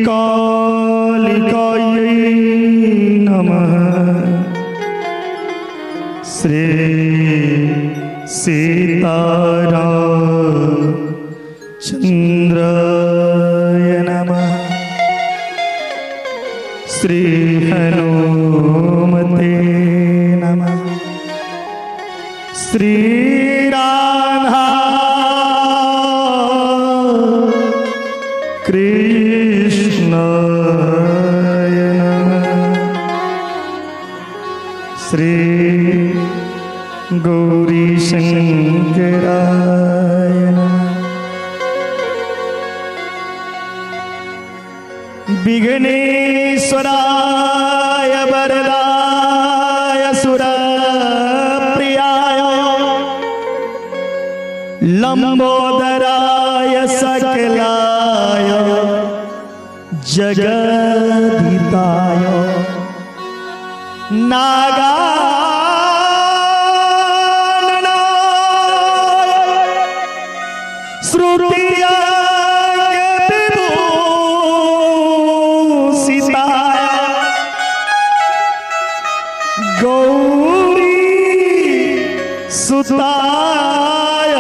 कालिकायै नमः। श्री सीताराम चंद्राय नमः। श्री हनुमते नमः। श्री राधा कृष्णाय नमः। श्री गौरी शंकराय नमः। विघ्नेश्वराय वरदाय सुरप्रियाय लंबोदराय सकलाय जगदिताय नागाननाय श्रुतियांग विभूषिताय गौरी सुताय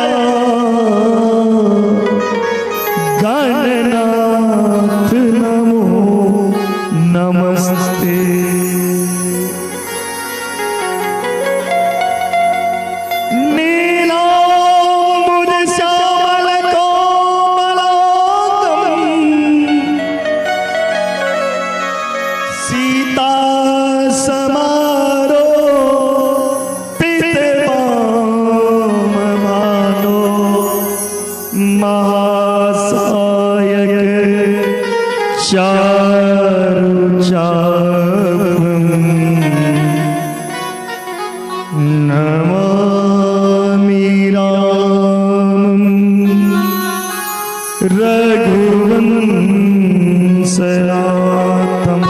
गणनाथ नमो नमस्ते। नीलांबुज श्यामल कोमलांगम सीता समारो पितवाम मानो महासायक चारु चापम नमामि रामं रघुवंशनाथम।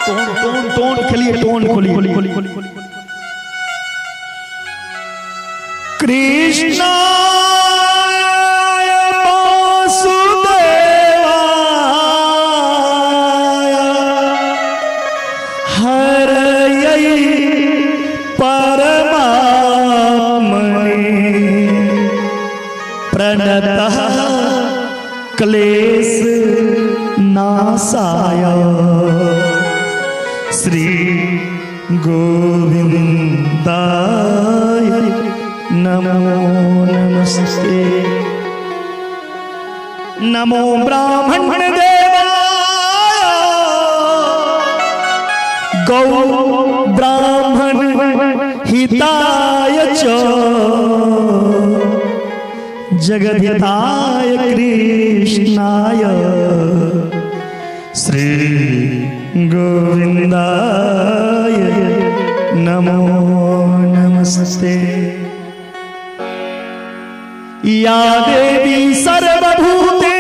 टोन टोन टोन खोलिए, टोन खोलिए। कृष्णाय वासुदेवाय हरयै परमात्मने प्रणतः क्लेश नाशाय श्री गोविंदाय नमो नमस्ते। नमो ब्राह्मण देवाय गौ ब्राह्मण हिताय च जगद्धिताय कृष्णाय श्री गोविंदाय नमो नमस्ते। या देवी सर्वभूतेषु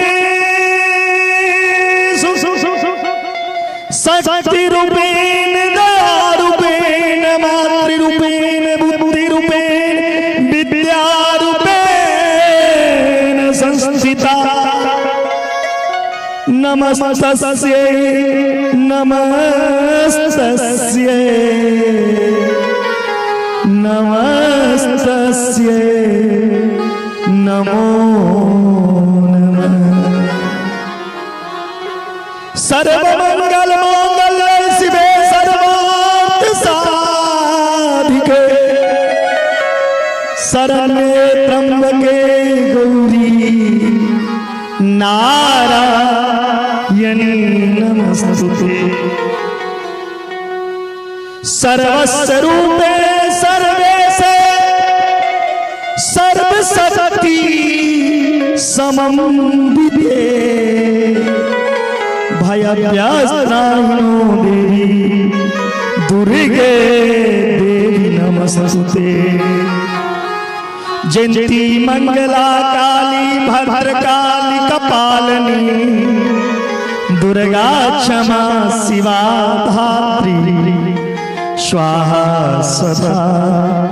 शक्तिरूपेण दयारूपेण मातृरूपेण बुद्धिरूपेण विद्यारूपेण संस्थिता नमस्तस्यै नमस्तस्यै नमस्तस्यै नमो नमः। सर्वमंगल मंगल्ये शिवे सर्वार्थ साधिके शरण्ये त्र्यंबके गौरी नारायणी नमस्तुते। सर्वस्वरूपे सर्वेशे सर्वशक्ति समन्विते भयव्यास्त्राणो देवी दुर्गे देवी नमस्तुते। जयंती मंगला काली भद्रकाली कपालिनी दुर्गा क्षमा शिवा धात्री स्वाहा सदा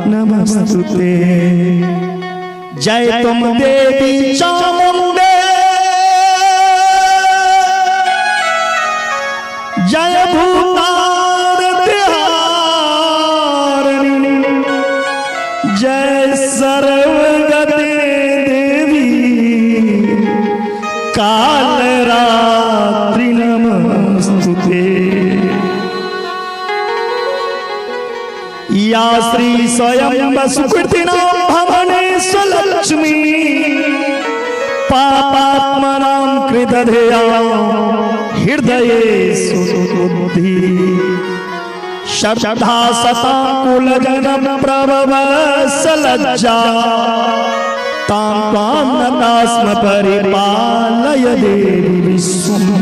नमस्तुते। जय तुम देवी चामुंडे कालरात्रि नमस्तुते। या श्री स्वयं सुकृतिनां भवनेषु लक्ष्मी पापात्मनां कृतधेया हृदये सुबुद्धि श्रद्धा सतां कुलजन प्रभव सलज्जा तां त्वां नतास्म परिपालय देवी विश्वम्।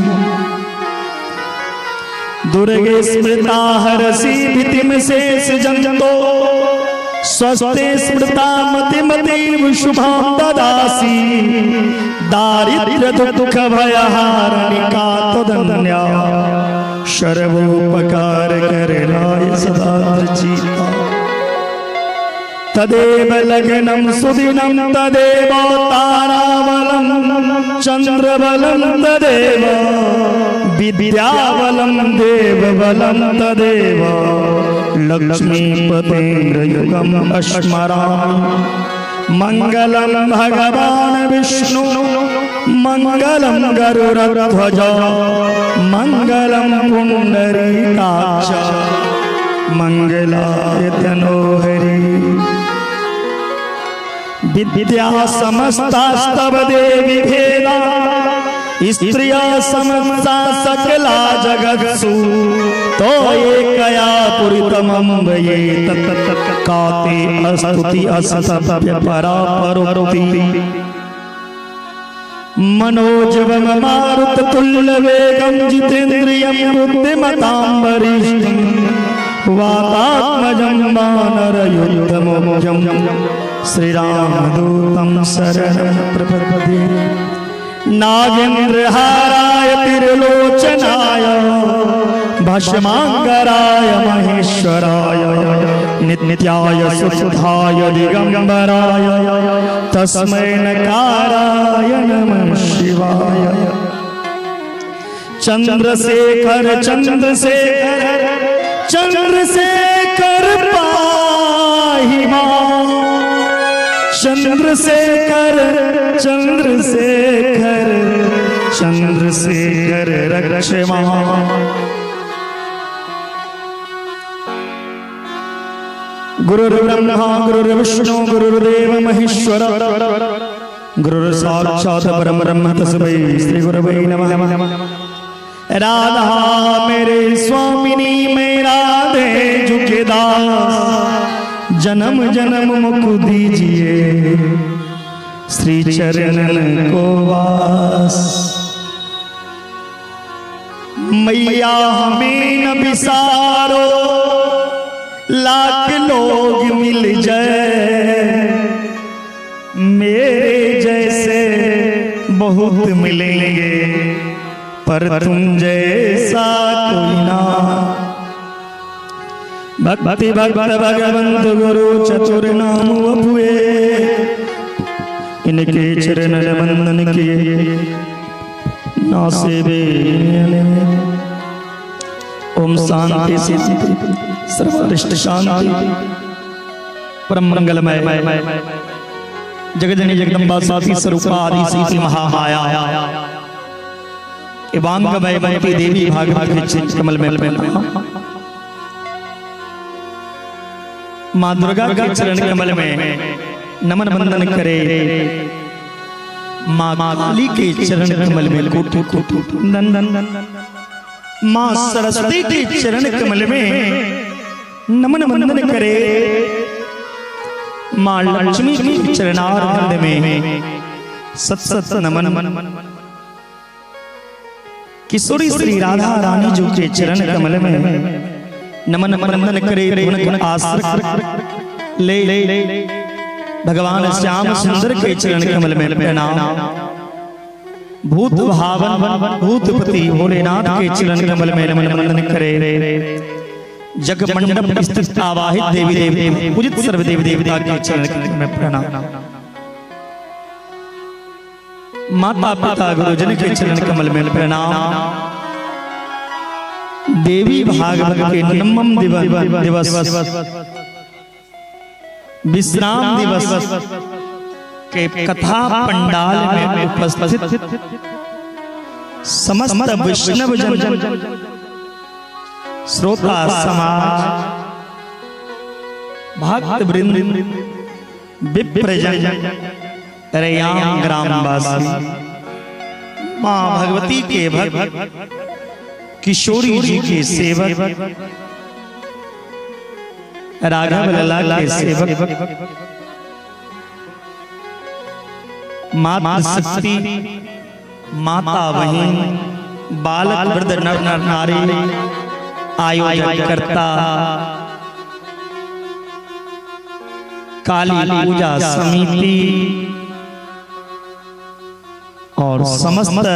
दुर्गे स्मृता हरसि भीतिं शेष जन्तो स्वस्ते स्मृता मतिमतीव शुभां ददासि दारिद्र्य दुःख भयहारिणिका त्वदन्या सर्वोपकार करणाय सदा चीता। तदेव लग्नं सुदिनं तदेव ताराबलं चंद्रबलं तदेव विद्याबलं देवबलं तदेव लक्ष्मीपतेन्द्रयुगम् स्मरामि। मंगलं भगवान विष्णु मंगलं गरुड़ध्वज मंगलं पुंडरीकाक्ष मंगलाय तनोहरि। विद्या समस्तास्तव देवी भेदा स्त्रिया समस्ता सकला जगत्सु तो एकया पुरितमम्बये तत्काते अस्तुति असतव्य परापरोति। मनोजवम मारुत तुल्य वेगं जितेन्द्रियं बुद्धिमतां वरिष्ठं वातात्मजं वानरयुद्धमोजं श्रीरामदूतं शरणं प्रपद्ये। नागेन्द्रहाराय त्रिलोचनाय भस्मांगराय महेश्वराय नित्याय सुधाय दिगंबराय तस्मै नकाराय नमः शिवाय। चंद्रशेखर चंद्रशेखर चंद्रशेखर पाहि मां चंद्रशेखर चंद्रशेखर चंद्रशेखर रक्ष मां। गुरुर्ब्रह्मा गुरुर्विष्णु गुरुर्देव महेश्वर गुरुर् साक्षात् परम ब्रह्म तस्मै श्री गुरवे नमः। राधा मेरे स्वामिनी मेरा दे झुके दास जन्म जन्म मुख दीजिए श्री चरणन को वास। मैया हमें न बिसारो लाख लोग मिल जाए मेरे जैसे बहुत मिलेंगे पर तुम जैसा कोई ना। भक्ति भक्त भगवंत गुरु चतुर नाम अपुए इनके चरण बंदन किए ना सेवे। ओम शांति सिद्धि सर्वरिष्ट शांति परम मंगलमय जगजनी जगदम्बा साथी स्वरूपा आदि सीति महामाया एवांगमय भक्ति देवी भागवत के कमल में माँ दुर्गा के चरण कमल में नमन वंदन करे। माँ काली के चरण कमल में कोटि कोटि वंदन। माँ सरस्वती के चरण कमल में नमन वंदन करे। माँ लक्ष्मी के चरणारविंद में सत सत नमन। किशोरी श्री राधा रानी जी के चरण कमल में नमन वंदन करे। आश्रय ले भगवान श्याम सुंदर के चरण कमल में प्रणाम। भूत भावन भूतपति भोलेनाथ के चरण कमल में नमन वंदन करे। जग मंडप स्थित आवाहित देवी देव पूजित सर्व देवी देवता के चरण कमल में प्रणाम। माता पिता गुरुजन के चरण कमल में प्रणाम। देवी भागवत के नवम दिवस विश्राम दिवस के कथा पंडाल में उपस्थित समस्त वैष्णव जन श्रोता समाज भक्त वृंद विप्रजन रैयाम ग्रामवासी माँ भगवती के भक्त किशोरी जी के सेवक राघव लला के सेवक माता शक्ति माता बहिन बालक वृद्ध नर नर नारी आयोजन करता काली पूजा समिति और समस्त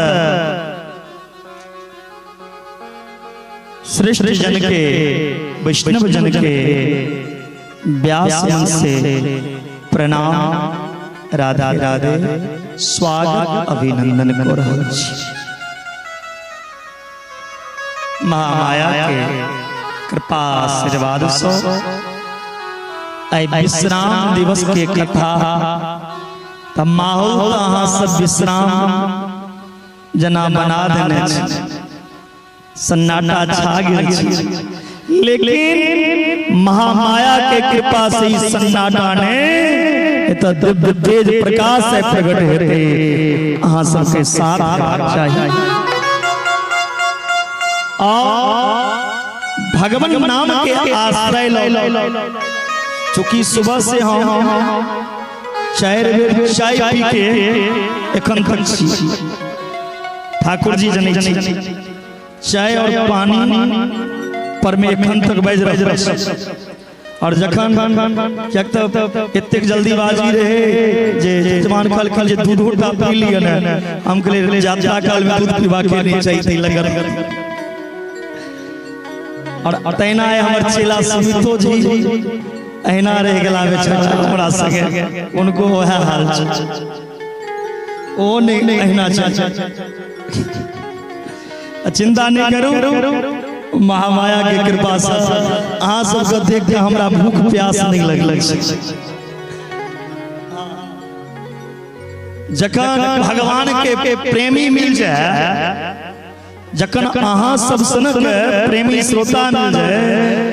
श्रेष्ठ जन के वैष्णव जन के व्यास मन से प्रणाम, राधे राधे, स्वागत अभिनंदन कर रहल छी। महामाया के कृपा आशीर्वाद से विश्राम दिवस के कथा त माहौल अहाँ सब विश्राम जना बना देने छी, सन्नाटा छा गेल छी, लेकिन महामाया के कृपा से ई सन्नाटा ने एतऽ दिव्य तेज प्रकाश से प्रकट हेतै। अहाँ सबके साथ चाहिए और भगवान नाम के आश्रय लो। चूंकि सुबह से हम 4 बेर चाय पी के एखन तक छी, ठाकुर जी जनै छी चाय और पानी पर में एखन तक बाजि रहल छी। और जखन किएक तऽ एतेक जल्दीबाजी रहे जे जवान कहलखिन जे दूध टा पी लिअ ने, हम कहलियै यात्रा काल में दूध पीबाके नहि चाही ताहि लग। और तहिना हमर चेला सुमितो जी अहिना रहि गेला बेचारा हमरा संगे, उनको वएह हाल छै, ओ नहि अहिना छै। चिंता नहीं करू, महामाया के कृपा से अहाँ सबके देख के हमरा भूख प्यास नहीं लगल छै। जखन भगवान के प्रेमी मिल जाए, जखन अहाँ सब सनक प्रेमी श्रोता मिल जाए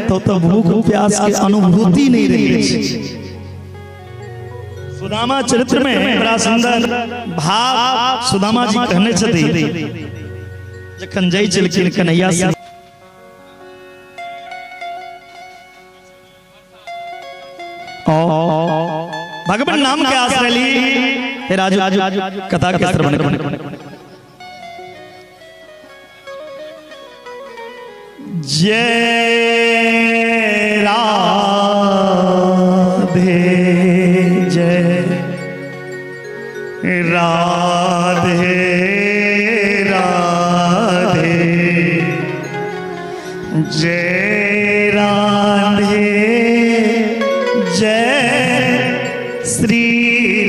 तो भूख प्यास के अनुभूति नहीं रही। सुदामा चरित्र में बड़ा सुंदर भाव सुदामा जी कहने छथि, जखन जय छलखिन कन्हैया से भगवान नाम के आश्रय ली। राजू कथा के श्रवण। जय राधे जय राधे राधे जय राधे जय श्री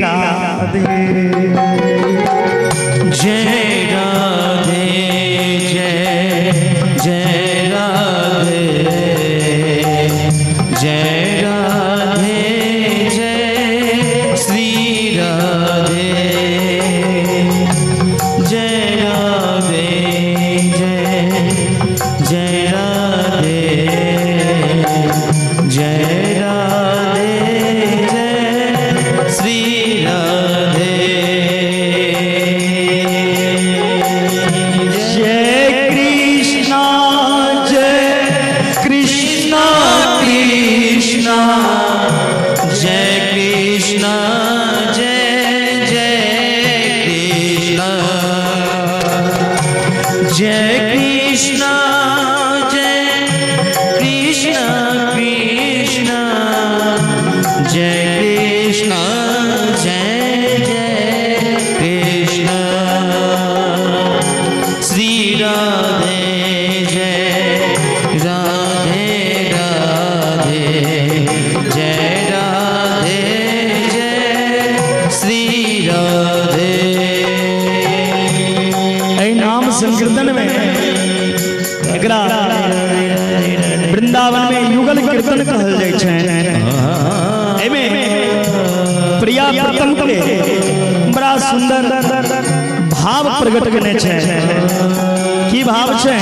राधे जय राधे जय जय राधे जय राधे जय श्री राधे जय राधे जय जय राधे जय राधे जय श्री राधे जय कृष्णा जय कृष्णा कृष्णा जय कृष्णा जय जय कृष्णा जय कृष्णा जय कृष्णा कृष्णा जय कृष्णा जय जय कृष्णा श्री राधे जय राधे राधे जय राधे जय श्री राधे। एहि नाम संकीर्तन में एकरा वृंदावन में युगल कीर्तन कहल जाइ छै। एहिमे प्रिया प्रीतम के बड़ा सुंदर भाव प्रकट करने छै। की भाव छै?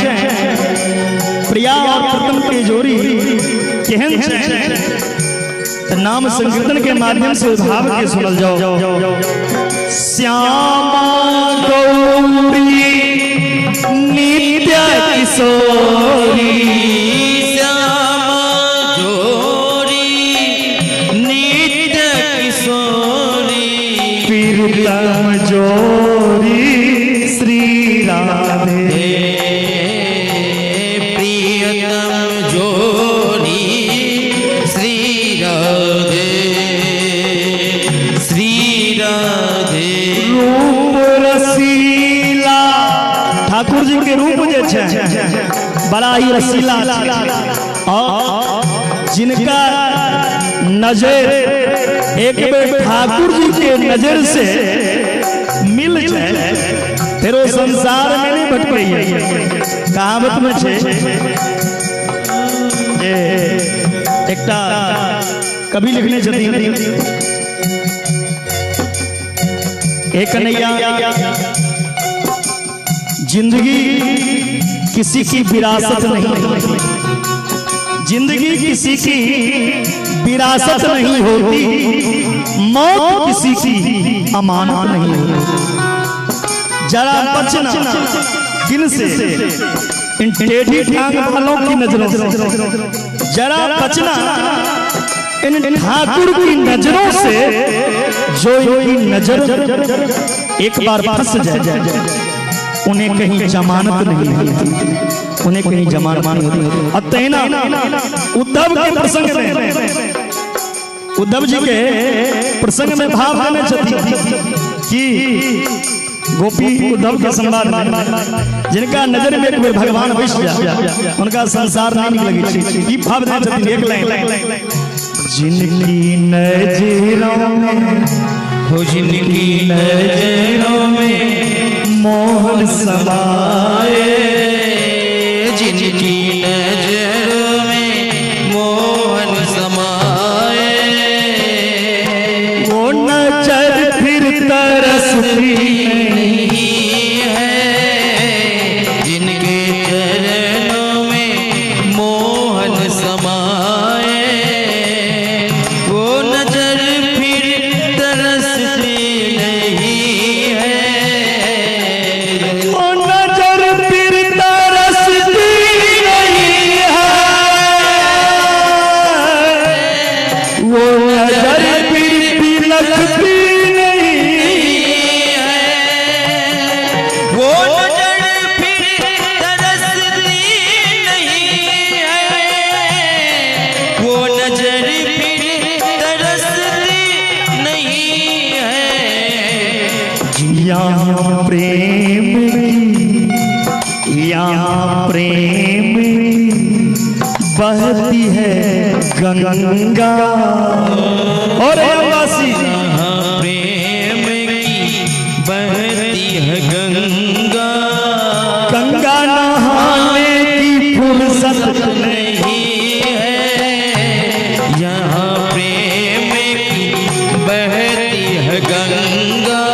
प्रिया और प्रीतम के जोड़ी केहन छै, तो नाम संकीर्तन के माध्यम से भाव के सुनल जाओ। श्यामा गौरी नित्य किशोरी, श्यामा जोरी नित्य किशोरी, प्रीतम जोरी श्री राधे, प्रियतम जोरी श्री राधे, श्री राधे। रूप रसीला, ठाकुर जी के रूप जे छै बड़ा ही रसीला छै, और जिनका नजर एक बेर ठाकुर जी के नजर से मिल जाए फिर वो संसार में नहीं भटकै। कहावत में छै जे एकटा कवि लिखने छथिन, एक कन्हैया जिंदगी किसी की विरासत नहीं, जिंदगी किसी की विरासत नहीं होती, मौत किसी की अमानत नहीं होती। जरा बचना किन से, इन टेढ़ी टांग वालों की नजरों से, जरा बचना इन ठाकुर की नजरों से, जो इनकी नजर एक बार फंस जाए उन्हें कहीं जमानत नहीं होती, उन्हें कहीं जमानत नहीं होती। और तैना उद्धव के प्रसंग में, उद्धव जी के प्रसंग में भाव देने छथि कि गोपी उद्धव के संवाद में जिनका नजर में एक बेर भगवान बैस जाए उनका संसार नहीं नीक लगै छै। ई भाव देने छथिन एक लाइन, जिनकी नजरों में हो, जिनकी नजरों में मोहन समाए, जिनकी नजरों में मोहन समाए, वो नजर फिर तरसती नहीं है, जिनके चरणों में मोहन समाए, वो नजर फिर तरसती नहीं है, वो नजर फिर तरसती नहीं है, वो नजर फिर बिलखती नहीं है, वो नजर फिर तरसती नहीं है, वो नजर फिर तरसती नहीं है। यहाँ प्रेम की, यहाँ प्रेम की बहती है गंगा, और वासी यहाँ प्रेम की बहती है गंगा, गंगा नहाने की फुर्सत नहीं है, यहाँ प्रेम की बहती है गंगा,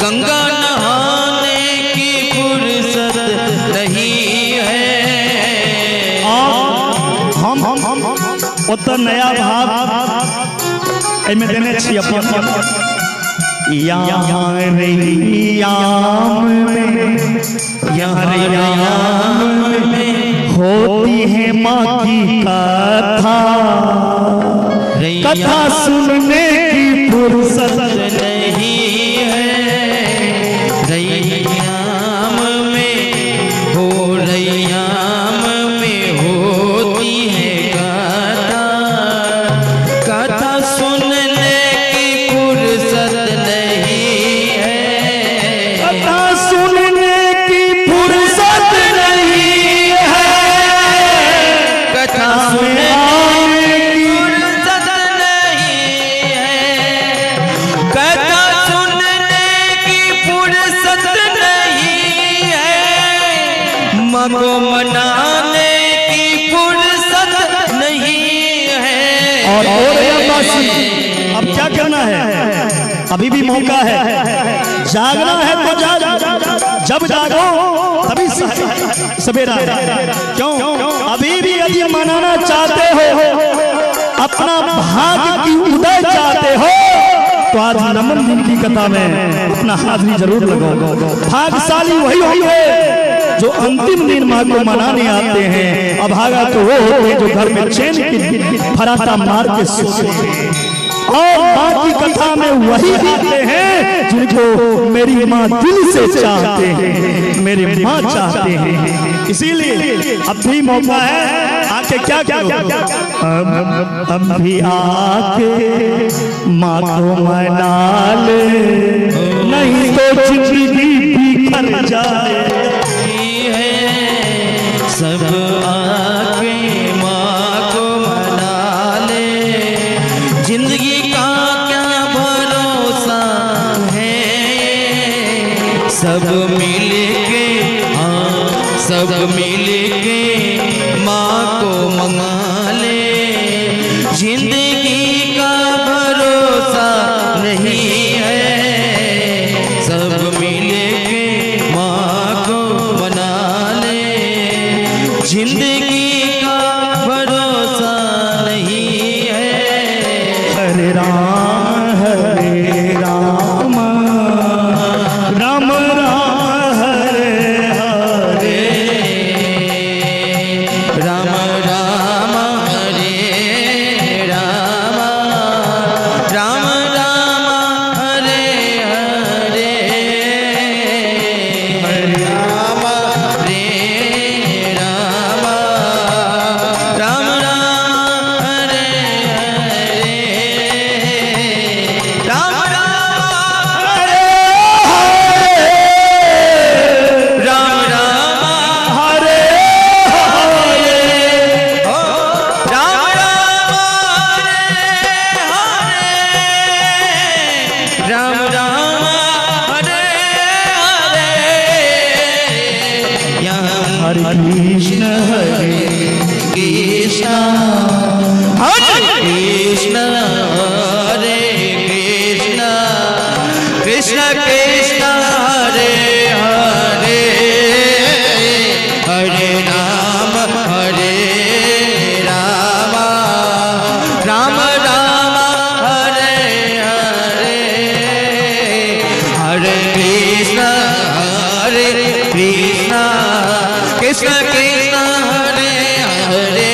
गंगा नहाने की फुर्सत नहीं है। और हम ओतऽ नया भाव एहिमे देने छी अपन, यहाँ रैयाम में, यहाँ रैयाम में होती है माँ की कथा, कथा सुनने की फुर्सत नहीं है, रैयाम में हो, रैयाम में होती है कथा, कथा सुनने की फुर्सत नहीं है, कथा सुनने की फुर्सत नहीं है, कथा सुनने की फुर्सत नहीं है, कथा सुनने की फुर्सत नहीं है, माँ को मनाने की फुर्सत नहीं है। और वासी अब क्या करना है? अभी भी मौका है, जागना है तो जाग, जब जागो तभी सवेरा। क्यों? अभी भी यदि मनाना चाहते हो, अपना भाग्य की उदय चाहते हो, तो आज नमन दिन की कथा में अपना हाजिरी जरूर लगाओ। भाग्यशाली वही होंगे जो अंतिम दिन माँ को मनाने आते हैं। अभागा तो वो होते हैं जो घर में चैन की फराटा मार के सोते हैं। और माँ की कथा में वही आते हैं जिनको मेरी माँ दिल से चाहते हैं, मेरे माँ चाहते हैं। इसीलिए अब भी मौका है, आके क्या करो, अब भी आके माँ को मना ले, नहीं तो जिंदगी बिखर जाए। सब आके माँ को मना ले, जिंदगी का क्या भरोसा है। सब मिल के, हाँ सब मिल के माँ को मना ले, जिंदगी का भरोसा नहीं है। सब मिल के माँ को मना ले, जिंदगी का भरोसा नहीं है। हरे राम हरे राम राम राम हरे हरे, राम राम हरे राम राम राम हरे हरे, राम हरे राम राम राम हरे हरे, राम राम हरे हरे, राम राम हरे हरे, राम राम हरे हरे, राम राम हरे हरे। यहाँ हरे कृष्ण हरे कृष्ण हरे कृष्ण हरे कृष्ण कृष्ण कृष्ण हरे हरे, हरे राम हरे राम राम राम हरे हरे, हरे कृष्ण हरे कृष्ण कृष्ण कृष्ण हरे हरे,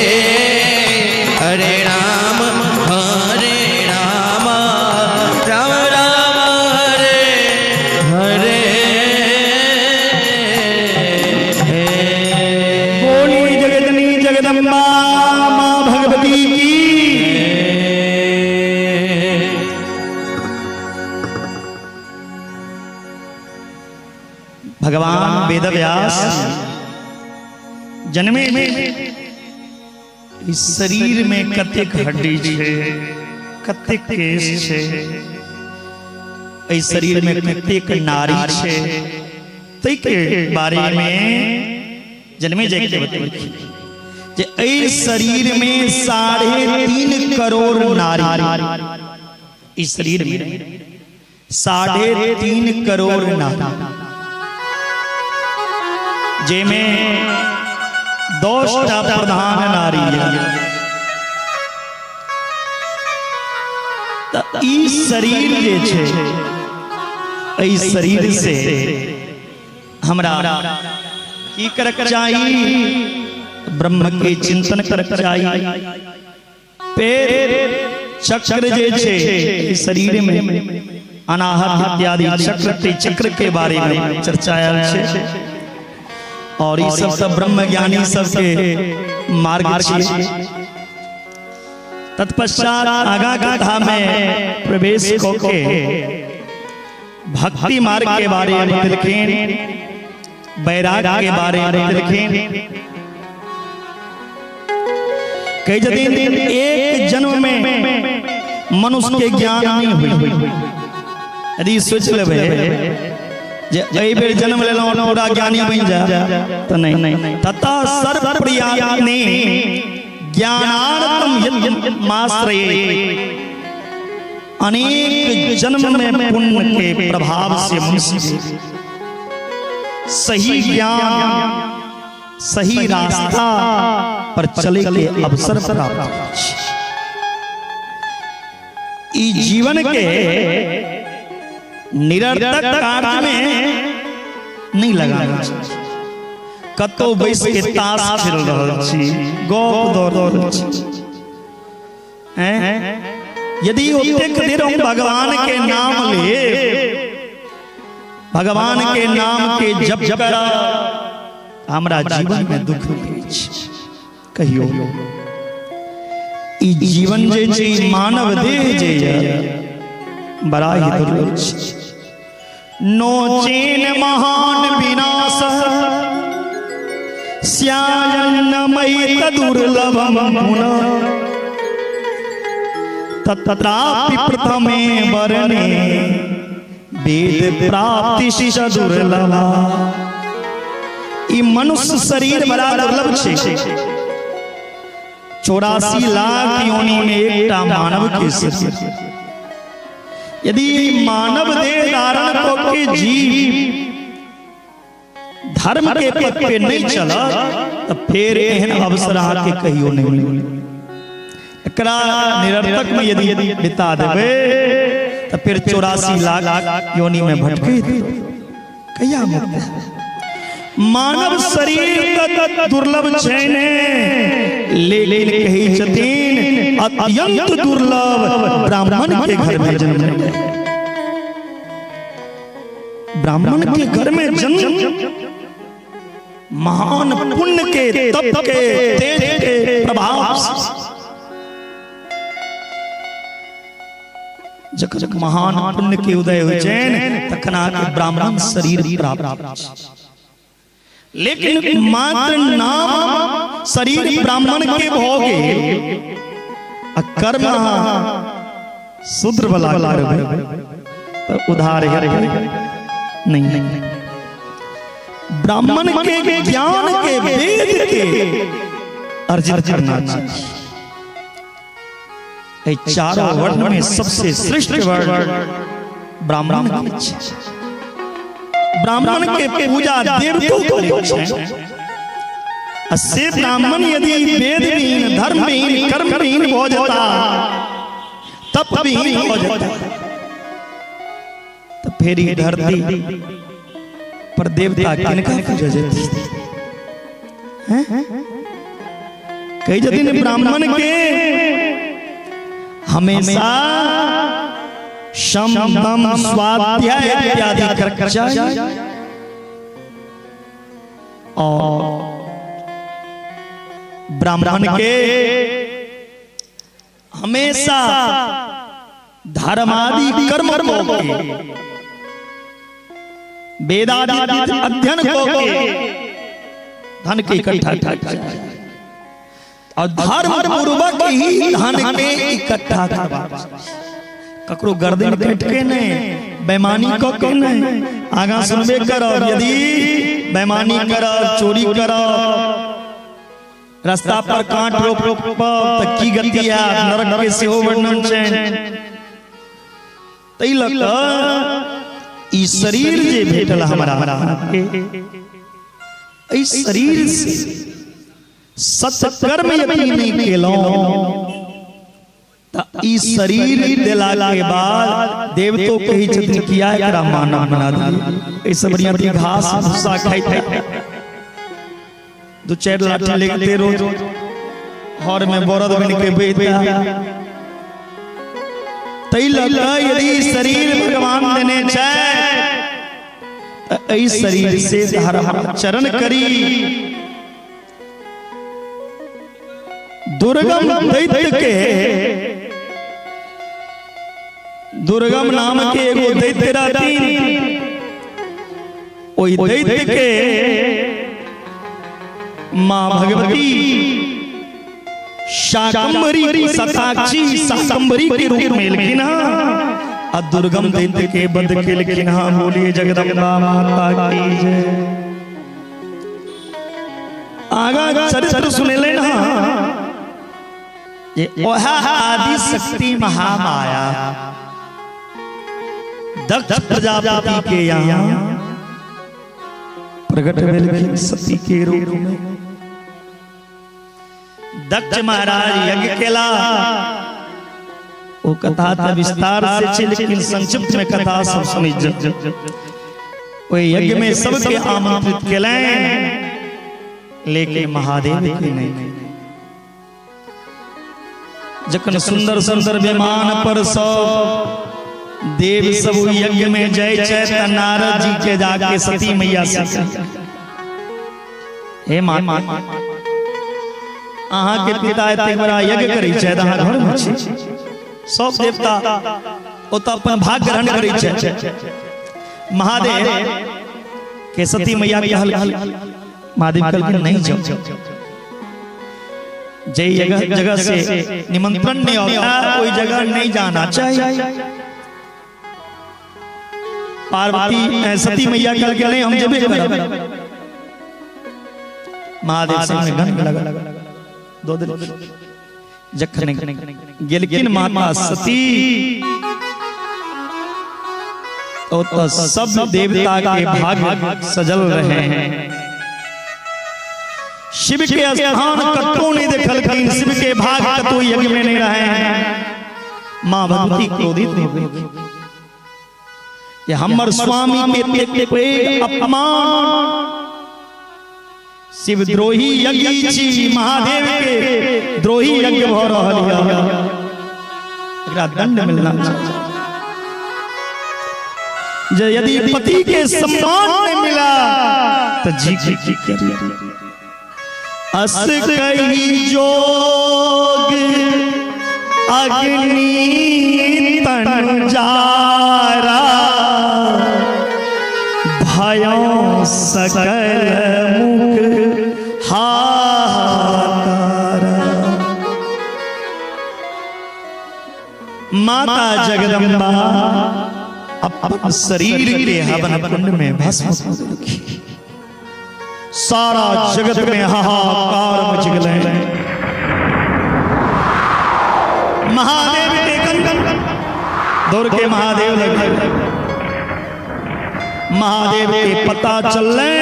हरे राम हरे राम राम राम हरे हरे। बोली जगदनी जगदम्बा माँ भगवती की। भगवान वेदव्यास जन्मे इस शरीर में कतेक हड्डी छे, कतेक केश छे, एहि शरीर में कतेक नारी छे, तै के बारे में जन्मे जाय के बतबलखिन जे एहि शरीर में 3.5 करोड़ नारी, इस शरीर में 3.5 करोड़ नारी, जेमे 10 टा प्रधान नारी है। त ई शरीर जे छे, एहि शरीर से हमरा की करक चाही? ब्रह्म के चिंतन करक चाही। पेर चक्र जे छे शरीर में अनाहत इत्यादि चक्र चक्र के बारे में चर्चा आयल छे। और ई सब सब ब्रह्म ज्ञानी सबके मार्ग छियै। तत्पश्चात आगा कथा में प्रवेश क के भक्ति मार्ग के बारे में बतलखिन, वैराग के बारे में बतलखिन। कई दिन एक जन्म में मनुष्य के ज्ञान नहीं हुई। यदि सोच लेबै जे एहि बेर जन्म लेलहुँ और पूरा ज्ञानी बनि जाए तो नहीं। तथा सर्व प्रयात्ने ज्ञानार्थम यज्ञमाश्रये, अनेक जन्म में पुण्य के प्रभाव से मनुष्य सही ज्ञान सही रास्ता पर चले के अवसर प्राप्त होइ छै। ई जीवन के निरर्थक कार्य में नहीं लगाना छै। कतौ बैस के ताश खेल रहल छी, गप दऽ रहल छी, यदि ओतेक देर हम भगवान के नाम ले, भगवान के नाम के जप करब, हमरा जीवन में दुख नहि छै। कहियो ई जीवन जे छै, मानव देह जे ये बड़ा ही दुर्लभ छै। नो चेन महान विनाश स्यायन्नमयि तदुर्लभम पुनः तत्रापि प्रथमे वर्णे वेद प्राप्ति दुर्लभा। ई मनुष्य शरीर बड़ा दुर्लभ छै। 84 लाख योनि में एकटा मानव के शरीर। यदि मानव देह धारण कऽ के जीव धर्म के पथ पे नहीं चलत तऽ फेर एहन अवसर अहाँके कहियो नहीं मिलत। एकरा निरर्थक में यदि बिता देबै तऽ फेर 84 लाख योनि में भटकैत कहिया मुक्त। मानव शरीर तऽ दुर्लभ छै ने, लेकिन कहै छथिन अत्यंत दुर्लभ ब्राह्मण के घर में जन्म लेनाइ। ब्राह्मण के घर में जन्म महान पुण्य के, तप के, तेज के प्रभाव से जखन महान पुण्य के उदय होइ छनि तखन अहाँके ब्राह्मण शरीर प्राप्त होइ छै। लेकिन मात्र नाम शरीर ब्राह्मण के भऽ गेल आ कर्म अहाँ शूद्र वाला करबै तऽ उधार हेतै नहीं। ब्राह्मण के ज्ञान के वेद के अर्जित करना चाहिए। चारों वर्ण में सबसे श्रेष्ठ वर्ण ब्राह्मण के छै। ब्राह्मण के पूजा देवतो करै छै। आ से ब्राह्मण यदि वेदविहीन, धर्मविहीन, कर्मविहीन भऽ जेता, तपविहीन भऽ जेता, तऽ फेर ई धरती पर देवता किनका पूजा जेती? कहै छथिन ब्राह्मण के हमेशा शम दम स्वाध्याय इत्यादि कर चाहिए और ब्राह्मण के हमेशा धर्मादि कर्म को के वेदादि अध्ययन को के धन के इकट्ठा कर और धर्म पूर्वक ही धन के इकट्ठा करबाक। ककरो गर्दन काटि के नहीं, बेईमानी क के नहीं। आगा सुनबे करब, यदि बेईमानी करब, चोरी करब, रास्ता पर कांट रोप रोपब तऽ की गति हैत, नरक के सेहो वर्णन छै। ताहि लऽ कऽ ई शरीर जे भेटल हमरा, एहि शरीर से सत्कर्म यदि नहि केलहुँ तऽ ई शरीर देला के बाद देवतो कहै छथिन किया एकरा मानव बना दियै, एहिसँ बढ़िआँ तऽ घास भूसा खाइत दू चारि लाठी लेगते रोज हर में बरद बन के बैठता। ताहि लऽ कऽ यदि शरीर भगवान देने छै तऽ एहि शरीर से धर्म चरण करी। दुर्गम दैत्य के, दुर्गम नाम के एगो दैत्य रहथिन, ओहि दैत्य के माँ भगवती शाकंभरी सताक्षी शाकंभरी के रूप में एलखिन आ दुर्गम दैत्य के वध केलखिन। हाँ, बोलिए जगदम्बा माता की जय। आगा चरित्र सुनेले ना जे ओहा आदि शक्ति महामाया। दक्ष प्रजापति के यहाँ प्रकट भेलखिन सती के रूप में। दक्ष महाराज यज्ञ केला। ओ कथा तऽ विस्तार से छै, लेकिन संक्षिप्त में कथा सब समझ जाउ। ओहि यज्ञ में सबके आमंत्रित केलनि, लेकिन महादेव के नहीं। जखन सुंदर सुंदर विमान पर सब देव सब ओहि यज्ञ में जाइ छै तऽ नारद जी के जाके सती मैया से, हे माता, अहाँ के पिता एतेक बड़ा यज्ञ करै छथि, अहाँ घर में छी, सब देवता ओतऽ अपन भाग ग्रहण करै छथि। महादेव के सती मैया कहलखिन, महादेव कहलखिन नहीं जाओ, जे जगह जगह से निमंत्रण नहीं होता कोई जगह नहीं जाना चाहिए। पार्वती सती मैया कहलखिन नहीं हम जेबे करब। महादेव सामने गन लगा दो दिन जखन गेलखिन माता सती तो सब देवता के भाग सजल रहे हैं। शिव के स्थान कतौ नहीं देखलखिन, शिव के भाग कतौ यज्ञ में नहीं रहे हैं। मां भगवती क्रोधित हो गई कि हमर स्वामी के एतेक पैघ अपमान, शिवद्रोही यज्ञ छी, महादेव के द्रोही यज्ञ भ रहल है, एकरा दंड मिलना चाहिए। जे यदि पति के सम्मान नहीं मिला तो जी की करी। अस कही जोग अग्नि तन जारा, भयो सकल मुख हाहाकार। माता जगदम्बा अपन शरीर के हवन कुंड में भस्म कर देलखिन। सारा जगत में हाहाकार मच गेलै। महादेव के कंकन दौड़ के महादेव लग, महादेव के पता चललै,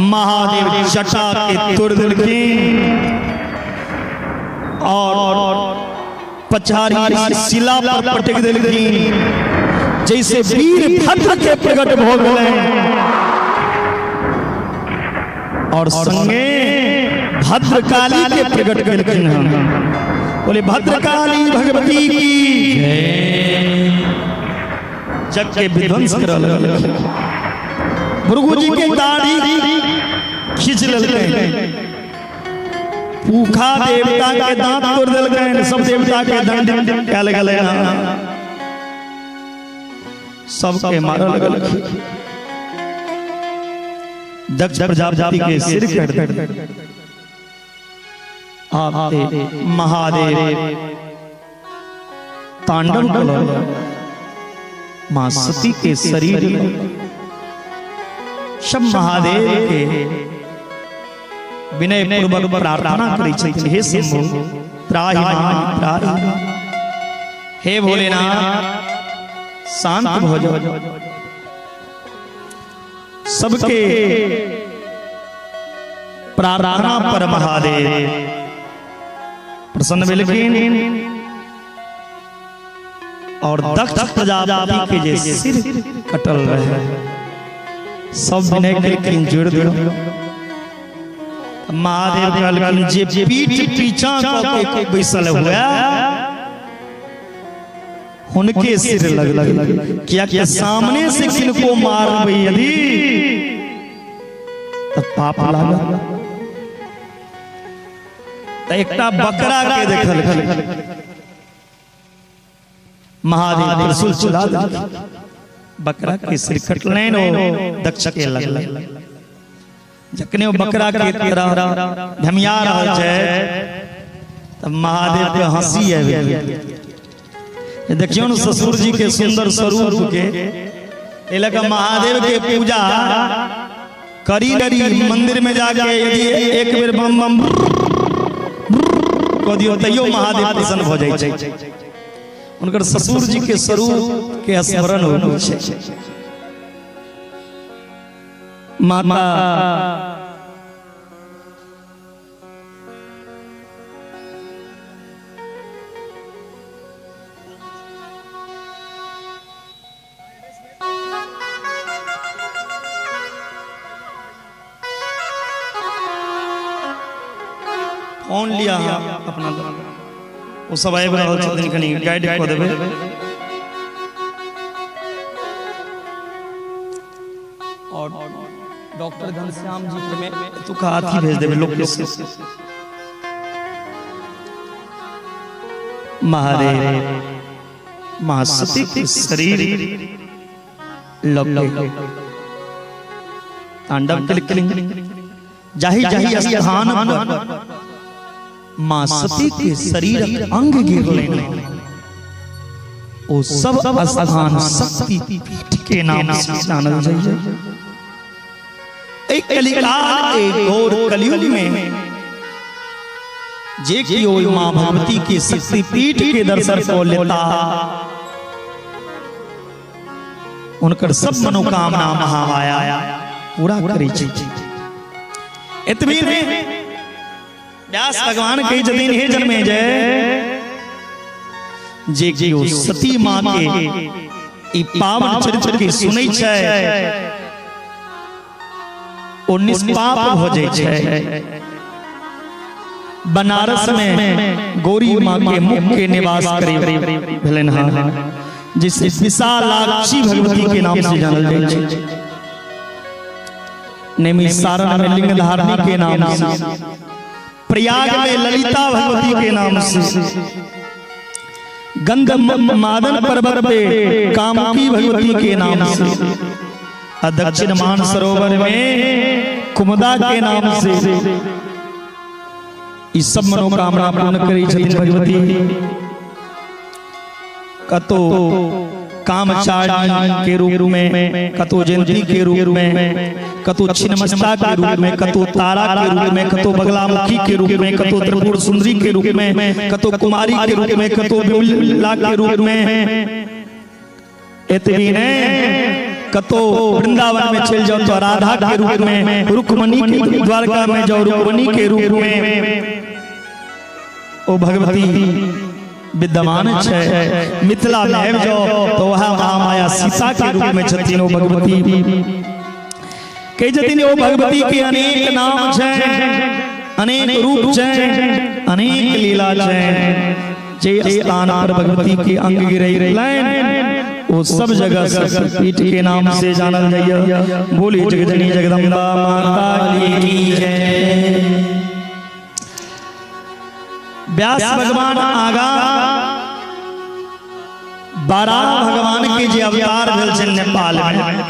महादेव जटा के तोड़ देलखिन और पछाड़ी शिला पर पटक देलखिन, जैसे वीर भद्र के प्रकट भ गेलै और संगे भद्रकाली के प्रकट केलखिन हन। बोले भद्रकाली भगवती की जय। जग के विध्वंस कर लगल। भृगु जी के दाढ़ी खींच लेलकै, पूखा देवता के दांत तोड़ देलकै, सब देवता के दंड कयल गेलै, सबके मारऽ लगल। दक्ष प्रजापति के सिर कट देलकै। आप महादेव तांडव कलर मां सती के शरीर सब महादेव के विनय पूर्वक प्रार्थना करै छथिन, हे शंभु त्राहि मां त्राहि, हे भोलेनाथ शांत भऽ जाओ। सबके प्रार्थना पर महादेव प्रसन्न भेलखिन और दक्ष प्रजापति के जे सिर कटल रहे सब विनय केलखिन, जोड़ दियौ। महादेव कहलखिन जे पीठ पीछा कऽ के बैसल हुए हुनके सिर लगल, कियाकि सामने से किनको मारबै यदि तऽ पाप लागल। तऽ एकटा बकरा के देखलखिन, महादेव त्रिशूल चला देलखिन, बकरा के सिर कटलनि, ओ दक्ष के लगल। जखने ओ बकरा के तरह धमिया रहल छै तब महादेव के हंसी आबि गेल। देखियौ ने ससुर जी के सुंदर स्वरूप के, एहि लऽ कऽ महादेव के पूजा करी करी मंदिर में जाके यदि एक बेर बम बम कऽ दियौ तैयो महादेव प्रसन्न भऽ जाइ छै। हुनकर ससुर जी के स्वरूप के स्मरण होइ छै। माता फोन लिया अपना, ओ सब आबि रहल छथिन, कनि गाइड कऽ देबै। और डॉक्टर घनश्याम जी के में एतुका अथी भेज देबै लोकेशन। महादेव महासती के शरीर लग तांडव केलखिन। जाहि जाहि स्थान पर माँ सती के शरीरक अंग गिरलनि ओ सब स्थान शक्ति पीठ के नाम से जानल जाइए। एक कलिकाल एक घोर कलयुग में जे कियो माँ भगवती के शक्ति पीठ के दर्शन को लेता उनकर सब मनोकामना महामाया पूरा करै छै। एतबी नहि, व्यास भगवान कहै छथिन हे जन्मे जय, जे कियो सती माँ के ई पावन चरित्र के सुनै छै ओ निष्पाप भ जाइ छै। बनारस में गौरी माँ के मुख के निवास करे भेलनि हँ, जिसे विशालाक्षी भगवती के नाम से जानल जाइ छै। नैमिषारण्य में लिंग धारणी के नाम से, प्रयाग में ललिता भगवती के नाम से, गंध मादन पर्वत पे कामुकी भगवती के नाम से, दक्षिण मानसरोवर में कुमुदा के नाम से, ई सब मनोकामना पूर्ण करै छथिन भगवती। कतो कामचारिणी के रूप में, कतो जयंती के रूप में, कतो छिन्नमस्ता के रूप में, कतो तारा के रूप में, कतो बगलामुखी के रूप में, कतो त्रिपुर सुंदरी के रूप में, कतो कुमारी के रूप में, कतो विमला के रूप में। एतबी नहि, कतो वृंदावन में चल जाओ तो राधा के रूप में, रुक्मणी के द्वारका में जाओ रुक्मणी के रूप में ओ भगवती विद्यमान छै। मिथिला में आबि जाओ तो वह महामाया सीता के रूप में छथिन ओ भगवती। कहै छथिन ओ भगवती के अनेक नाम छै, अनेक रूप छै, अनेक लीला छै। जे स्थान पर भगवती के अंग गिरै रहलनि वो सब जगह शक्तिपीठ के नाम से जानल जाइए। बोली जगजनी जगदम्बा माता की जय। व्यास भगवान आगा बाराह भगवान के जे अवतार भेल छनि नेपाल में,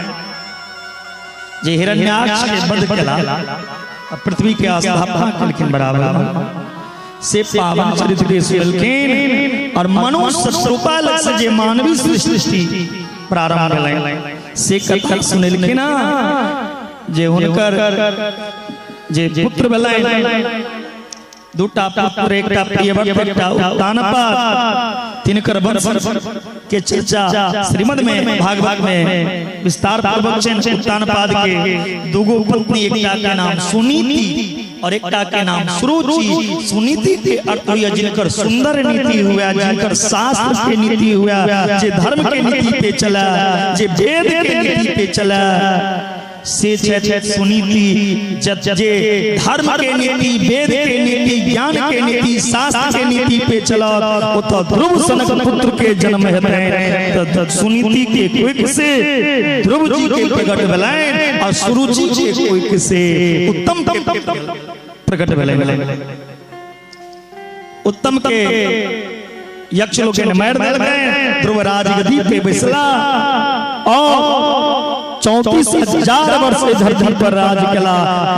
जे हिरण्याक्ष के वध केला, पृथ्वी के स्थापना केलखिन बराबर, से पावन चरित्र के सुनलखिन और मनुष्य शतरूपा से जे मानवी सृष्टि प्रारंभ भेलै से कथा सुनलखिन। जे हुनकर जे पुत्र भेलै दूटा पुत्र, एकटा प्रियव्रत, एकटा उत्तानपाद, तिनकर वंश के चर्चा श्रीमद में भागवत में विस्तार पूर्वक छनि। उत्तानपाद के दूगो पत्नी, एकटा के नाम सुनीति और एकटा के नाम सुरुचि। सुनीति के अर्थ हुआ जिनकर सुंदर नीति हुआ, जिनकर शास्त्र के नीति हुआ, जे धर्म के नीति पे चला, जे वेद के नीति पे चला, से सुनीति। जे धर्म के नीति, वेद के नीति, ज्ञान के नीति, शास्त्र के नीति पे चला, ओ तो ध्रुव सनक पुत्र के जन्म हेतै। तो सुनीति के कोख से ध्रुव जी के प्रकट भेलनि और सुरुचि के कोख से उत्तम के प्रकट भेलनि। उत्तम के यक्ष लोग के मारि देलकनि, ध्रुव राजगद्दी पे बैसला और 34,000 वर्ष धरती पर राज केला।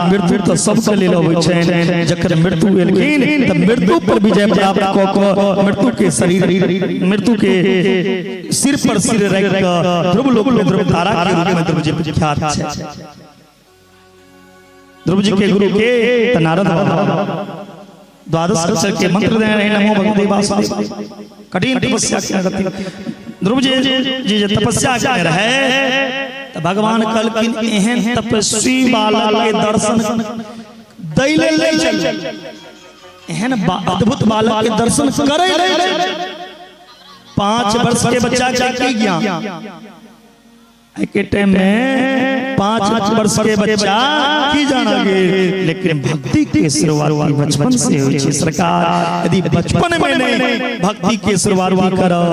मृत्यु तो सबके लेल अबै छनि, जखन मृत्यु एलखिन त मृत्यु पर विजय प्राप्त क क मृत्यु के शरीर, मृत्यु के सिर पर सिर राखि क ध्रुव लोक में ध्रुव तारा के रूप में ध्रुव जी विख्यात छै। ध्रुव जी के गुरु के त नारद बाबा द्वादश अक्षर के मंत्र देने रहे, नमो भगवते वासुदेवाय। कठिन तपस्या केने रहथिन। ध्रुव जी जी जे तपस्या केने रहे तऽ भगवान कहलखिन एहन तपस्वी बालक के दर्शन दै लेल नहि चल, एहन अद्भुत बालक के दर्शन करै लेल चल। 5 वर्ष के बच्चा के की ज्ञान? के टाइम में 5 वर्ष के बच्चा की जाना गे, लेकिन भक्ति के शुरुआत बचपन से होई छै। सरकार यदि बचपन में नहीं भक्ति के शुरुआत करब,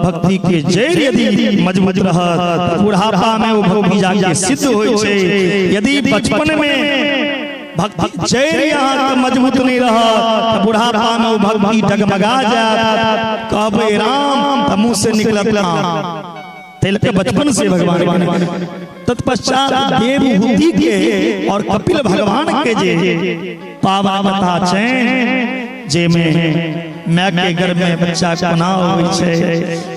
भक्ति के जड़ यदि मजबूत रहत, बुढ़ापा में वो भक्ति जाके सिद्ध होई छै। यदि बचपन में भक्ति जड़ यहाँ के मजबूत नहीं रहत, बुढ़ापा में वो भक्ति डगमगा जात। कहबे राम त मुंह से निकलत राम। के बचपन से भगवान। तत्पश्चात देवहूति के और कपिल भगवान के जे पावन कथा छै, जे में my के गर्भ में बच्चा कोना होई छै,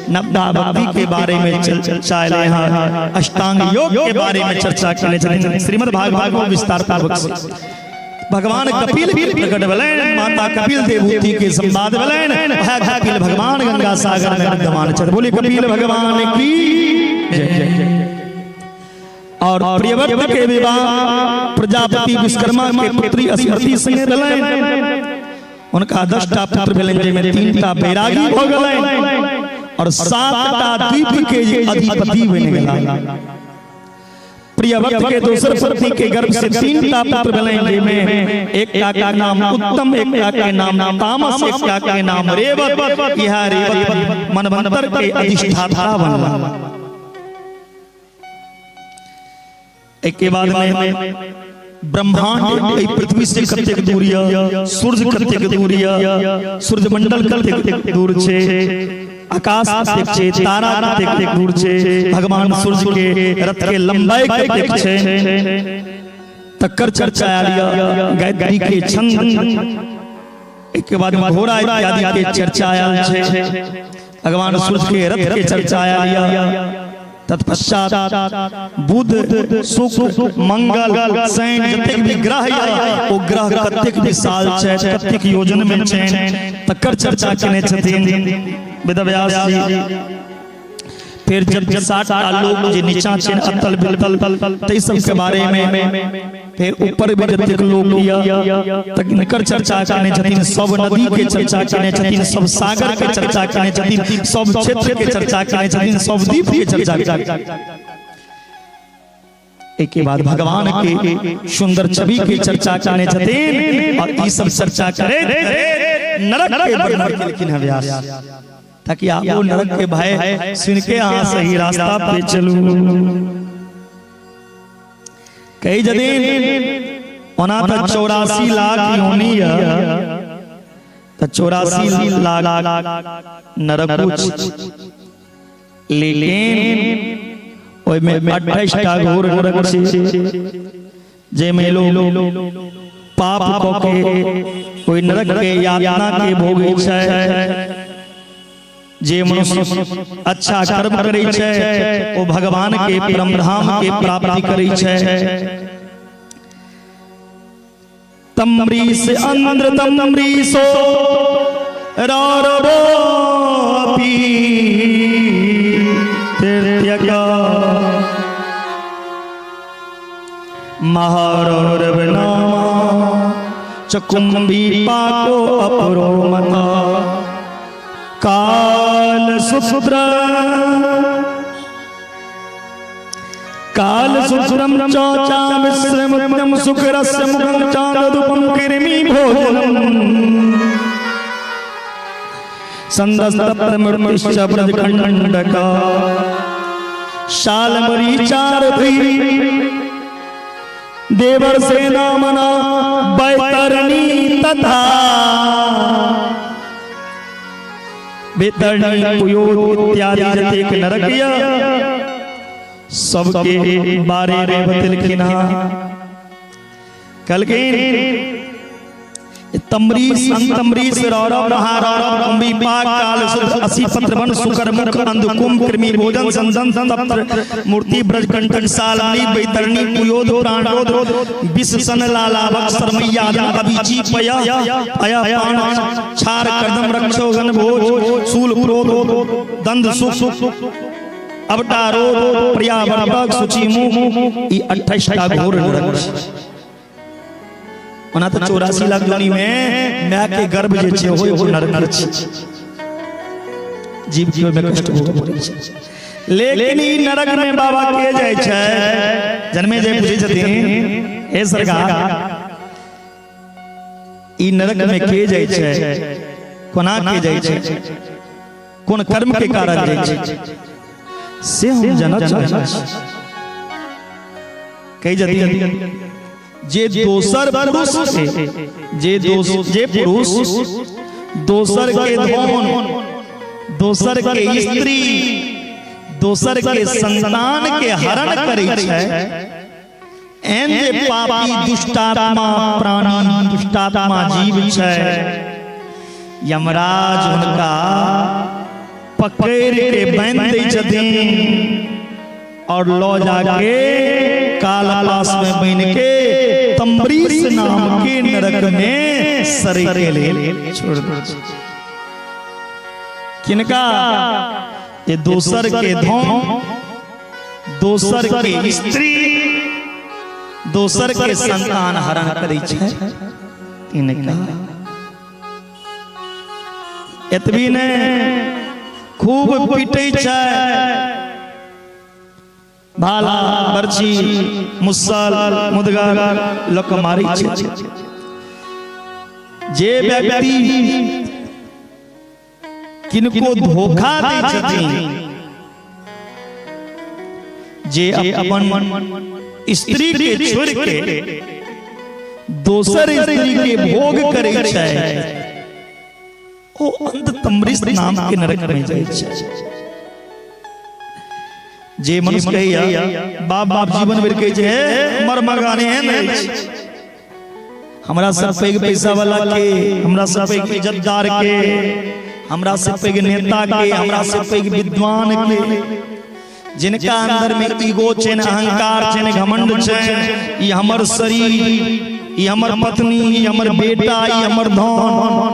नवधा भक्ति के बारे में चर्चा एलै हँ, अष्टांग योग के बारे में चर्चा केने छथिन श्रीमद् भागवत विस्तार पूर्वक। भगवान कपिल प्रकट भेलनि, माता कपिल देवहूति के संवाद भेलनि, वएह कपिल भगवान गंगा सागर में विद्यमान छथि। बोले कपिल भगवान की जय। और प्रियव्रत के विवाह प्रजापति विश्वकर्मा के पुत्री स्मृति संगे भेलनि। उनका 10टा पुत्र भेलनि, जाहिमे 3टा बैरागी भऽ गेलनि और 7टा द्वीप के अधिपति बनि गेला। प्रियव्रत के दोसर पत्नी के गर्भ से 3टा पुत्र भेलनि, जाहिमे एकटा के नाम उत्तम, एकटा के नाम तामस, एकटा के नाम रेवत। यह रेवत मनवंतर के अधिष्ठाता बनला। एक के बाद में ब्रह्मांड पृथ्वी से कतेक दूर यऽ, सूर्य कतेक दूर यऽ, सूर्यमंडल कतेक दूर छै, आकाश कतेक छै, तारा कतेक दूर छै, भगवान सूर्य के रथ के लंबाई कतेक छै, तकर चर्चा आयल यऽ। गायत्री के छंद, एक के बाद घोड़ा इत्यादि के चर्चा आयल छै, भगवान सूर्य के रथ के चर्चा आयल यऽ। तत्पश्चात बुध, शुक्र, मंगल, शनि जतेक भी ग्रह यऽ ओ ग्रह कतेक विशाल छै, कतेक योजन में छै, तकर चर्चा केने छथिन वेदव्यास जी। फिर जब 7टा लोक जे नीचा छै अतल बितल तै सब के बारे में, फिर ऊपर भी जतेक लोक यऽ तकर चर्चा केने छथिन, सब नदी के चर्चा केने छथिन, सब सागर के चर्चा केने छथिन, सब क्षेत्र के चर्चा केने छथिन, सब द्वीप के चर्चा। एक के बाद भगवान के सुंदर छवि के चर्चा केने छथिन और ई सब चर्चा करे नरक के वर्णन केलखिन हैं व्यास, ताकि आप वो नरक के भय सुन के अहाँ सही रास्ता पे चलू। कही जदिन ओना त 84 लाख योनि त 84 लाख नरक, लेकिन ओहिमे 28टा घोर नरक छै, जाहिमे लोग पाप क के ओहि नरक के यातना के भोगै छै। जे मनुष्य अच्छा कर्म करै छै ओ भगवान के परम धाम के प्राप्ति करै छै। तमरीस अंद्र तमरीसो रौरवोपि तिर्यक महारौरव नामा चकुंभी पाको अपरो मता काल सूत्र काल सूत्रम चौचा मिश्रमुक्तम सुखरस्य मुखं चांदुपम कृमि भोजनम संदस्तप्रमृष्ट ब्रजखंडका शालमरीचारधि देवर सेना मना बैतरणी तथा बेतरणी कुयोग इत्यादि जतेक नरक यऽ सबके बारे में बतेलखिन। कहलखिन तमरीस अंतमरीस रौरव महारौरव कुंभीपाक काल शुद्ध असीपत्रवन सुकर मुख अंधकुम कृमि भोजन संदन तप्त मूर्ति ब्रजकंटक सालनी बैतरणी कुयोध प्राणरोध विष सन लालावक शर्मैया अभिची पय अय पान क्षार कर्दम रक्षो गण भोज शूल क्रोध दंद सुख अवटारोध पर्यावर्तक शुचि मुख ई 28 टा घोर नरक छै। ओना तऽ 84 लाख जोनी में माय के गर्भ जे छै ओहो एगो नरक छै। जीव के ओहिमे कष्ट भोगऽ पड़ै छै। लेकिन ई नरक में बाबा के जाइ छै? जन्मे जे पूछै छथिन, हे सरकार, ई नरक में के जाइ छै, कोना के जाइ छै, कोन कर्म के कारण जाइ छै, से हम जानऽ चाहै छी। कही जतिन जे दोसर पुरुष के, जे दोस जे पुरुष दोसर के धन, दोसर के स्त्री, दोसर के संतान के हरण करै छै, एहन जे पापी दुष्टात्मा प्राणी दुष्टात्मा जीव छै, यमराज हुनका पकड़ि के बान्हि दै छथिन और लऽ जाके कालपास में बन के तमरीस नाम के नरक में सड़े के लेल छोड़ दै छै। किनका? ये दोसर के धन, दोसर के स्त्री, दोसर के संतान हरण करै छै तिनका। एतबी ने खूब पीटै छै, भाला बरछी मुसल मुदगर लोक मारै छै। जे व्यक्ति किनको धोखा दै छथिन, जे अपन स्त्री के छोड़ के दोसर स्त्री के भोग करै छै, ओ अंत तमरिस नाम के नरक में जाइ छै। जे मनुष्य कहैया बाप बाप जीवन भरि कहै छै, हे हमर मकान एहन अछि, हमरा सब पैघ पैसा वाला के, हमरा सब पैघ इज्जतदार के, हमरा से पैघ नेता के, हमरा से पैघ विद्वान के, जिनका अंदर में ईगो छनि, अहंकार छनि, घमंड छनि, ई हमर शरीर, ई हमर पत्नी, ई हमर बेटा, ई हमर धन,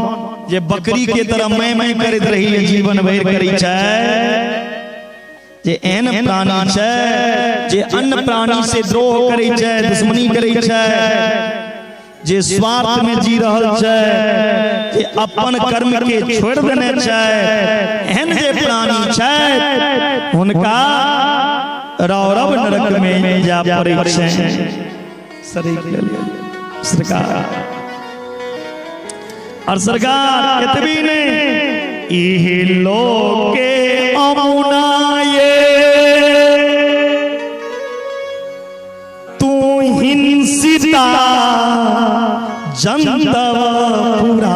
जे बकरी के तरह मैं मैं करैत रही जीवन भरि करै छै, जे एहन प्राणी छै जे अन्य प्राणी से द्रोह करै छै, दुश्मनी करै छै, जे स्वार्थ में जी रहल छै, जे अपन कर्म के छोड़ देने छै, एहन जे प्राणी छै हुनका रौरव नरक में जा पड़ै छै सड़ै के लेल। सरकार और सरकार एतबी नहीं, इही लोके अमुनाये तू हिंसिता जंतव पूरा।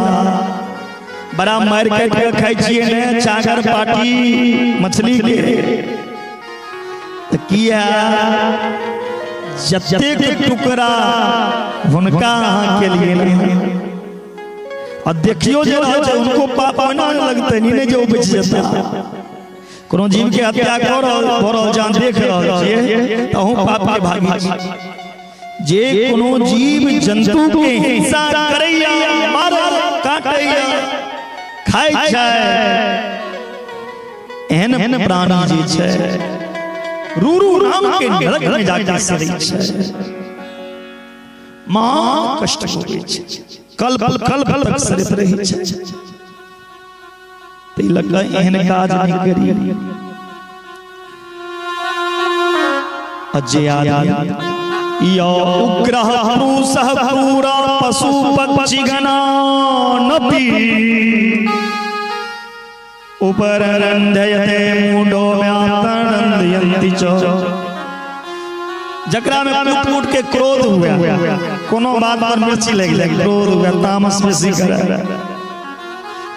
बड़ा मारि काटि के खाइ छियै ने छागर पाटी मछली के, तऽ किया जतेक टुकड़ा हुनका अहाँ के लिए नहीं, आ देखियो जे रहल छै उनको पाप ओहिना लगतै नहीं जे ओ बचि जेता। कोनो जीव के हत्या कऽ रहल भऽ रहल छै, अहाँ देख रहल छियै, तऽ अहूँ पाप के भागी छी। जे कोनो जीव जंतु के हिंसा करैया, मारै काटैया, खाइ छै, एहन प्राणी जे छै रूरू नाम के नरक में जाके सड़ै छै, माँ कष्ट भोगै छै, कल्प कल्प तक सड़ैत रहै छै। ताहि लऽ कऽ एहन काज नहि करी। आ जे आदमी यो उग्रह पुरुषः क्रूर पशु पक्षी गणानपि उपरन्धयते मूढो व्यातनन्दयन्ति च। जकरा में कूट कूट के क्रोध हुआ, कोनो बात पर मिर्ची लग जाए, क्रोध हुआ, तामस बेसी करे,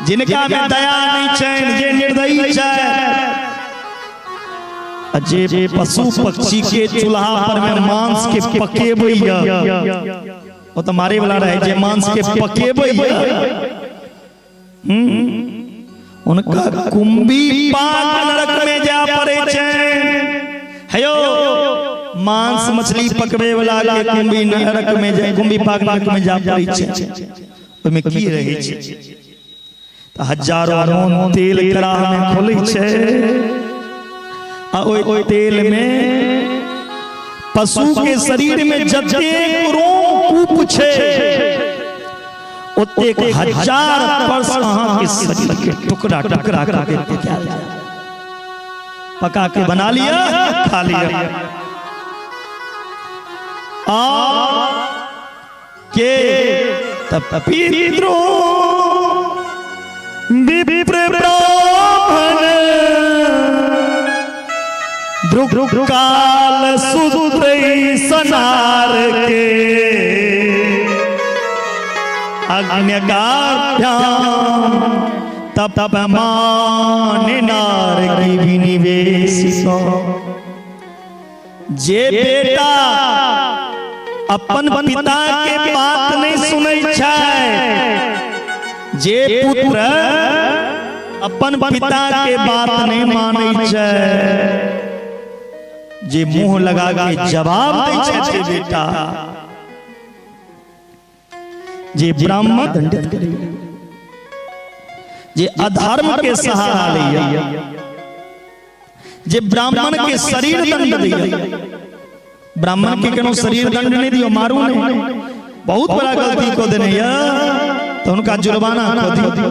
जिनका में दया नहीं छैन, जे निर्दयी छै, जे पशु पक्षी के चूल्हा पर में मांस के पकेबैया, ओ तऽ मारे वाला रहै जे मांस के पकेबै हुनका कुंभी पाक नरक में जा पड़े छै। हेयो मांस मछली पकबे वाला के कुंभी नरक में जा, कुंभी पाक नरक में जा पड़े छै। ओहिमे की रहै छै? तऽ हजारों मोन तेल कड़ाह में खोलै छै आ ओहि तेल में पशु के शरीर में जतेक रोम कूप छै ओतेक हजार वर्ष अहाँ के शरीर के टुकड़ा टुकड़ा करके पकायल जाय। पका के बना लिया, खा लिया। आ के तब पितृ विप्र ब्राह्मण काल शूद्र सनार के अग्न्यगाभ्याम तप मान नार की विनिवेश। जे बेटा अपन पिता के बात नहीं सुनै छै, जे पुत्र अपन पिता के बात नहीं मानै छै, जे मुंह लगा के जवाब दै छै से बेटा, जे ब्राह्मण दंडित करे, जे अधर्म के सहारा लैया, जे ब्राह्मण के शरीर दंड दिया, ब्राह्मण के कोनो शरीर दंड नहीं दियो, मारू नहीं, बहुत बड़ा गलती को देने या तो उनका जुर्माना को दियो,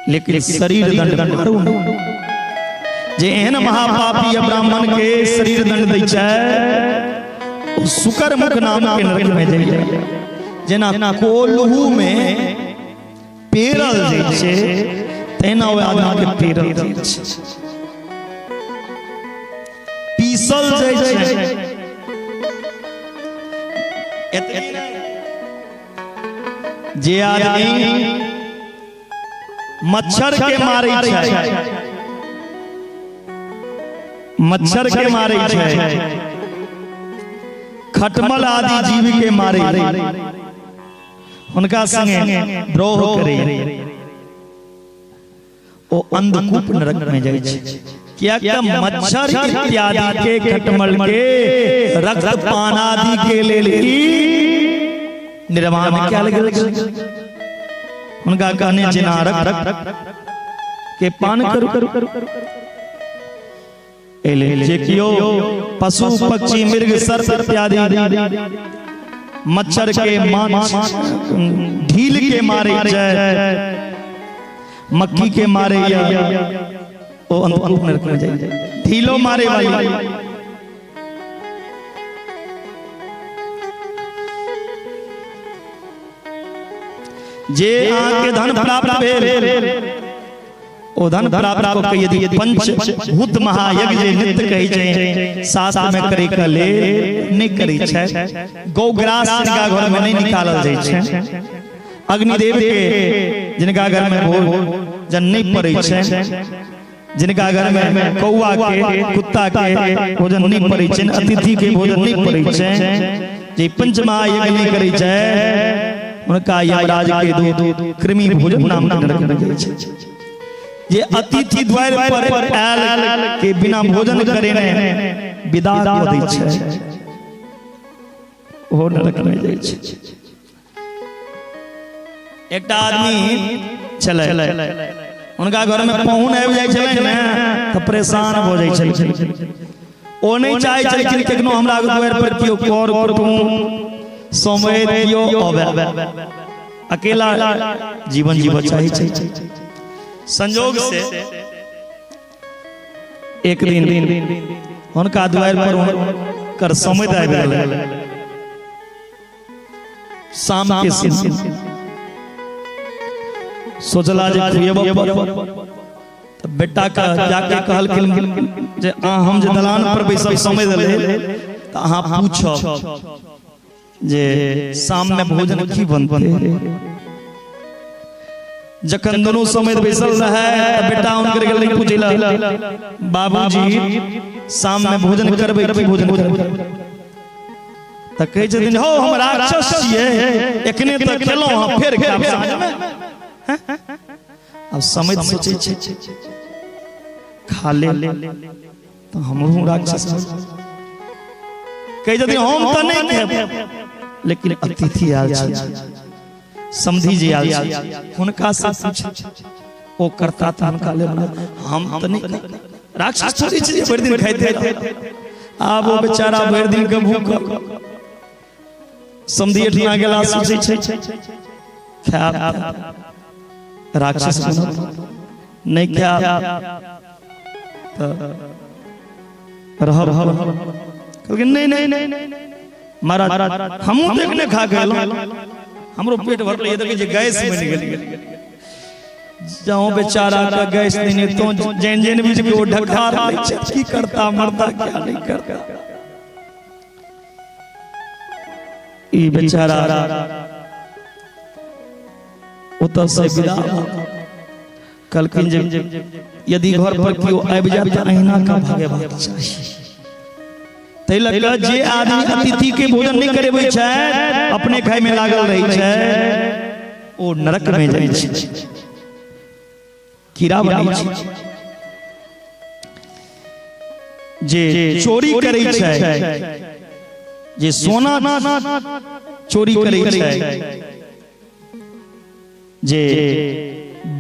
लेकिन शरीर दंड मारू नहीं। जे एहन महापापी या ब्राह्मण के शरीर दंड दै छै ओ सुकर मुख नाम के नरक में जाइए। जेना कोल्हू में पेरल जाइ छै तेना ओहि आदमी के पेरल जाइ छै, पीसल जाइ छै। जे आदमी मच्छर के मारै छै, मच्छर के मारै छै, खटमल आदि जीव के मारे, हुनका संगे द्रोह करे, ओ अंधकूप नरक में जाइ छै। कियाक तऽ मच्छर इत्यादि के खटमल के रक्त पान आदि के लेल ही निर्माण कयल गेल छै। हुनका कहने जेना रक्त के पान करू। जे कियो पशु पक्षी मृग सर्प इत्यादि मच्छर के माछ ढील के मारे छै, मक्खी के मारे या ओ अंधकूप नरक में जाए, ढीलो मारे वाली। जे अहाँ के धन प्राप्त भेल ओ धन प्राप्त कऽ के यदि पंच भूत महायज्ञ जे नित्य कहै छै शास्त्र में करे के लेल नहि करै छै, गौग्रास जिनका घर में नहि निकालल जाइ छै, अग्निदेव के जिनका घर में भोजन नहि पड़ै छै, जिनका घर में कौआ के कुत्ता के भोजन नहि पड़ै छै, अतिथि के भोजन नहि पड़ै छै, जे पंच महायज्ञ नहि करै छै हुनका यमराज के दूत कृमि भोजन नाम के नरक में जाइ छै। जे अतिथि द्वार पर आयल के बिना भोजन करेने विदा कऽ दै छै ओहो नरक में जाइ छै। एकटा आदमी छलै, हुनका घर में पाहुन आबि जाइ छलै ने तऽ परेशान भऽ जाइ छलखिन। ओ नहि चाहै छलखिन कखनो हमरा द्वार पर केओ कर कुटुम समय केओ अबै, अकेला जीवन जीवऽ चाहै छै। संजोग से एक दिन हुनका द्वार पर हुनकर समय आबि गेलै, शाम के समय। सोचला जे खुएबऽ तऽ बेटा के जाके कहलखिन जे अहाँ हम जे दलान पर बैसब समय देलै तऽ अहाँ पूछब जे शाम में भोजन की बनतै। जखन दोनों समय बैसल रहे तऽ बेटा हुनकर गेल पूछै ला, बाबूजी शाम में भोजन करबै की भोजन करबै? तऽ कहै छथिन हौ, हम राक्षस छियै, एखने तऽ खेलहुँ हँ, फेर खायब साँझमे। आब समझ सोचै छै खा ले तऽ हमहूँ राक्षस। कहै छथिन हम तऽ नहि खायब, लेकिन अतिथि आयल छै, समधी जी आयल छै, हुनका से पूछ, ओ करता तऽ हुनका ले, हम तऽ नहि, राक्षस थोड़ी छै जे भरि दिन खाइते। आब ओ बेचारा भरि दिन के भूख, समधी एठना गेला, सोचै छै खायब राक्षस बनब, नहि खायब तऽ रहब। कहलखिन नहीं नहीं नहीं महाराज, हमहूँ तऽ एखने खा के एलहुँ, हमरो पेट भरल, देखै छियै गैस बनि गेल। जहाँ बेचारा का गैस देने तो जैन जैन बीच के वो ढकार लै छै, की करता मरता, क्या नहीं करता। ई बेचारा ओतऽ से विदा कहलखिन जे यदि घर पर केओ आबि जाय तऽ अहिना का भगेबाक चाही। ताहि लऽ कऽ जे आदमी अतिथि के भोजन नहि करेबै छै, अपने खाय में लागल रहै छै, ओ नरक में जाइ छै, कीड़ा बनै छै। जे चोरी करै छै, जे सोना चोरी करै छै, जे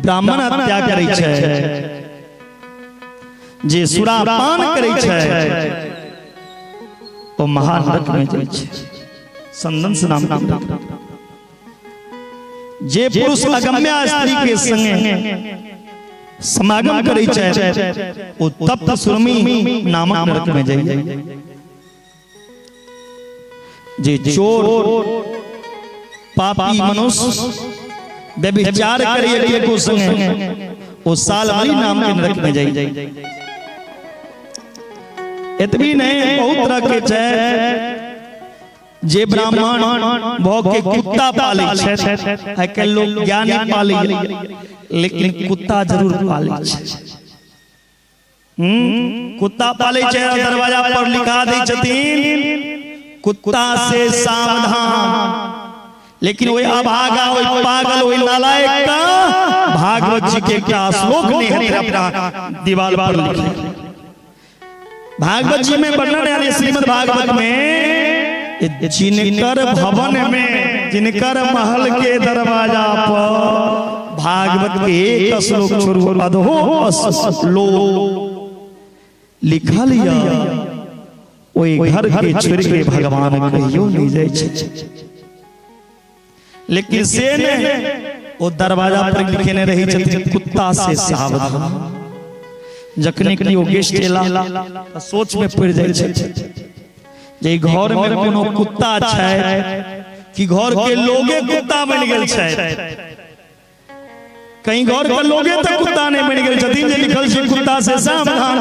ब्राह्मण हत्या करै छै, जे सुरापान करै छै, ओ महानरक में जाइ छै, संदंश नाम के। जे पुरुष अगम्य स्त्री के संगे समागम करै छै, ओ तप्त सुरमी नामक नरक में जाइ। जे चोर, पापी मनुष्य व्यभिचार करे केको संगे, ओ सालमली नाम के नरक में जाइ। एतबी नहीं, बहुत तरह के छै। जे ब्राह्मण भऽ के कुत्ता पालै छै, आइ काल्हि लोग ज्ञानी पालै, लेकिन कुत्ता जरूर पालै छै। कुत्ता पालै छै, दरवाजा पर लिखा दै छथिन कुत्ता से सावधान, लेकिन ओहि अभागा, ओहि पागल, ओहि नालायक का भागवत जी के एकटा श्लोक नहीं हेतै अपना दीवार पर लिखे। भागवत जी में वर्णन है, श्रीमद् भागवत में, जिनकर भवन में, जिनकर महल के दरवाजा पर भागवत के एक श्लोक छोड़ू, अधो श्लोक लिखल या, ओहि घर के छोड़ के भगवान कहियो नहीं जाइ छै। लेकिन से नहीं, ओ दरवाजा पर लिखेने रही छथिन कुत्ता से सावधान। जखने केओ गेस्ट एला तऽ सोच में पड़ि जाइ छै जे घर में कोनो कुत्ता छै कि घर के लोगे कुत्ता बनि गेल छै। कहीं घर के लोगे तऽ कुत्ता नहीं बनि गेल छथिन जे लिखल छै कुत्ता से सावधान।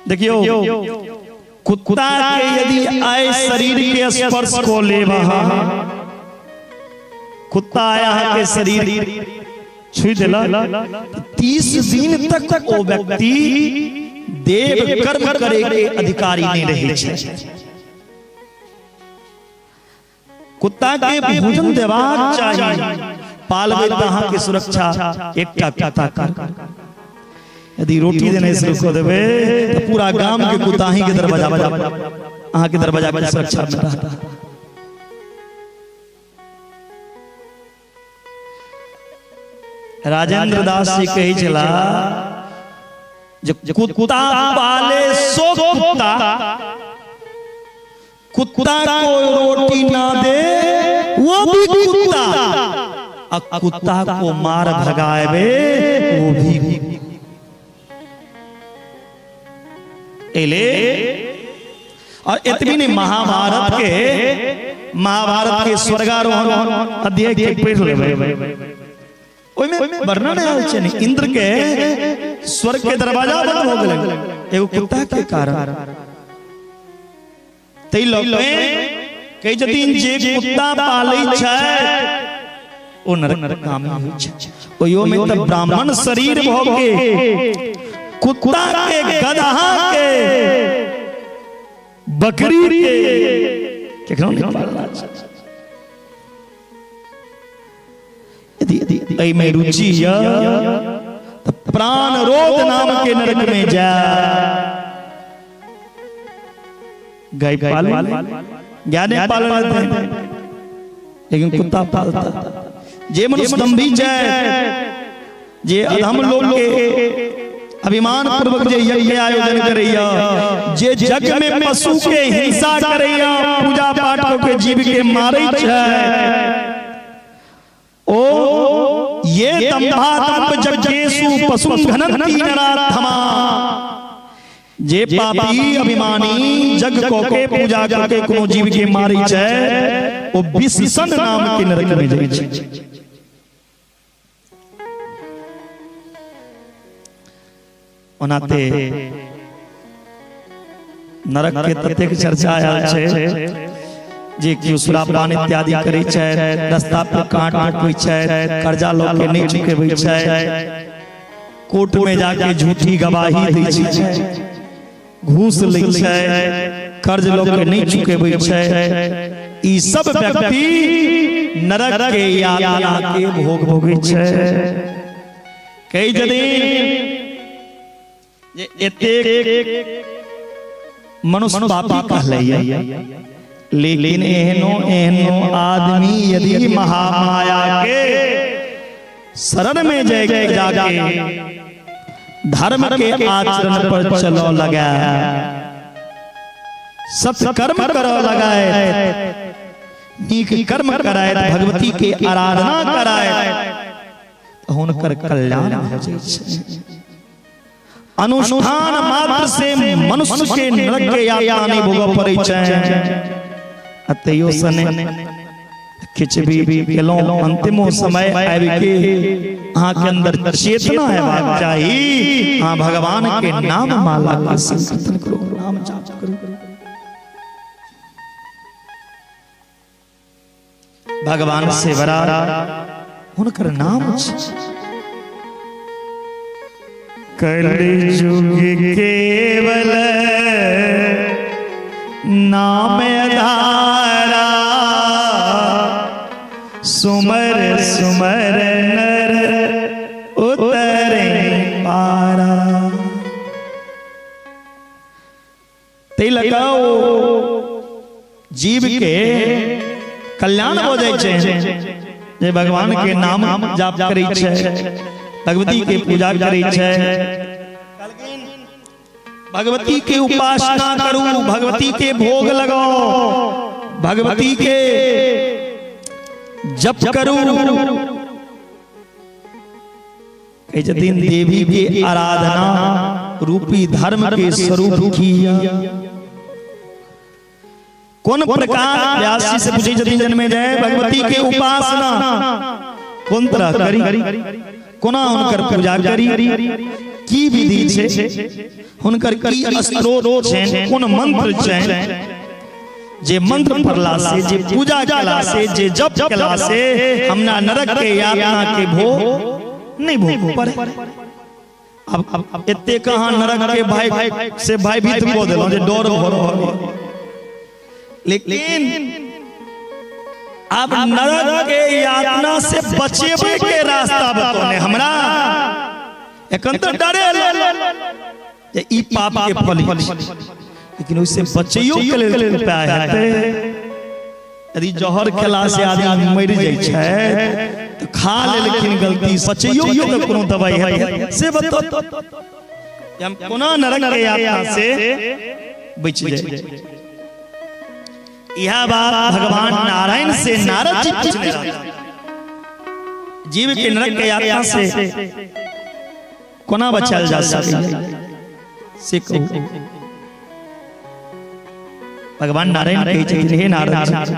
देखियो, कुत्ता के यदि आए शरीर के स्पर्श को ले, कुत्ता आया के शरीर छुई देला, 30 दिन तक ओ व्यक्ति देव कर्म करे के अधिकारी नहीं रहे छै। कुत्ता के भोजन देबाक चाही, पालबै तऽ अहाँके सुरक्षा एकटा कुत्ता कर। यदि रोटी देने शुरू कऽ देबै तऽ पूरा गाम के कुत्ता अहीं के दरवाजा पर, अहाँके दरवाजा के सुरक्षा में रहता। राजेंद्र दास जी कहै छला जे कुत्ता पाले सो कुत्ता, कुत्ता को रोटी ना दे वो भी कुत्ता, आ कुत्ता को मार भगावे वो भी। एले और एतबी नहीं, महाभारत के स्वर्गारोहण अध्याय के पढ़ लेबै, ओहिमे वर्णन आयल छै ने, इंद्र के स्वर्ग के दरवाजा बंद हो गेलै एगो कुत्ता के कारण। तै लऽ के कहै छथिन जे कुत्ता पालै छै ओ नरक कामी होइ छै। ओहियो में तऽ ब्राह्मण शरीर भऽ के कुत्ता के, गदहा के बकरी के केकरो नहि पालना छै। यदि एहिमे रुचि यऽ तऽ प्राण रोध नाम के नरक में जाय। गाय पालू, ज्ञाने पालन, लेकिन कुत्ता पालता। जे मनुष्य दम्भी छै, जे अधम लोग के अभिमान पूर्वक जे यज्ञ आयोजन करैया, जे जग में पशु के हिंसा करैया, पूजा पाठ के जीव के मारै छै, ओ ये दंभा दंभ जज्ञेषु पशुं घनंती नराधमा, जे पापी अभिमानी जग को के पूजा करके कोनो जीव के मारै छै, ओ विषसन नाम के नरक में जाइ छै। ओना ते नरक के ततेक चर्चा आयल छै जे केओ सुरापान इत्यादि करै छै, रास्ता पर कांट रोपै छै, कर्जा लऽ के नहि चुकेबै छै, कोर्ट में जाके झूठी गवाही दै छै, घूस लै छै, कर्ज लऽ के नहि चुकेबै छै, ई सब व्यक्ति नरक के यातना के भोग भोगै छै। कहै छथिन जे एतेक मनुष्य पापी कहलैया, लेकिन एहनो एहनो आदमी यदि महामाया के शरण में जाके धर्म के आचरण पर चलो लगा, सत्कर्म करो लगाए, नीक कर्म कराए, भगवती के आराधना कराए, हुनकर कल्याण भऽ जाइ छै। अनुष्ठान मात्र से मनुष्य के नरक के यातना नहीं भोगऽ पड़ै छै। आ तैयो सने किछु भी केलहुँ, अंतिमो समय आबि के अहाँके अंदर चेतना हेबाक चाही, अहाँ भगवान के नाम माला के संकीर्तन करू, नाम जाप करू। भगवान से बड़ा हुनकर नाम छै। कलयुग केवल नाम आधारा, सुमर सुमर नर उतरे पारा। ताहि लऽ कऽ ओ जीव के कल्याण भऽ जाइ छै जे भगवान के नाम जाप करै छै, भगवती के पूजा करै छै। भगवती के उपासना करू, भगवती के भोग लगाओ, भगवती के जप करू। कहै छथिन देवी के आराधना रूपी धर्म के स्वरूप किया। कोन प्रकार व्यास जी से पूछै छथिन जन्मे जय, भगवती के उपासना कोन तरह करी, कोना हुनकर पूजा करी, की विधि छै, हुनकर की स्त्रोत छै, कोन मंत्र छै, जे मंत्र पढ़ला से, जे पूजा केला से, जे जप केला से हमरा नरक के यातना के भोग नहीं भोग पड़े। अब एते कहाँ नरक के भाई से भयभीत कऽ देलहुँ जे डर भऽ रहल। लेकिन अब नरक के यातना से बचेबे के रास्ता बतौने हमरा। एखन तऽ डरे जे ई पाप के फल, लेकिन ओहिसे बचैयो के लेल उपाय हेतै। यदि जहर खेला से आदमी मरि जाइ छै तऽ खा लेलखिन गलती, बचैयो के तऽ कोनो दवाई हेतै, से बताउ हम कोना नरक के यातना से बचि जाइ। यह बात भगवान नारायण से नारद जी पूछने रहथिन, जीव के नरक के यातना से कोना बचायल जा सकैए से कहू। भगवान नारायण कहै छथिन, हे नारद जी,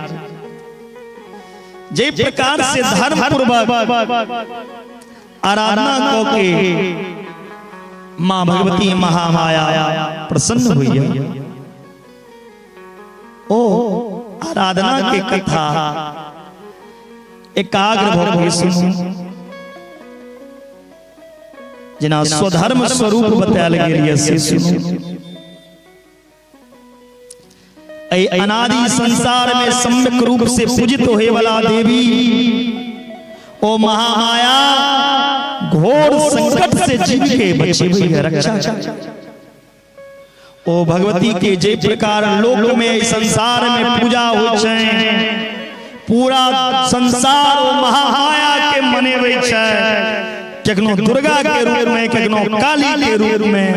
जे प्रकार से धर्म पूर्वक आराधना कऽ के माँ भगवती महामाया प्रसन्न होइए, ओ आराधना के कथा एकाग्र भऽ के सुनू, जेना स्वधर्म स्वरूप बतायल गेल यऽ से सुनू। एहि अनादि संसार में सम्यक रूप से पूजित होए वाला देवी ओ महामाया घोर संकट से जीव के बचेबै है, रक्षा। ओ भगवती के जे प्रकार लोक में संसार में पूजा हो छै, पूरा संसार ओ महामाया के मनेबै छै, कखनो दुर्गा के रूप में, कखनो काली के रूप में,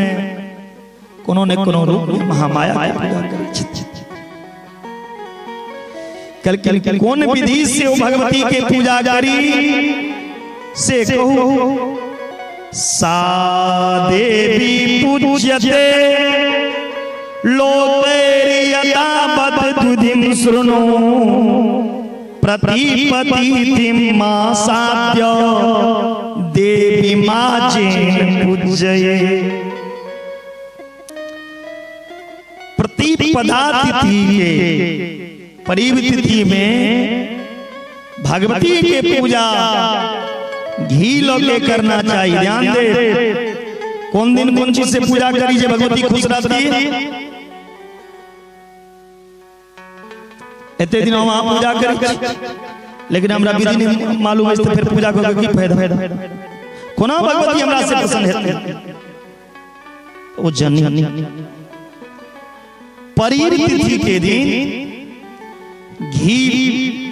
कोनो ने कोनो रूप में महामाया के पूजा करै छथिन। कल कोन विधि से ओ भगवती के पूजा करी से कहू। सा देवी पूज्यते लोकैर्यतावत् दुधिं शृणु प्रतिपतिथिं मासाद्य देवी माजेन पूजये। प्रतिपदा तिथि के परीब तिथि में भगवती के पूजा घी लगे करना चाहिए। ध्यान दे, कौन दिन कौन चीज से पूजा करी जे भगवती खुश रहती। एते दिन हम पूजा करी लेकिन हमरा विधि नहीं मालूम है, तो फिर पूजा करके की फायदा, कोना भगवती हमरा से प्रसन्न हेतै। ओ जननी परीर तिथि के दिन घी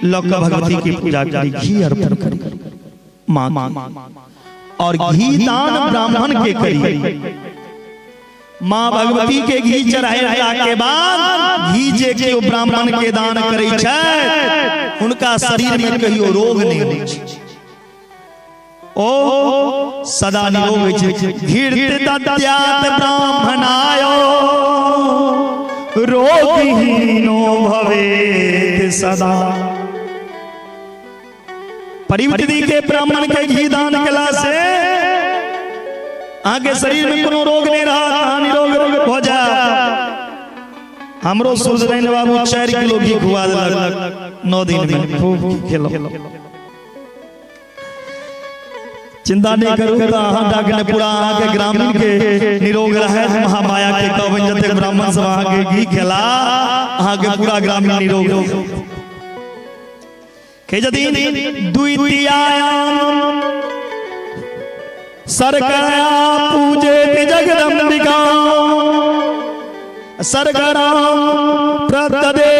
लग भगवती की पूजा करी, घी अर्पण करी माँ, और घी दान ब्राह्मण के करी। माँ भगवती के घी चढ़ाला के बाद घी जे केओ ब्राह्मण के दान करै छै उनका शरीर में कहियो रोग नहीं होइ छै, ओ सदा निरोग होइ छै। घृत दद्यात ब्राह्मणाय रोगहीनो भवेत सदा। परिवृत्ति के ब्राह्मण के घी दान केला से आगे शरीर में कोनो रोग नहीं रहा, निरोग हो जा। हमरो सुरजन बाबू 4 किलो घी खुआ देलक 9 दिन में, खूब खेलो। चिंता नहीं करू तो अहाँ डाकने पूरा अहाँ के ग्रामीण के निरोग रहे। महामाया के कहबनि जते ब्राह्मण सब अहाँ के घी खेला अहाँ के पूरा ग्रामीण निरोग। कहै छथिन द्वितीयायाम सरकरा पूजे जगदम्बिका सरकराम प्रतदे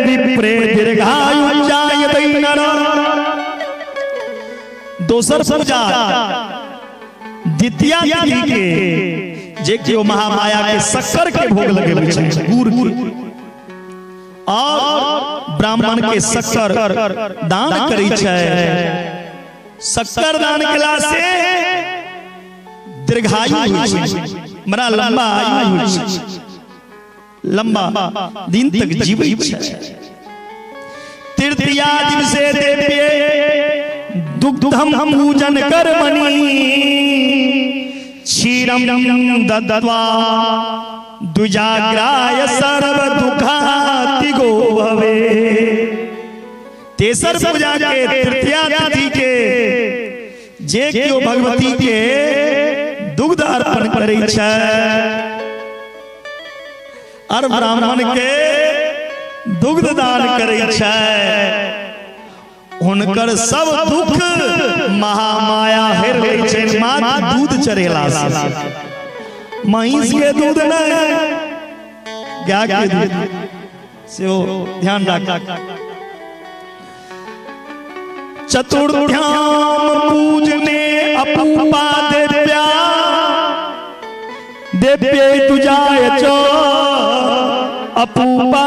विप्रे दीर्घायु जायते नर। दोसर पूजा द्वितीया तिथि के जे केओ महामाया के शक्कर के भोग लगेबै छै, गुड़ के, और ब्राह्मण के शक्कर दान करै छै। शक्कर दान केला से दीर्घायु होइ छै, बड़ा लंबा आयु होइ छै, लंबा दिन तक जीवै छै। तृतीया दिवसे देव्ये दुग्धम पूजन कर्मणि क्षीरम दत्त्वा द्विजाग्राय सर्व दुःखातिगो भवे। तेसर पूजा के तृतीया तिथि के जे केओ भगवती के दुग्ध अर्पण करै छै और ब्राह्मण के दुग्ध दान करै छै, हुनकर सब दुख महामाया हेर लै छै। मात्र दूध चढ़ेला से, महींस के दूध नहीं, गाय के दूध से ध्यान रख। चतुर्थ्याम पूजने अपूपा देव्या देव्ये तुजाय च अपूपा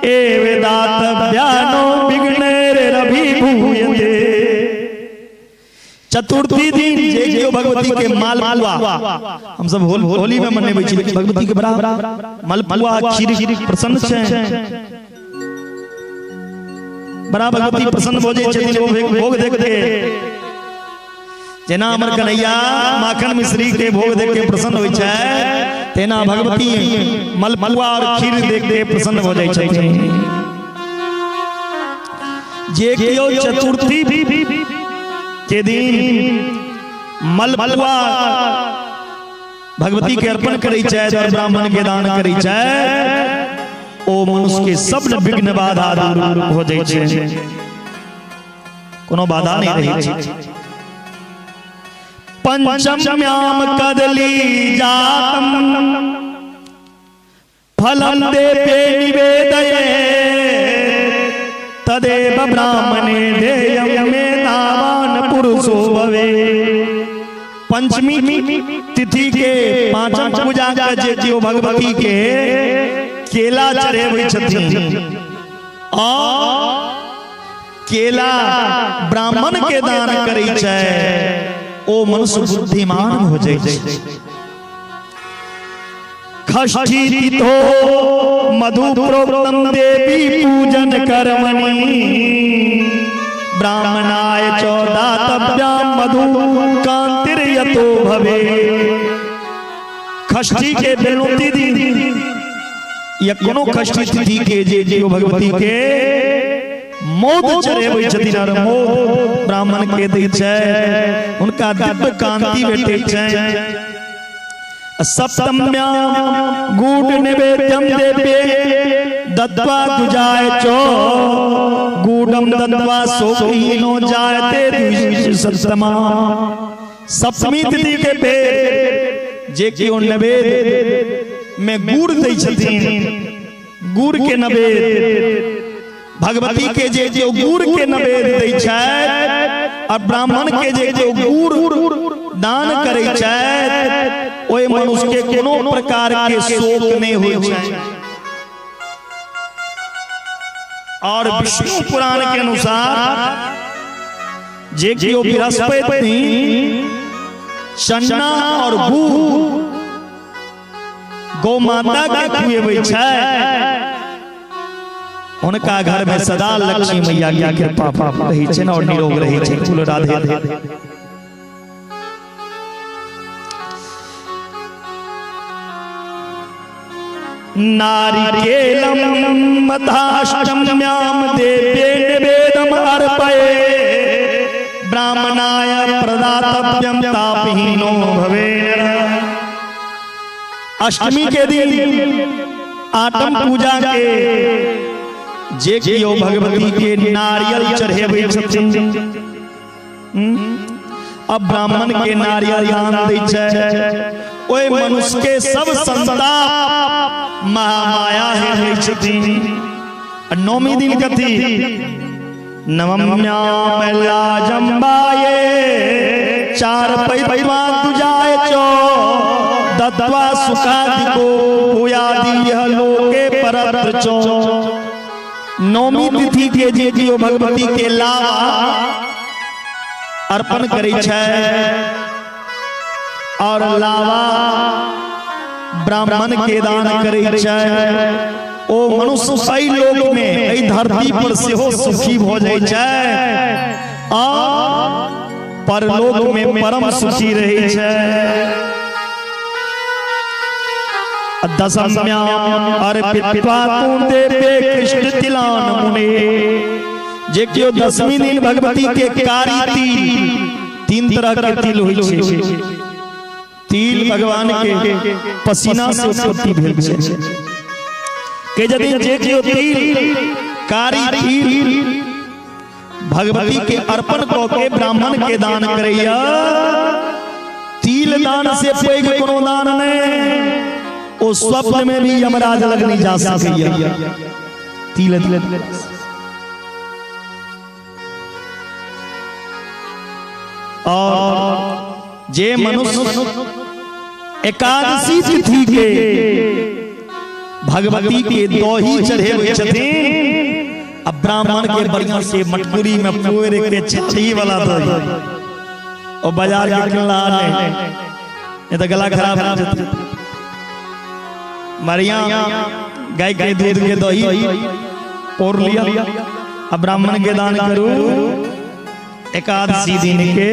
एव दातव्यानो विघ्नेरभिभूयते। चतुर्थी दिन जे केओ भगवती के मालपुआ, हम सब होली में मनेबै छी, लेकिन भगवती के बड़ा मालपुआ खीर प्रसन्न छै, बड़ा भगवती प्रसन्न भऽ जाइ छथिन ओ भोग देख के। जेना हमर कन्हैया माखन मिश्री के भोग देख के प्रसन्न होइ छै, तेना भगवती मलपुआ और खीर देख के प्रसन्न भऽ जाइ छथिन। जे केओ चतुर्थी के दिन मलपुआ भगवती के अर्पण करै छै और ब्राह्मण के दान करै छै, ओ ओ मनुष्य के सब विघ्न बाधा दूर हो जाइ छै, कोनो बाधा नहीं रहै छै। पंचम्याम कदली जातम फलम देवे निवेदये तदेव ब्राह्मणे देयं मे दावान पुरुषो भवे। पंचमी तिथि के पांचम पूजा के जे केओ भगवती के केला चढ़ेबै छथिन आ केला ब्राह्मण के दान करै छै, ओ मनुष्य बुद्धिमान हो जाइ छै। षष्ठी तिथो मधु प्रोक्तम देवी पूजन कर्मणि ब्राह्मणाय च दातव्याम मधु कांतिर्यतो भवे। षष्ठी के बेलौती दिन या कोनो षष्ठी तिथि के जे जे भगवती के मोद चढ़ेबै छथिन और मोद ब्राह्मण के दै छै, उनका दिव्य कांति भेटै छै। सप्तम्याम गूढ़ निवेद्यम देवे दत्वा दुजाय चो गूढ़म दत्वा शोकहीनो जायते सप्तमा। सप्तमी तिथि के बेर जे केओ नैवेद्य में गुड़ दै छथिन, गुड़ के नैवेद्य भगवती के जे केओ गुड़ के नैवेद्य दै छथि और ब्राह्मण के जे केओ गुड़ दान करै छथि, ओहि मनुष्य के कोनो प्रकार के शोक नहीं होइ छै। और विष्णु पुराण के अनुसार जे केओ बृहस्पति दिन चना और गुड़ गौ माता के खुएबै छै, उनका घर में सदा लक्ष्मी मैया के कृपा रहै छै और निरोग रहै छै। बोलो राधे। नारिकेलम मथाष्टम्याम देवे निवेदम अर्पये ब्राह्मणाय प्रदातव्यम तापहीनो भवेन। अष्टमी के दिन आटम पूजा के जे केओ भगवती के नारियल चढ़ेबै छथिन, अब ब्राह्मण के नारियल दान दै छै, ओहि मनुष्य के सब संताप महामाया हे छथिन। नौमी दिन कथी नवम्याम लाजम्बाये चार पैतवा दुजाय चो दत्वा सुखादिको भूयादि लोके परत्र चो। नौमी तिथि के जे केओ भगवती के लावा अर्पण करै छै और लावा ब्राह्मण के दान करै छै, ओ मनुष्य एहि लोक में एहि धरती पर सेहो सुखी भऽ जाइ छै आ परलोक में परम सुखी रहै छै। दशम्याम अर्पित्वा तू देवे कृष्ण तिलान मुने। जे केओ दसवीं दिन भगवती के कारी तिल, तीन तरह के तिल होइ छै, तिल भगवान के पसीना से उत्पत्ति भेल छै के यदि जे केओ तिल कारी तिल भगवती के अर्पण कऽ के ब्राह्मण के दान करैया, तिल दान से पैघ कोनो दान नहि, ओ स्वप्न में भी यमराज लग नहीं जा सकैया। तिल और जे मनुष्य एकादशी तिथि के भगवती के दही चढ़ेबै छथिन, अब ब्राह्मण के बढ़िया से मटकुरी में पोर के छाली वाला दही और बाजार के किनला नहीं तो गला खराब हो जेतै। मरिया गाय के दूध के दही पोर लिया, अब ब्राह्मण के दान करू एकादशी दिन के,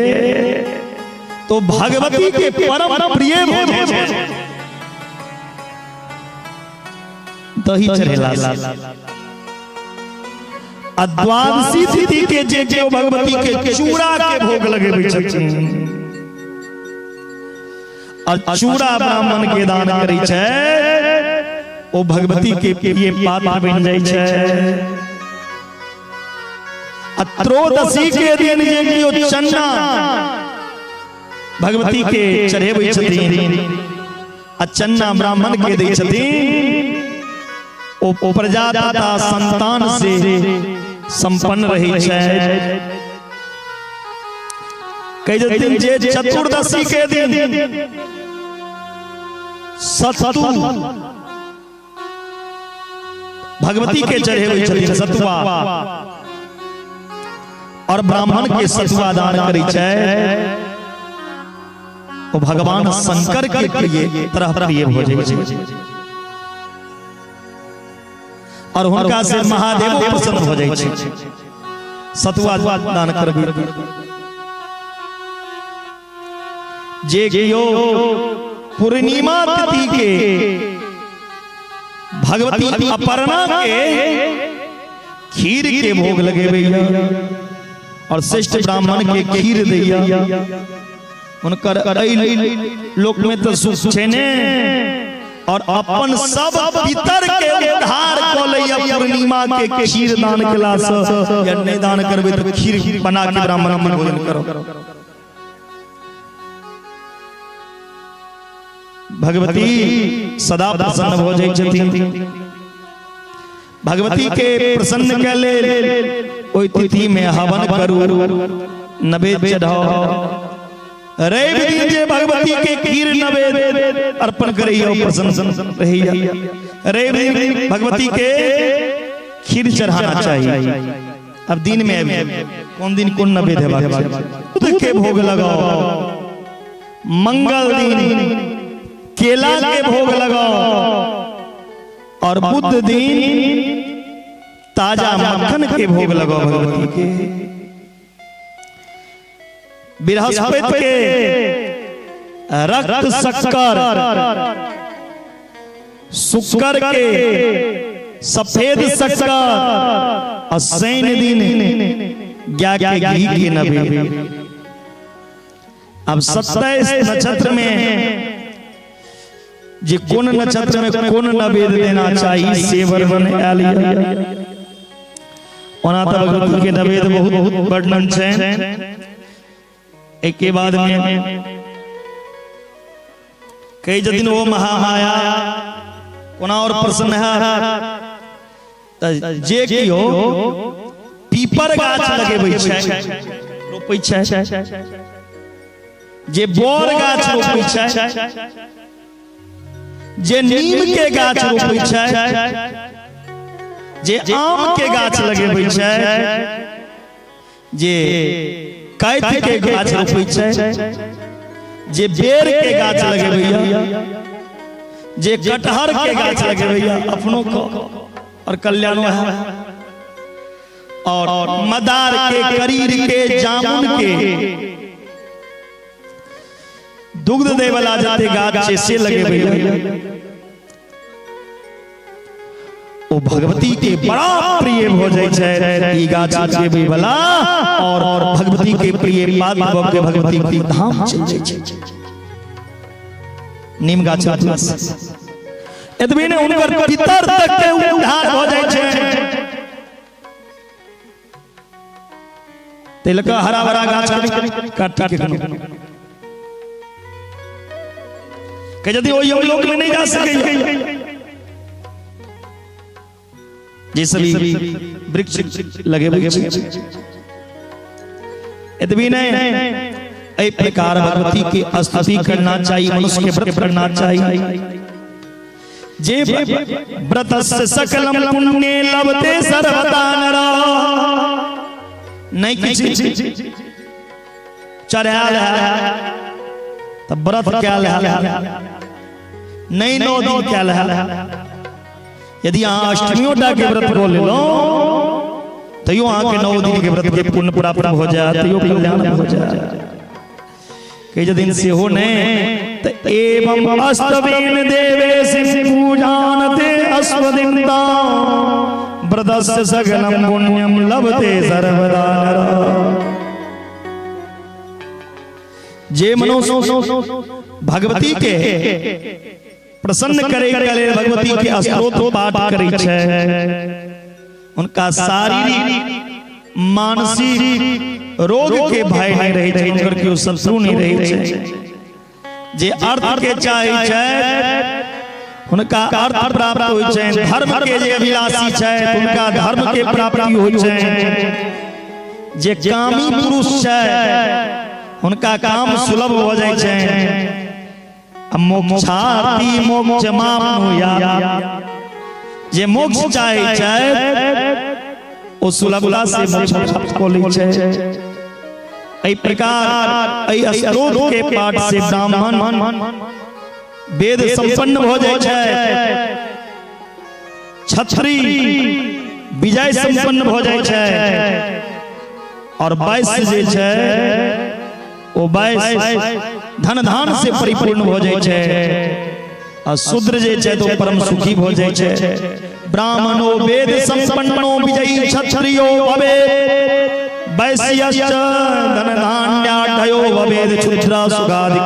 तो भगवती के परम प्रिय भोजन दही चढ़ेला। द्वादशी तिथि के जे जे भगवती के चूड़ा के भोग लगेबै छथिन और चूड़ा ब्राह्मण के दान करै छै, ओ भगवती के प्रिय पात्र बनि जाइ छै। आ त्रयोदशी के दिन जे केओ चन्ना भगवती के चढ़ेबै छथिन आ चन्ना ब्राह्मण के दै छथिन, ओ प्रजा तथा संतान से संपन्न रहै छै। कहै छथिन जे चतुर्दशी के दिन सत्तू भगवती के चढ़ेबै छथिन सतुआ और ब्राह्मण के सतुआ दान करै छै, ओ भगवान शंकर के प्रिय तरह प्रिय हो जाइ छै और हुनका से महादेव प्रसन्न हो जाइ छै। सतुआ दान करबै जे केओ पूर्णिमा तिथि के भगवती अपर्णा के खीर के भोग लगेबैया और श्रेष्ठ ब्राह्मण के खीर दैया, हुनकर लोक में तो सुख छै ने, और अपन सब पितर के उद्धार कऽ लैया पूर्णिमा के खीर दान केला से, या नहीं दान करबै तऽ खीर बना के ब्राह्मण के भोजन करो। भगवती सदा प्रसन्न भऽ जाइ छथिन। भगवती के प्रसन्न के लेल ओहि तिथि में हवन करू, नैवेद्य चढ़ाओ। रवि दिन जे भगवती के खीर नैवेद्य अर्पण करैया प्रसन्न रहैया। रवि दिन भगवती के खीर चढ़ाना चाहिए। अब दिन में अभी कौन दिन कौन नैवेद्य हेबाक छै, दूध के भोग लगाओ। मंगल दिन केला के भोग लगाओ और बुध दिन ताजा मक्खन के भोग लगाओ भगवती के। बृहस्पति के रक्त शक्कर, शुक्र के सफेद शक्कर और शनि दिन गाय के घी के नैवेद्य। अब 27 नक्षत्र में जे कोन नक्षत्र में कोन नैवेद्य देना चाहिए से वर्णन आयल। ओना तऽ भगवती के नैवेद्य बहुत बहुत वर्णन छै। एक बाद में कई जदिन ओ महामाया कोना और प्रसन्न है तऽ जे कियो पीपर गाछ लगेबै छै, रोपै छै, जे बोर गाछ रोपै छै, जे नीम के गाछ रोपै छै, जे आम के गाछ लगेबै छै, जे कैत के गाछ रोपै छै, जे बेर के गाछ लगेबैया, जे कटहर के गाछ लगेबैया, अपनो को और कल्याणो है, और मदार के, करीर के, जामुन के, दुग्ध दे वाला जते गाछ छै से लगेबैया, ओ भगवती के बड़ा प्रिय हो जाइ छै ई गाछ लगेबै वाला, और भगवती के प्रिय पाद भऽ के भगवती के धाम चलि जाइ छै। नीम गाछ एतबे ने हुनकर पितर तक के उद्धार भऽ जाइ छै। ताहि लऽ कऽ हरा भरा गाछ काट के के यदि ओहि यमलोक में नहीं जा सके, जे सभी वृक्ष लगेबै छै। एतबी नहीं, एहि प्रकार भगवती के स्तुति करना चाहिए, मनुष्य के व्रत करना चाहिए। जे व्रत से सकलम पुण्य लभते सर्वदा नरा, नहीं किछि चढ़ायल है तब व्रत कैल है, नहीं 9 दिन कैल है। यदि अहाँ अष्टमियों टा के व्रत कऽ लेलहुँ तैयो अहाँके 9 दिन के व्रत के पुण्य प्राप्त हो जायत, तैयो कल्याण हो जायत। कहि दिन सेहो नहि तऽ एवं अस्तवेन देवेशिं पूजानते अश्वदिन्ता व्रतस्य सकलं पुण्यं लभते सर्वदा नरः। जे मनुष्य भगवती के प्रसन्न करे के लेल भगवती के स्तोत्र पाठ करै छै, उनका शारीरिक मानसिक रोग के भय नहीं रहै छै, हुनकर केओ शत्रु नहीं रहै छै। जे अर्थ के चाहे छै हुनका अर्थ प्राप्त होइ छै, धर्म के जे अभिलाषी छै हुनका धर्म के प्राप्ति होइ छै। जे कामी पुरुष छै हुनका काम सुलभ हो जाइ छै। मोक्षार्थी मोक्ष माप्नुयात्, जे मोक्ष चाहे छै ओ सुलभता से मोक्ष प्राप्त कऽ लै छै। एहि प्रकार एहि स्त्रोत के पाठ से ब्राह्मण वेद संपन्न भऽ जाइ छै, क्षत्रिय विजय संपन्न भऽ जाइ छै, और वैश्य जे छै ओ वैश्य धन धान से परिपूर्ण भऽ जाइ छै, आ शूद्र जे छै तो परम सुखी भऽ जाइ छै। ब्राह्मणो वेद संपन्नो विजयी क्षत्रियो भवेत्, वैश्यश्च धन धान्याढयो भवेत् क्षुद्र सुखादि।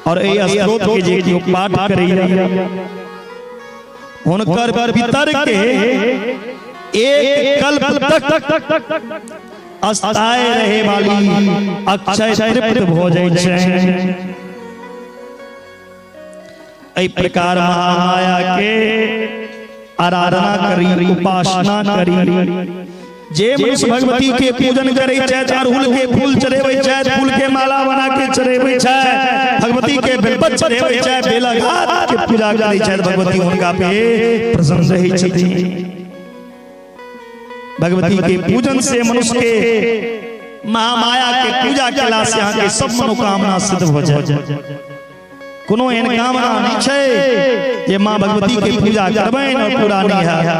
और एहि स्त्रोत के जे केओ पाठ करैया हुनकर पितर के एक कल्प तक अस्ताय रहे वाली अक्षय तृप्त भऽ जाइ छै। एहि प्रकार महामाया के आराधना करी, उपासना करी। जे मनुष्य भगवती के पूजन करै छै, अड़हुल के फूल चढ़ेबै छै, फूल के माला बना के चढ़ेबै छै, भगवती के बेलपत्र चढ़ेबै छै, बेलघात के पूजा करै छै, भगवती हुनका पे प्रसन्न रहै छथिन। भगवती के पूजन से मनुष्य के महामाया के पूजा केला से अहाँ के सब मनोकामना सिद्ध हो जाए। कोनो एहन कामना नहीं छै जे माँ भगवती के पूजा करबनि और पूरा नहीं है।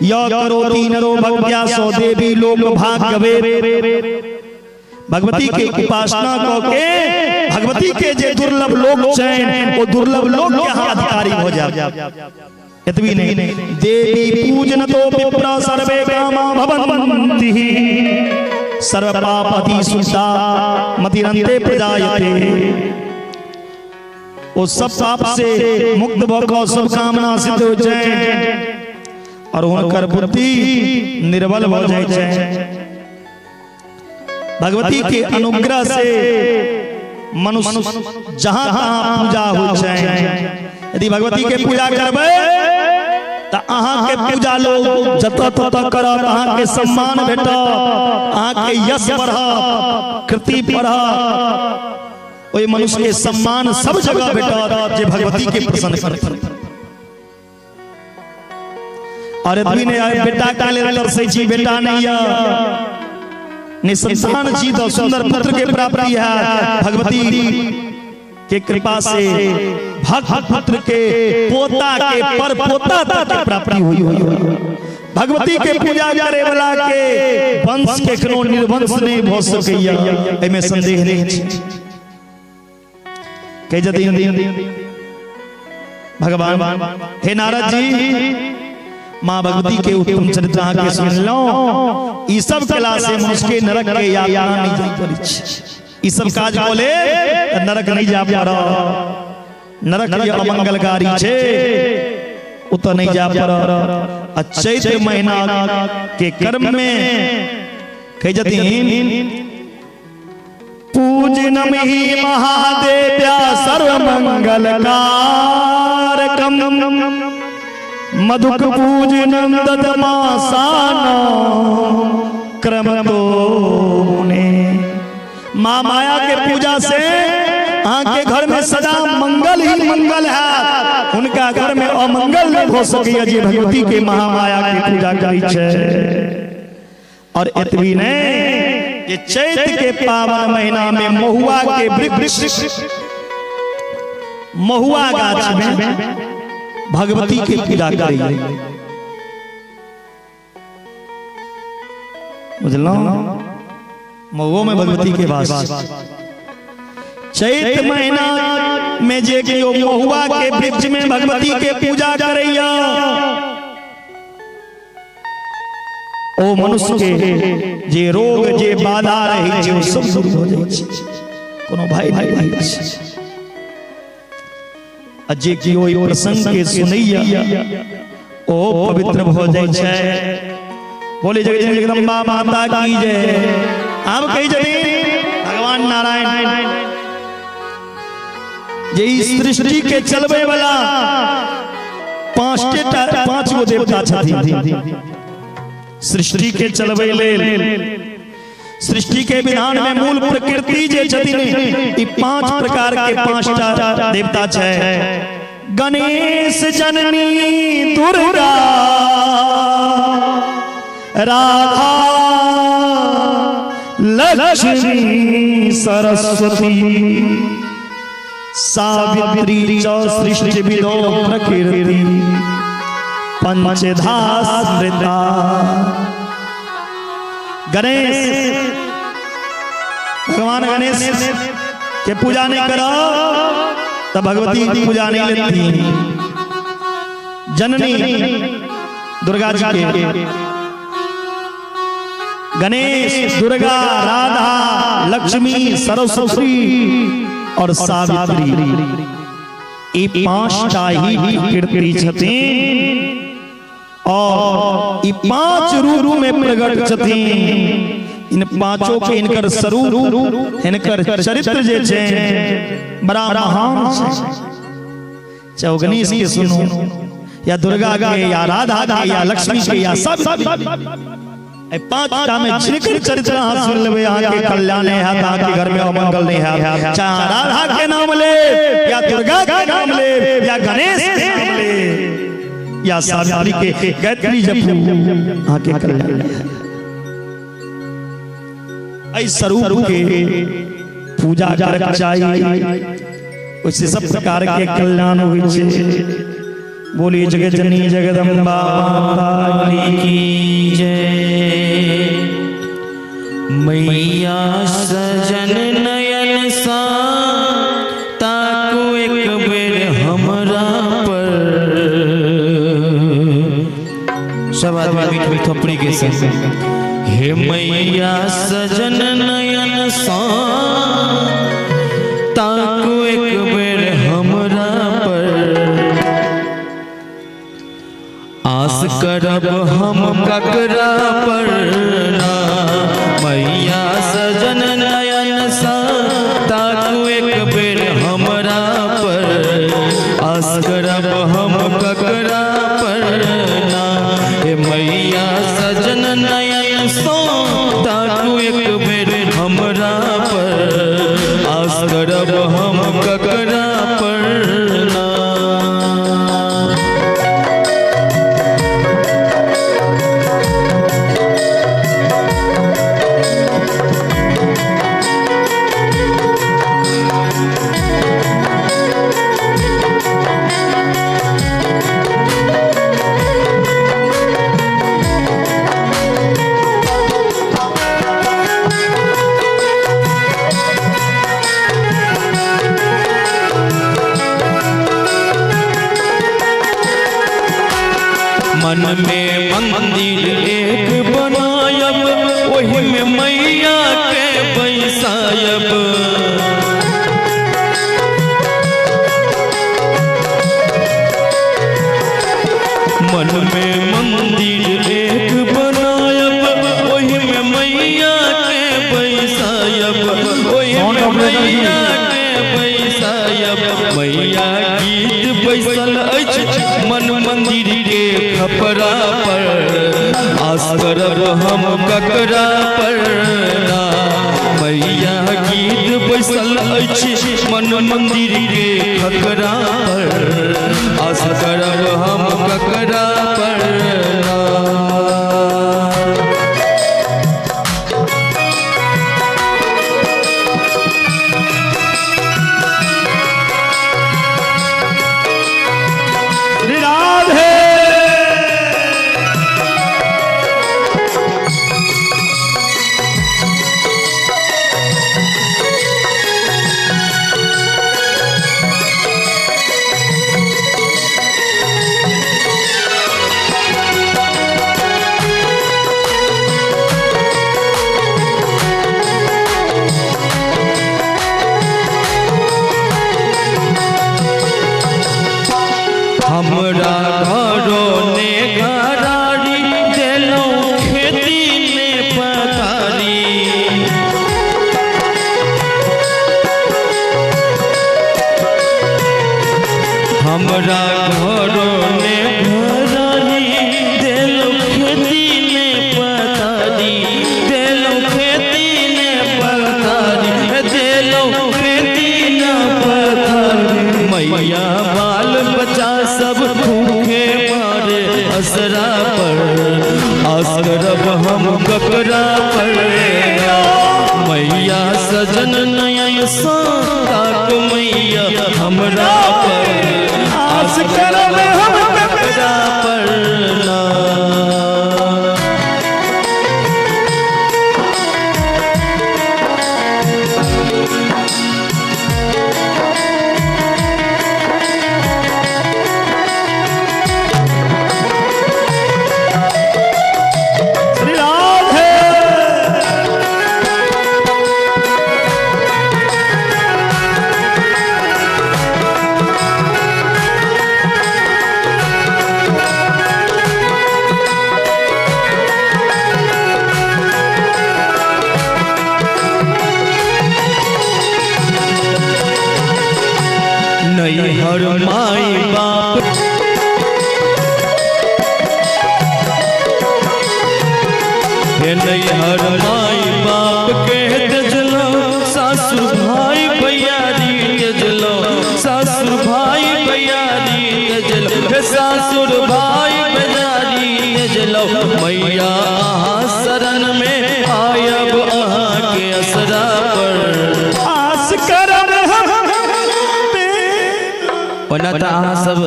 य करोति नरो भक्त्या सो देवी लोक भाग्यवे। भगवती के उपासना क के भगवती के जे दुर्लभ लोक छनि ओ दुर्लभ लोक के अहाँ अधिकारी हो जायब। एतबी नहीं, देवी पूजन तो विप्र सर्वे कामा भवन्ति, सर्व पाप अति शुद्धा मतिरन्ते प्रजायते। ओ सब पाप से मुक्त भऽ कऽ सब कामना सिद्ध हो जाए और हुनकर बुद्धि निर्बल भऽ जाइ छै। भगवती के अनुग्रह से मनुष्य जहां तहां पूजा होइ छै। यदि भगवती के पूजा करबै तऽ अहाँ के पूजा लोग जतऽ ततऽ करत, अहाँ के सम्मान भेटत, अहाँ के यश बढ़त, कृति बढ़त, ओहि मनुष्य के सम्मान सब जगह भेटत जे भगवती के प्रसन्न करत। और एतबी नहि, बेटा के लेल तरसै छी, बेटा नहीं है, निसंतान छी तो सुंदर पुत्र के प्राप्ति है। भगवती के कृपा से भक्त पुत्र के पोता के पर पोता तक के प्राप्ति हुई हुई। भगवती के पूजा करे वाला के वंश के कोनो निर्वंश नहीं भऽ सकैया, एहिमे संदेह नहीं छै। कहि जथिन भगवान, हे नारद जी, माँ भगवती के उत्तम चरित्र अहाँ के सुनलहुँ। ई सब कला से मनुष्य के नरक के यातना नहीं जाय पड़ै छै। ई सब काज कऽ ले तऽ नरक नहीं जा पड़त। नरक जे अमंगलकारी छै ओतऽ नहीं जा पड़त। आ चैत्र महीना के कर्म में कहै जथिन, पूजनम ही महादेव्या सर्वमंगलकारकम, मधुक पूजनम ददमासाना क्रमतो मुने। माँ माया के पूजा से अहाँ के घर में सदा मंगल ही मंगल है, उनका घर में अमंगल नहीं हो सकैया जे भगवती के महामाया के पूजा करै छै। और एतबी नहीं, ये चैत के पावन महीना में महुआ के वृक्ष, महुआ गाछ में भगवती के पूजा करिए। बुझलहुँ, महुओ में भगवती के वास। चैत महीना में जे केओ महुआ के वृक्ष में भगवती के पूजा करैया ओ मनुष्य के जे रोग जे बाधा रहै छै ओ सब दूर भऽ जाइ छै, कोनो भय नहि रहै छै। आ जे केओ ई प्रसंग के सुनैया ओ पवित्र भ जाइ छै। बोले जगत जननी जगदम्बा माता की जय। आब कही छथिन भगवान नारायण जे ई सृष्टि के चलबै वाला पांच गो देवता छथिन। सृष्टि के चलबै लेल, सृष्टि के विधान में मूल प्रकृति जे छथिन, ई पांच प्रकार के पांचटा देवता छै। गणेश जननी दुर्गा राधा लक्ष्मी सरस्वती सावित्री च सृष्टि विदो प्रकृति पंचधा स्मृता। गणेश, भगवान गणेश के पूजा नहीं करो तो भगवती पूजा नहीं लेती। जननी दुर्गा जी के, गणेश, दुर्गा, राधा, लक्ष्मी, सरस्वती और सावित्री, ई पांचटा ही प्रकृति छथिन और ई पांच रूप में प्रकट छथिन। इन पांचों के इनकर स्वरूप, इनकर चरित्र जे छै बड़ा महान छै। चाहे गणेश के सुनो या दुर्गा के या राधा के या लक्ष्मी के या सब पांचटा में जिनकर चरित्र अहाँ सुन लेबै अहाँ के कल्याण नहीं हैत, अहाँ के घर में अमंगल नहीं हैत। चाहे राधा के नाम ले या दुर्गा के नाम ले या गणेश के नाम ले या सावित्री के गायत्री जपू, अहाँ के कल्याण हैत। एहि स्वरूप के पूजा करक चाही, ओहिसँ सब प्रकार के कल्याण होइ छै। बोलिए जगत जननी जगदम्बा माता की जय। मैया सजन नयन सा ताकू एक बेर हमरा पर। सब आदमी मीठ मीठ थपड़ी के संग। हे मैया सजन नयन सा ताकू एक बेर हमरा पर। आस करब हम ककरा पर ना, मैया सजन नयन सा ताकू एक बेर हमरा पर। आस करब हम ककरा पर ना, हे मैया सजन नयन सा ताकू एक बेर हमरा पर। आस करब हम ककरा पर ना। मन में मंदिर एक बनायब, ओही में मैया के बैसायब। मन में मंदिर एक बनायब, ओही में मैया के बैसायब, ओही में मैया के बैसायब। मैया गीत बैसल अछि मन मंदिर के खपरा पर। आस करब हम ककरा पर ना, मैया गीत बैसल अछि मन मंदिर के खपरा पर। आस करब हम ककरा पर ना। राधे। हमरा घरो ने घरारी देलहुँ खेती ने पथारी। हमरा घरो ने घरारी देलहुँ खेती ने पथारी, देलहुँ खेती ने पथारी, देलहुँ खेती ने पथारी। मैया बाल बच्चा सब भूखे मारे असरा पर, आस करब हम ककरा पर। मैया सजन नयन सा ताक मैया हमरा पर, आस करब हम ककरा पर ना। श्री राधे। नैहर माई बाप हे, नैहर माई बाप के तेजलो, सासु भाई भैयारी तेजलो, सासुर भाई भैयारी तेजलो, हे सासुर भाई भैयारी तेजलो। मैया अहाँ शरण में आयब अहाँ के असरा पर, आस करब हम। ओना तऽ अहाँ सब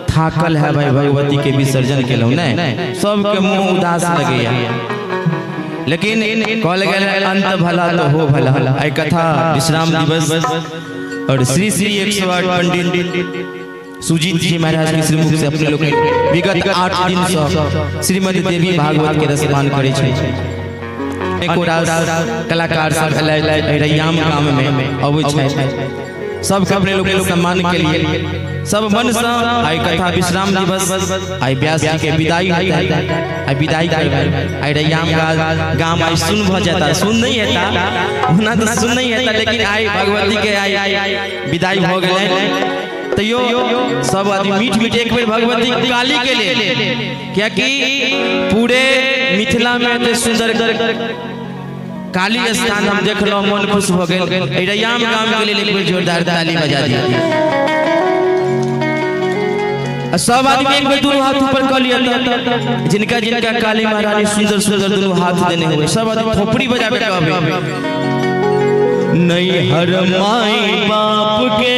थाकल है भाई, भगवती के विसर्जन केलहुँ ने, सबके मुँह उदास लगैया, लेकिन कहल गेल अंत भला तो हो भला। आई कथा विश्राम दिवस और श्री श्री 108 पंडित सुजीत जी महाराज के श्रीमुख से अपने लोग विगत 8 दिन से श्रीमती देवी भागवत के रसपान करै छै। एको रास कलाकार सब एलै रैयाम गाम में अबै छै, सबके अपने लोग के सम्मान के लिए सब मन से आई कथा विश्राम दिवस। आई व्यास जी के विदाई हेतै, आई विदाई करबै। आई रैयाम गाम आई सुन भ जाता, सुन नहीं हेता ओना तऽ सुन नहीं हेता, लेकिन आई भगवती के आई विदाई भ गेलै। तैयो सब आदमी मीठ मीठ एक बेर भगवती काली के लेल, कियाकि पूरे मिथिला में एते सुंदर काली स्थान हम देखलहुँ, मन खुश भऽ गेल। एहि रैयाम गाम के लेल एक बेर जोरदार ताली बजा दिया। सब आदमी एक बेर दोनों हाथ ऊपर कर लिया, जिनका जिनका काली महारानी सुंदर सुंदर दोनों हाथ देने हुए, सब आदमी थोपड़ी बजा के कहबे। नैहर माई बाप के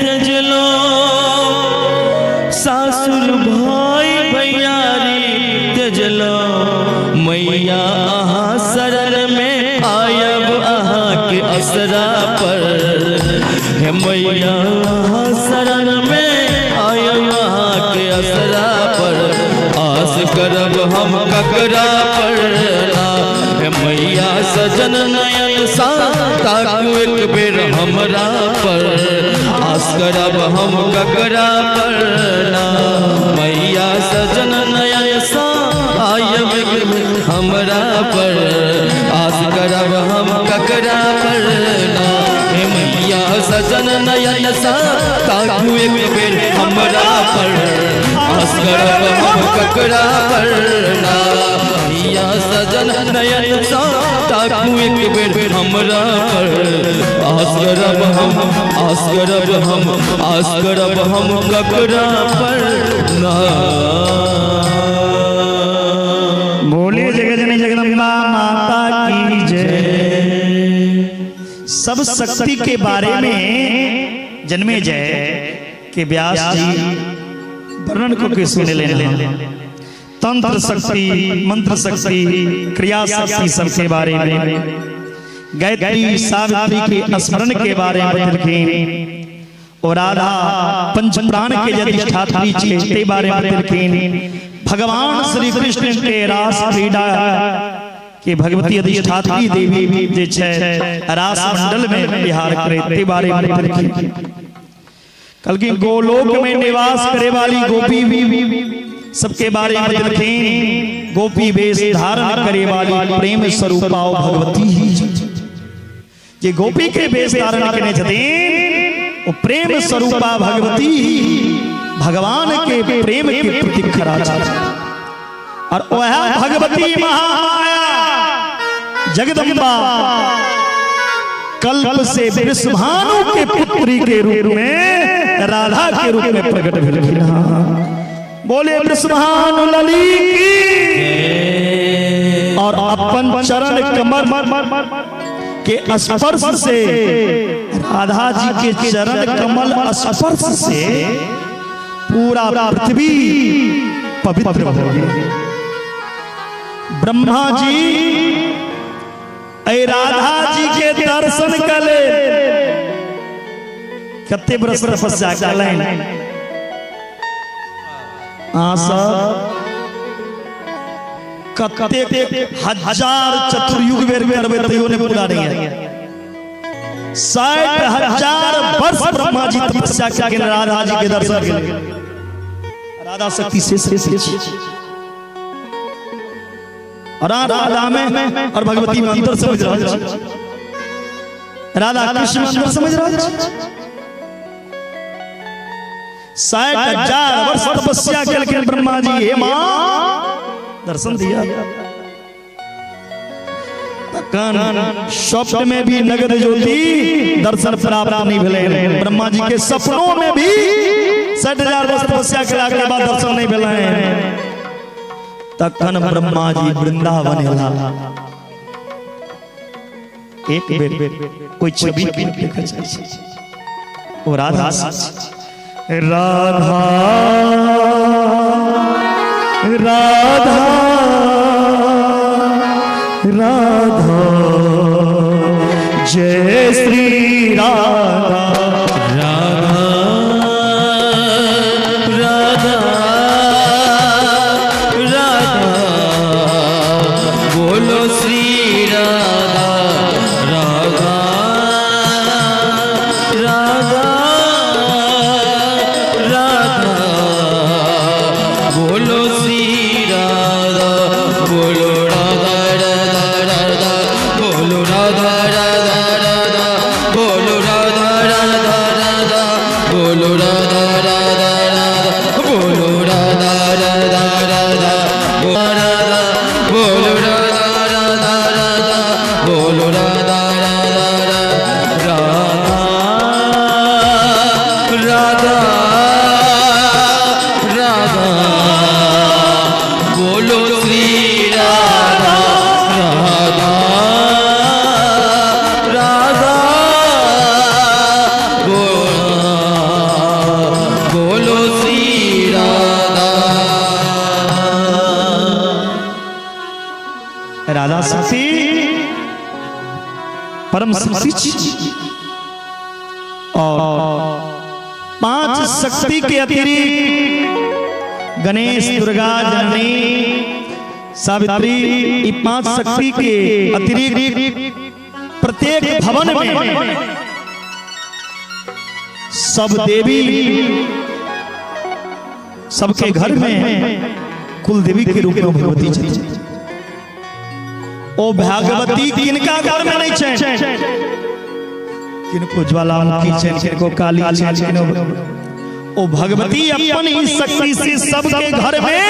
तेजलो, सासुर भाई भैयारी तेजलो, मैया अहाँ शरण में आयब अहाँ के असरा पर, हे मैया अहाँ शरण में आयब अहाँ के असरा पर, आस करब हम ककरा पर ना। हे मैया सजन नयन सा ताकू एक बेर हमरा पर, आस करब हम ककरा पर ना। मैया सजन नयन सा आयब एक बेर हमरा पर, आस करब हम ककरा पर ना। हे मैया सजन नयन सा ताकू एक बेर हमरा पर, आस करब हम ककरा पर ना। मैया सजन नयन सा ताकू एक बेर हमरा पर, आस करब हम, आस करब हम, आस करब हम ककरा पर ना। बोले जगत जननी जगदम्बा माता की जय। सब शक्ति के बारे में जन्मे जय के व्यास जी वर्णन को के सुने लेने, तंत्र शक्ति, मंत्र शक्ति, क्रिया शक्ति सबके बारे में, गायत्री सावित्री के स्मरण के बारे में बतलखिन, और राधा पंच प्राण के अधिष्ठात्री छे ते बारे में बतलखिन, भगवान श्री कृष्ण के रास क्रीड़ा के भगवती अधिष्ठात्री देवी जे छै रास मंडल में विहार करे ते बारे में बतलखिन। कहलखिन गोलोक में निवास करे वाली गोपी सबके बारे में बतलखिन, गोपी वेश धारण करे वाली प्रेम स्वरूपा भगवती ही। जे गोपी के वेश धारण केने छथिन ओ प्रेम स्वरूपा भगवती ही भगवान के प्रेम के प्रतीक खड़ा छथिन। और वह भगवती महामाया जगदम्बा कल्प से वृषभानु के पुत्री के रूप में राधा के रूप में प्रकट भेलखिन। बोले वृषभानु लली की। और अपन चरण कमर के स्पर्श से, राधा जी के चरण कमल स्पर्श से पूरा पृथ्वी पवित्र हो गया। ब्रह्मा जी ऐ राधा जी के दर्शन कले कते बरस तपस्या कलनि। अहाँ सब कते हजार चतुर्युग बेर करबै तैयो नहि पूरा नहि हैत। 60,000 वर्ष ब्रह्मा जी तपस्या के राधा जी के दर्शन के। राधा शक्ति से और राधा में और भगवती में अंतर समझ रहा, राधा कृष्ण में अंतर समझ रहा। 60,000 वर्ष तपस्या के ब्रह्मा जी हे मां दर्शन दिया। तखन स्वप्न में भी नगद ज्योति दर्शन प्राप्त नहीं भेलै। ब्रह्मा जी के सपनों में भी 60,000 वर्ष तपस्या के बाद दर्शन नहीं भेलै। तखन ब्रह्मा जी वृंदावन एला। एक बेर कोई छवि के देखै छै ओ राधा राधा राधा राधा जय श्री राधा राधा राधा राधा बोलो श्री राधा राधा राधा राधा बोलो श्री राधा बोलो राधा राधा राधा बोलो राधा राधा राधा बोलो राधा राधा राधा बोलो राधा राधा राधा बोलो राधा राधा राधा राधा बोलो राधा राधा राधा बोलो राधा राधा राधा राधा राधा बोलो श्री राधा राधा राधा बोलो श्री राधा। राधा शक्ति परम शक्ति और 5 शक्ति के अतिरिक्त गणेश दुर्गा जननी सावित्री, ये 5 शक्ति के अतिरिक्त प्रत्येक भवन में सब देवी, सबके घर में कुल देवी के रूप में भगवती छथि। ओ भगवती किनका घर में नहीं छै? किनको ज्वालामुखी छै, किनको काली छै, किनको ओ भगवती अपन ही शक्ति से सबके घर में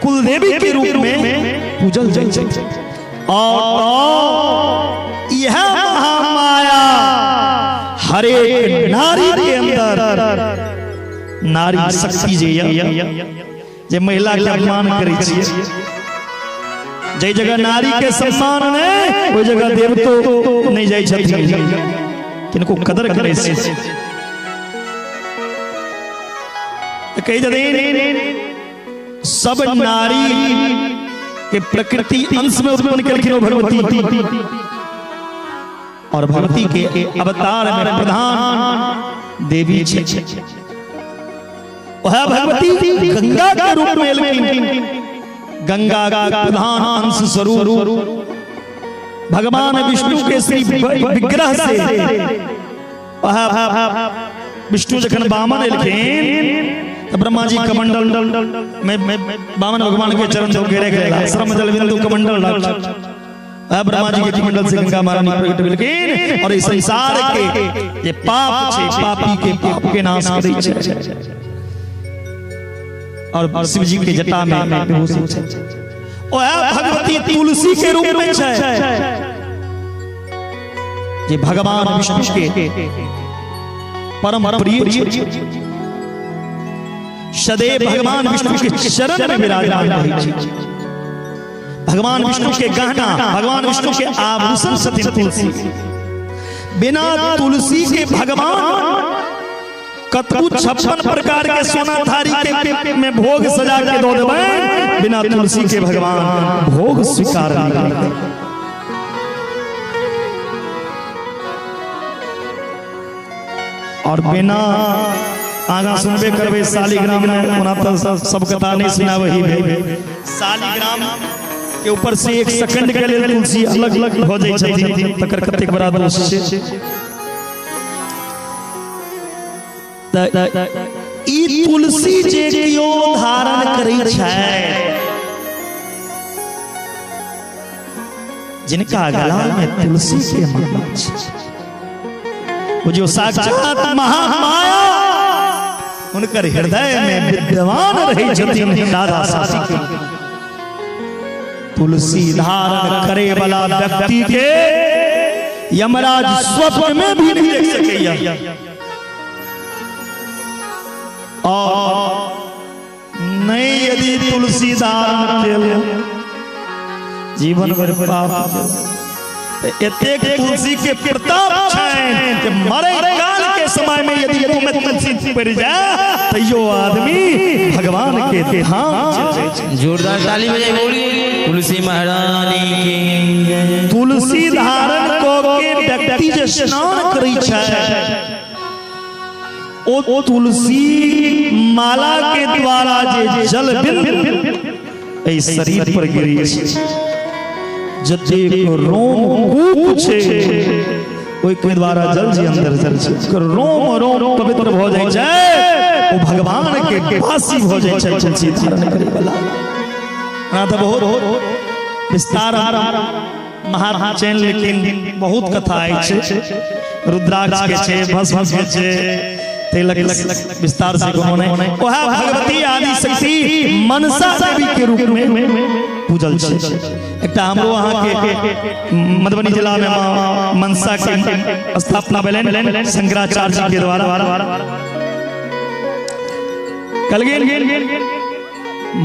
कुलदेवी के रूप में पूजल जाइ छै। और यह महामाया हर एक नारी के अंदर नारी शक्ति जे जे महिला के अपमान करै छियै, जै जगह नारी के सम्मान नहीं ओहि जगह देवतो नहीं जाइ छथिन, किनको कदर करै छै। कही छथिन सब नारी के प्रकृति अंश में उत्पन्न केलखिन ओ भगवती, और भगवती के अवतार में प्रधान देवी छै। वह भगवती गंगा के रूप में एलखिन, गंगा के प्रधान अंश स्वरूप भगवान विष्णु के श्री विग्रह से वह विष्णु जखन बामन एलखिन तऽ ब्रह्मा जी कमंडल में बामन भगवान के चरण धो के रख लेला, श्रम जल बिंदु कमंडल रख। ब्रह्मा जी के कमंडल से गंगा महारानी प्रकट भेलखिन और इस संसार के जे पाप छै, पापी के पाप के नाश करै छै और शिव जी के जटा में विभूषित छै। ओएह भगवती तुलसी के रूप में छै जे भगवान विष्णु के परम प्रिय छै, सदैव भगवान विष्णु के चरण में विराजमान रहै छै। भगवान विष्णु के गहना, भगवान विष्णु के आभूषण छथिन तुलसी। बिना तुलसी के भगवान कतबू 56 प्रकार के सोना थारी के में भोग सजा के दो देबै, बिना तुलसी के भगवान भोग स्वीकार नहीं करते। और बिना आगा सुनबे करबै शालिग्राम में, ओना तो सब कथा नहीं सुनाबही भेल। शालिग्राम के ऊपर से 1 सेकंड के लेल तुलसी अलग अलग हो जाइ छथिन, तकर कतेक बड़ा दोष छै। ई तुलसी जे केओ धारण करै छै, जिनका गला में तुलसी के माला छै, वो जो साक्षात महामाया उनकर हृदय में विद्यमान रहै छथिन राधा सासी के। तुलसी धारण करे वाला व्यक्ति के यमराज स्वप्न में भी नहीं देख सकैया। और नहीं यदि तुलसी धारण केल जीवन भर पाप एतेक तुलसी के प्रताप छनि कि मरे काल के समय में यदि मुंह में तुलसी पड़ जाए तैयो आदमी भगवान के धाम चल जाइ छै। जोरदार ताली बजाई बोलिए तुलसी महारानी की। तुलसी धारण क के व्यक्ति जे स्नान करै छै, ओ तुलसी माला के द्वारा जे जल बिंदु एहि शरीर पर गिरै छै, जतेक रोम कूप छै ओहि के द्वारा जल जे अंदर जल छै, रोम रोम पवित्र भऽ जाइ छै, ओ भगवान के वासी भऽ जाइ छै तुलसी धारण करै वाला। ना तऽ बहुत विस्तार महात्मा चैन, लेकिन बहुत कथा अछि, रुद्राक्ष के छै, भस्म के छै, तिलक विस्तार से कोनो नहीं। वह भगवती आदि शक्ति मनसा देवी के रूप में पूजल छै। एकटा हमरो अहाँ के मधुबनी जिला में मां मनसा के स्थापना भेलनि शंकराचार्य जी के द्वारा। कल गेल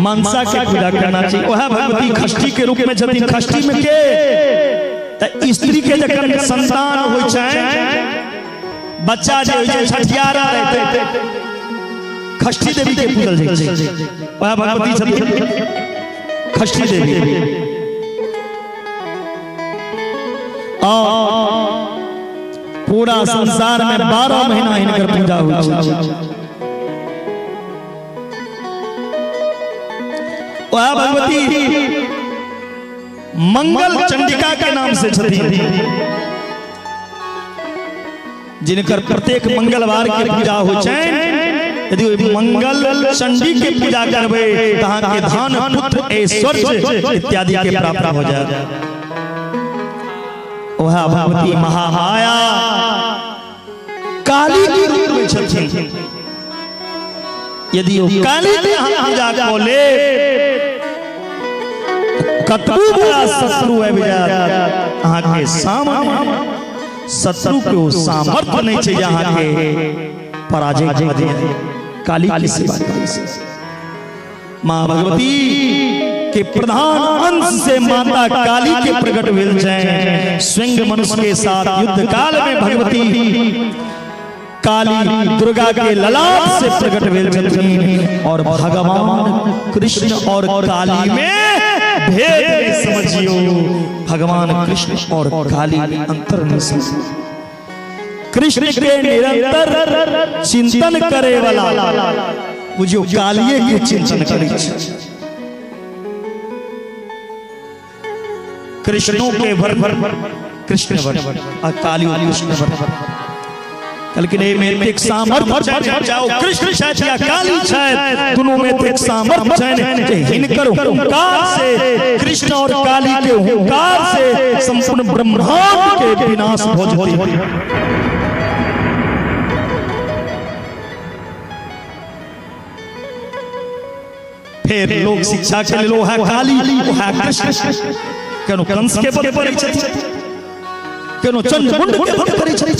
मनसा के पूजा करना चाहिए। वह भगवती खष्टी के रूप में छथिन। खष्टी में के त स्त्री के जखन संतान होइ छै, बच्चा जे होइ छै छठियारा रहतै, खष्टी देवी के पूजल जाइ छै। वह भगवती छथिन खष्टी देवी। पूरा संसार में 12 महीना हिनकर पूजा होइ छै। वह भगवती मंगल चंडिका के नाम से छथिन, जिनकर प्रत्येक मंगलवार के पूजा होइ छै। यदि मंगल चंडी के पूजा करबै त अहाँ के धन पुत्र ऐश्वर्य इत्यादि के प्राप्त हो जाए। वह भगवती महामाया काली के रूप में छथिन। यदि ओ काली के अहाँ पूजा कऽ लेब कतबो बड़ा शत्रु आबि जायत अहाँ के सामने, शत्रु के ओ सामर्थ्य नहीं छै जे अहाँ के पराजय कऽ दिए। काली के सेवा करै से माँ भगवती के प्रधान अंश से माता काली के प्रकट भेल छै। स्वयं मनुष्य के साथ युद्ध काल में भगवती काली दुर्गा के ललाट से प्रकट भेल छथिन और भगवान कृष्ण और काली में भेद नहीं समझियो। भगवान कृष्ण और काली में अंतर नहीं समझियो। कृष्ण के निरंतर चिंतन करे वाला बुझियो कालिए के चिंतन करे छै। कृष्णों के वर कृष्ण वर और काली कृष्ण वर। कहलखिन एहिमे एतेक सामर्थ्य छनि, चाहे ओ कृष्ण छथि या काली छथि, दुनू मे एतेक सामर्थ्य छनि जे हिनकर हुंकार से, कृष्ण और काली के हुंकार से संपूर्ण ब्रह्मांड के विनाश भऽ जेतै। फेर लोक शिक्षा के लेल ओहा काली ओहा कृष्ण, केनो कंस के वध करै छथि, केनो चंडमुंड के वध करै छथि।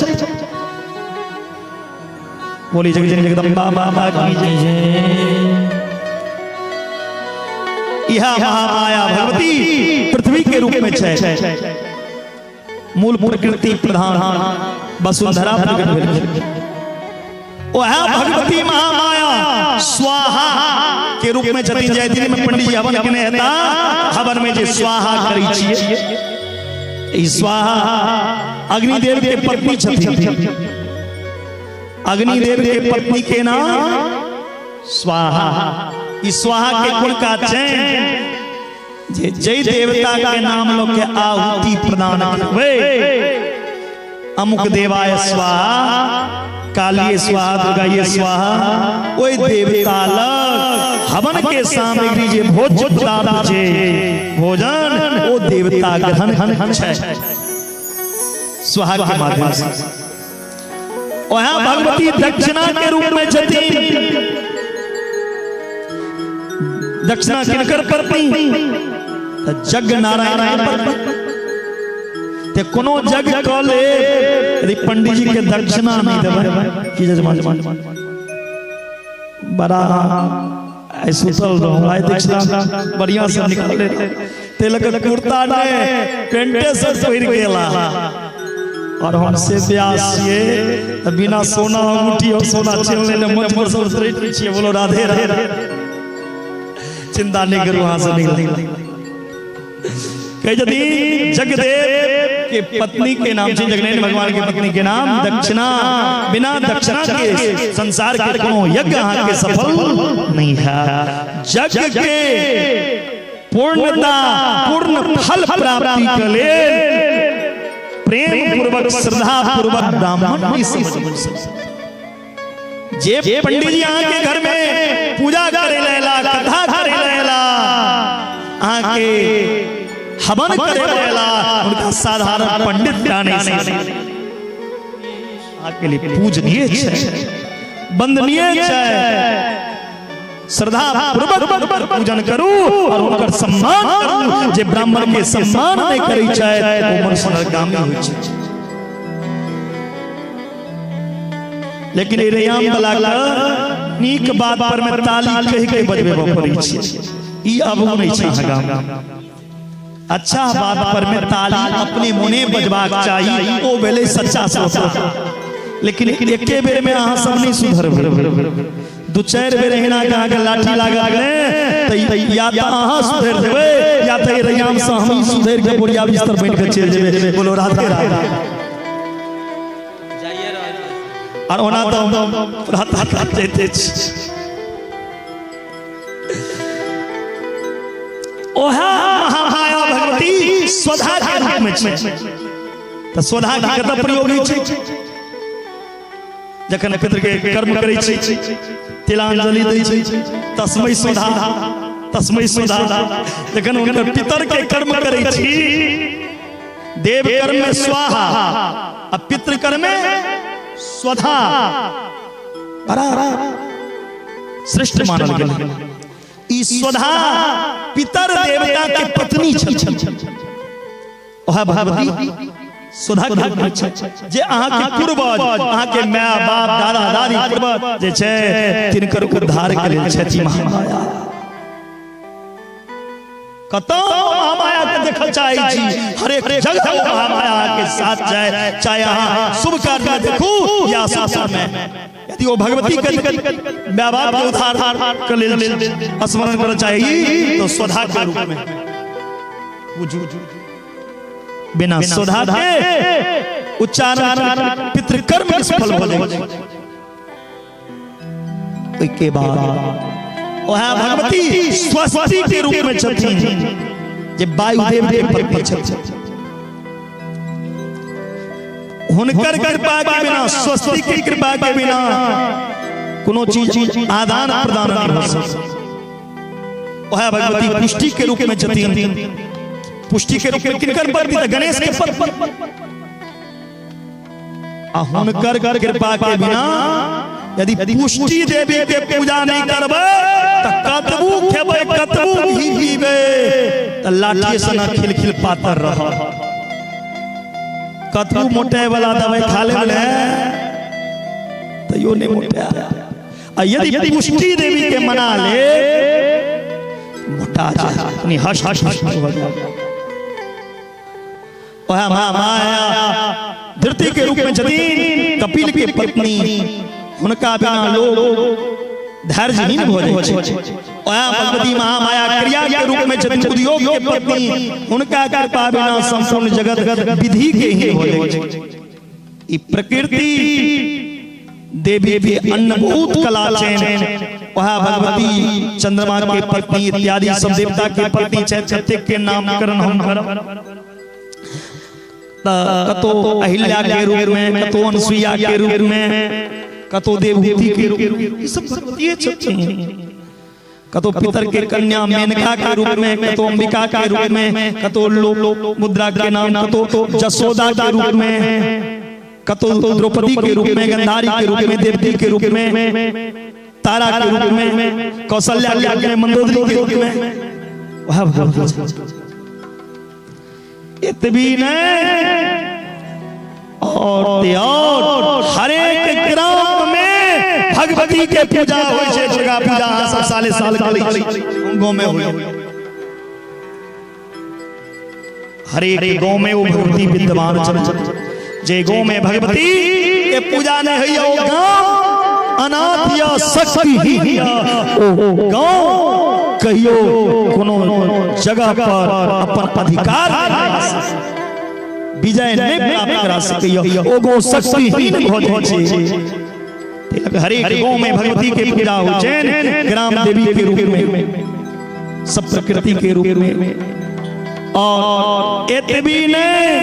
बोली जग जननी जगदम्बा माता की जय। इहा महामाया भगवती पृथ्वी के रूप में छै, मूल प्रकृति प्रधान वसुंधरा प्रकट भेल। ओहा भगवती महामाया स्वाहा के रूप में छथिन। जाहि दिन में पंडित जी हवन केने हेता, हवन में जे स्वाहा करै छियै, ई स्वाहा अग्निदेव के पत्नी छथिन। अग्निदेव के पत्नी के नाम स्वाहा। ई स्वाहा के कोन काज छै? जे जय देवता के नाम लोग के आहुति प्रदान करबै, अमुक देवाय स्वाहा, काली स्वाहा, दुर्गाय स्वाहा, ओहि देवता लग हवन के सामग्री जे भोज्य पदार्थ छै, भोजन, ओ देवता ग्रहण छै स्वाहा के माध्यम से। वहाँ भगवती दक्षिणा के रूप में छथिन। दक्षिणा किनकर पत्नी? तऽ जग नारायण पत्नी। ते कोनो जग कऽ ले, यदि पंडित जी के दक्षिणा नहीं देबै, की जजमान? बड़ा आइ सुतल रहूं, आइ दक्षिणा बढ़िया से निकाले, तेलक कुर्ता ने पेंटे से पहिर गेला, और हम से व्यास छियै तऽ बिना सोना अंगूठी और सोना चेन लेने मंच पर सब उतरै छियै। बोलो राधे राधे। चिंता नहीं करू, वहां से निकल कहे छथिन जगदेव के पत्नी के नाम छै, जगनारायण भगवान के पत्नी के नाम दक्षिणा। बिना दक्षिणा के संसार के कोनो यज्ञ अहाँ के सफल नहीं है। यज्ञ के पूर्णता, पूर्ण फल प्राप्ति के लेल प्रेम पूर्वक, श्रद्धा पूर्वक ब्राह्मण नहीं समझ। जे पंडित जी अहाँ के घर में पूजा करे लेला, कथा करे लेला, अहाँ के हवन करे लेला, उनका साधारण पंडित टा नहीं समझ। अहाँ के लिए पूजनीय छै, वंदनीय छै। श्रद्धा पूर्वक पूजन करू और हुनकर सम्मान करू। जे ब्राह्मण के सम्मान नहीं करै छै, ओ मनुष्य नरगामी होइ छै। लेकिन ई रैयाम वाला के नीक बात पर में ताली कहि के बजबे पड़ै छै। ई अबू नहीं छै अहाँ गाम। अच्छा बात पर में ताली अपने मोने बजबाक चाही, ओ भेलै सच्चा श्रोता। लेकिन एके बेर में अहाँ सब नहीं सुधरबै। दू चारि बेर एहिना के अहाँके लाठी लागल ने, तऽ या तऽ अहाँ सुधरि जेबै, या तऽ रैयाम से हमही सुधरि के बोरिया बिस्तर बनि के चलि जेबै। बोलो राधे राधे। और ओना तऽ हम रात रात जाइते छी। ओहा महामाया भगवती स्वधा के रूप में छै। तऽ स्वधा के कतऽ प्रयोग होइ छै? जखन पितृ के कर्म करै छी, तिलांजलि दै छी, तस्मै स्वधा, तस्मै स्वधा। जखन हुनकर पितर के कर्म करै छी, देव कर्म में स्वाहा आ पितृ कर्म में स्वधा बड़ा श्रेष्ठ मानल गेल। ई स्वधा पितर देवता के पत्नी छथिन। ओहा भगवती स्वधा के रूप में छै, जे अहाँ के पूर्वज, अहाँ के my बाप, दादा दादी, पूर्वज जे छै, तिनकर उद्धार के लेल छथि महामाया। कतौ महामाया के देखल चाहे छी, हरेक जगह महामाया के साथ जाए, चाहे अहाँ शुभ कार्य में देखू या अशुभ कार्य में। यदि वो भगवती के माय बाप के उद्धार के लेल स्मरण करना चाही तो स्वधा के रूप में बुझू। बिना स्वधा के उच्चारण पितृकर्म निष्फल भऽ जाइ छै। ओहिके बाद वएह भगवती स्वस्ति के रूप में छथिन, जे वायुदेव के पत्नी छथिन। हुनकर कृपा के बिना, स्वस्ति के कृपा के बिना कोनो चीज आदान प्रदान नहीं हो सकता। वह भगवती पुष्टि के रूप में छथिन। पुष्टि के रूप में किनकर पत्नी? त गणेश के पत्नी। आ हुनकर कृपा के बिना यदि पुष्टि देवी के पूजा नहीं करबै त कतबू खेबै कतबू घी पीबै त लाठी सना खिलखिल पातर रह। कतबू मोटाए वाला दवाई खा लेबै तैयो नहीं मोटा। आ यदि पुष्टि देवी के मना ले मोटा जाए, अपनी हस हस हस हो जाए। वह महामाया धरती के रूप में छथिन, कपिल के पत्नी, हुनका बिना लोग धैर्यहीन हो जाइ छै। वह भगवती महामाया क्रिया के रूप में छथिन, उद्योग के पत्नी, हुनका कृपा बिना संपूर्ण जगत विधि के ही हो जाइ छै। ई प्रकृति देवी के अन्न बहुत कला चैन। वह भगवती चंद्रमा के पत्नी इत्यादि सब देवता के पत्नी छै, के नामकरण हम करब। कतो अहिल्या के रूप में, कतो अनुसुईया के रूप में, कतो देवहूति के रूप में, सब भगवतीये छथिन। कतो पितर के कन्या मेनका के रूप में, कतो अंबिका के रूप में, कतो लोप मुद्रा के नाम, कतो जसोदा के रूप में, कतो द्रौपदी के रूप में, गंधारी के रूप में, देवती के रूप में, तारा के रूप में, कौशल्या के रूप में, मंदोदरी के रूप में। वह भगवती इतनी नहीं और हर एक ग्राम में भगवती के पूजा होय छै। दुर्गा पूजा सब साले साल करै छी, गांव में होय। हर एक गांव में वो भगवती विद्यमान छथिन। जे गांव में भगवती के पूजा नहीं होइया ओ गांव अनाथ या शक्तिहीन या ओ गांव कहियो कोनो जगह पर अपन अधिकार विजय नहीं प्राप्त करा सकैया, ओ गांव शक्तिहीन भ जाइ छै। हरेक गांव में भगवती के पूजा होइ छै, ग्राम देवी के रूप में, सब प्रकृति के रूप में। और एतबी नहीं,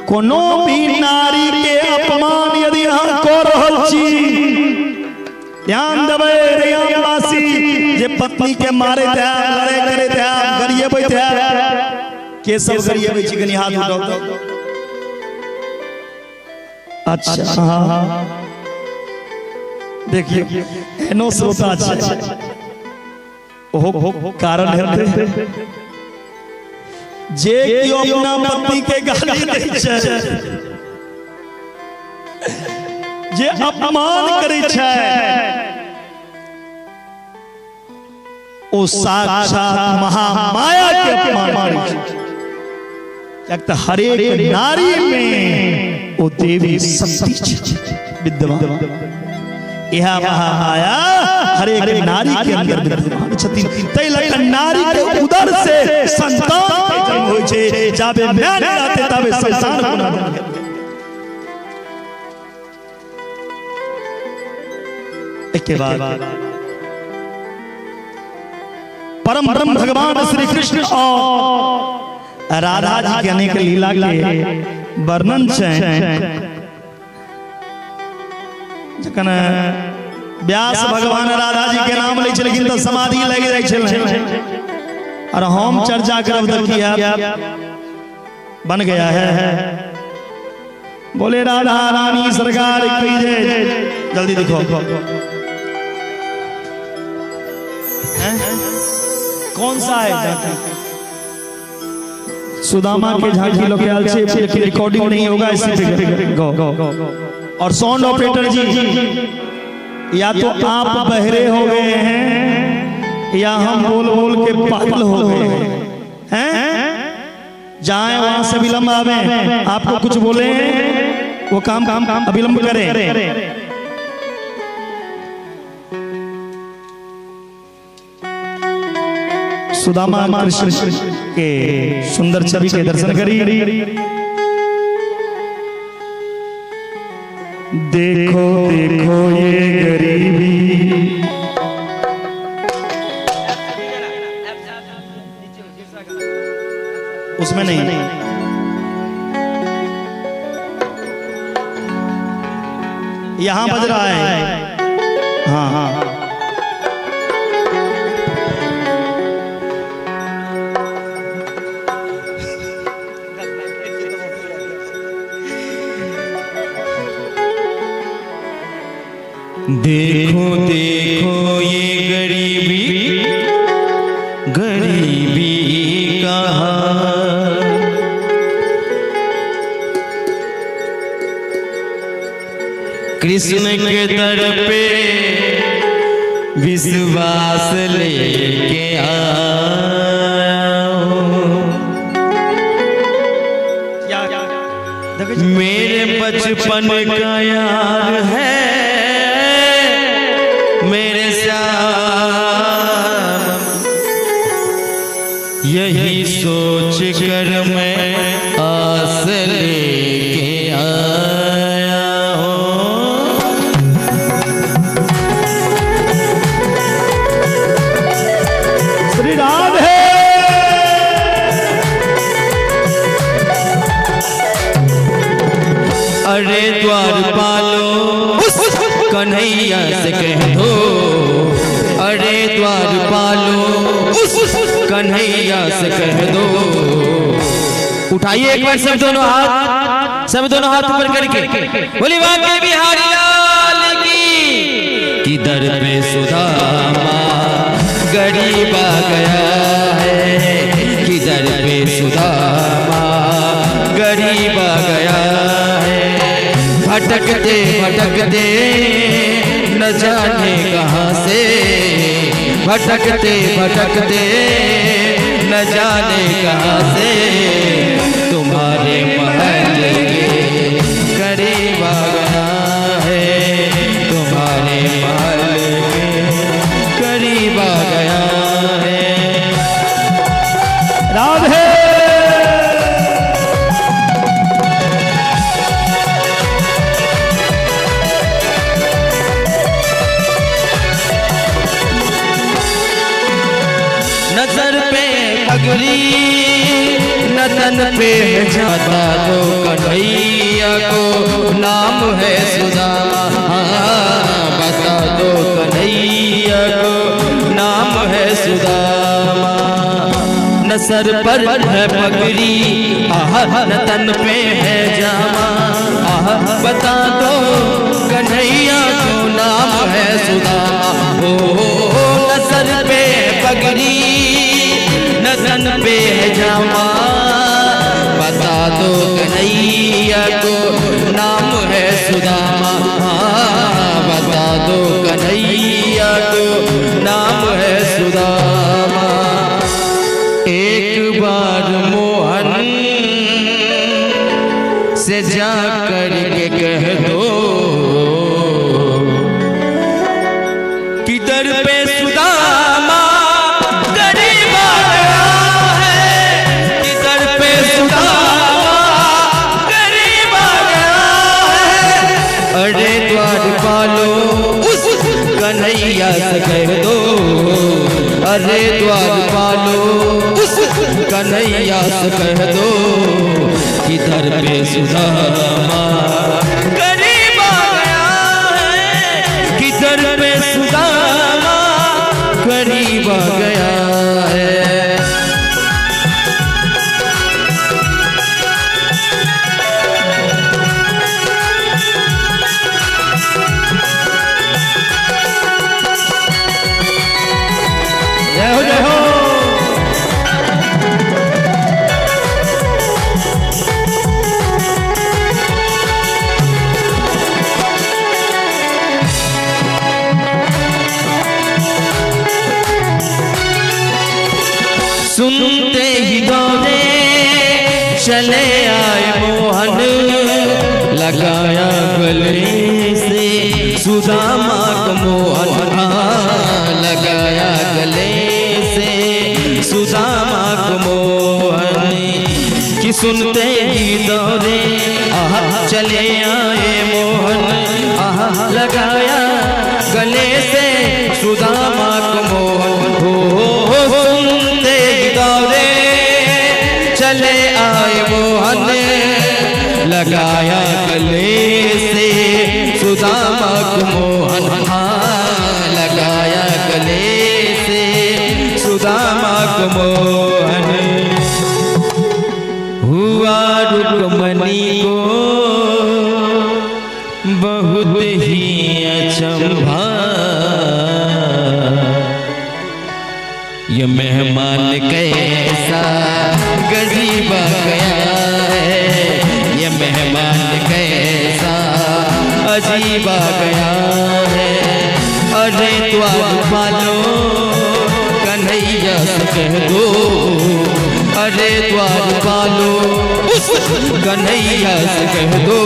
कोनो भी नारी के अपमान यदि अहाँ कऽ रहल छी, ध्यान देबै रैयामवासी, जे पत्नी के मारैत हैब, लड़ाई करैत हैब, गरियबैत हैब, के सब गरियबै छी? कनि हाथ उठाउ। अच्छा हाँ, देखिए एहनो श्रोता छै, ओहो कारण हेतै जे केओ अपना पत्नी के गाली दै छै, जे अपमान करै छै, ओ साक्षात महामाया के अपमान करै छै। कियाक तऽ हरेक नारी में ओ देवी शक्ति छै विद्यमान। यह महामाया हरेक नारी के अंदर विद्यमान छथिन। तै लऽ नारी के उदर से संतान के जन्म होइ छै। जाबे माय नहि रहतै ताबे संतान कोना जन्म हेतै? के बाद परम ब्रह्म भगवान श्री कृष्ण और राधा जी के अनेक लीला के वर्णन छै। जखन व्यास भगवान राधा जी के नाम लै छलखिन तऽ समाधि लागि जाइ छलै, और हम चर्चा करब तऽ की बन गया है। बोले राधा रानी सरकार की जय। जल्दी दिखो कौन सा है झांकी? सुदामा के झांकी लोग आयल छै, लेकिन रिकॉर्डिंग नहीं होगा इसी पे गो। और साउंड ऑपरेटर जी, या तो आप बहरे हो गए हैं या हम बोल बोल के पागल हो गए हैं। जाए वहां से विलंब आवे, आपको कुछ बोले वो काम काम अविलंब करें। सुदामा कृष्ण के सुंदर छवि के दर्शन करी। देखो देखो ये गरीबी, उसमें नहीं। यहाँ बज रहा है। हाँ हाँ, देखो देखो ये गरीबी, गरीबी कहाँ, कृष्ण के दर पे विश्वास लेके आया हूँ। मेरे बचपन का यार है मेरे श्याम, यही सोच कर मैं आस लेके आया हूँ। श्री राधे। अरे द्वार पालो कन्हैया से कह दो, अरे द्वार पालो कन्हैया से कह दो। उठाइए एक बार सब दोनों हाथ, सब दोनों हाथ ऊपर करके बोली बांके बिहारी लाल की। कि दर पे सुदामा गरीब आ गया है, कि दर पे सुदामा गरीब आ गया है। भटकते भटकते न जाने कहाँ से, भटकते भटकते न जाने कहाँ से, तुम्हारे महल के करीब आ गया है, तुम्हारे महल के करीब आ गया है। राधे। नजर पे पगड़ी नतन पे जाता तो कन्हैया को नाम है सुदामा, बता दो कन्हैया को नाम है सुदामा। न सर पर है पगड़ी आह न तन पे है जामा, आह बता दो कन्हैया को नाम है सुदामा। ओ न सर पे पगड़ी न तन पे है जामा, बता दो कन्हैया को नाम है सुदामा, बता दो कन्हैया को नाम है सुदामा। एक बार मोहन से जा कर के कह दो कि दर पे सुदामा गरीब आ गया है, कि दर पे सुदामा गरीब आ गया है। अरे द्वार पालो उस कन्हैया से कह दो, अरे द्वार पालो उस कन्हैया से कह दो, कि दर पे सुदामा गरीब आ गया है, कि दर पे सुदामा गरीब आ गया है। जय हो जय हो। सुनते ही दौड़े चले आए मोहन, लगाया गले से सुदामा को मोहन, लगाया गले से सुदामा को मोहन। कि सुनते ही दौड़े आह चले आए मोहन, आह लगाया गले से सुदामा को मोहन। हो सुनते ही दौड़े चले आए मोहन, लगाया गले से सुदामा गले से सुदामा को मोहन। हुआ रुक्मणी को बहुत ही अचंभा, ये मेहमान कैसा गरीब गया है, ये मेहमान कैसा अजीब गया है। अरे द्वार पालो कन्हैया से कह दो, अरे द्वार पालो उस कन्हैया से कह दो,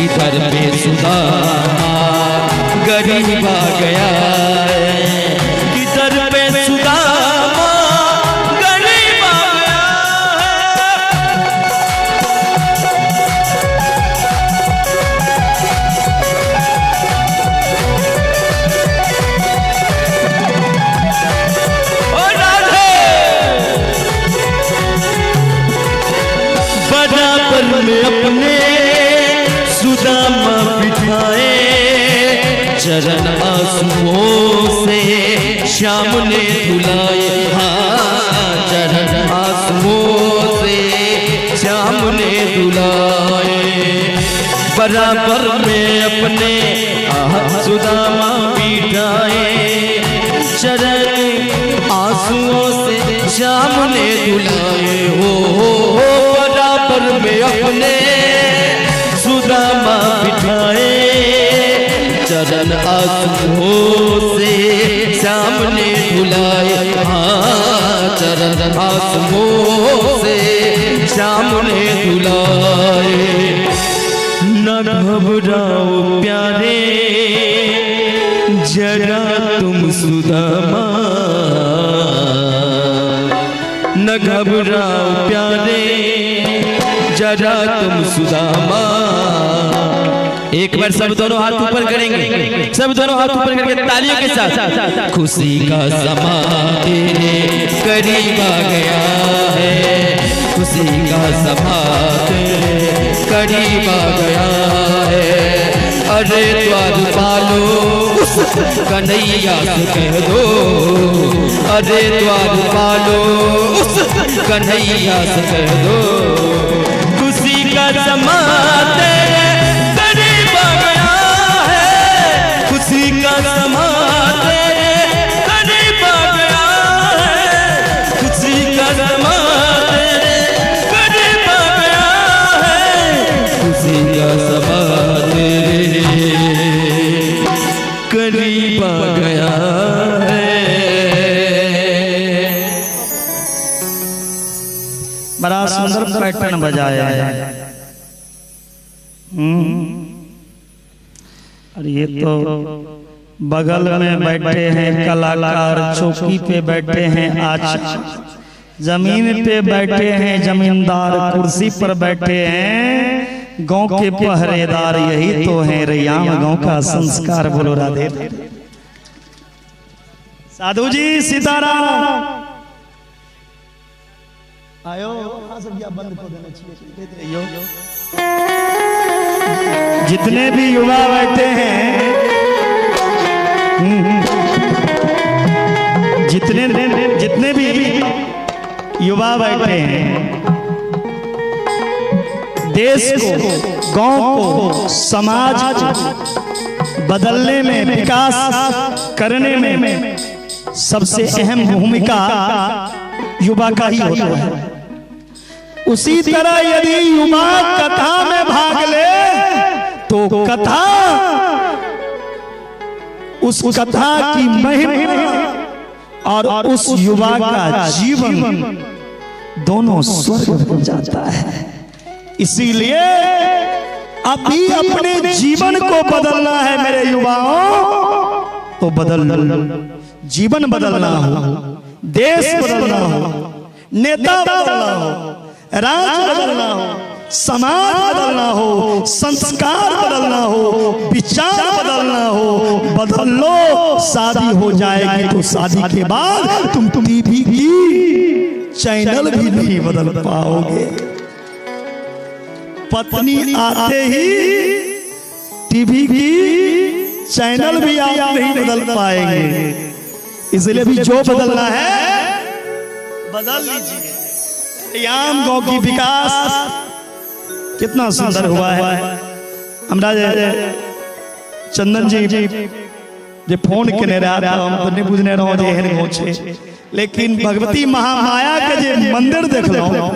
इधर पे सुदामा गरीब आ गया है, इधर पे सुदामा गरीब आ गया है। ओ राधे बराबर में अपने सुदामा बिठाए, चरण आंसुओं से श्याम ने धुलाए। हाँ चरण आंसुओं से श्याम ने धुलाए। बराबर में अपने सुदामा बिठाए, चरण आंसुओं से श्याम ने धुलाए। हो बराबर में अपने सुदामा बिठाए, चरण आंसुओं से श्याम ने धुलाए। हाँ चरण आंसुओं से श्याम ने धुलाए। न घबराओ प्यारे जरा तुम सुदामा, न घबराओ प्यारे जरा तुम सुदामा। एक बार सब दोनों हाथ ऊपर करेंगे, सब दोनों हाथ ऊपर करके तालियों के साथ। खुशी का समा तेरे करीब आ गया है, खुशी का समा तेरे करीब आ गया है। अरे द्वार पालो कन्हैया से कह दो, अरे द्वार पालो कन्हैया से कह दो, खुशी का समा तेरे करीब आ गया है, खुशी का समा तेरे करीब आ गया है, खुशी का समा तेरे करीब आ गया है, खुशी का समा तेरे करीब आ गया है। बड़ा सुंदर पैटर्न बजाया है। और ये तो बगल में बैठे हैं कलाकार, चौकी पे बैठे हैं आचार्य, जमीन पे बैठे हैं जमींदार, कुर्सी पर बैठे हैं गांव के पहरेदार। यही तो है रैयाम गांव का संस्कार। बोलो राधे। साधु जी सीताराम आयो। बंद कर देना चाहिए। जितने भी युवा बैठे हैं, जितने जितने भी युवा बैठे हैं, देश को, गांव को, समाज को बदलने में, विकास करने में सबसे अहम भूमिका युवा का ही होता है। उसी तरह यदि युवा कथा में भाग ले तो कथा, उस कथा की महिमा और उस युवा का जीवन दोनों स्वर्ग बन जाता है। इसीलिए अभी अपने जीवन को बदलना है मेरे युवाओं, तो बदल लो। जीवन बदलना हो, देश बदलना हो, नेता बदलना हो, राज बदलना हो, समाज बदलना हो, संस्कार बदलना हो, विचार बदलना हो, बदल लो। शादी हो जाएगी तो शादी के बाद तुम टीवी की चैनल भी नहीं बदल पाओगे। पत्नी आते ही टीवी की चैनल भी आप नहीं बदल पाएंगे। इसलिए भी जो बदलना है बदल लीजिए। याम गांव की विकास कितना सुंदर हुआ है। हमरा चंदन जी जे फोन केने रहा हम तो नहीं बुझने रहो जे एहन गांव छै, लेकिन भगवती महामाया के जे मंदिर देखलहुं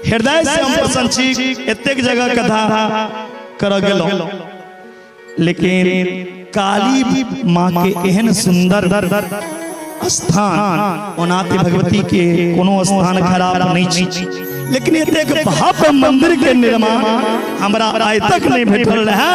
हृदय से हम प्रसन्न छी। एतेक जगह कथा कर गेलहुं, लेकिन काली माँ के एहन सुंदर स्थान, ओना ते भगवती के कोनो स्थान खराब नहीं छै, लेकिन एतेक भव्य मंदिर के निर्माण हमरा आइ तक नहीं भेटल रहे।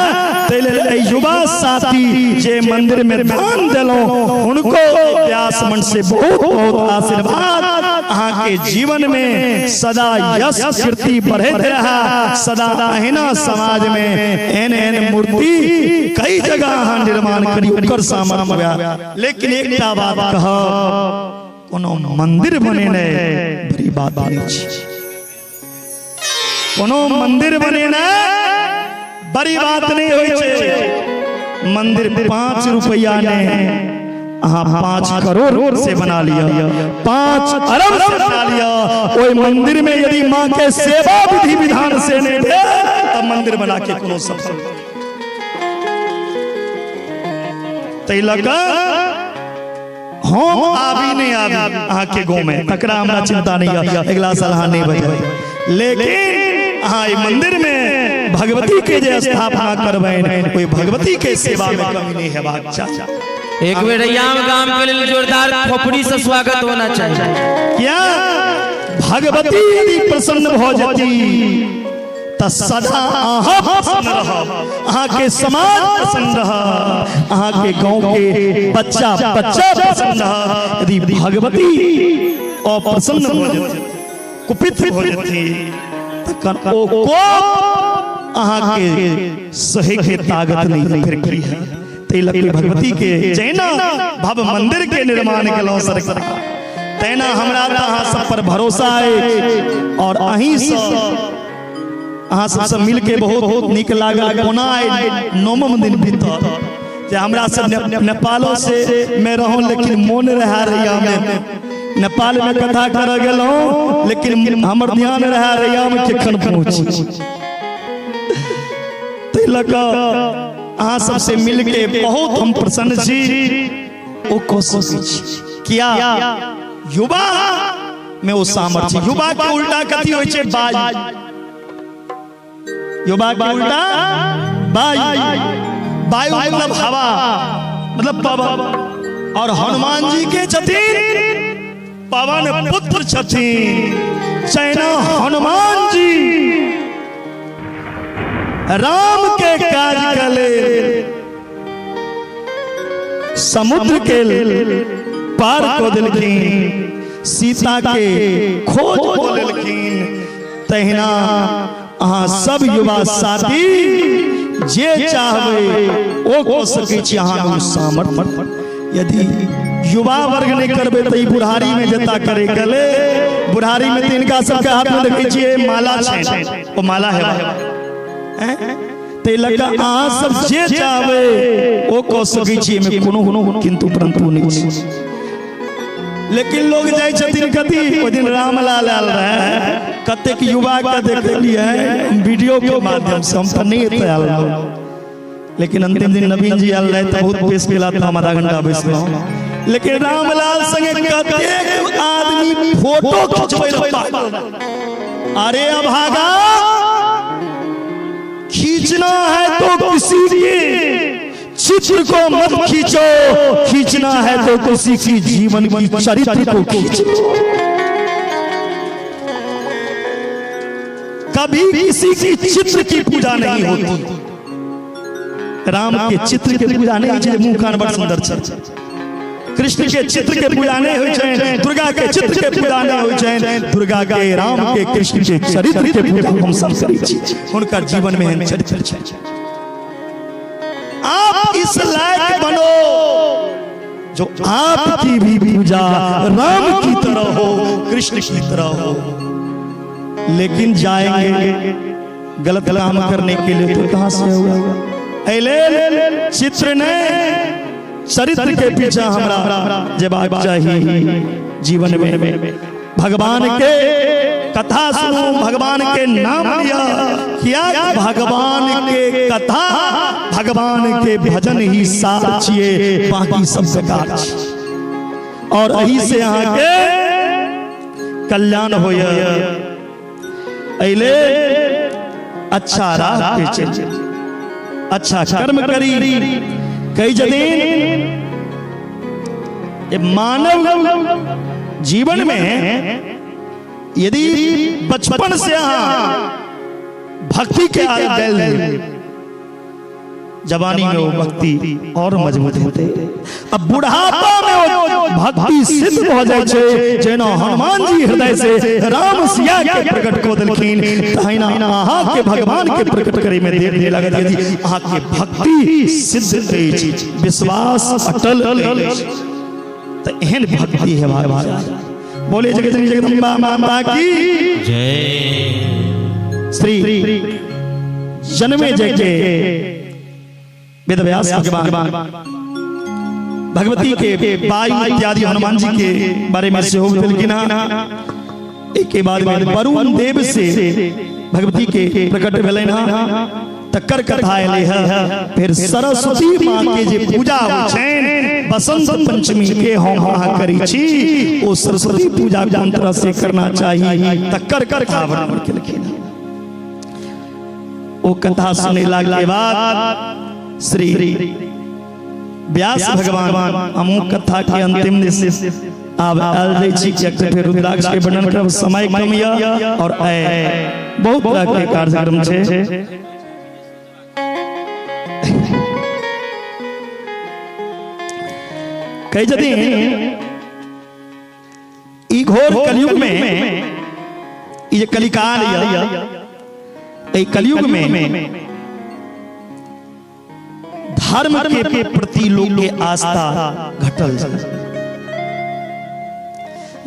ताहि लेल एहि युवा साथी जे मंदिर में दान देलहुं हुनको व्यास मंच से बहुत बहुत आशीर्वाद। अहाँ के जीवन में सदा यश कीर्ति बढ़ैत रहे, सदा अहिना समाज में एहन एहन मूर्ति कई जगह अहाँ निर्माण करी ओकर सामर्थ्य हुए। लेकिन एकटा बात कहब, कोनो मंदिर बनेनाइ बड़ी बात नहीं छै, कोनो मंदिर बनेनाइ बड़ी बात नहीं होइ छै। मंदिर 5 रुपया ने अहाँ 5 करोड़ से बना लिया, 5 अरब से बना लिया, ओहि मंदिर में यदि माँ के सेवा विधि विधान से नहीं भेल तब मंदिर बना के कोनो सफल। ताहि लऽ कऽ हम आबी नहीं आबी अहाँ के गाँव में तकरा हमरा चिंता नहीं है, अगला साल अहाँ नहीं बजबै, लेकिन अहाँ मंदिर में भगवती के जे स्थापना करबनि ओहि भगवती के सेवा में कमी नहीं हेबाक चाही। एक बेर रैयाम गाम के लेल जोरदार खोपड़ी से स्वागत होना चाहिए। क्या भगवती यदि प्रसन्न भऽ जेती त सदा अहाँ प्रसन्न रहब, अहाँ के समाज प्रसन्न रहब, अहाँ के गाँव के बच्चा बच्चा प्रसन्न रहब। यदि भगवती अप्रसन्न भऽ जेती, कुपित भऽ जेती, तखन ओ कोप अहाँ के सहे के ताकत नहीं फिर की है। ताहि लऽ कऽ भगवती के जहिना भव्य मंदिर के निर्माण केलहुँ सरकार, तहिना हमरा तऽ अहाँ सब पर भरोसा अछि और अहीं सँ अहाँ सबसँ मिलके बहुत बहुत नीक लागल। कोना आइ 9म दिन बीतल जे हमरा सब नेपालो से मैं रहूँ लेकिन मोन रहा रैयाम में। नेपाल में कथा कर गेलहुँ लेकिन हमर ध्यान रहा रैयाम केखन पहुँची। ताहि लऽ कऽ अहाँ सबसे मिलके बहुत हम प्रसन्न छी। ओ कोशिश किया युवा में ओ सामर्थ्य, युवा के उल्टा कथी होइ छै? बाई। युवा के उल्टा वायु, वायु मतलब हवा, मतलब पवन। और हनुमान जी के छथिन पवन पुत्र छथिन, चैना हनुमान जी राम के काज के लेल समुद्र के पार कऽ देलखिन, सीता के खोज कऽ लेलखिन। तहिना अहाँ सब युवा साथी जे चाहबै ओ कऽ सकै छी, अहाँ में सामर्थ्य। यदि युवा वर्ग नहीं करबै तऽ ई बुढ़ारी में जता करे गेलै। बुढ़ारी में तऽ हिनका सबके हाथ में देखै छियै माला छै, ओ माला है ताहि लऽ कऽ अहाँ सब जे चाहबै ओ कऽ सकै छी, एहिमे कोनो किंतु परंतु नहीं छै। लेकिन लोग जाइ छथिन कथी, ओहि दिन रामलाल आयल रहै, कतेक युवा के देखलियै वीडियो के माध्यम से, हम तऽ नहीं एतऽ आयल रहौं, लेकिन अंतिम दिन नवीन जी आयल रहै तऽ बहुत पेश केला तऽ हम आधा घंटा बैसलहुँ। लेकिन रामलाल संगे कतेक आदमी फोटो खिंचबै लए पागल। अरे अभागा, खींचना है तो किसी के चित्र को मत खींचो, खींचना है तो किसी की जीवन की चरित्र को खींचो। कभी किसी की चित्र की पूजा नहीं होती। राम के चित्र के पूजा नहीं होइ, मुंह कान बड़ सुंदर छै। कृष्ण के चित्र के पूजा नहीं होइ छै, दुर्गा के चित्र के पूजा नहीं होइ छै। दुर्गा के, राम के, कृष्ण के चरित्र के पूजा हम सब करै छी। हुनकर जीवन में एहन चरित्र छै। आप इस लायक बनो जो आपकी भी पूजा राम की तरह हो, कृष्ण की तरह हो। लेकिन जाएंगे गलत काम करने के लिए तो कहां से होगा? एहि लेल चित्र नहि, चरित्र के पीछा हमरा जेबाक चाही। जीवन में भगवान के कथा सुनू, भगवान के नाम लिया, किया भगवान के कथा भगवान के भजन ही सार छिए, बाकी सब बेकार छै। और एही से अहाँ के कल्याण होय। एहि अच्छा राह पे चली, अच्छा कर्म करी। कई जदिन मानव जीवन में यदि बचपन से अहाँ भक्ति के आदत डालि, जवानी में वो भक्ति और मजबूत होते। अब बुढ़ापा में वो भक्ति सिद्ध हो जाए छै, जेना हनुमान जी हृदय से राम सिया के प्रकट को देलखिन, तहिना अहाँ के भगवान के प्रकट करे में देर नहीं लागत। यदि अहाँ के भक्ति सिद्ध अछि, विश्वास अटल अछि, त एहन भक्ति है भाई। बोले जगत जननी जगदम्बा माता की जय। श्री जन्मे जय के वेदव्यास भगवान भगवती के वायु इत्यादि हनुमान जी के बारे में सेहो बतेलखिन हँ। एक के बाद में वरुण देव से भगवती के प्रकट भेलनि हँ, तकर कथा एलै हँ। फिर सरस्वती माँ के जे पूजा होइ छनि बसंत पंचमी के हम अहाँ करै छी, ओ सरस्वती पूजा कोन तरह से करना चाही तकर कथा वर्णन केलखिन हँ। ओ कथा सुनेला के बाद श्री व्यास भगवान अमुक कथा के अंतिम आब आयल जाइ छी, किएक तऽ फेर रुद्राक्ष के वर्णन करब समय कम यऽ और बहुत तरह के कार्यक्रम छै। कहै छथिन ई घोर कलयुग में, ई जे कलिकाल यऽ, एहि कलयुग में धर्म के प्रति लोग के आस्था घटल।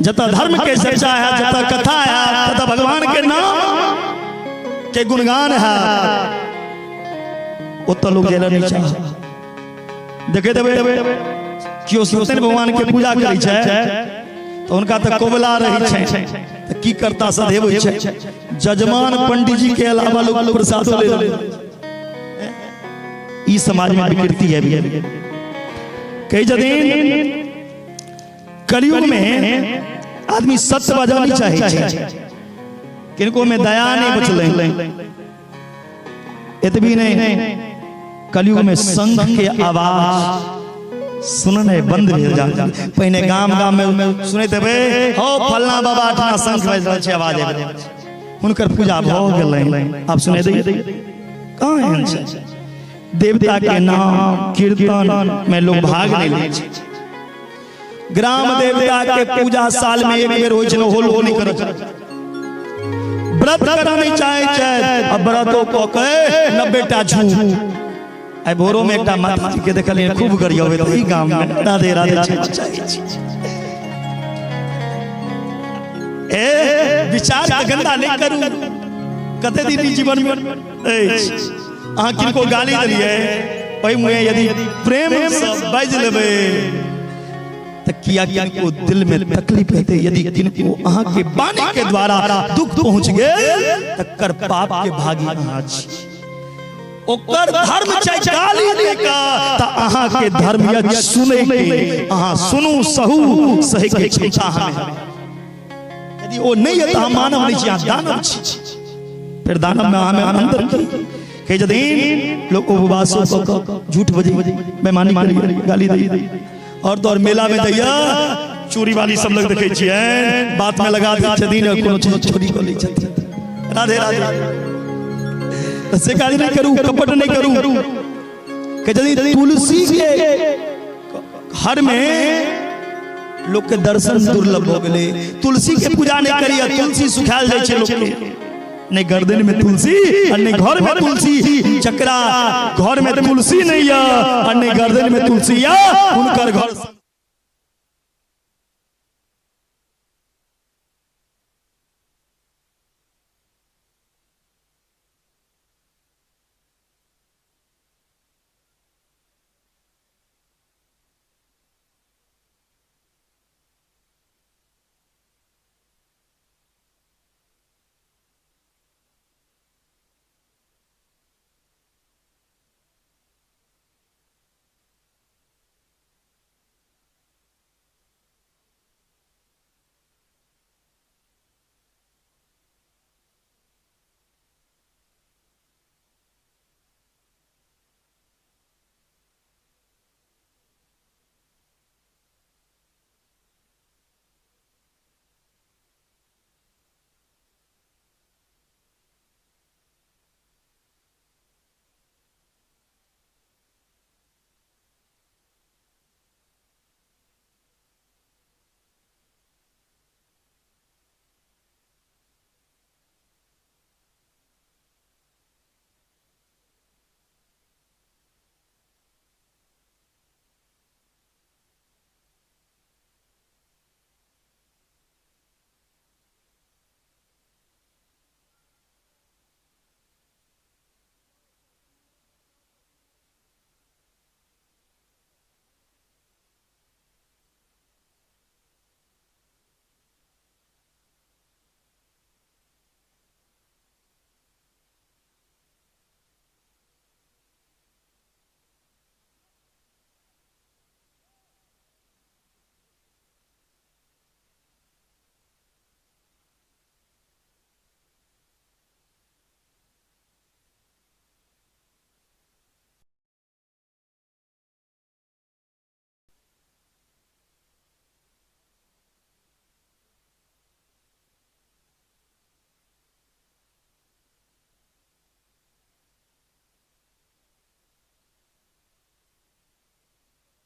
जतऽ धर्म के चर्चा है, जतऽ कथा है, ततऽ भगवान के नाम के गुणगान है, ओतऽ लोग जाय नहीं चाह। देखे देबै केओ सत्यनारायण भगवान के पूजा करै छै तऽ हुनका तऽ कोबला रहै छै, तऽ की करता सधेब होइ छै। जजमान पंडित जी के अलावा लोग प्रसादो ले। ई समाज में विकृति है भी। कही जदिन कलयुग में आदमी सत्य बजऽ नहीं चाहे छै, किनको में दया नहीं बचलै। एतबी नहीं, कलयुग में शंख के आवाज सुनने बंद भेल जा। पहिने गाम गाम में सुनैत हेबै, हो फलना बाबा अठना शंख बाजि रहल छै, आवाज आबि रहल छै, हुनकर पूजा भऽ गेलै। आब सुनै दै कहाँ एहन छै? देवता के नाम कीर्तन में लोग भाग नहीं लै छै। ग्राम देवता के पूजा साल में एक बेर होइ छै, ओहो लोग नहीं करै छै। व्रत करऽ नहीं चाहे छै, आ व्रतो कऽ के 90 टा झूठ। आइ भोरो में एकटा माता जी के देखलियै खूब गरियबैत ई गाम में, राधे राधे चाहै छी। ए विचार के गंदा नहीं करू। कते दिन ई जीवन में अछि? अहाँ किनको गाली देलियै, ओहि मुँहे यदि प्रेम से बाजि लेबै तऽ किया किनको दिल में तकलीफ हेतै? यदि किनको अहाँ के वाणी के द्वारा दुख पहुंच गेल तकर पाप के भागी अहाँ छी। ओकर धर्म छै गाली दे के, तऽ अहाँ के धर्म यऽ सुनै के। अहाँ सुनू, सहू, सही के क्षमता अहाँ में। यदि ओ नहीं है तऽ अहाँ मानव नहीं छी, अहाँ दानव छी। फिर दानव में अहाँ में अंतर की? कहै छथिन लोग उपवासो कऽ कऽ झूठ बजै, बेईमानी करै, गाली दै। और तो और मेला में जाइया चूड़ी वाली सब लोग देखै छियै, बात में लगा दै छथिन और कोनो चीज चोरी कऽ लै छथिन। राधे राधे। तऽ से काज नहीं करू, कपट नहीं करू। कहै छथिन तुलसी के घर में लोग के दर्शन दुर्लभ हो गेलै। तुलसी के पूजा नहीं करिए, तुलसी सुखायल जाइ छै लोग के। नहीं गर्दन में तुलसी और नहीं घर में तुलसी। चकरा घर में तुलसी नहीं है और नहीं गर्दन में तुलसी है, उनकर घर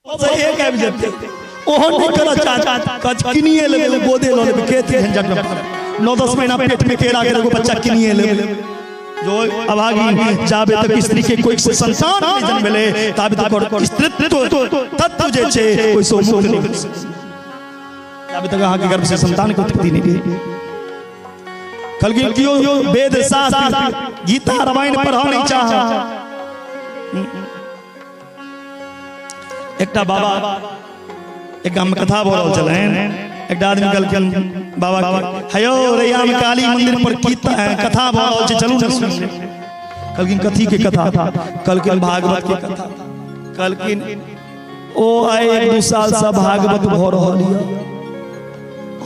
से एक आबि जेतै, ओहो नहि करऽ चाहत। कच किनिए लेबै, ओ गोदे लऽ लेबै, के झंझट में 9-10 महीना पेट में केरा के एगो बच्चा किनिए लेबै। जो अभागी जाबे तक स्त्री के कोई से संतान नहीं जन्मेले ताबे तक ओकर स्त्रीत्व तत्व जे छै ओइसँ मुक्त नहि भऽ सकै। जाबे तक अहाँके गर्भ से संतान के उत्पत्ति नहि भेल। कहलखिन कियो वेद शास्त्र गीता रामायण पढ़ऽ नहि चाह। एकटा बाबा एक गाम में कथा भऽ रहल छलनि। एकटा आदमी कहलखिन बाबा के, हयो रैया में काली मंदिर पर की कथा भऽ रहल छै, चलू ने सुनबै। कहलखिन कथी के कथा? कहलखिन भागवत के कथा। कहलखिन ओ आइ 1-2 साल से भागवत भऽ रहल यऽ,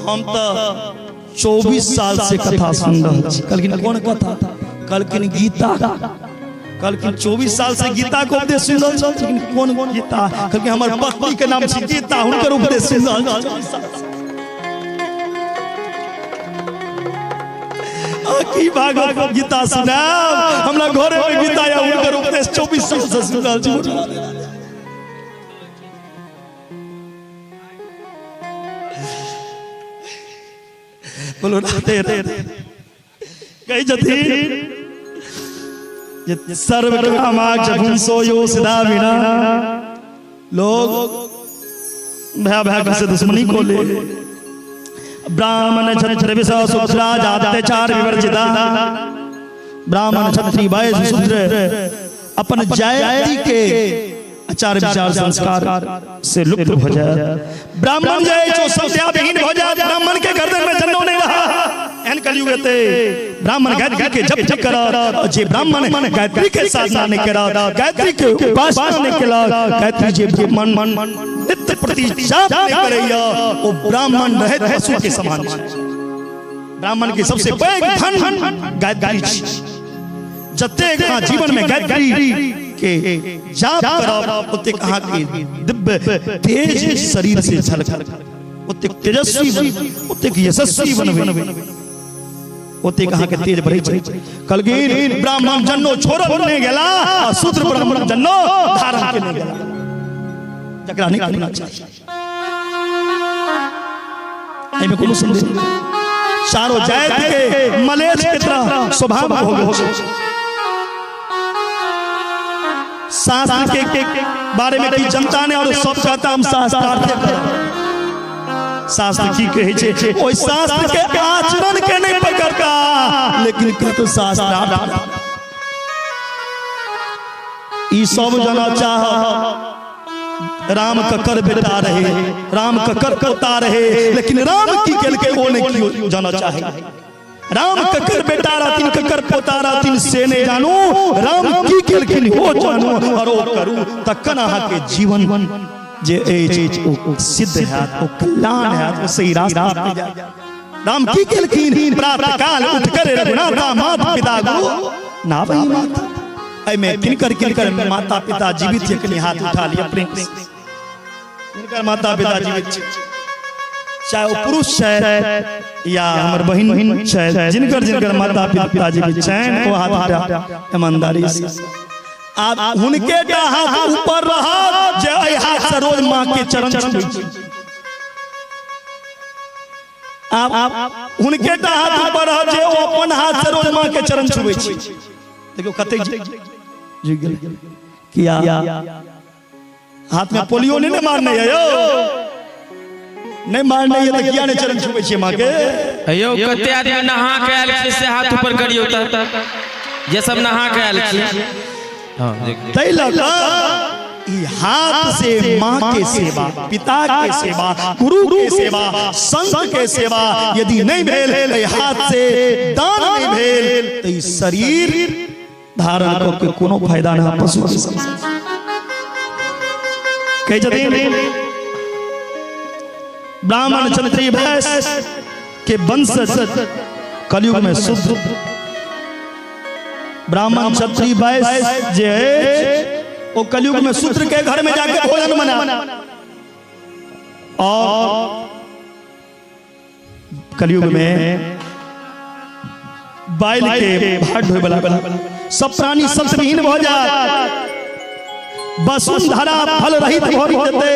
हम तऽ 24 साल से कथा सुन रहल छी। कहलखिन कोन कथा? कहलखिन गीता। कहलखिन 24 साल से गीता के उपदेश सुन रहल छी, लेकिन कोन गीता? कहलखिन हमर पत्नी के नाम छी गीता, हुनकर उपदेश सुन रहल छी 24 साल से। आ की भागवत गीता सुनाब, हमरा घरे में गीता या हुनकर उपदेश 24 साल से सुन रहल छी। बोलो राधे राधे। कही जथिन जे सर्व कामाक्ष पुंसो यो सदा विना, लोग भया भया से दुश्मनी को ले। ब्राह्मण क्षत्रिय विष शूद्रा जात्याचार विवर्जिता, ब्राह्मण क्षत्रिय वैश्य शूद्र अपन जाति के आचार विचार संस्कार से लुप्त हो जाए। ब्राह्मण जाए जो संध्या विहीन हो जाए, ब्राह्मण के गर्दन में जन्नो नहीं रहा। एहन कलयुग एते ब्राह्मण गायत्री के जप जप करत, जे ब्राह्मण गायत्री के साधना नहीं करत, गायत्री के उपासना नहीं केलक, गायत्री जे ब्राह्मण नित्य प्रति जाप नहीं करैया, ओ ब्राह्मण रहत पशु के समान छै। ब्राह्मण के सबसे पैघ धन गायत्री छै। जतेक अहाँ जीवन में गायत्री के जाप करब ओतेक अहाँ के दिव्य तेज शरीर से झलक, ओतेक तेजस्वी बनबै, ओतेक यशस्वी बनबै, ओतेक अहाँ के तेज बढ़ै छै। कहलखिन ब्राह्मण जन्नो छोड़ल नहि गेला, आ शूद्र ब्राह्मण जन्नो धारण केने गेला, जकरा नहि करना चाही। एहिमे कोनो संदेह नहि। चारो जाति के मलेच्छ के तरह स्वभाव हो गेल छै। शास्त्र के बारे में की जनता ने और सब कहता हम शास्त्रार्थ करब। शास्त्र की कहै छै, ओहि शास्त्र के आचरण के नहीं पकड़ता, लेकिन कहतो शास्त्रार्थ। ई सब जना चाह राम ककर बेटा रहे, राम ककर पोता रहे, लेकिन राम की केलकै ओ नहीं कियो जाना चाहे। राम ककर बेटा रहथिन, ककर पोता रहथिन से नहीं जानू, राम की केलखिन ओ जानू और ओ करू, तखन अहाँ के जीवन जे अछि ओ सिद्ध हैत, ओ कल्याण हैत, ओ सही रास्ता पे जायत। राम की केलखिन? प्रातः काल उठकर रघुनाथा माता पिता गुरु नावही माता। एहिमे किनकर किनकर माता पिता जीवित छै, कनि हाथ उठा लिअ प्रेम से। किनकर माता पिता जीवित छै, चाहे ओ पुरुष छै या हमर बहिन छै, जिनकर जिनकर माता पिता जीवित छनि ओ हाथ उठा ईमानदारी से। आब हुनके टा हाथ ऊपर रहत जे एहि हाथ से रोज माँ के चरण छुबै छै। आब हुनके टा हाथ ऊपर रहत जे ओ अपन हाथ से रोज माँ के चरण छुबै छै। देखियौ कतेक झुकि गेलै। किया हाथ में पोलियो नहीं ने मारने है यौ, नहीं मारने है तऽ किया नहीं चरण छुबै छियै माँ के? यौ कते आदमी नहा के आयल छी से हाथ ऊपर करियौ तऽ, जे सब नहा के आयल छी। हाँ, देख, देख। तै लऽ कऽ ई हाथ से माँ के सेवा, पिता के सेवा, गुरु के सेवा, संत के सेवा यदि नहीं भेल, एहि हाथ से दान नहीं भेल, तऽ ई शरीर धारण कऽ के कोनो फायदा नहि, पशु के समान। कहै छथिन ब्राह्मण क्षत्रिय वैश्य के वंशज कलयुग में शुद्ध ब्राह्मण क्षत्रिय वैश्य जे अछि ओ कलयुग में शूद्र के घर में जाके भोजन मना, और कलयुग में बैल के भाट ढोए वाला सब प्राणी सत्वहीन भऽ जायत। वसुंधरा फल रहित भऽ जेतै।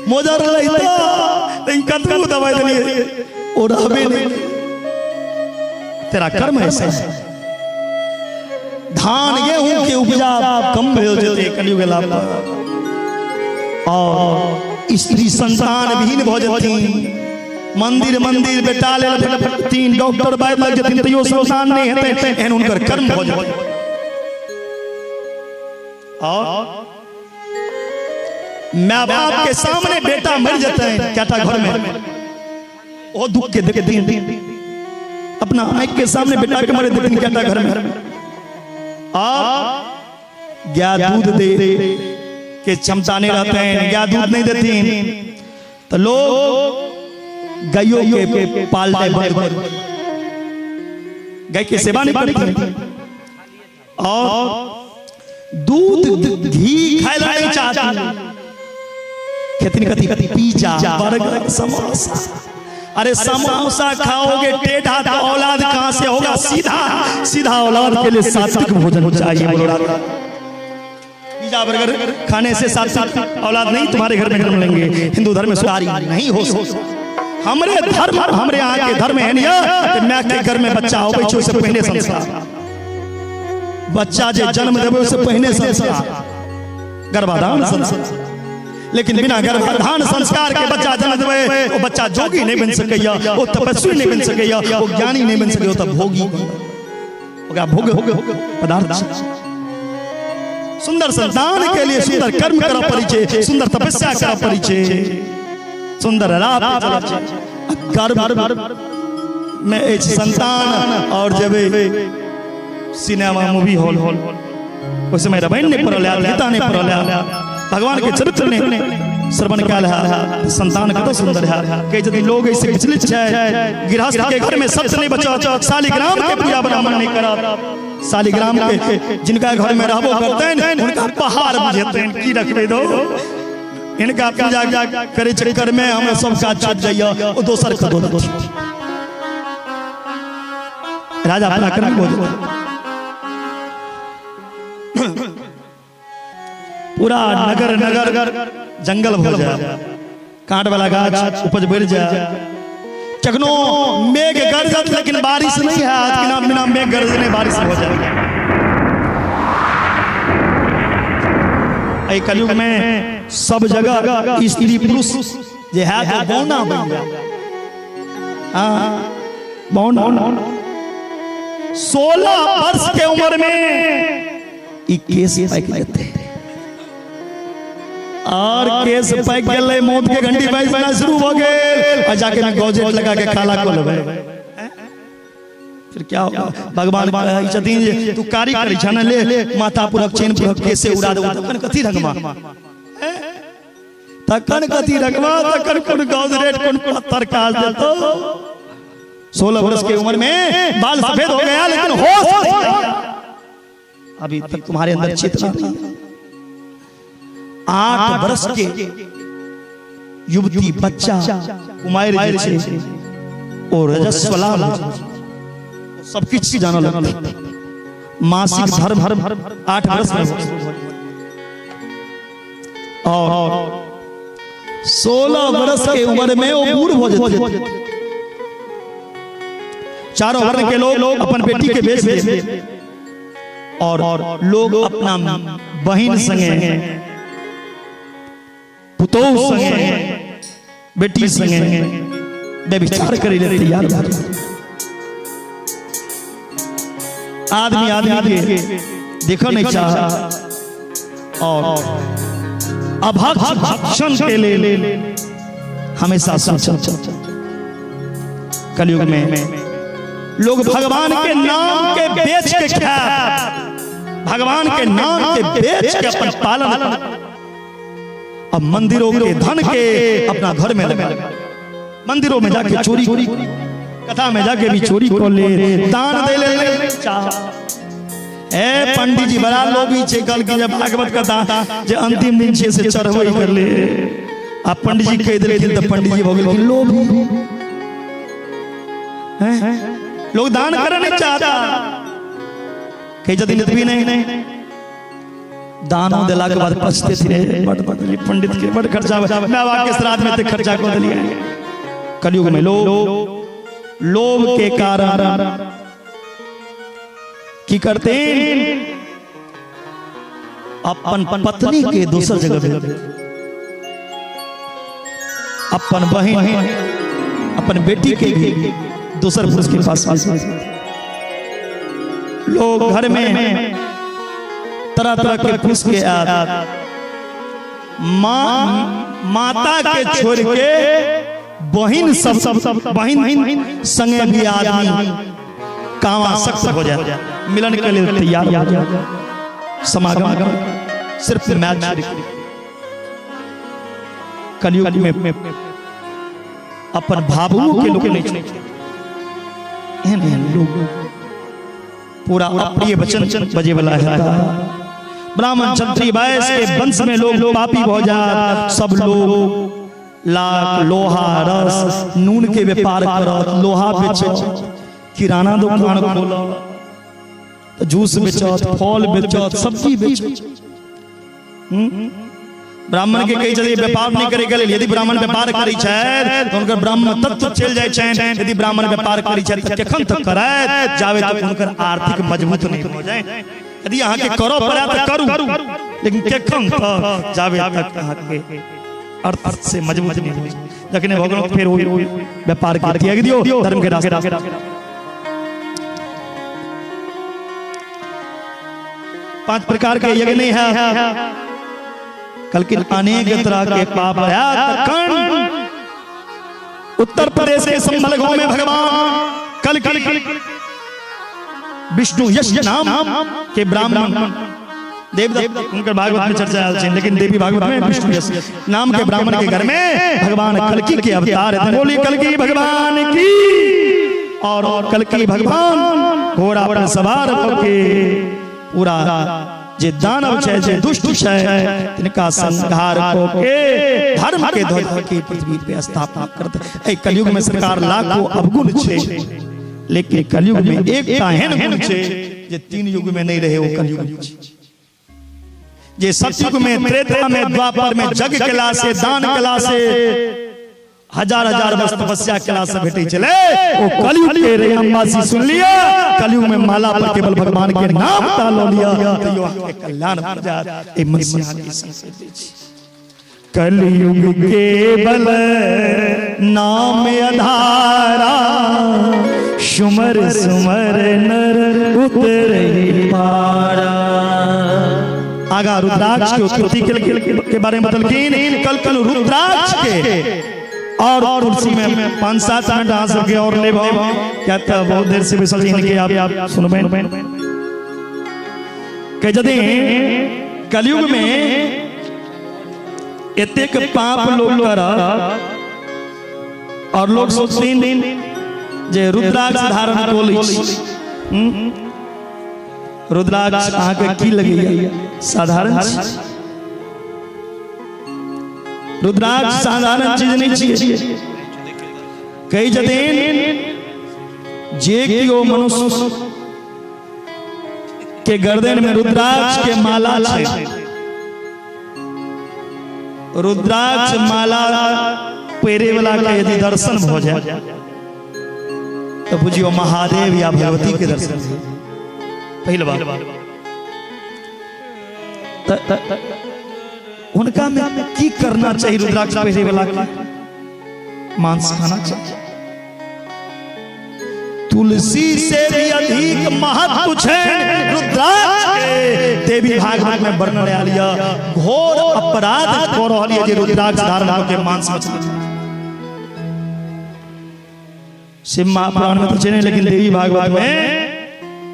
मोजर रहिता लेकिन कतबो दवाई देलियै ओ रहबे नहीं। तेरा कर्म ऐसा है। धान गेहूं के उपजा कम भेल जेतै कलयुग गेला पर, और स्त्री संतान विहीन भऽ जेथिन, मंदिर मंदिर बेटा लेल भटकथिन, डॉक्टर बाज लग जेथिन तैयो संतान नहीं हेतै, एहन हुनकर कर्म भऽ जेतै। और माँ बाप के सामने बेटा मर जेतै कएटा घर में, ओ दुख के देखथिन, अपना आँख के सामने बेटा के मरे देखथिन कएटा घर में। और गाय दूध दे के क्षमता नहीं रहते हैं, गाय दूध नहीं देती, तो लोग गायों के पालने बंद कर, गाय की सेवा नहीं करते और दूध घी खाए ला नहीं चाहती। खेती कथी कथी पिज्जा बर्गर समोसा, अरे समोसा खाओगे टेढ़ा तो औलाद कहां से होगा? सीधा सीधा औलाद के लिए सात्विक भोजन चाहिए। बोलो पिज्जा बर्गर खाने से सात्विक औलाद नहीं तुम्हारे घर में जन्म लेंगे। हिंदू धर्म में सुधारी नहीं हो सकता। हमरे धर्म, हमरे यहाँ के धर्म है नहीं मैं के घर में बच्चा होबै छै ओइसे पहिने संस्कार, बच्चा जे जन्म देबै ओइसे पहिने संस्कार, गर्भाधान संस्कार। लेकिन बिना गर्भाधान संस्कार के बच्चा जन्म देबै ओ बच्चा जोगी नहीं बन सकैया, ओ तपस्वी नहीं बन सकैया, ओ ज्ञानी नहीं बन सकैया, ओ त भोगी ओकरा भोग पदार्थ। सुंदर संतान के लिए सुंदर कर्म करऽ पड़ै छै, सुंदर तपस्या करऽ पड़ै छै, सुंदर राह पे चलऽ छै। गर्भ में अछि संतान और जेबै सिनेमा मूवी हॉल, ओहि समय रामायण नहीं पढ़ल है, गीता नहीं पढ़ल है, भगवान के चरित्र नहीं श्रवण कयल है, संतान कतऽ सुंदर है। कहै छथिन लोग ऐसे विचलित छै, गृहस्थ के घर में सत्य नहीं बचत, शालिग्राम के पूजा ब्राह्मण नहीं करत, शालिग्राम के जिनका घर में रहबो करतनि हुनका पहाड़ बुझेतनि, की रखबै दो इनका पूजा करे चक्कर में हमरा सब काज छूट जाइए, ओ दोसर के दो। राजा पराक्रमी हो जाए, पूरा नगर नगर जंगल हो जाए, कांट वाला गाछ उपज बढ़ जाए, कखनो मेघ गरजत लेकिन बारिश नहीं है, आज के नाम बिना मेघ गरजने बारिश हो जाए। एहि कलयुग में सब जगह स्त्री पुरुष जे है तो बौना बन जाए। हाँ बौना 16 वर्ष के उम्र में ई केस पाकि जेतै और केस पाकि गेलै, मौत के घंटी बजना शुरू भ गेल आ जाके में गॉजेट लगा के काला कऽ लेबै, फिर क्या होगा? भगवान कहै छथिन जे तू कारी करै छह ने, ले माथा पुरक चेन पुरक केसे उड़ा देबो, तखन कथी रंगमा, तखन कथी रंगमा, तखन कोन गॉजरेट कोन पत्थर काज देतो। 16 वर्ष के उम्र में बाल सफेद हो गया लेकिन होश अभी तक तुम्हारे अंदर चेतना नहीं। 8 वर्ष के युवती बच्चा कुमार जे छै ओ रजस्वला सब किछु जानऽ लगतै। मासिक धर्म 8 वर्ष में और 16 वर्ष के उम्र में वो बूढ़ हो जेतै। चारों वर्ण के लोग अपन बेटी के बेच दे और लोग अपना बहिन संगे, पुतोह संगे, बेटी संगे व्यभिचार करे ले तैयार। आदमी आदमी के देखो नहीं चाह और अभक्ष भक्षण के लिए हमेशा सोचा। कलयुग में लोग भगवान के नाम के बेच के खाए, भगवान के नाम के बेच के अपन पालन, अब मंदिरों के धन के अपना घर में लगा, मंदिरों में जाके चोरी, कथा में जाके भी चोरी कर ले, दान दे ले चाह। ए पंडित जी बड़ा लोभी छे, कल की जब भागवत कथा जे अंतिम दिन छे से चढ़बै कर ले, आ पंडित जी कह देलखिन त पंडित जी भ गेलखिन लोभी। लोग दान करे नहीं चाहता। कहै छथिन एतबी नहि, दानो देला के बाद पछते रे, बड बदली पंडित के बड खर्चा, माय बाप के श्राद्ध में एते खर्चा कऽ देलियै। कलयुग में लोभ, लोभ के कारण की करते, अपन पत्नी के दोसर जगह भेज देते, अपन बहन अपन बेटी के भी दोसर पुरुष के पास भेज देते। लोग घर में तरह तरह के पुरुष के आद, माँ माता के छोड़ के बहिन सब बहिन संगे भी आदमी कावा सख्त हो जाए, मिलन के लिए तैयार हो जाए, समागम सिर्फ मैच छोड़ के। कलयुग में अपन भावुओं के लोग नहीं छोड़ते, एहन एहन लोग पूरा अप्रिय वचन बजे वाला है। ब्राह्मण क्षत्रिय वैश्य के वंश में लोग पापी हो जात, सब लोग लाख लोहा रस नून के व्यापार करत, लोहा बेचत, किराना दुकान खोलत, जूस बेचत, फल बेचत, सब्जी बेचत। ब्राह्मण के कही छथिन व्यापार नहीं करे के लेल, यदि ब्राह्मण व्यापार करै छथि तऽ हुनकर ब्राह्मण तत्व चलि जाइ छनि, यदि ब्राह्मण व्यापार करै छथि तऽ केखन तक करैत जाबे तक हुनकर आर्थिक मजबूत नहीं हो जाए। यदि अहाँके करऽ पड़ै तऽ करू, लेकिन केखन तक, जाबे तक अहाँके अर्थ से मजबूत नहीं हो जाए। जखने भऽ गेल फेर ओहि व्यापार के त्याग दियौ, धर्म के रास्ता। पांच प्रकार के यज्ञ नहीं है, कल के अनेक तरह के पाप है। उत्तर प्रदेश के संभल गांव में भगवान कल कल विष्णु यश नाम के ब्राह्मण देवदत्त, उनकर भागवत में चर्चा आयल छै, लेकिन देवी भागवत में विष्णु यश नाम के ब्राह्मण के घर में भगवान कल्कि के अवतार है। बोली कल्कि भगवान की। और कल्कि भगवान घोड़ा पर सवार होके पूरा जे दानव छै, जे दुष्ट छै, तिनका संहार कऽ के धर्म के ध्वज के पृथ्वी पे स्थापना करते। एहि कलयुग में सरकार लाखों अवगुण छै, लेकिन कलयुग में एकटा एहन गुण छै जे तीन युग में नहीं रहे, वो कलयुग में छै। जे सतयुग में, त्रेता में, द्वापर में जग केला से, दान केला से, हजार हजार वर्ष तपस्या केला से भेटै छलै, ओ कलयुग के रैयामवासी सुन लिया, कलयुग में माला पर केवल भगवान के नाम ता लऽ लिया तैयो अहाँके कल्याण भऽ जायत। एहि मन से अहाँके संकेत दै छी। कलयुग केवल नाम अधारा, सुमर सुमर नर उतरहि पारा। आगा रुद्राक्ष के उत्पत्ति के बारे में बतलखिन। कल कल रुद्राक्ष के और तुलसी में 5-7 मिनट अहाँ सबके और लेब, क्या तऽ बहुत देर से बैसल छी, इनके आप सुनबै। कहै छथिन कलयुग में एतेक पाप लोग करत और लोग सोचथिन जे रुद्राक्ष धारण कऽ लै छी। रुद्राक्ष अहाँके की लगैया? साधारण चीज? रुद्राक्ष साधारण चीज नहीं छियै। कहै छथिन जे केओ मनुष्य के गर्दन में रुद्राक्ष के माला छै, रुद्राक्ष माला पहिरे वाला के यदि दर्शन भऽ जाए तो बुझियो महादेव या भगवती के दर्शन। पहिल बात उनका में की करना चाहिए? रुद्राक्ष पहिरे वाला के मांस खाना चाहिए। तुलसी से भी अधिक महत्व छै रुद्राक्ष के। देवी भागवत में वर्णन आयल यऽ, घोर अपराध कऽ रहल यऽ जे रुद्राक्ष धारण कऽ के मांस मछली। शिव महापुराण में तो छै नहि, लेकिन देवी भागवत में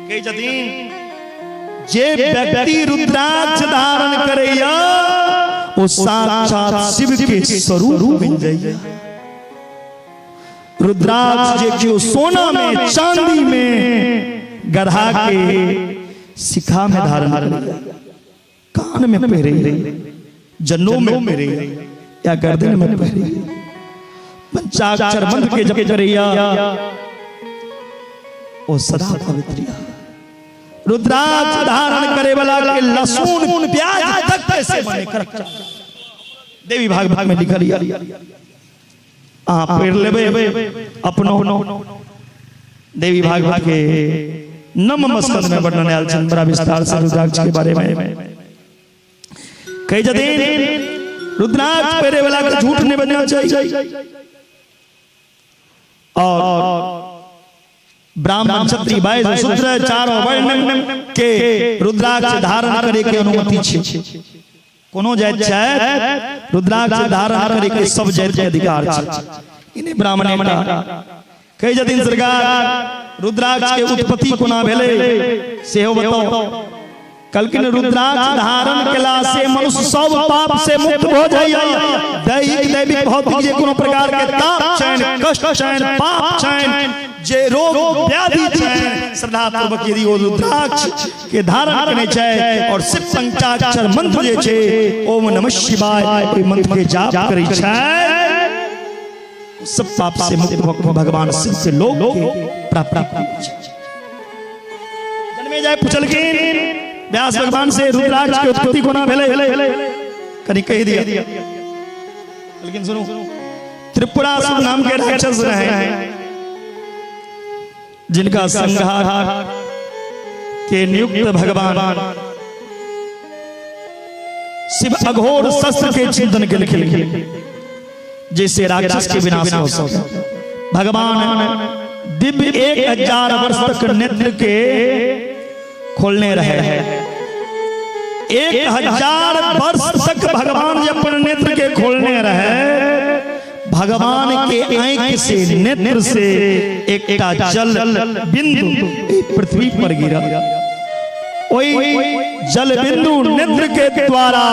कहै छथिन जे व्यक्ति रुद्राक्ष धारण करैया ओ साक्षात शिव के स्वरूप बनि जाइया। रुद्राक्ष जे केओ सोना में चांदी में गढ़ा के शिखा में धारण करैया, कान में पहिरैया, जनेऊ में पहिरैया या गर्दन में पहिरैया, पंचाक्षर मंत्र के जप करैया, ओ सदा पवित्र या। रुद्राक्ष धारण करे वाला के लहसुन प्याज तक के सेवन नहीं करक चाही। देवी भागवत में लिखल यऽ। अहाँ पढ़ि लेबै अपनो। देवी भागवत के नवम स्कंद में वर्णन आयल छनि बड़ा विस्तार से रुद्राक्ष के बारे में। कहै छथिन रुद्राक्ष पहिरे वाला के झूठ नहीं बजना चाहिए और ब्राह्मण, क्षत्रिय, वैश्य, शूद्र चारों वर्ण के रुद्राक्ष धारण करे के अनुमति छै। कोनो जाति छै रुद्राक्ष धारण करे के सब जाति के अधिकार छै, ई नहि ब्राह्मण एकटा। कहै छथिन सरकार रुद्राक्ष के उत्पत्ति कोना भेलै सेहो बताउ। कहलखिन रुद्राक्ष धारण केला से मनुष्य सब पाप से मुक्त भऽ जाइए। दैहिक, दैविक, भौतिक जे कोनो प्रकार के ताप छनि, कष्ट छनि, पाप छनि, जे रोग व्याधि छनि, श्रद्धा पूर्वक यदि ओ रुद्राक्ष के धारण केने छै और शिव पंचाक्षर मंत्र जे छै ओम नमः शिवाय, ओहि मंत्र के जाप करै छै, सब पाप से मुक्त भऽ कऽ भगवान शिव के लोक के प्राप्ति होइ छै। जन्मे जाय पुछलखिन व्यास भगवान से रुद्राक्ष के उत्पत्ति कोना भेलै, कनि कहि दिया। लेकिन सुनू, त्रिपुरासुर नाम के राक्षस रहे जिनका संहार के नियुक्त भगवान शिव अघोर शस्त्र के चिंतन के लिखे जैसे राक्षस के विनाश हो सके। भगवान दिव्य 1000 वर्ष तक नेत्र के खोलने रहे। 1000 वर्ष तक भगवान जब अपन नेत्र के खोलने रहे, भगवान के आंख से, नेत्र से एकटा जल बिंदु पृथ्वी पर गिरा। ओहि जल बिंदु नेत्र के द्वारा,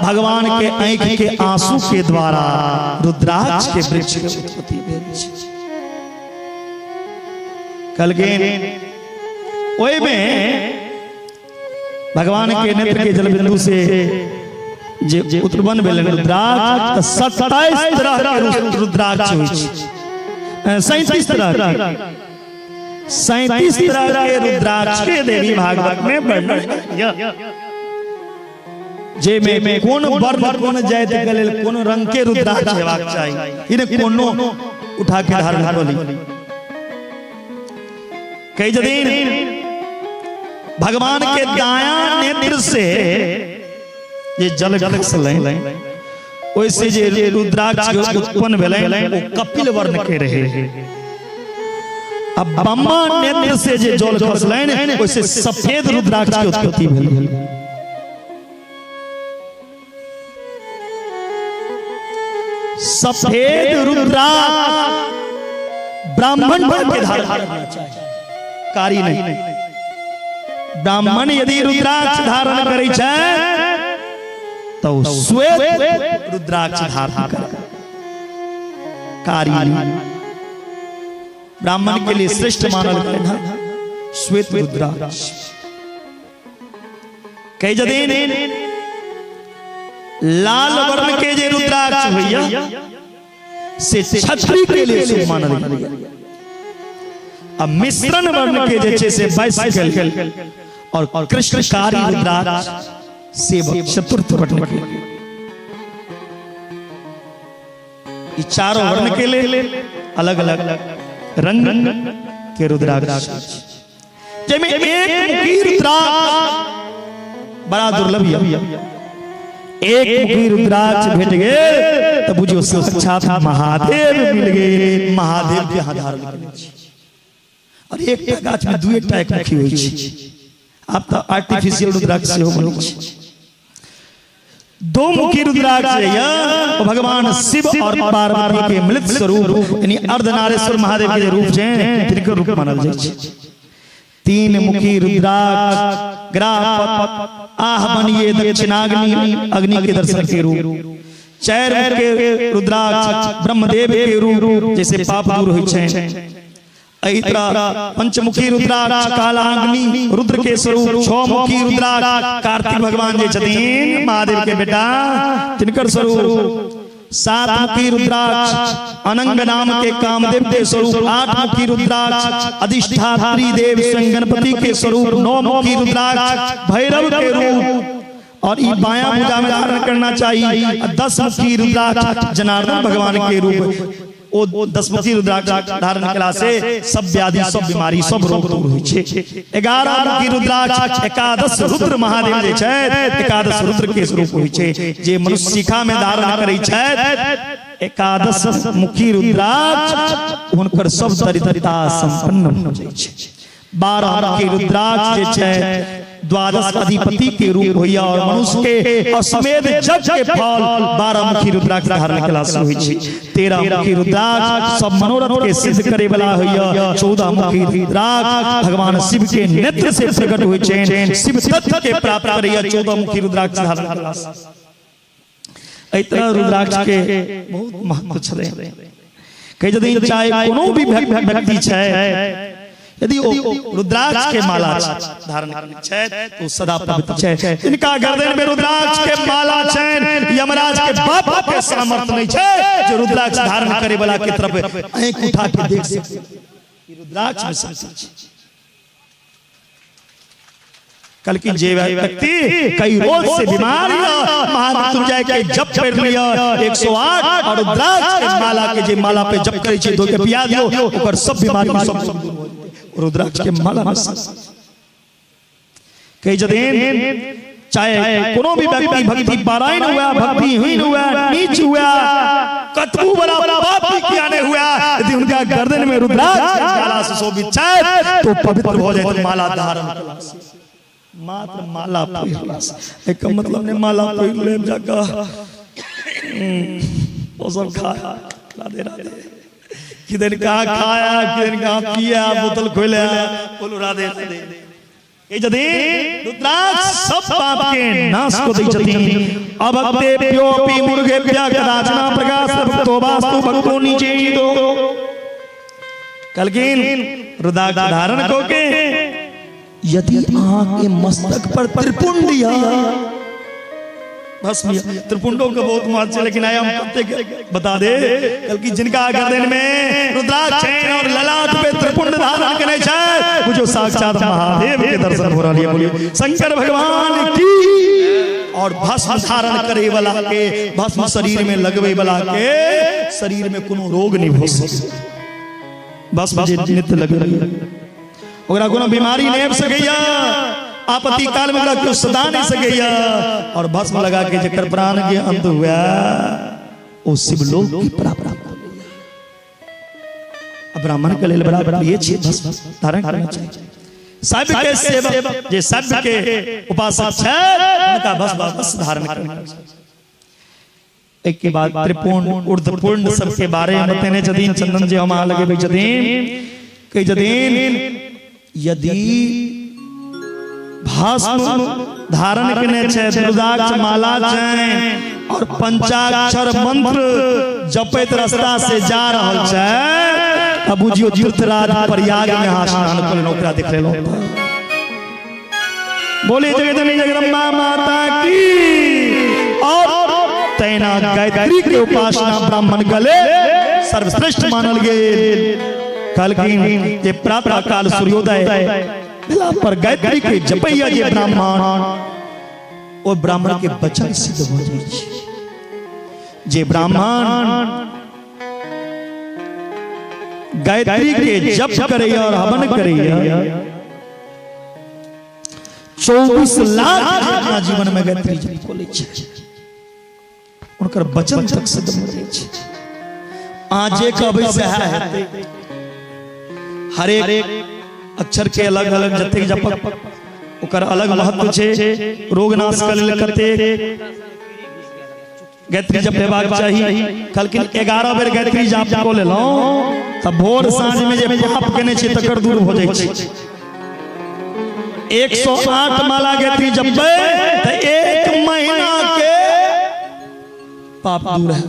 भगवान के आंख के आंसू के द्वारा रुद्राक्ष के वृक्ष के उत्पत्ति भेल छै। कहलखिन ओहि में भगवान के नेत्र के जल बिंदु से जे उत्पन्न भेल रुद्राक्ष, तऽ 27 तरह के रुद्राक्ष होइ छै, 37 तरह के, 37 तरह के रुद्राक्ष के देवी भागवत में वर्णन जे में कोन वर्ण कोन जाति के लेल कोन रंग के रुद्राक्ष हेबाक चाही, ई ने कोनो उठा के धारण कऽ ली। कहै छथिन भगवान के दायां नेत्र से जे जल खसलै ओहिसे जे रुद्राक्ष के उत्पन्न भेलै ओ कपिल वर्ण के रहे। अब बामा नेत्र से जे जल खसलनि ओहिसे सफेद रुद्राक्ष के उत्पत्ति भेलै। सफेद रुद्राक्ष ब्राह्मण के धारण करना चाहिए, कारी नहीं। ब्राह्मण यदि रुद्राक्ष धारण करै छै तो श्वेत रुद्राक्ष धारण करे, कारी नहीं। ब्राह्मण के लिए श्रेष्ठ मानल गेलै ना श्वेत रुद्राक्ष। कहै छथिन लाल वर्ण के जे रुद्राक्ष होइया से क्षत्रिय के लिए शुभ मानल गेलै। अब मिश्रण वर्ण के जे छै से वैश्य के लेल और कृष्णकारी रुद्राक्ष सेवक चतुर्थ वर्ण के। ई चारों वर्ण के लिए अलग अलग रंग के रुद्राक्ष, जैमे एक मुखी रुद्राक्ष बड़ा दुर्लभ है। एक मुखी रुद्राक्ष भेट गेल तो बुझियो साक्षात महादेव मिल गए, महादेव के हाथ धारण केने छी। और एकटा गाछ में दू एकटा एक मुखी होइ छै, आब तऽ आर्टिफिशियल रुद्राक्ष सेहो बनै छै। दो मुखी रुद्राक्ष है भगवान शिव और पार्वती के मिलित स्वरूप यानी अर्धनारेश्वर महादेव के जे रूप छै तिनकर रूप मानल जाइ छै। तीन मुखी रुद्राक्ष ग्राहपत आहवनीय दक्षिणाग्नि अग्नि के दर्शन के रूप। चार मुख के रुद्राक्ष ब्रह्मदेव के रूप जैसे पाप दूर होइ छै। एहि तरह पंचमुखी रुद्राक्ष कालाग्नि रुद्र के स्वरूप। छह मुखी रुद्राक्ष कार्तिक भगवान जे छथिन महादेव के बेटा तिनकर स्वरूप। सात मुखी रुद्राक्ष अनंग नाम के कामदेव के स्वरूप, आठ मुखी रुद्राक्ष अधिष्ठात्री देव स्वयं गणपति के स्वरूप, नौ मुखी रुद्राक्ष भैरव के रूप, और ई बायां भुजा में धारण करना चाहिए। 10 मुखी रुद्राक्ष जनार्दन भगवान के रूप, ओ 10 मुखी रुद्राक्ष धारण कला से सब व्याधि, सब बीमारी, सब रोग दूर होइ छै। 11 मुखी रुद्राक्ष एकादश रुद्र महादेव जे छै, एकादश रुद्र के स्वरूप होइ छै, जे मनुष्य शिखा में धारण करै छै। एकादश मुखी रुद्राक्ष हुनकर सब दरिद्रता संपन्न हो जाइ छै। 12 मुखी रुद्राक्ष जे छै द्वादश अधिपति के रूप होइया, और मनुष्य के अश्वमेध यज्ञ के फल 12 मुखी रुद्राक्ष धारण कला से होइ छै। 13 मुखी रुद्राक्ष सब मनोरथ के सिद्ध करे वाला होइया। 14 मुखी रुद्राक्ष भगवान शिव के नेत्र से प्रकट होइ छै, शिव तत्व के प्राप्त करैया 14 मुखी रुद्राक्ष धारण कला से। एहि तरह रुद्राक्ष के बहुत महत्व छलै। कहे यदि चाहे कोनो भी व्यक्ति छै, यदि ओ रुद्राक्ष के माला धारण करै छै तो सदा पवित्र छै। जिनका गर्दन में रुद्राक्ष के माला छै, यमराज के बाप के सामर्थ्य नहीं छै जो रुद्राक्ष धारण करे वाला के तरफ आंख उठा के देख सके। रुद्राक्ष में शक्ति छै। कल की जे व्यक्ति कई रोज से बीमार महामृत्युंजय के जप कर लिया 108 और रुद्राक्ष के माला के जे माला पे जप करे छै, धो के पिया दियो, ओकर सब बीमारी सब दूर हो जेतै। रुद्राक्ष के माला में कही जदिन चाहे कोनो भी व्यक्ति भक्ति पारायण हुआ, भक्तिहीन हुआ, नीच हुआ, कतबू बड़ा पापी किया नहीं हुआ, यदि उनका गर्दन में रुद्राक्ष माला से शोभित छै तो पवित्र हो जाए। माला धारण मात्र माला पहिरला से एक मतलब ने माला पहिर लेब जाकर वो सब खाया राधे राधे, किधर कहाँ खाया किधर कहाँ पिया, बोतल खोले बोलो राधे राधे। यदि रुद्राक्ष सब पाप के नाश को दै छथिन। अभक्तेभ्योऽपि मूर्खेभ्यः कदाचन प्रकाश भक्तो वास्तु भक्तो नीचे दो। कलकिन रुद्राक्ष धारण को के यदि अहाँ के मस्तक पर त्रिपुंड या भस्म, त्रिपुंडों का बहुत महत्व है, लेकिन आया हम कब बता दे। बल्कि जिनका गर्दन में रुद्राक्ष है और ललाट पे त्रिपुंड धारण करने छै, बुझो साक्षात महादेव के दर्शन हो रहा है। बोलिए शंकर भगवान की। और भस्म धारण करे वाला के, भस्म शरीर में लगवे वाला के शरीर में कोनो रोग नहीं हो सके। भस्म जे नित्य लगे ओकरा कोनो बीमारी नहीं आबि सकैया, आपत्ति काल में ओकरा केओ सता नहीं सकैया। और भस्म लगा के जकर प्राण के अंत हुआ ओ शिवलोक की प्राप्ति हो। ब्राह्मण के लेल बड़ा प्रिय छै भस्म धारण करना चाहिए। सब के सेवक जे सब के उपासक छै उनका भस्म अवश्य धारण करना चाहिए। एक के बाद त्रिपुंड ऊर्ध्वपुंड सबके बारे में बतेने छथिन चंदन जी। हम अहाँ लगेबै छथिन कहै छथिन यदि भस्म धारण केने छै, रुद्राक्ष माला छै और पंचाक्षर मंत्र जपैत रास्ता से जा रहल छै, तब बुझियो तीर्थराज प्रयाग में अहाँ स्नान कऽ लेलहुँ, ओकरा देख लेलहुँ। बोले जगदनी जगदम्बा माता की। और तैना गायत्री के उपासना ब्राह्मण गले सर्वश्रेष्ठ मानल गेल। कहलखिन जे प्रातः काल सूर्योदय भेला पर गायत्री के जपैया जे ब्राह्मण, ओ ब्राह्मण के वचन सिद्ध हो जाइ छै। जे ब्राह्मण गायत्री के जप करैया और हवन करैया, 24 लाख अपना जीवन में गायत्री जप कऽ लै छै, उनकर वचन तक सिद्ध भऽ जाइ छै। अहाँ जे कहबै सएह हेतै। हरेक अक्षर के अलग अलग जतेक जपक ओकर अलग महत्व छै। रोग नाश के लेल कतेक गायत्री जप हेबाक चाही। कहलखिन 11 बेर गायत्री जाप कऽ लेलहुँ तऽ भोर साँझ में जे पाप केने छै तकर दूर भऽ जाइ छै। 108 माला गायत्री जपबै तऽ 1 महीना के पाप दूर है।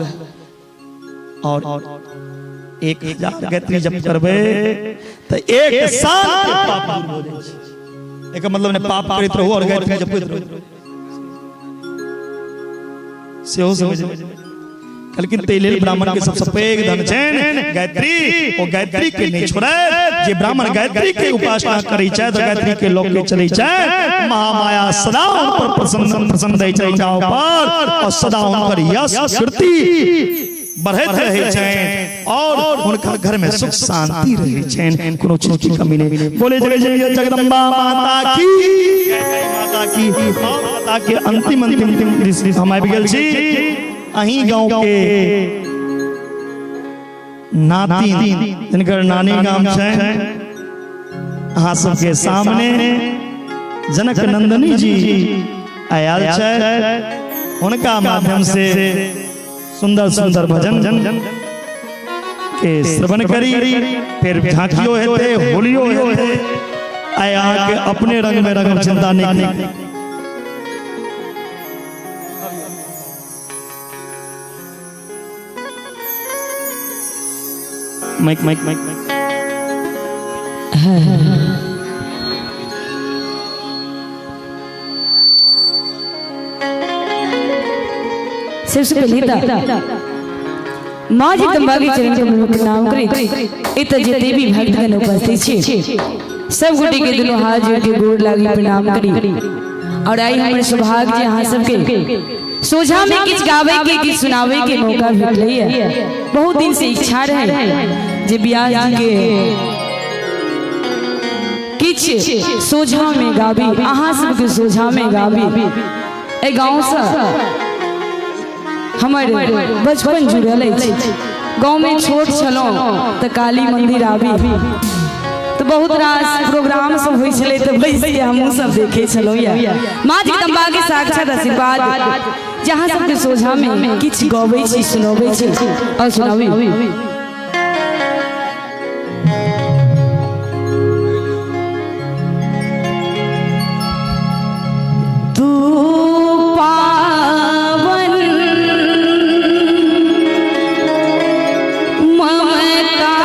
और 1000 गायत्री जप करबै तऽ 1 साल के पाप दूर भऽ जाइ छै। एकर मतलब ने पाप करैत रहू और गायत्री जपैत रहू, सेहो समझ। कहलखिन ताहि लेल ब्राह्मण के सबसँ पैघ धन छनि गायत्री। ओ गायत्री के नहीं छोड़े, जे ब्राह्मण गायत्री के उपासना करै छै तऽ गायत्री के लऽ के चलै छै, महामाया सदा उन पर प्रसन्न प्रसन्न रहै छै हुनका ऊपर, और सदा हुनकर यश कीर्ति बढ़ैत रहै छनि और हुनकर घर में सुख शांति रहै छनि, कोनो चीज की कमी नहीं। बोले जय जय जगदम्बा माता की, माता की, माता के अंतिम अंतिम हम आबि गेल छी अही गांव के नातिन जिनकर नानी गाम छै अहाँ सबके सामने जनक नंदनी जी आयल छै, हुनका माध्यम से सुंदर सुंदर भजन के श्रवण करी, फिर झांकियो हेते होलियो हेते, आइ अहाँके अपने रंग में रंग चिंता नहीं करी। माइक माइक माइक सबसे पहले माँ जगदम्बा के चरण के प्रणाम करी। इत जते भी भक्तगण उपस्थित छी सब गोटे के दुनू हाथ जोड़ के गोर लागी प्रणाम करी। और आई हमर सौभाग्य जे अहाँ सबके सोझा में किछु गावे के किछु सुनावे के मौका भेटलै है। बहुत दिन से इच्छा रहे जे ब्यास जी के किछु सोझा में गाबी, अहाँ सबके सोझा में गाबी। एहि गाँव से हमर बचपन जुड़ल अछि। गाँव में छोट छलहुँ तऽ काली मंदिर आबी तो बहुत रास प्रोग्राम सब होइ छलै तऽ बैस के हमहूँ सब देखे छलहुँ। माँ जगदम्बा के साक्षात आशीर्वाद जहाँ सबके सोझा में किछु गबै छी सुनबै छी और सुनाबी। तू पावन ममता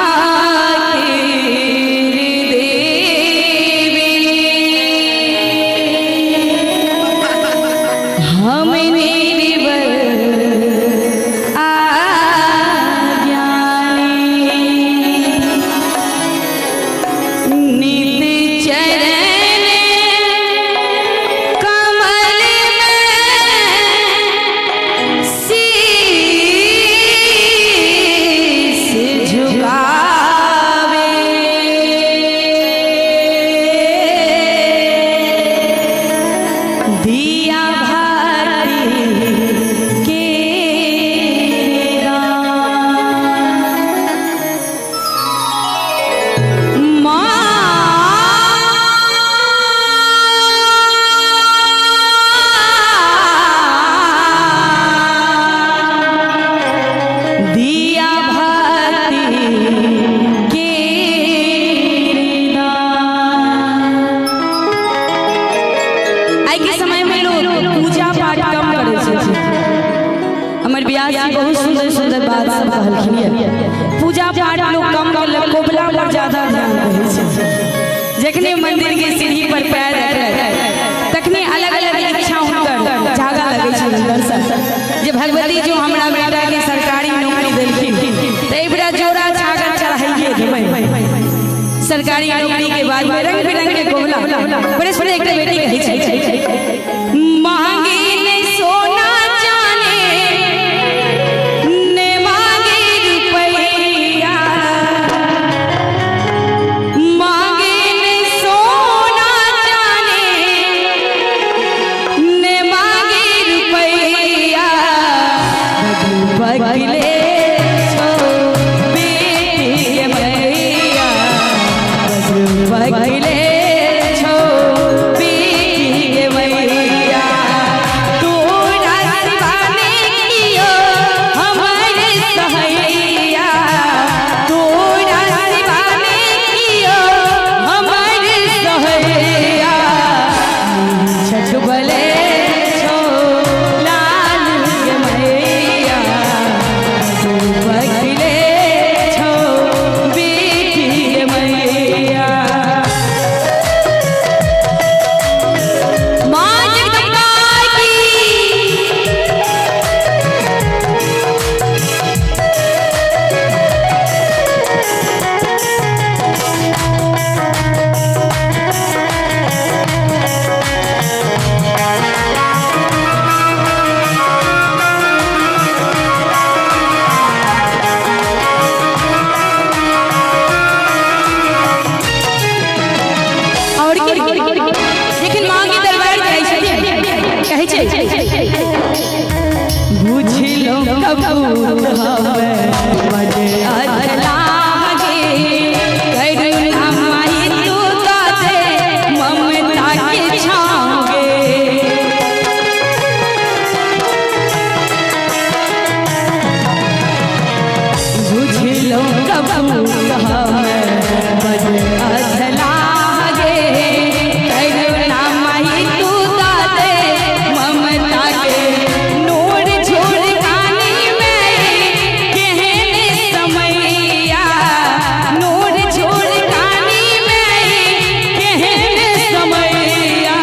बहुत सुंदर सुंदर बात सब कहलखिन। पूजा पाठ लोग कम करलक, कोबला पर ज्यादा ध्यान दै छै। जखने मंदिर के सीढ़ी पर पैर रखलक तखने अलग अलग इच्छा हुनकर जागा लगै छै अंदर से जे भगवती जो हमरा बेटा के सरकारी नौकरी देलखिन तऽ एहि बेरा जोड़ा छागर चढ़ाइए देबै। सरकारी नौकरी के बाद में रंग बिरंग के कोबला बड़े सुंदर एकटा बेटी कहै छै महंगी ने सोना जाने ने मांगे रुपैया, मांगे ने सोना जाने ने मांगे रुपैया, कपूत हमें बड़ अधलाह गे, करुणा माई तू दे ममता के छाँव गे। बुझलो कपूत हमें बड़ अधलाह गे, करुणा माई तू दे ममता के नूर झोर कानी में केहन समैया, नूर झोर कानी में केहन समैया,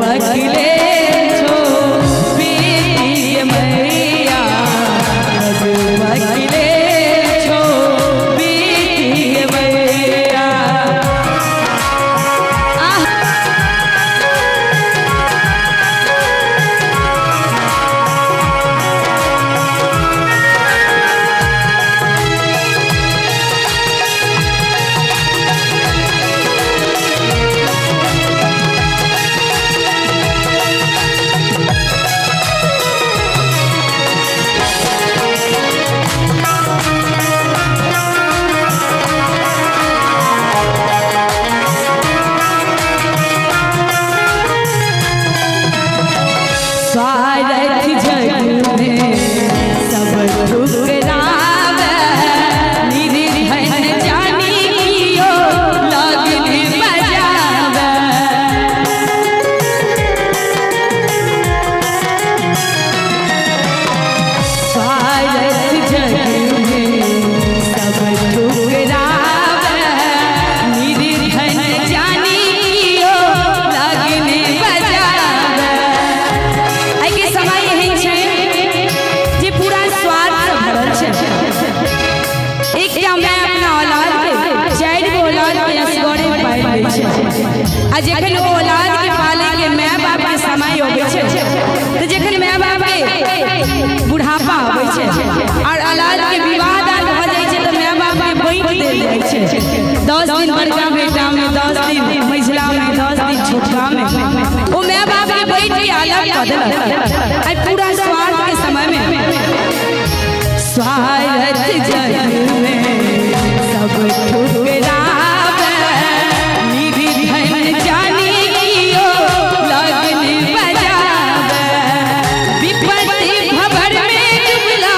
बकले छो बेटी मैया, बकले छो बेटी मैया। स्वार्थ जग में सब ठुकरावे, निर्धन जानी कियो लगन बजावे। स्वार्थ जग में सब ठुकरावे, निर्धन जानी कियो लगन बजावे। आइके समय एहन छै जे पूरा स्वार्थ से भरल छै। एकटा माय अपना औलाद के 4 गो औलाद के असगरे पालि लै छै, आ जखन ओ औलाद के पाले के माय बाप के समय अबै छै तऽ जखन माय बाप के बुढ़ापा अबै छै और औलाद के विवाह दान भऽ जाइ छै तऽ माय बाप के बाँटि देल जाइ छै। 10 दिन बड़का बेटा में, 10 दिन मझिला में, 10 दिन छोटका में, ओ माय बाप के बाँटि के अलग कऽ देलक। आइ पूरा स्वार्थ के समय में स्वार्थ जग में सब ठुकरावे, निर्धन जानी कियो लगन बजावे, विपत्ति भवर में डुबला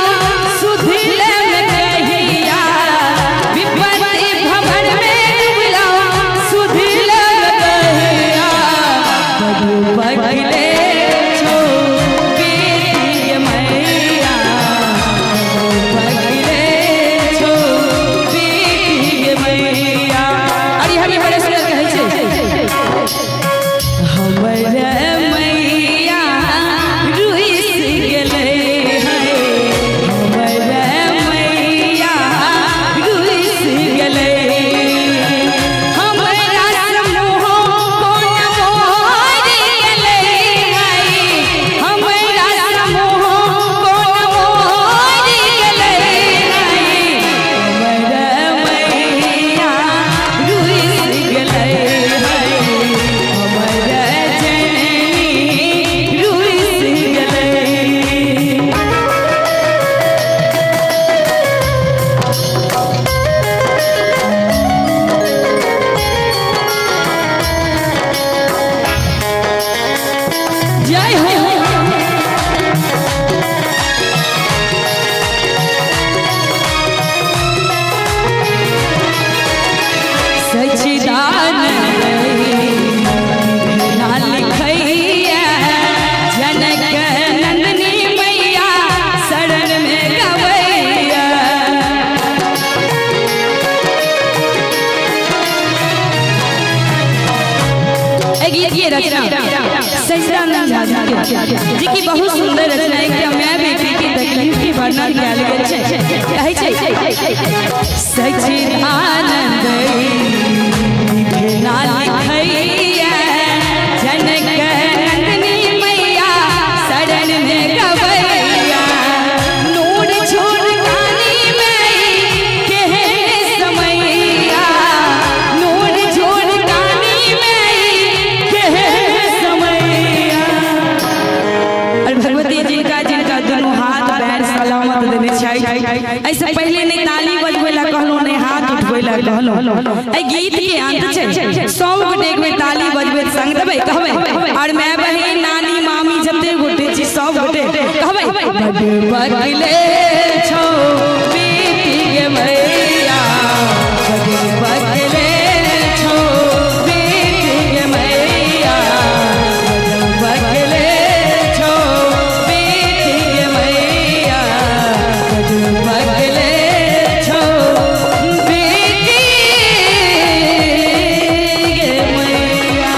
सुधिले में कहिया, विपत्ति भवर में डुबला सुधिले में कहिया, बकले छो बेटी मैया, बकले छो बेटी मैया। अरे हरि बड़े सुंदर कहै छै, हमर मैया रुइस गेलै है, हमर मैया रुइस गेलै, हमरा समूह कोन मोर गेलै है, हमरा समूह कोन मोर गेलै है, हमर मैया रुइस गेलै है, हमर जननी रुइस गेलै। जय हो। सच्चिदानंद लिखैया, जनक नंदनी मैया शरण में गवैया। गीत के रचना सच्चिदानंद झा जी की बहुत सुंदर रचना एक माय बेटी के तकलीफ के वर्णन कयल गेल छै। कहै छै सच्चिदानंद लिखैया, जनक नंदनी मैया शरण में गवैया, नूर छोड़ कानी में केहन समैया, नूर छोड़ कानी में केहन समैया। और भगवती जिनका जिनका दोनों हाथ ऐसे पहले नहीं ताली बजबै ला कहलहुँ, नहीं हाथ उठबै ला कहलहुँ। एहि गीत के अंत छै, सब गोटे एक बेर ताली बजबै संग देबै कहबै, और my बहिन नानी मामी जते गोटे छी सब गोटे कहबै, बड बगले छौ बेटी गे मैया, बड बगले छौ बेटी गे मैया, बड बगले छौ बेटी गे मैया, बड बगले छौ बेटी गे मैया।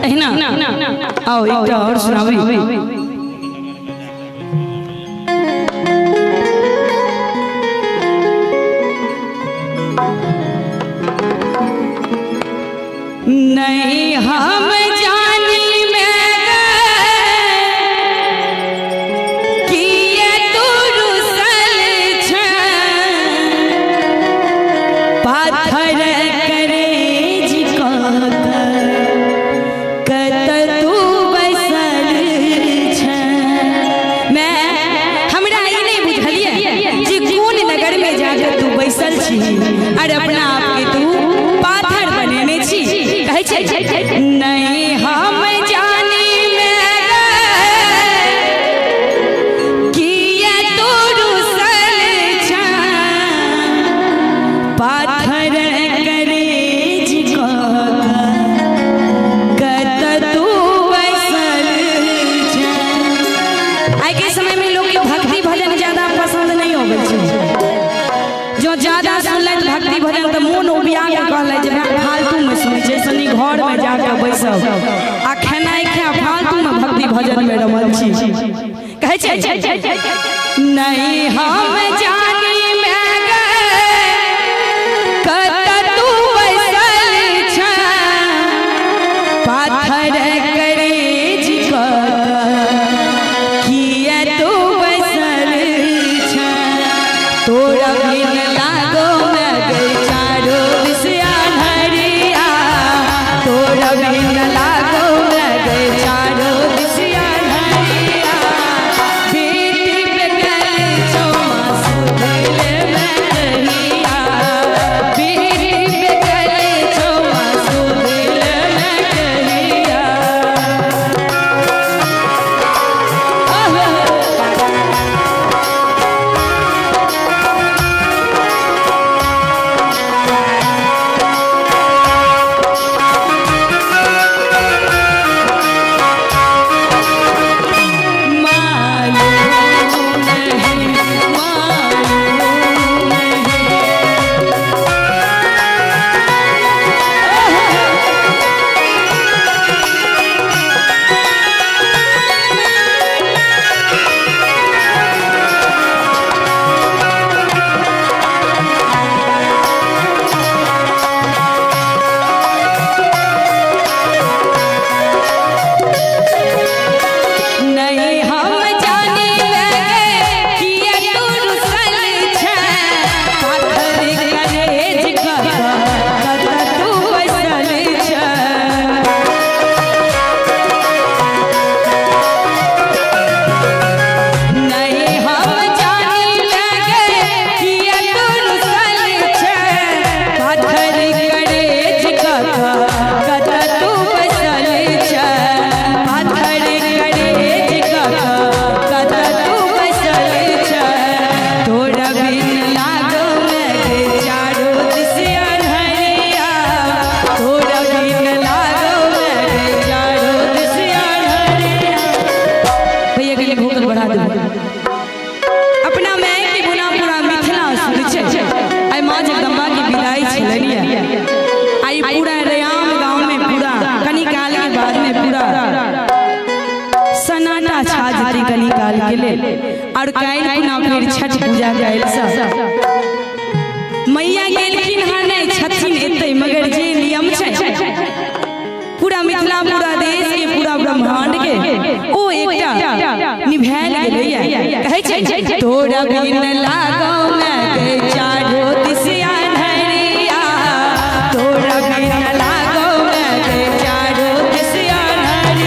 एहिना आओ एकटा और सुनाबी। नहीं हम जानी में किए तू रुसल छै, पाथर करेज कत तू बैसल छै। मैं हमरा ई नहीं बुझलिए जे कोन नगर में जाकर तू बैसल छी और अपना आप के तू पाथर बनेने छी। कहै छै नहीं हम जानी में किए तू रुसल छै, पाथर करेज कत तू बैसल छै। आइ के समय में लोग के भक्ति भजन ज्यादा पसंद नहीं होबै छै। जो ज्यादा सुनलथि भक्ति भजन तऽ मोन उबिया के कहलथि जे फालतू में सुनै छै, सनी घर में जाके बैसब आ खेनाइ खा फालतू में भक्ति भजन में रमल छी। कहै छै नहीं हम जानी में कत तू बैसल छै, पाथर करेज किए तू बैसल छै, तोरा बिन लागो मैं गई चारो दिस अन्हरिया, तोरा बिन लागो मैं गई चारो दिस अन्हरिया, बेटी पे गल चौमासु दिल में कहिया, बेटी पे गल चौमासु दिल में कहिया। मालूम नहीं, मालूम नहीं। नहीं हम जानी में किए तू रुसल छै, पाथर करेज कत तू बैसल छै। नहीं हम जानी में किए तू रुसल छै, पाथर करेज कत तू बैसल छै, पाथर करेज कत तू बैसल छै, तोरा बिन लागो मैं चारो दिस अन्हरिया, तोरा बिन लागो मैं चारो दिस अन्हरिया। भैया के लिए भूख बढ़ा दो। अपना मैं के गुना पूरा मिथिला सुन छै। आइ माँ जगदम्बा के विदाई छलनिया, आई पूरा रयाम गांव में पूरा कनी काल के बाद में पूरा सन्नाटा छा जेतै कनी काल के लेल। और काल्हि खुना फिर छठ पूजा काल्हि सँ मैया गेलखिन हँ नहि छथिन एतै, मगर जे नियम छै पूरा मिथिला पूरा देश के पूरा ब्रह्मांड के ओ एकटा निभायल गेलैया। कहै छै तोरा बिन लागो मैं चारो दिस अन्हरिया, तोरा बिन लागो मैं चारो दिस अन्हरिया।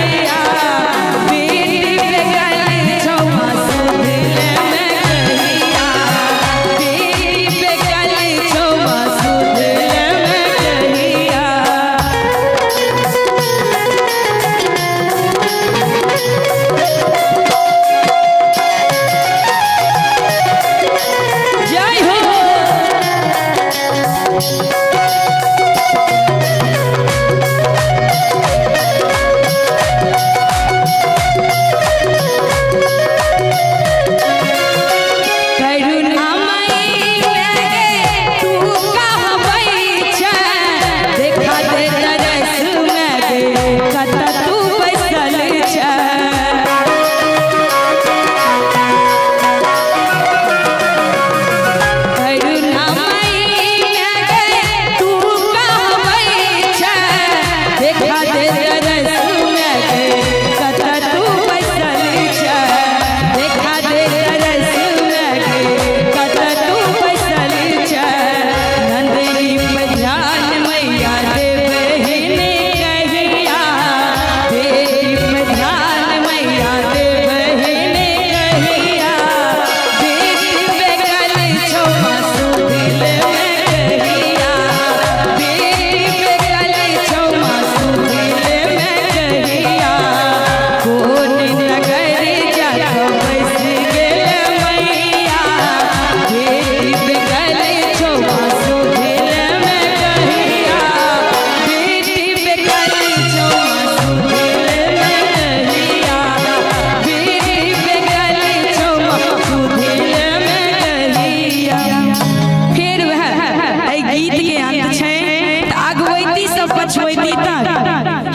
पछुएती तक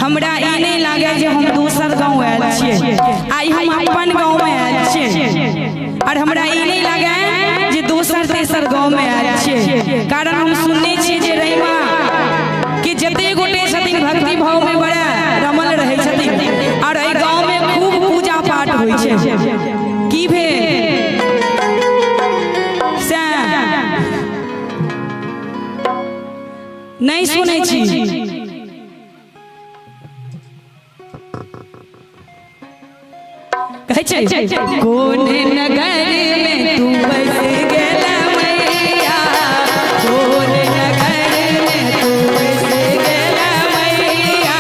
हमरा ई नहीं लागे जे हम दोसर गाँव आयल छियै। आइ हम अपन गाँव में आयल छियै और हमरा ई नहीं लागे जे दोसर तेसर गाँव में आयल छियै। कारण हम सुनने छियै जे रहिमा कि जते गोटे छथिन भक्ति भाव में बड़ा रमल रहै छथिन और एहि गाँव में खूब पूजा पाठ होइ छै। की भेल से नहीं सुनै छी। कहै छै कोन नगर में तू बस गेला मैया, कोन नगर में तू बस गेला मैया,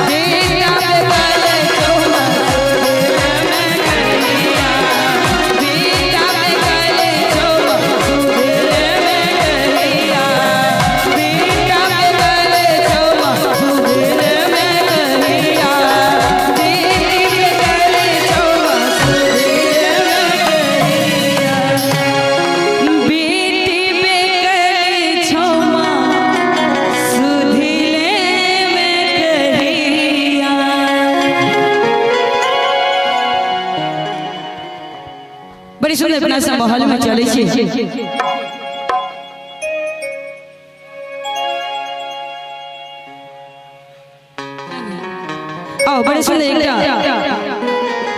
बेटा बगल चौमा सुधेल में कहिया, बेटा बगल चौमा सुधेल में कहिया, बेटा बगल चौमा सुधेल में कहिया, बेटी बगल चौमा सुधेल में कहिया, बेटी बगल चौमा सुधेल में कहिया। बड़ी सुंदर अपना सब माहौल में चले छी। आओ बड़ी सुंदर एकटा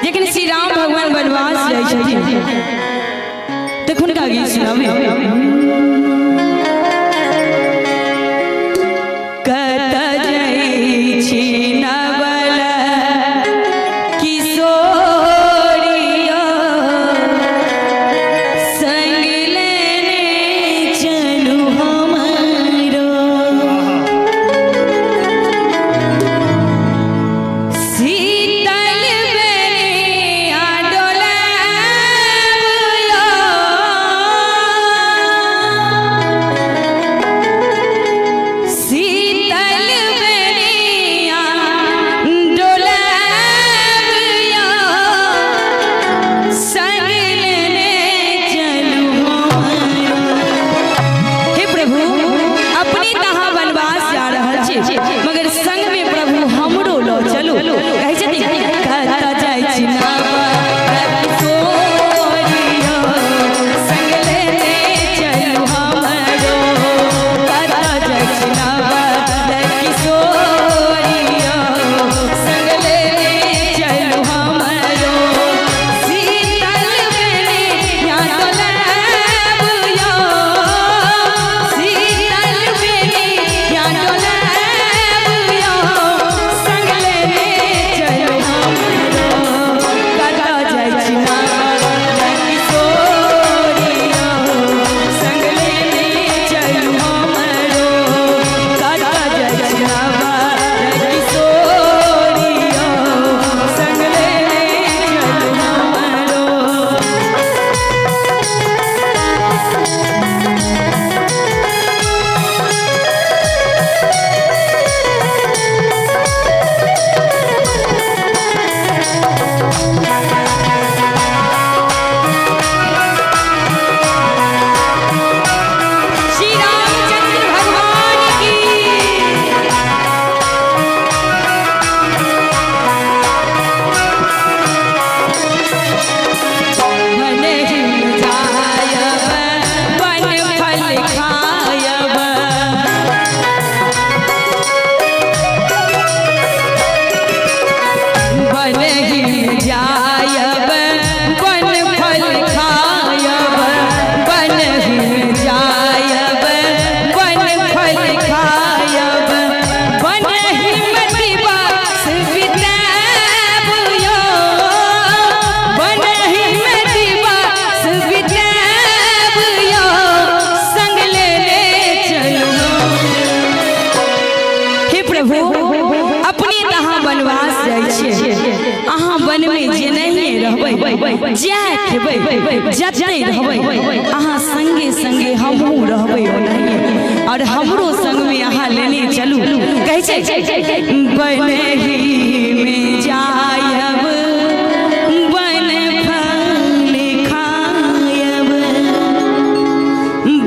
जखन श्री राम भगवान वनवास जाइ छथिन तखन का गीत सुनाबे। कत जाइ छी नवल किशोरिया, संग लेने चलू हमरो, शीतल बेरिया डोलाबयो, शीतल बेरिया डोलाबयो, संग लेने चलू हमरो। हे प्रभु अपने तहाँ वनवास जा रहल छी मगर संग में प्रभु हमरो लो चलू। कहै छथिन कत जाइ छी नवल किशोरिया, संग लेने चलू हमरो, कत जाइ छी नवल किशोरिया, संग लेने चलू हमरो, शीतल बेरिया डोलाबयो, शीतल बेरिया डोलाबयो, संग लेने चलू हमरो, कत जाइ छी नवल किशोरिया, संग लेने चलू हमरो, कत जाइ छी नवल किशोरिया, संग लेने चलू हमरो। श्री रामचंद्र भगवान की। वन ही जायब वन फल खायब, वन ही जायब वन फल खायब, वन ही जायब वन फल खायब, वन ही दिवस बिताबयो, वन ही दिवस बिताबयो, संग लेने चलू। हे प्रभु अपने तहाँ वनवास जाइ छियै, अहाँ वन में जे नहीं रहबै, जै खेबै जतै रहबै, अहाँ संगे संगे हमहूँ रहबै ओनाहिए और हमरो संग में अहाँ लेने चलू। कहै छै वन ही में जायब वन फल खायब,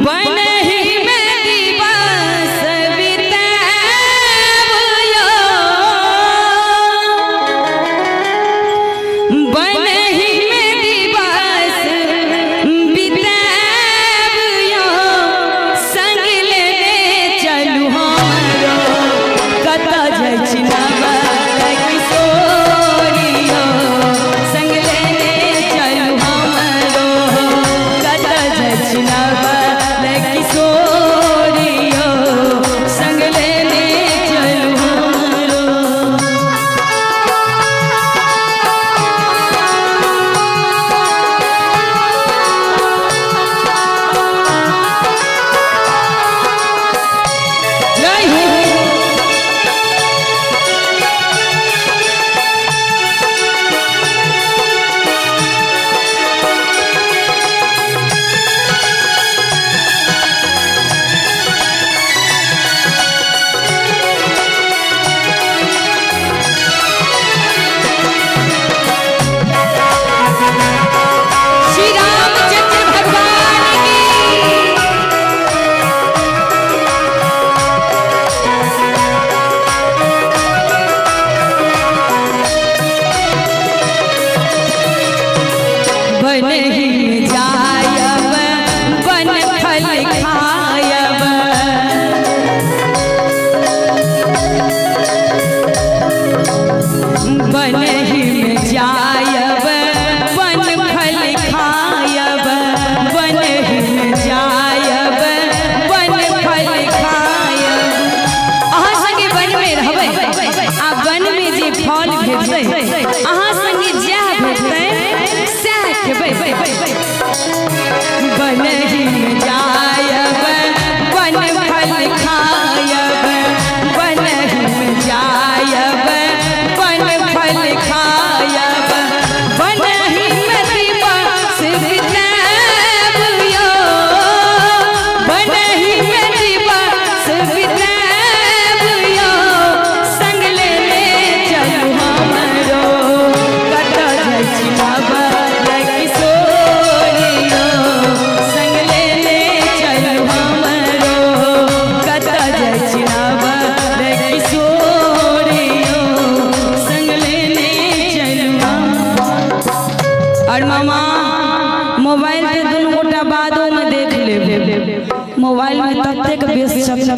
वन ही में दिवस बिताबयो,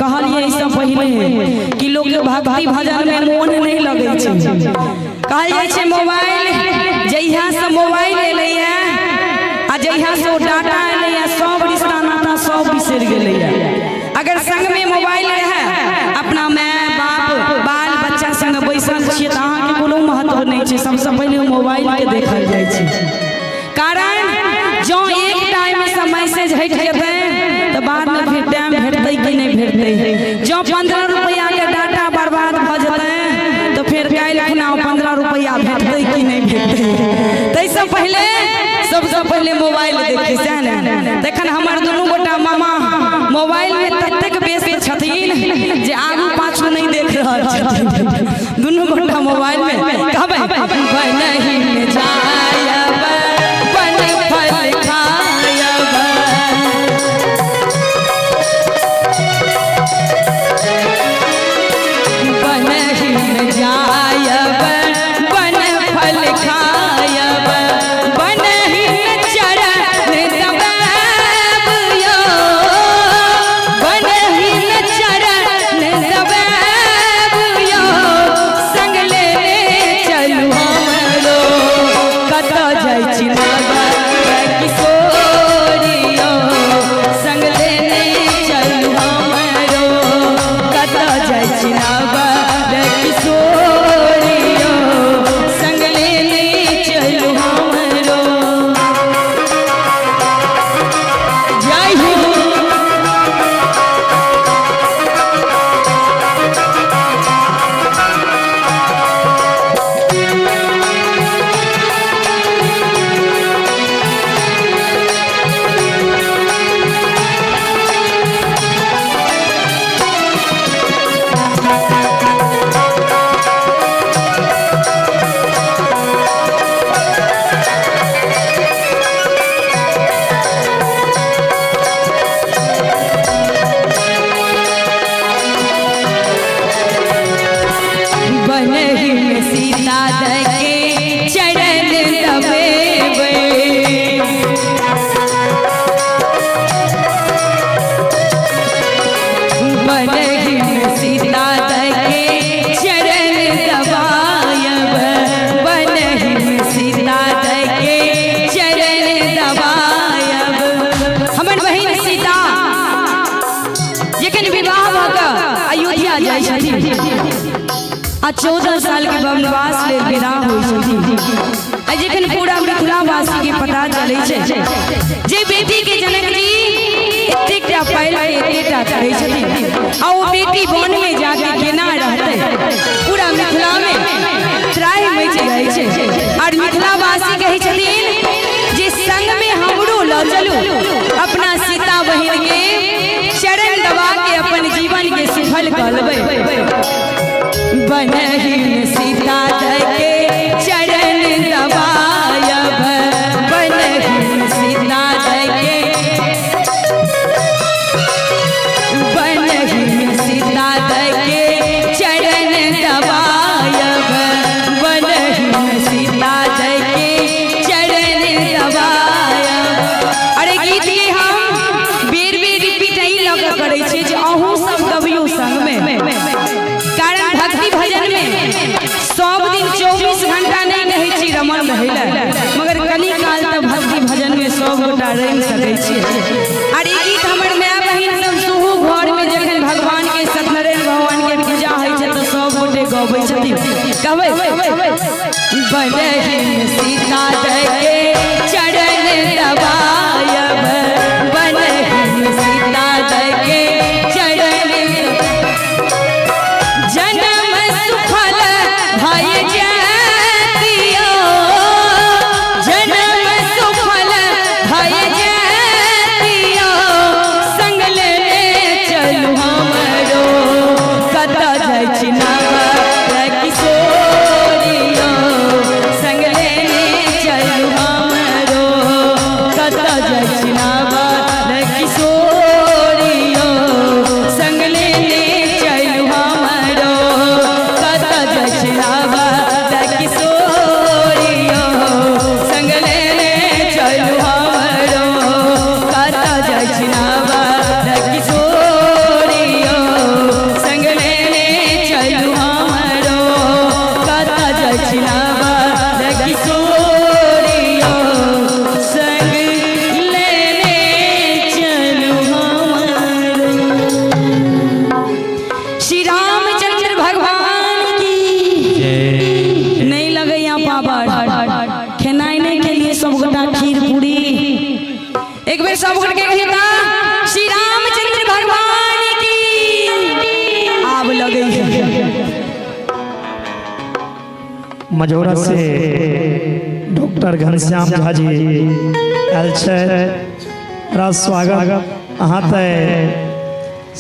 कहलिए एहिसँ पहिले कि लोक के भक्ति भजन में मोन नहीं लगै छै। कहल जाइ छै मोबाइल जहिया से मोबाइल एलैया आ जहिया से ओ डाटा एलैया सब रिश्ता नाता सब बिसरि गेलैया। अगर संग में मोबाइल रहे अपना माय बाप बाल बच्चा संग बैसल छियै तऽ अहाँके कोनो महत्व नहीं छै, सबसे पहिले मोबाइल के देखल जाइ छै। कारण जो एक टाइम से मैसेज हटि जेतै तऽ बाद में फिर टाइम भेटतै कि नहीं भेटतै। जो 15 रुपया के डाटा बर्बाद भऽ जेतै तऽ फेर काल्हि खुना 15 रुपया भेटतै कि नहीं भेटतै। ताहिसँ पहिले सबसे पहिले मोबाइल देखै सएह ने। तखन हमर दुनू गोटा मामा मोबाइल में ततेक व्यस्त छथिन जे आगू पाछू नहीं देख रहल छथिन। दुनू गोटा मोबाइल में कहबै बनही में जायब बन फल खायब। बनही में जायब बन फल खायब बनही में चरण दबाब यो बनही में चरण दबाब यो संग लेने चलू हमरो कतऽ जाइ छी किशोरियो संग लेने चलू हमरो कतऽ जाइ छी किशोरियो संग लेने चलू हमरो। जय हो। बनही में सीता के चरण दबेबै बनही में सीता के चरण दबायब बनही में सीता के चरण दबायब। हमर बहिन सीता जखन विवाह भऽ कऽ अयोध्या जाइ छथिन आ 14 साल के वनवास लेल विदा होइ छथिन आ जखन पूरा मिथिलावासी के पता चलै छै जे बेटी के जनक जी एतेकटा पालि के एतेकटा करै छथिन आ ओ बेटी वन में जाके केना रहतै, पूरा मिथिला में त्राहि मचि जाइ छै। और मिथिलावासी कहै छथिन जे संग में हमरो लऽ चलू अपना सीता बहिन के चरण दबा के अपन जीवन के सफल कऽ लेबै। बनही में सीता के चरण दबायब बनही में सीता के बनही में सीता के चरण दबायब बनही में सीता के चरण दबायब। अरे गीत के हम बेर बेर रिपीट एहि लऽ कऽ करै छियै जे अहूँ सब गबियौ संग में। कारण भक्ति भजन में सब दिन 24 घंटा नहीं रहै छी रमन रहै लए, मगर कनी काल तऽ भक्ति भजन में सब गोटा रहि सकै छी। आर ई गीत हमर माय बहिन सब सेहो घर में जखन भगवान के सत्यनारायण भगवान के पूजा होइ छै तऽ सब गोटे गबै छथिन। कहबै बनही में सीता के चरण दबायब बनही में सीता के चरण जन्म सुफल भय जैतियो जन्म सुफल भय जैतियो संग लेने चलू हमरो कतऽ जाइ छी किशोरियो संग लेने चलू। मझौरा से डॉक्टर घनश्याम झा जी आयल छथि। बड़ा स्वागत। अहाँ तऽ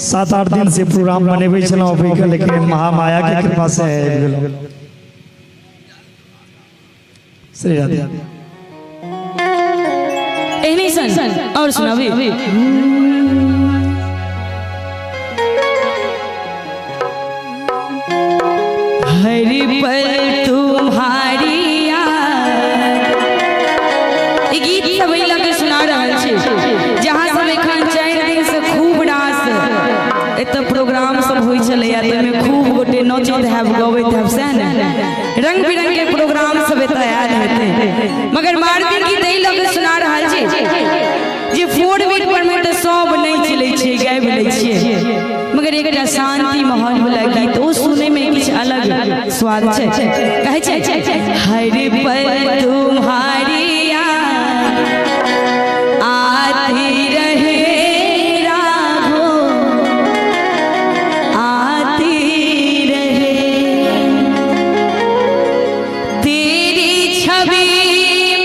7-8 दिन से प्रोग्राम बनेबै छलहुँ अबैके, लेकिन महामाया के कृपा से आबि गेलहुँ। श्री राधे। एहने सन और सुनाबी। हरि पल तुम्हारी याद, ई गीत सब एहि लऽ के सुना रहल छी जहाँ सब एखन 4 दिन से खूब रास एतऽ प्रोग्राम सब होइ छलैया, ताहिमे खूब गोटे नचैत हैब गबैत हैब, सएह ने? रंग बिरंग के प्रोग्राम सब एतऽ आयल हेतै, मगर मारवी गीत एहि लऽ के सुना रहल छी जे 4 बीट पर में तऽ सब नाचि लै छियै, गाबि लै छियै, मगर एकटा शांति माहौल वाला गीत ओ सुनै में किछु अलग स्वाद छै। कहै छै हर पल तुम्हारी याद आती रहे राघो आती रहे, तेरी छवि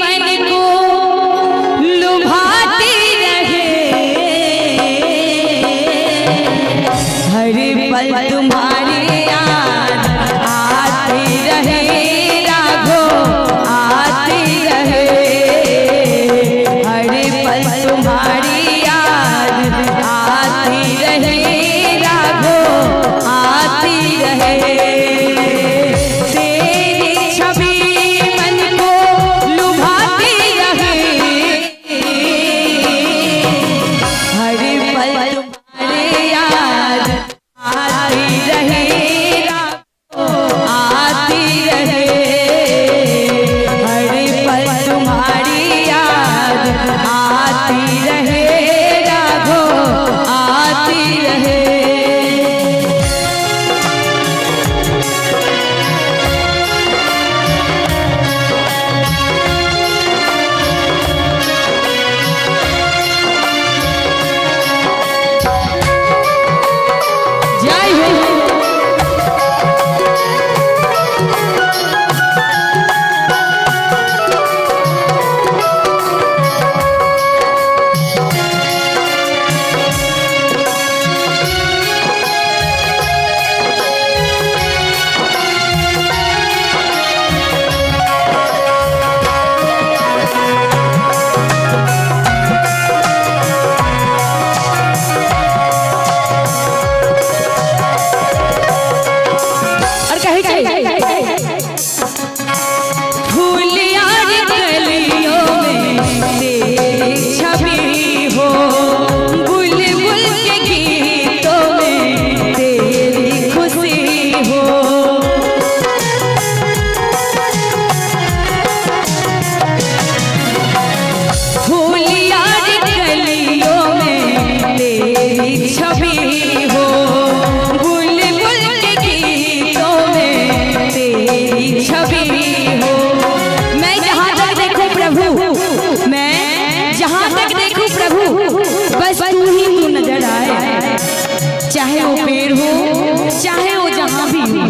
मन को लुभाती रहे, हर पल तुम्हारी याद आती रहे राघो आती रहे, हर पल तुम्हारी याद आती रहे राघो आती रहे, तेरी छवि मन को लुभाती रहे, हर पल तुम्हारी याद आती रहे राघो आती रहे, हर पल तुम्हारी याद आती रहे राघो आती रहे। जय हो। और कहै छै फूलियार गलियों में तेरी छवि हो, बुलबुल के गीतों में तेरी खुशी हो, फूलियार गलियों में तेरी छवि हो, बुलबुल के गीतों में तेरी छवि हो, मैं जहाँ तक देखूं प्रभु, मैं जहाँ तक देखूं प्रभु, बस तू ही तू नजर आए, चाहे वो पेड़ हो चाहे वो जहाँ भी हो,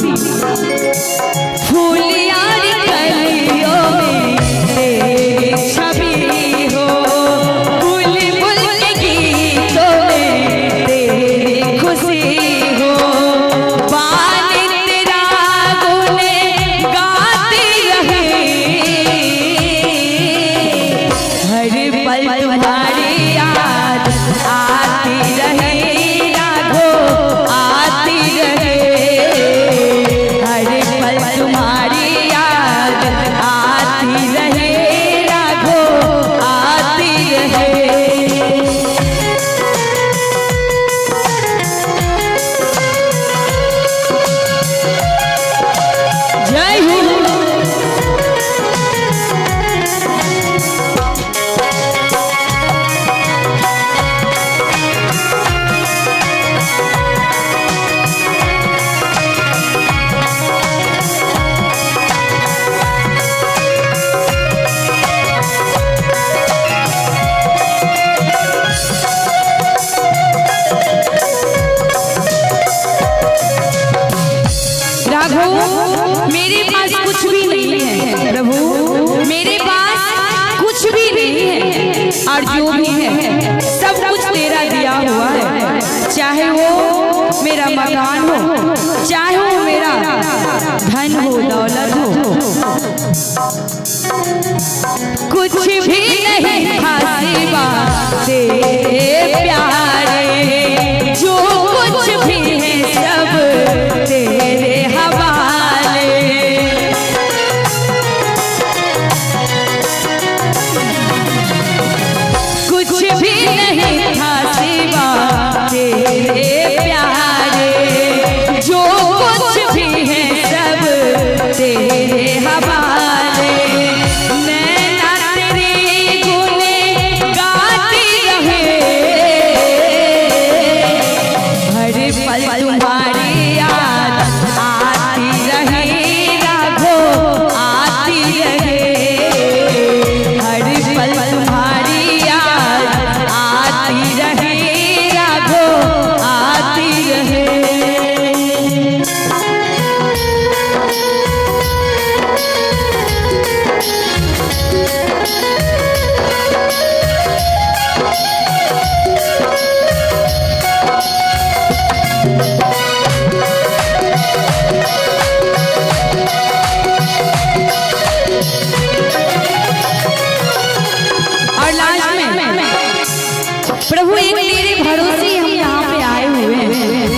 फूलियार गलियों में तेरी छवि हो, बुलबुल के गीतों में तेरी खुशी हो, बानी तेरा गुण गाती रहे, हर पल तुम्हारी याद आती रहे राघो आती रहे, हर राघव मेरे पास कुछ भी नहीं है, प्रभु मेरे पास कुछ भी नहीं है, और जो भी है सब कुछ तेरा दिया हुआ है, चाहे वो मेरा मकान हो, चाहे वो मेरा धन हो, दौलत हो, कुछ भी नहीं था सिवा तेरे प्यारे, जो कुछ भी है सब तेरे हवाले। कुछ भी नहीं था सिवा तेरे प्यारे, जो कुछ भी है सब तेरे हवाले। नैना तेरे गुण गाती रहे, हर पल तुम्हारी याद आती रहे, राघो आती रहे, हर पल तुम्हारी याद आती रहे, राघो आती रहे। और लास्ट में प्रभु एक तेरे भरोसे हम यहाँ पे आए हुए हैं।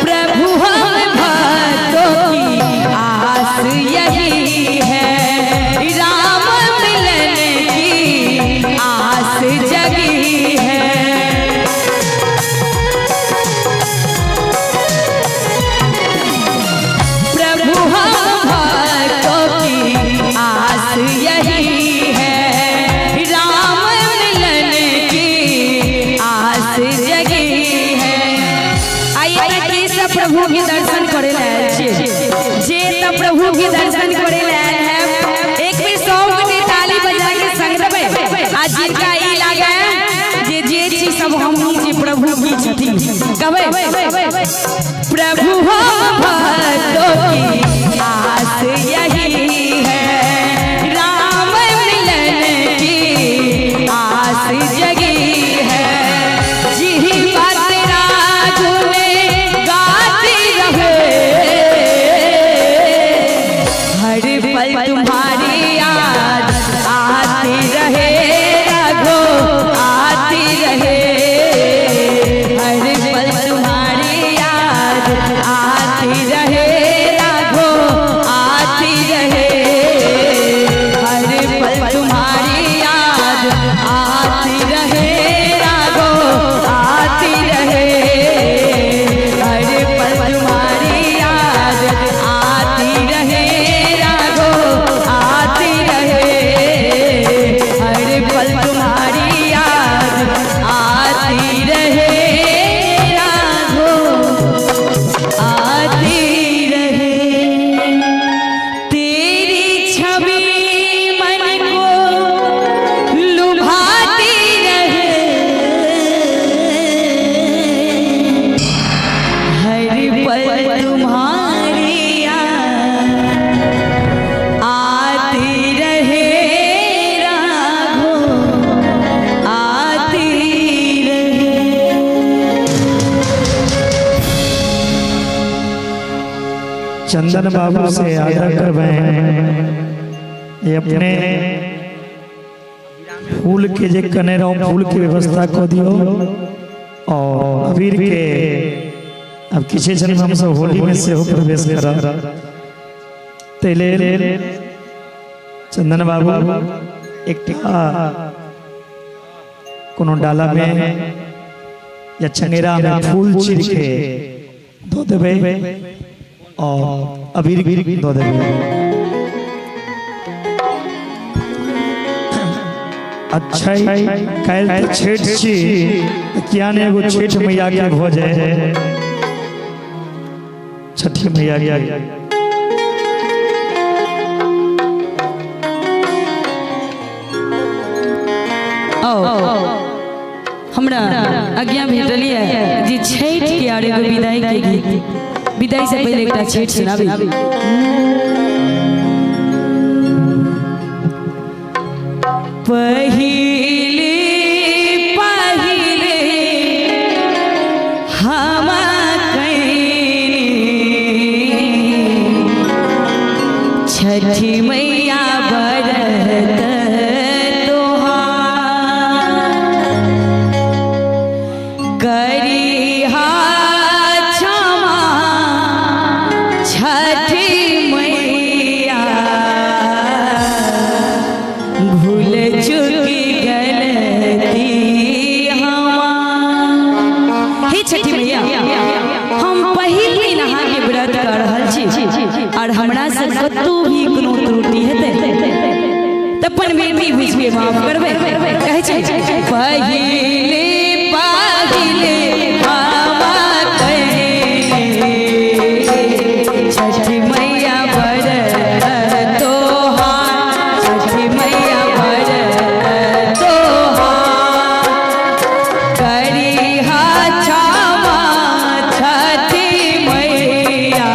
प्रभु हम भक्तों की आस यही है, राम मिलन की आस जगी है। प्रभु हम भक्तों की आस यही है, राम मिलन की आस जगी है। आइए के सब प्रभु के दर्शन करे ला आयल छियै, जे त प्रभु के दर्शन करे ला आयल है, एक बेर 100 गोटे ताली बजा के संग देबै। आ जिनका ई लागे जे जे चीज सब हम जे प्रभु की छथिन, कहबै प्रभु हम भक्तों की आस यही है, राम मिलन की आस जगी है। जी तेरा गुण गाती रहे, हर पल तुम्हारी याद आती रहे, राघो आती रहे, हर पल तुम्हारी याद आती रहे, राघो आती रहे, हर पल तुम्हारी याद आती रहे, राघो आती रहे, हर पल तुम्हारी याद आती रहे, राघो आती रहे, हर पल तुम्हारी याद आती रहे, राघो आती रहे। तेरी छवि मन को लुभाती रहे, हर पल तुम्हारी याद आती रहे, राघो आती रहे। चंदन बाबू से आग्रह कर रहे हैं ये अपने फूल के जे कने रहो फूल की व्यवस्था कर दियो, और अबीर के अब किसी जन्म हम सब होली में से हो प्रवेश करा तेले। चंदन बाबू एक टिका कोनो डाला में या चंगेरा में फूल चीर के धो देबे और अबीर धो देबे। अच्छा काल्हि तऽ छठि छी तऽ किया ने एगो छठि मैया के भऽ जाए, छठी मैया के। आओ हमरा आज्ञा भेटल ये जे छठि के आर एगो विदाई के गीत विदाई से पहले एकटा छेठ सुनाबी। पहिले पहिले हम कैनी छठी मैया बरत तोहार करिहा क्षमा छठी मैया भूल चुकी गलती हमार। हे छठी मैया, हम पहिल दिन अहाँके व्रत कर रहल छी और हमरा से कतौ भी कोनो त्रुटि हेतै तऽ अपन बेटी बुझि के माफ करबै। कहै छै पहिले पहिले हम कैनी छठी मैया बरत तोहार, छठी मैया बरत तोहार करिहा क्षमा छठी मैया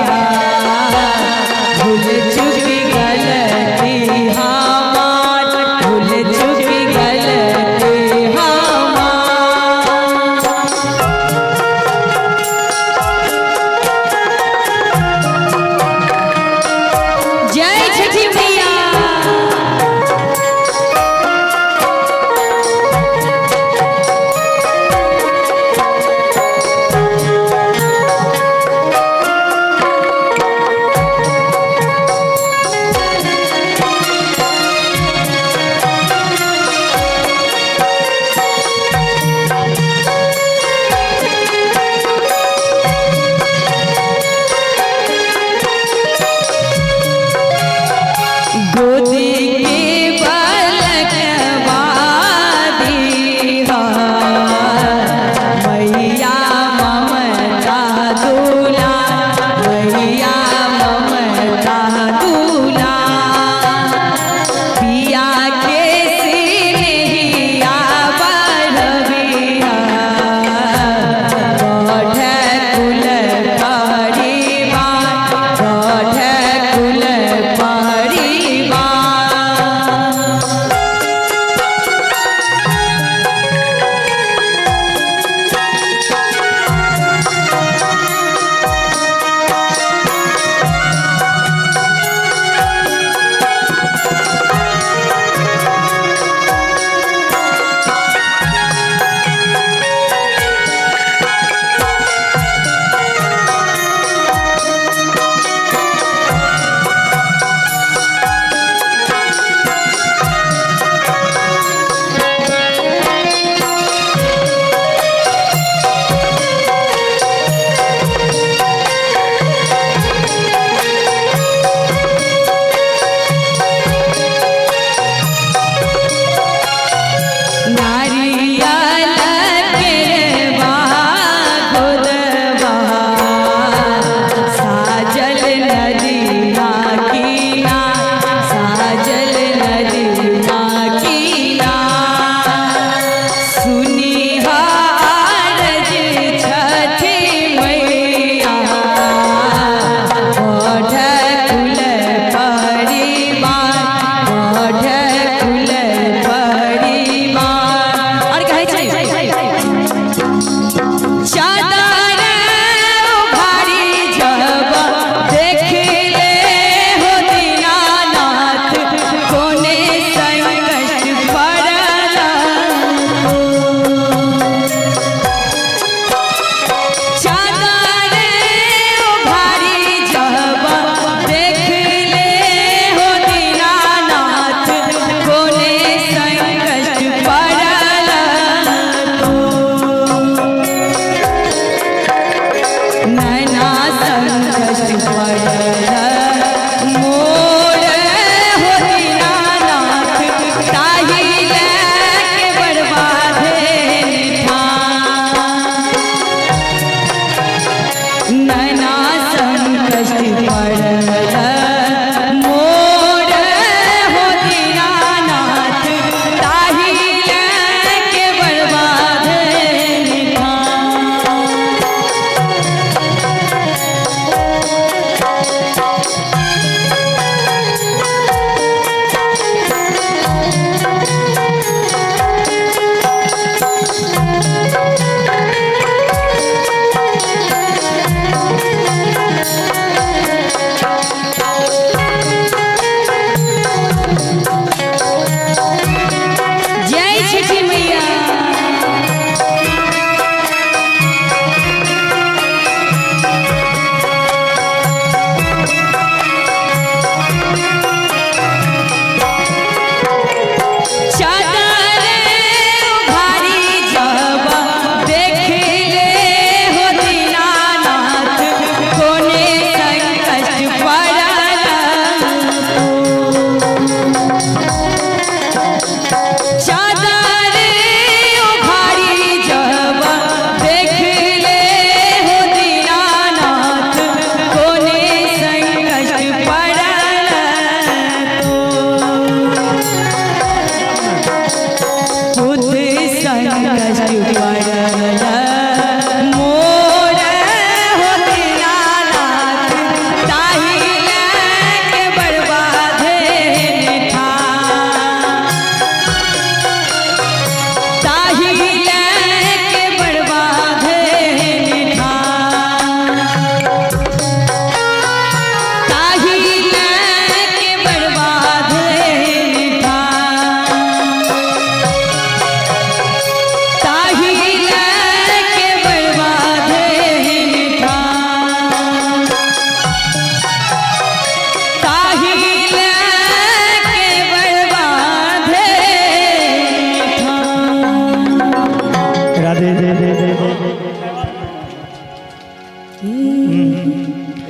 भूल चुकी गलती हमार, भूल चुकी गलती हमार।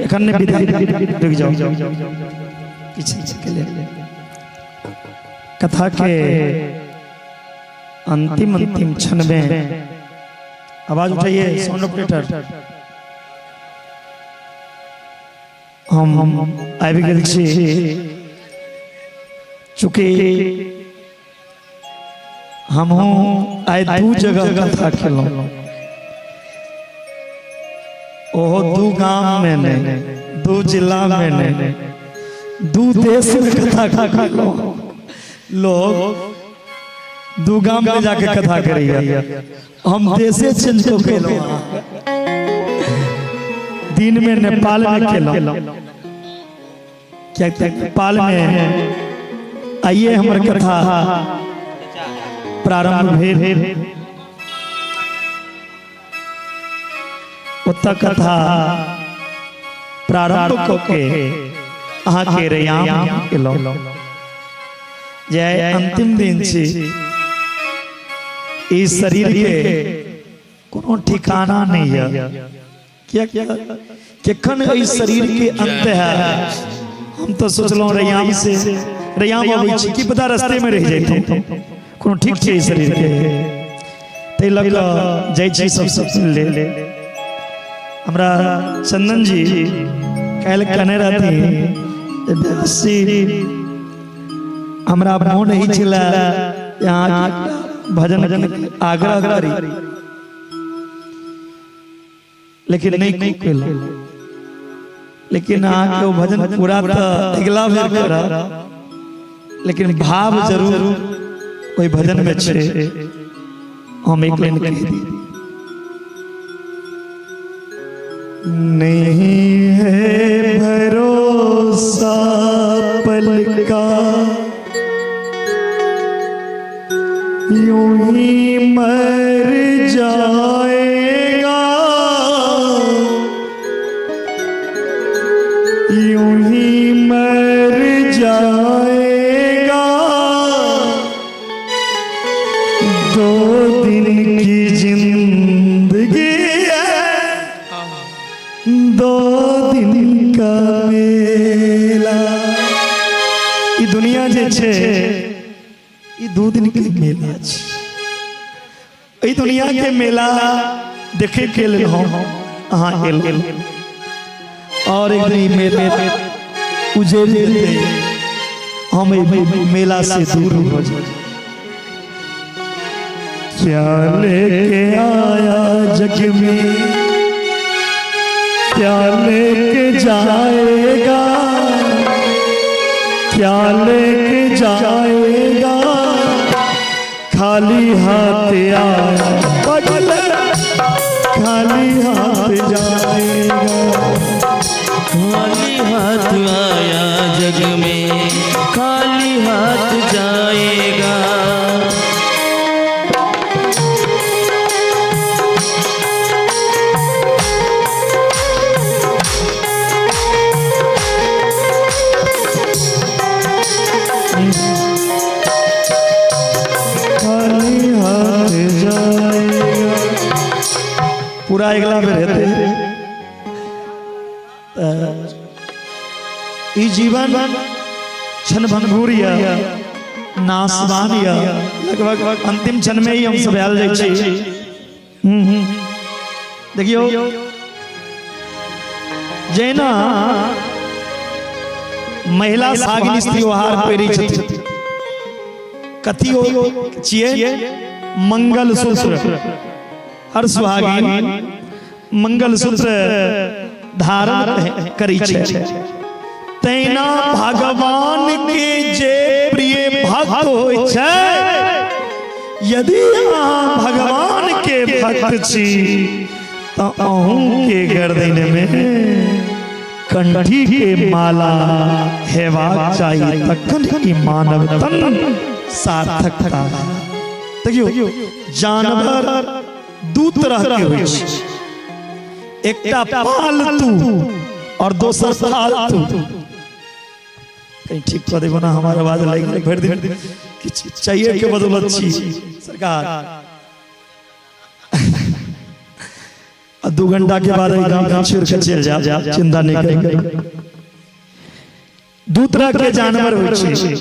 एखन नहि विदा, रुकि जाउ किछु के लेल। कथा के अंतिम अंतिम क्षण में आवाज उठाइए साउंड ऑपरेटर। हम आबि गेल छी, चूँकि हमहूँ आइ दू जगह कथा केलहुँ, ओहो दू गाम में नहीं, दू जिला में नहीं, दू देश में कथा केलहुँ। लोग दू गाम में जाके कथा करैया, हम देशे चेंज कऽ केलहुँ। दिन में नेपाल में केलहुँ, कियाकि नेपाल में आइए हमर कथा प्रारंभ भेल। ओतऽ कथा प्रारंभ कऽ के अहाँके रैयाम एलहुँ, जे आइ अंतिम दिन छी। ई शरीर के कोनो ठिकाना नहीं है, किया केखन एहि शरीर के अंत है। हम तो सोचलहुँ रैयाम से रैयाम अबै छी, की पता रस्ते में रहि जैतहुँ, कोनो ठीक छै एहि शरीर के। ताहि लऽ कऽ जाइ छी सब सब लेल। हमरा चंदन जी काल्हि कहने रहथिन जे व्यास जी, हमरा मोन ई छलै अहाँके भजन के आग्रह करी, लेकिन नहीं केलहुँ। लेकिन अहाँके ओ भजन पूरा तऽ अगिला बेर करब, लेकिन भाव जरूर ओहि भजन में छै। हम एक लाइन कहि दी। नहीं है भरोसा पल का, यूं ही मर जाएगा, यूं ही मर जाएगा, दो दिन की जिंदगी है, दो दिन का मेला। ई दुनिया जे छै ई दू दिन के मेला छै। एहि दुनिया के मेला देखे के लेल हम अहाँ एल, और एक दिन ई मेला उजड़ जेतै, हम एहि मेला से दूर हो जाए। क्या लेके आया जग में, क्या लेके जाएगा, क्या लेके जाएगा, खाली हाथ आया पगल, खाली हाथ जाएगा। खाली हाथ आया जग में, खाली हाथ जाएगा। खाली हाथ जाएगा। पूरा अगिला बेर हेतै। तऽ ई जीवन क्षण भंगुर यऽ, नाशवान यऽ। लगभग अंतिम क्षण में ही हम सब आयल जाइ छी। देखियौ, जहिना महिला सागिन स्त्री हार पहिरै छथिन, कथी ओ छियै? मंगलसूत्र। हर सुहागिन मंगलसूत्र धारण करै छै, तहिना भगवान के जे प्रिय भक्त होइ छै, यदि अहाँ भगवान के भक्त छी तऽ अहूँ के गर्दन में कंठी के माला हेबाक चाही, तखन ई मानव तन सार्थकता। देखियौ, जानवर दू तरह के होइ छै, एकटा पालतू और दोसर फालतू। कहीं ठीक कऽ देबो ना, हमार आवाज लागि गेलै भरि दिन। किछु चाहिए के बदौलत छी सरकार। आ 2 घंटा के बाद एहि गाँव छोड़ के चलि जायब, चिंता नहीं करी। दू तरह के जानवर होइ छै,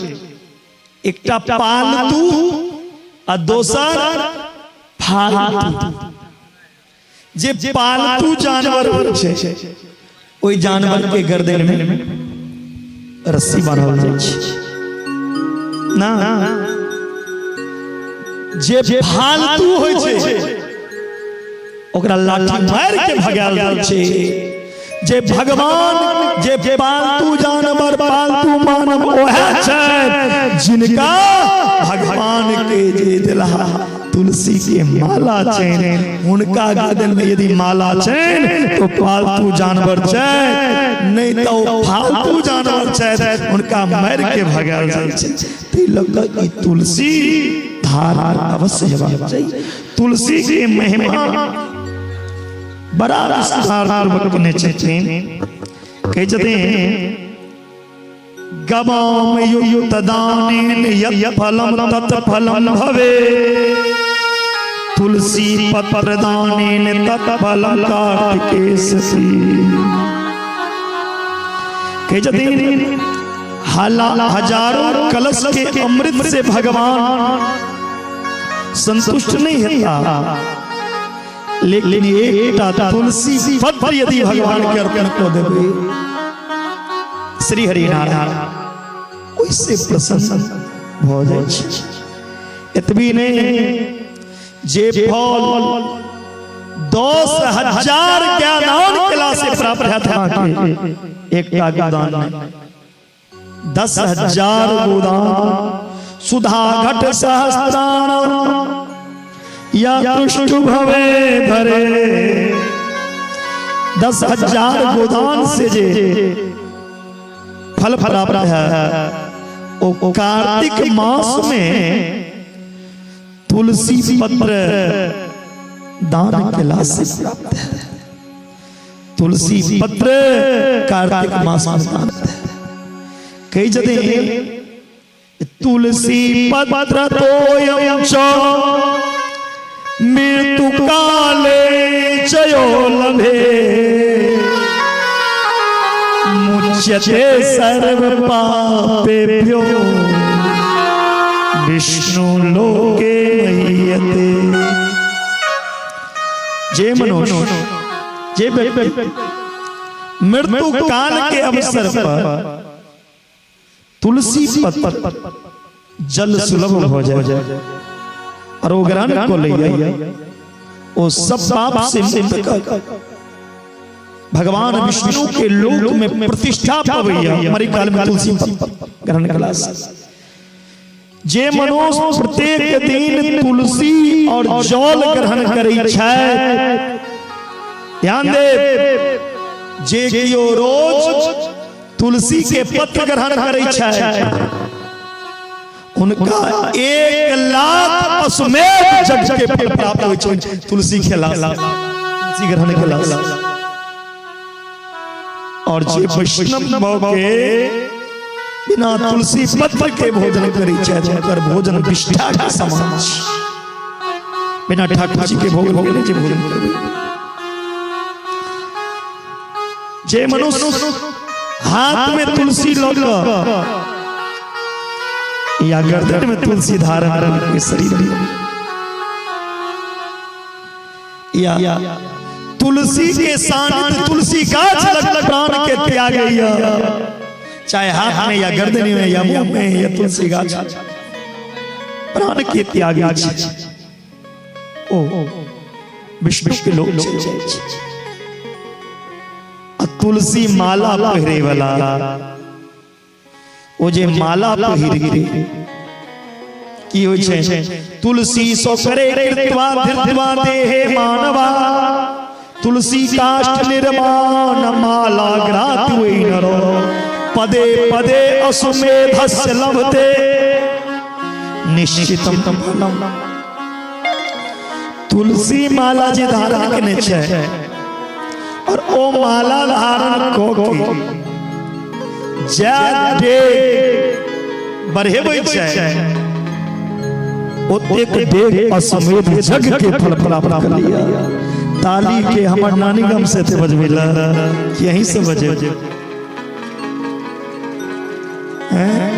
एकटा पालतू आ दोसर फालतू। जे पालतू जानवर होइ छै ओहि जानवर के गर्दन में रस्सी बान्हल जाइ छै ना। जे फालतू होइ छै ओकरा लाठी मारि के भगायल जाइ छै। जे भगवान जे पालतू जानवर पालतू मानव ओहे छै जिनका भगवान के जे दिलहा तुलसी के माला छैन, हुनका गर्दन में यदि माला छैन तो पालतू जानवर छै, नहीं तो फालतू जानवर छै, हुनका मारि के भगायल जाइ छै। तै लऽ कऽ ई तुलसी धार अवश्य हेबाक चाही। तुलसी के महिमा बड़ा विस्तार पूर्वक कहने छथिन। कहै छथिन गवाम युक्त दानेन यत् फलम तत् फलम भवे, तुलसी पत्र दानेन तत् फलम कार्तिकेशसी। कहै छथिन हजारों कलश के अमृत से भगवान संतुष्ट नहीं होता, लेकिन एकटा तुलसी पत्र यदि भगवान के अर्पण को देवे श्री हरि नारायण ओइसे प्रसन्न भ जाइ छै। एतबी नहीं, जे फल 10,000 के दान केला से प्राप्त हैत अहाँके, एकटा गोदान नहि, 10,000 गोदान सुधा घट सहस्राण या तुष्टु भवे भरे। 10,000 गोदान से जे फल प्राप्त है वो कार्तिक मास में तुलसी पत्र दान केला से प्राप्त है। तुलसी पत्र कार्तिक मास में दान है। कई जगह तुलसी पत्र तोयम च मृत्यु काले चयो लभे, मुच्यते सर्व पापेभ्यो विष्णु लोके महीयते। जे मनुष्य जे व्यक्ति मृत्यु काल के अवसर पर तुलसी पत्र जल सुलभ हो जाए और वो ग्रहण को ले वो सब पाप से मुक्त कर भगवान विष्णु के लोक में प्रतिष्ठा पवैया। मरी काल में तुलसी पत्र ग्रहण कला जे मनुष्य प्रत्येक दिन तुलसी और जल ग्रहण करै छै, ध्यान दे, जे कियो रोज तुलसी के पत्र ग्रहण करै छै उनका 1 लाख अश्वमेध यज्ञ के फल प्राप्त होइ छै तुलसी खेला, तुलसी ग्रहण केला। और जे वैष्णव के बिना तुलसी पत्र के भोजन करै छै हुनकर भोजन विष्ठा के समान छै। बिना ठाकुर जी के भोग लगेने जे भोजन करबै। जे मनुष्य हाथ में तुलसी लऽ कऽ या गर्दन में तुलसी धारण करके शरीर में या तुलसी के सानिध्य तुलसी गाछ लग प्राण के त्यागैया, चाहे हाथ में या गर्दन में या मुंह में या तुलसी गाछ प्राण के त्यागे ओ विष्णु के लोक चलि जाइ छै। आ तुलसी माला पहिरे वाला ओ जे माला पहिर के की होइ छै, तुलसी सो करे कृत्वा धृत्वा देहे मानवा, तुलसी काष्ठ निर्माण माला ग्रात वै नरो, पदे पदे अश्वमेधस्य लभते निश्चितम फलम। तुलसी माला जे धारण केने छै और ओ माला धारण क के जै डेग बढ़ेबै छै ओतेक डेग अश्वमेध यज्ञ के फल प्राप्त कर लिया। ताली के हमर नानी गाम से थे बजबेला कि यहीं से बजे हैं?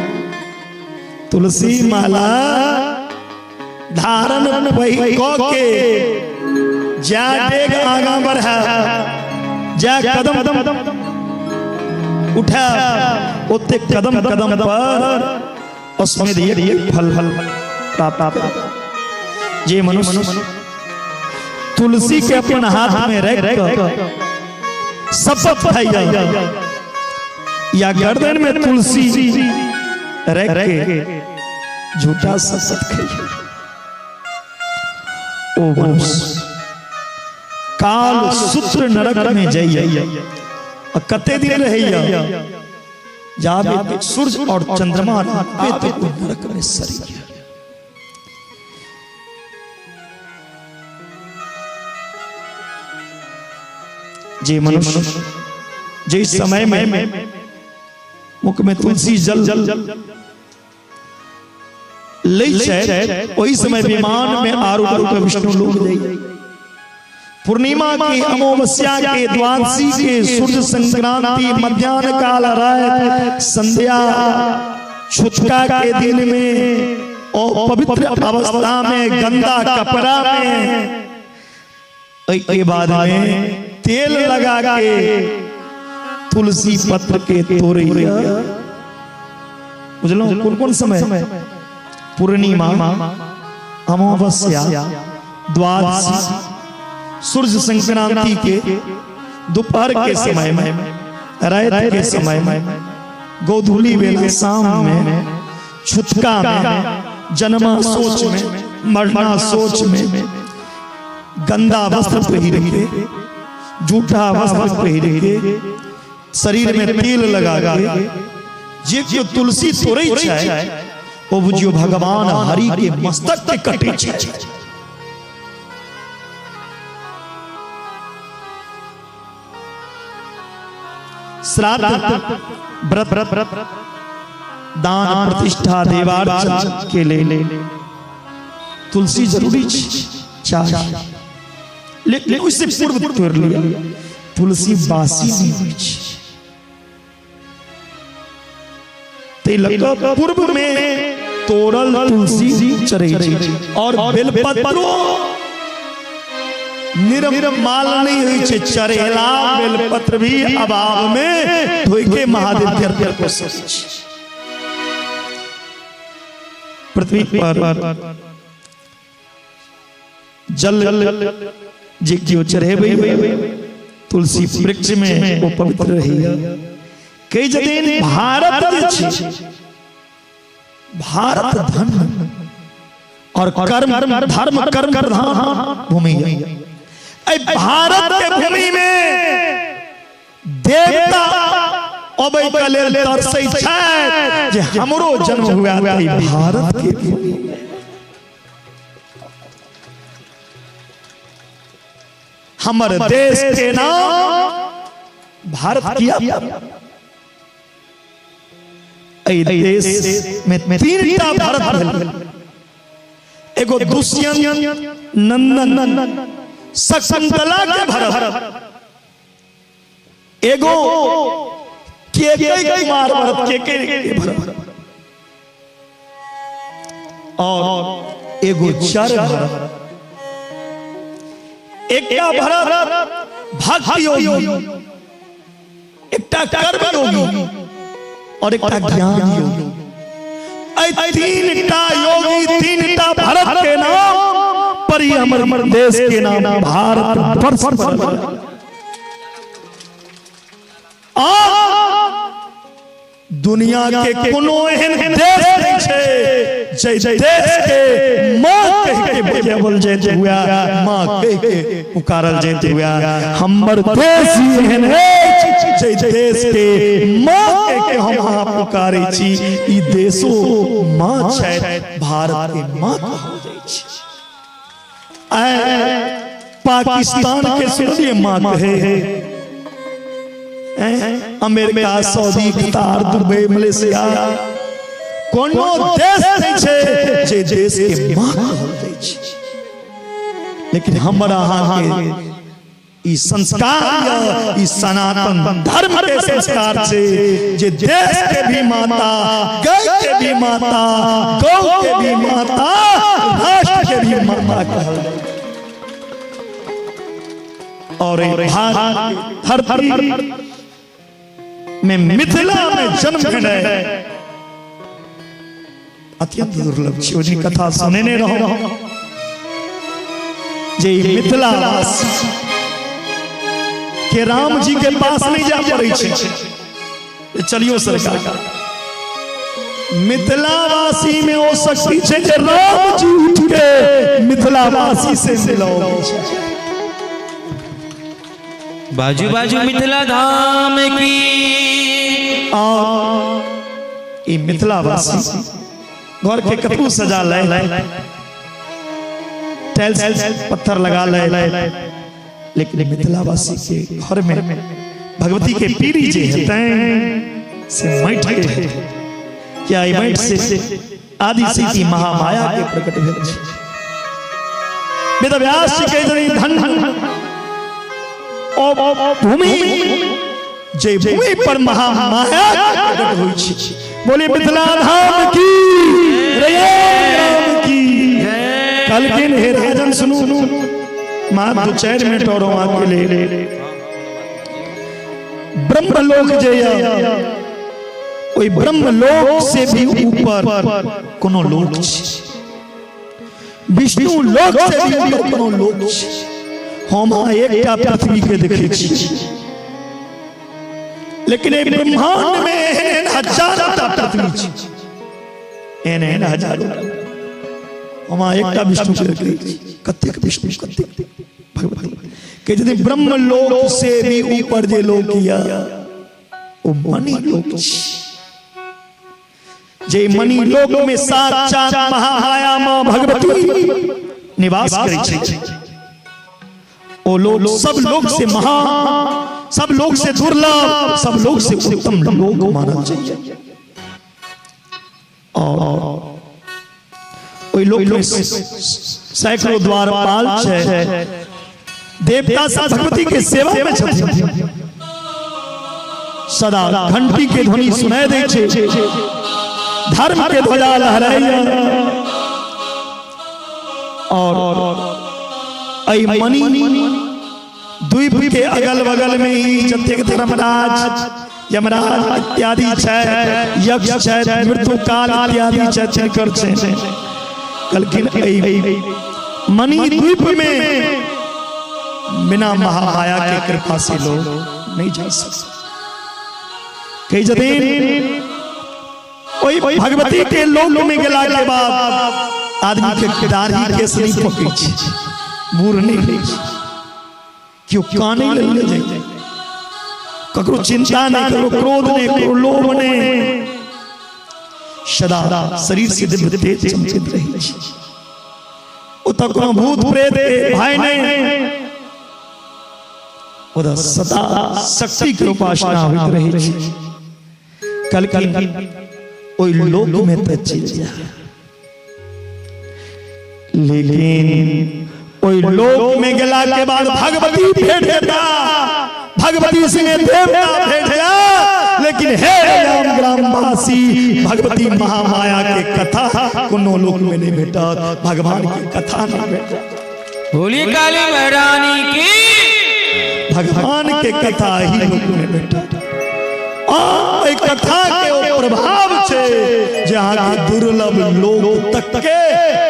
तुलसी माला धारण वही क के जा डेग आगा बढ़ा, जा कदम उठा, ओते कदम कदम पर अश्वमेध यज्ञ फल फल प्राप्त। जे मनुष्य तुलसी के अपन हाथ में रख कर शपथ खाइया या गर्दन में तुलसी रख के झूठा शपथ खाइया, ओ मनुष्य काल सूत्र नरक में जाइया और कते दिन रहैया, जाबे सूर्य और चंद्रमा रहबे तो नरक में सरिया। जे मनुष्य जे समय में मुख में तुलसी जल लै छै, ओहि समय विमान में आरूढ़ के विष्णु लोग जाइए। पूर्णिमा की, अमावस्या के, द्वादशी के, सूर्य संक्रांति, मध्यान्ह काल, रात, संध्या, छुटका के दिन में और पवित्र अवस्था में, गंदा कपड़ा में, के बाद में तेल लगा के तुलसी पत्र के तोड़े। बुझलो कौन कौन समय? पूर्णिमा, अमावस्या, द्वादशी, सूर्य संक्रांति के दोपहर के समय में, रात के समय में, गोधूली वेला शाम में, छुटका में, जन्मा सोच में, मरना सोच में, गंदा वस्त्र पहिर के, झूठा वस्त्र पहिर के, शरीर में तेल लगा के जे केओ तुलसी तोड़ै छै, ओ बुझियो भगवान हरि के मस्तक के कटै छै। श्राद्ध, व्रत, दान, प्रतिष्ठा, देवार्चन के लिए तुलसी जरूरी चाहिए, लेकिन उससे पूर्व तोड़ लिया तुलसी बासी नहीं हुई। पूर्व में तोड़ल तुलसी चढ़ै छै और बेलपत्रो निर्माल नहीं हुई छै, चढ़ेला बेलपत्र भी अभाव में धोइ के महादेव के अर्पण कर सकै छै। पृथ्वी पर जल जे केओ चढ़ेबै तुलसी वृक्ष में ओ पवित्र रहैया। कई जदिन भारत जे छै, भारत धन और कर्म धर्म कर्म प्रधान भूमि है। भारत के भूमि में देवता अबै के लेल तरसै छै जे हमरो जन्म हुआ भारत के भूमि में। हमर देश के नाम भारत किया। देश में तीन टा भारत भेल, एगो दुष्यंत नंदन शकुंतला के भरत, एगो केकई कुमार भरत, केकई के भरत, और एगो चर भरत। एकटा भरत भक्ति योगी, एकटा कर्म योगी और एकटा ज्ञान योगी। तीन टा योगी, तीन टा भरत के नाम पर ही हमर देश के नाम भारत वर्ष पड़ल। दुनिया के कोनो एहन देश नहीं छै जे देश के मां कह के बजावल जाइत हुआ, मां कह के पुकारल जाइत हुआ। हमर देश ही एहन अछि जे देश के मां कह के हम अहाँ पुकारै छी। ई देशो मां छै, भारत के मां कहल जाइ छै। पाकिस्तान के सुनलिए मां कहे, America, Saudi, Qatar, Dubai, Malaysia, कोनो देश नहीं छै जे देश के मां कहल जाइ छै। लेकिन हमर अहाँ के ई संस्कार यऽ, ई सनातन धर्म के संस्कार छै जे देश के भी माता, गाय के भी माता, गौ के भी माता, राष्ट्र के भी माता कहल जाइ। और भारत धरती में मिथिला में जन्म भेनाइ अत्यंत दुर्लभ छै। ओहि कथा सुनेने रहो जे ई मिथिला वासी के राम जी के पास नहीं जा पड़े छै। चलियो सरकार, मिथिलावासी में ओ शक्ति छै जे राम जी उठ के मिथिलावासी से मिलो। बाजू बाजू मिथिला धाम की। और ई मिथिलावासी घर के कतबो सजा ले, टाइल्स पत्थर लगा ले, लेकिन मिथिलावासी के घर में भगवती के पीढ़ी जे हेतै से माटि के हेतै। क्या ई माटि से आदि शक्ति महामाया के प्रकट भेल छै। वेदव्यास जी कहै छथिन धन ओ भूमि जे भूमि पर महामाया के प्रकट होइ छै। बोले मिथिला धाम की, राम की। कहलखिन हे राजन सुनू, मां 2-4 मिनट और अहाँके लेल। ब्रह्मलोक जे यऽ ओहि ब्रह्मलोक से भी ऊपर कोनो लोक छै, विष्णु लोक से भी ऊपर कोनो लोक छै। हम अहाँ एकटा पृथ्वी के देखै छी, लेकिन एहि ब्रह्मांड में एहन एहन हजारों टा पृथ्वी छै, एहन एहन हजारों। हम अहाँ एकटा विष्णु के देखै छी, कतेक विष्णु, कतेक भगवती। कहै छथिन ब्रह्मलोक से भी ऊपर जे लोक यऽ ओ मणि लोक छै। जे मणि लोक में साक्षात महामाया मां भगवती निवास करै छै, ओ लोक सब लोक से महा, सब लोक से दुर्लभ, सब लोक से उत्तम लोक मानल जाइए। और ओहि लोक में सैकड़ों द्वारपाल छै, देवता सब भगवती के सेवा में छथिन, सदा घंटी के ध्वनि सुनाई दै छै, धर्म के ध्वजा लहराइए। और एहि मणि द्वीप के अगल बगल में ही जतेक धर्मराज यमराज इत्यादि छै, यक्ष छै, मृत्युकाल इत्यादि छै, तिनकर छै। कहलखिन एहि मणि द्वीप में बिना महामाया के कृपा से लोग नहीं जा सकते। कही छथिन ओहि भगवती के लोक में गेला के बाद आदमी के दाढ़ी केस नहीं पकै छै, बूढ़ नहीं होइ छै, केओ कानै लेल नहि जाइ, ककरो चिंता नहीं, ककरो क्रोध नहीं, ककरो लोभ नहीं, सदा शरीर से दिव्य तेज चमकैत रहै छै। ओतऽ कोनो भूत प्रेत के भय नहीं, ओतऽ सदा शक्ति के उपासना होइत रहै छै। कहलखिन ओहि लोक में तऽ चलि जा, लेकिन ओहि लोक में गेला के बाद भगवती भेट जेता, भगवती संगे देवता भेट जा, लेकिन हे राम ग्रामवासी, भगवती महामाया के कथा कोनो लोक में नहीं भेटत, भगवान के कथा नहीं भेटत। बोलिए काली महारानी की। भगवान के कथा ही लोक में भेटत। आ एहि कथा के ओ प्रभाव छै जे अहाँके दुर्लभ लोक तक के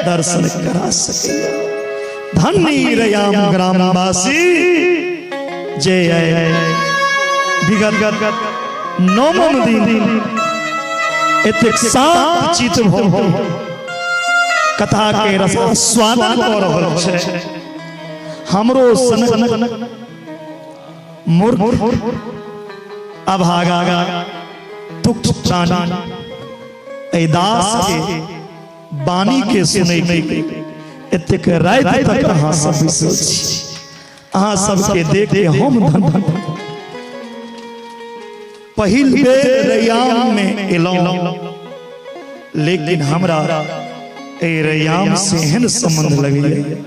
दर्शन करा सकैया। धन्य रयाम ग्रामवासी जे विगत नौमम दिन एतेक शांत चित भऽ कथा के रसास्वादन कऽ रहल छै। हमरो सनक मूर्ख अभागा तुक्ष प्राणी एहि दास के वाणी के सुनै के एतेक राति तक अहाँ सब बैसल छी। अहाँ सबके देख के हम धन्य। पहिल बेर रैयाम में एलहुँ, लेकिन हमरा एहि रैयाम से एहन संबंध लगैया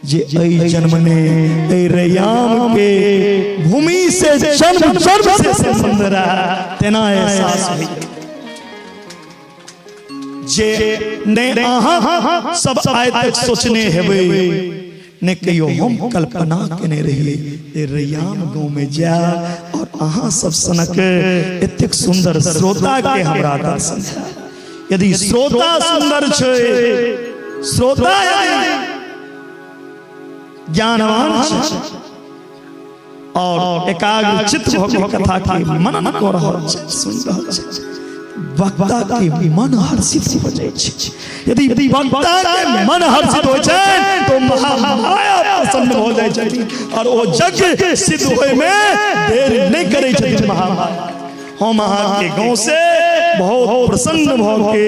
जे एहि जन्म में एहि रैयाम के भूमि से जन्म जन्म से संबंध रहा तेना एहसास होइए जे ने अहाँ सब आइ तक सोचने हेबै ने कहियो हम कल्पना केने रहियै जे रैयाम गाँव में जाय और अहाँ सब सनक एतेक सुंदर श्रोता के हमरा दर्शन हैत। यदि श्रोता सुंदर छै, श्रोता यदि ज्ञानवान छै और एकाग्र चित्त भऽ के कथा के मनन कऽ रहल छै, सुनि रहल छै, वक्ता के मन हर्षित हो जाइ छै। यदि वक्ता के मन हर्षित होइ छै तो महामाया प्रसन्न भऽ जाइ छथिन और ओ यज्ञ सिद्ध होय में देर नहि करै छथिन महामाया। हम अहाँके गाँव से बहुत प्रसन्न भऽ के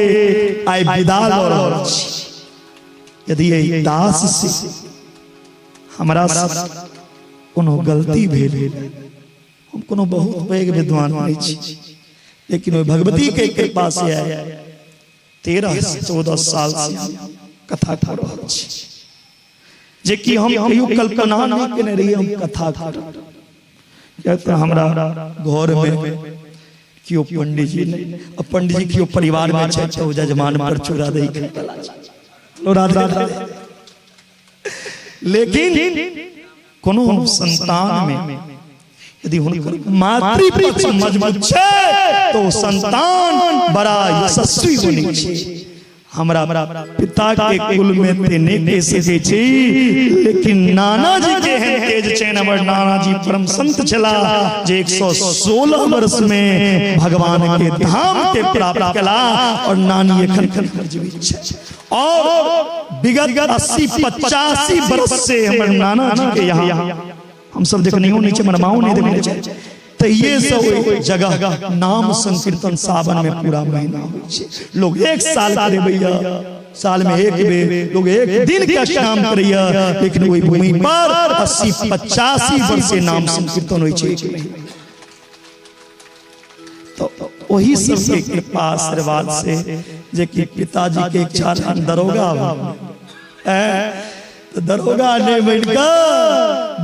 आइ विदा लऽ रहल छी। यदि एहि दास से हमरा कोनो गलती भेल, हम कोनो बहुत पैघ विद्वान नहि छी, लेकिन ओहि भगवती के कृपा से आइ 13-14 साल से हम कथा कऽ रहल छी, जे कि हम कहियो कल्पना नहि केने रहियै हम कथा करब। किएक तऽ हमरा घर में केओ पंडीजी नहि, आ पंडीजी केओ परिवार में छथि तऽ ओ जजमान पर चूड़ा दही खाय वाला छथि। लो राधे राधे। लेकिन कोनो संतान में यदि हुनकर मातृपक्ष मजबूत छै तो संतान बड़ा यशस्वी बनै छै। हमरा पिता के कुल में ते नहि कहि सकै छी, लेकिन नाना जी के एहन तेज छनि। हमर नाना जी परम संत छला जे 116 वर्ष में भगवान के धाम के प्राप्त कला और नानी एखन खन जीवित छै। और विगत 80-85 वर्ष से हमर नाना जी के यहाँ हम सब देखनियो नहीं छै, हमर माओ नहीं देखने छै, तऽ ये सब ओहि जगह नाम संकीर्तन सावन में पूरा महीना होइ छै। लोग एक साल करेबैया, साल में एक बेर लोग एक दिन के काम करैया, लेकिन ओहि भूमि पर 80-85 वर्ष से नाम संकीर्तन होइ छै एक महीना। तो वही सब के कृपा आशीर्वाद से जे कि पिताजी के इच्छा रहन दरोगा तो दरोगा नहीं बन के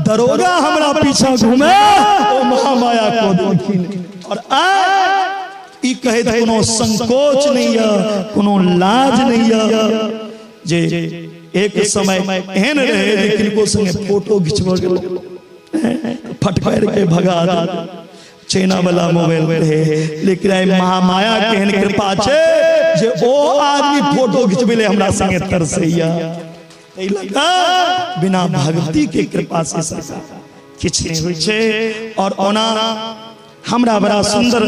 दरोगा हमरा पीछा घूमे ओ महामाया को देलखिन। और आ ई कहैत कोनो संकोच नहीं है, कोनो लाज नहीं है जे एक समय एहन रहे जे किनको संगे फोटो घिचबऽ गेल फटकार के भगा दे, चाइना वाला मोबाइल रहे, लेकिन आई महामाया के एहन कृपा छै जे ओ आदमी फोटो घिचबै ले हमरा संगे तरसैया। एहि लऽ कऽ बिना भगवती के कृपा से सरकार किछु नहि होइ छै। और ओना हमरा बड़ा सुंदर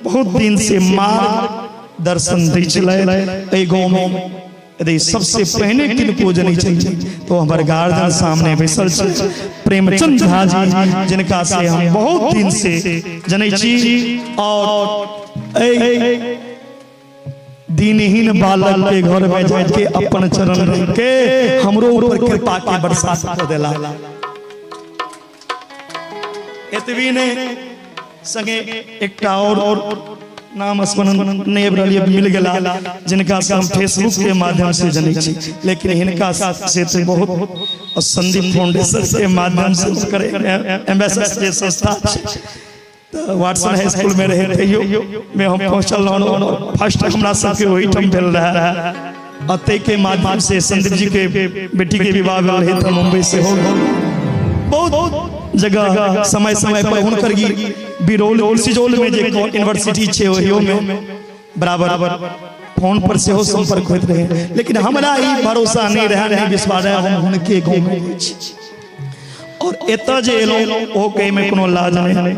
बहुत दिन से मार्ग दर्शन दै छलै एहि गाँव में। यदि सबसे पहिने किनको जनै छै तो हमर गार्जियन सामने बैसल छै प्रेमचंद झा जी, जिनका से हम बहुत दिन से जनै छी। और एहि दीनहीन बालक के घर में जाके अपन चरण रख के हमरो ऊपर कृपा के बरसात कऽ देला। एतबी नहि, संगे एकटा और नाम स्मरण नहीं आबि रहल मिल गेला, जिनका से हम फेसबुक के माध्यम से जनै छी, लेकिन हिनका से तऽ बहुत और संदीप फाउंडेशन के माध्यम से ओकर एम्बेसडर जे संस्था छै, तऽ वाटसन हाई स्कूल में रहे तैयो में हम पहुंचल रहौं। फर्स्ट हमरा सबके ओहिठाम भेल रहै, आ ताहिके माध्यम से संदीप जी के बेटी के विवाह भेल रहै तऽ मुंबई से हो बहुत जगह समय समय पर हुनकर बिरौल सिजौल में जे यूनिवर्सिटी छै ओहियो में बराबर फोन पर सेहो संपर्क होइत रहे, लेकिन हमरा ई भरोसा नहीं रहे, नहीं विश्वास रहे हम हुनके गाँव में होइ छी। और एतऽ जे एलहुँ ओहो कहै में कोनो लाज नहीं,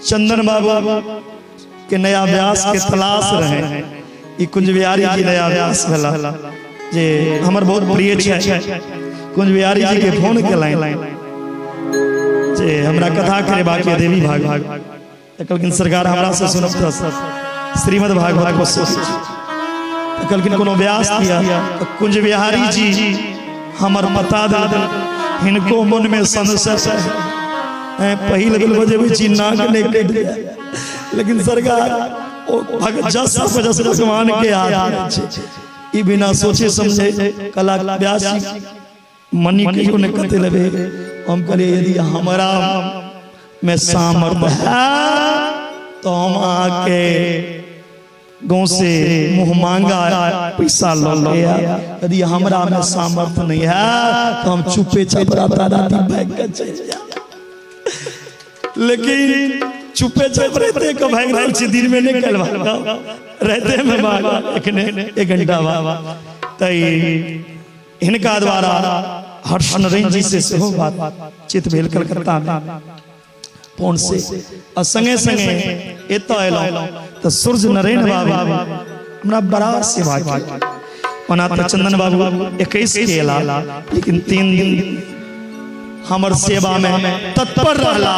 चंदन बाबू के नया व्यास के तलाश रहे, ई कुंज बिहारी जी नया व्यास भेला जे हमर बहुत प्रिय छै। कुंज बिहारी जी के फोन केलनि जे हमरा कथा करेबाक यऽ देवी भागवत, तऽ कहलखिन सरकार हमरा से सुनब तऽ श्रीमद् भागवत को सुन, तऽ कहलखिन कोनो व्यास दिया, तऽ कुंज बिहारी जी हमर पता दे देलखिन। हिनको मन में संशय है, पहिल बेर बजेबै छी नाक नहि कटि जाय, लेकिन सरकार ओ भगत जस जस भगवान के हाथ में छै, ई बिना सोचे समझे कला व्यास जी मनी कहियो ने कते लेबे। हम कहलिए यदि हमरा में सामर्थ्य है तो हम अहाँके गाँव से मुँह मांगा पैसा लऽ लिया, यदि हमरा में सामर्थ्य नहीं है तो हम चुपे चाप राता राती भागि के चलि जायब। लेकिन चुपे चाप रहते के भागि रहल छी, दिन में नहीं कल भागब, रहते में भाग एखने 1 घंटा बाद। तै हिनका द्वारा हर्ष नरेंद्र जी से सेहो बातचीत भेल कलकत्ता में फोन से, आ संगे संगे एतऽ एलहुँ तऽ सूर्य नारायण बाबू हमरा बड़ा सेवा केलक। ओना तऽ चंदन बाबू 21 के एला, लेकिन 3 दिन हमर सेवा में तत्पर रहला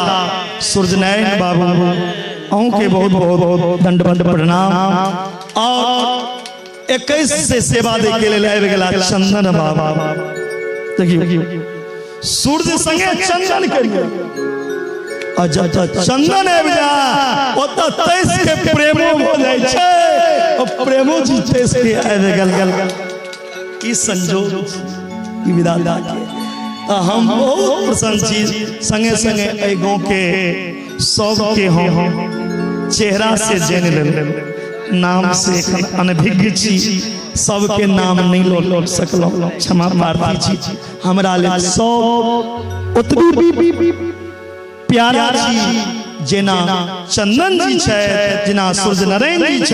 सूर्य नारायण बाबू। अहूँ के बहुत बहुत दंडवत प्रणाम। और 21 से सेवा दे के लेल आबि गेला चंदन बाबा। देखियौ सूर्य संगे चंदन करियौ, और जब चंदन आबि जाय ओतऽ 23 के प्रेमो भऽ जाइ छै, और प्रेमो जी 23 के आबि गेल। ई संजोग ई विधाता के तऽ हम बहुत प्रसन्न छी। संगे संगे एहि गाँव के सबके हम चेहरा से जानि लेलहुँ, नाम से एखन अनभिज्ञ छी, सबके नाम नहीं लऽ सकलहुँ, क्षमा प्रार्थी छी। हमरा लेल सब ओतबी प्यारा छी जेना चंदन जी छथि, जेना सूर्य नारायण जी छथि,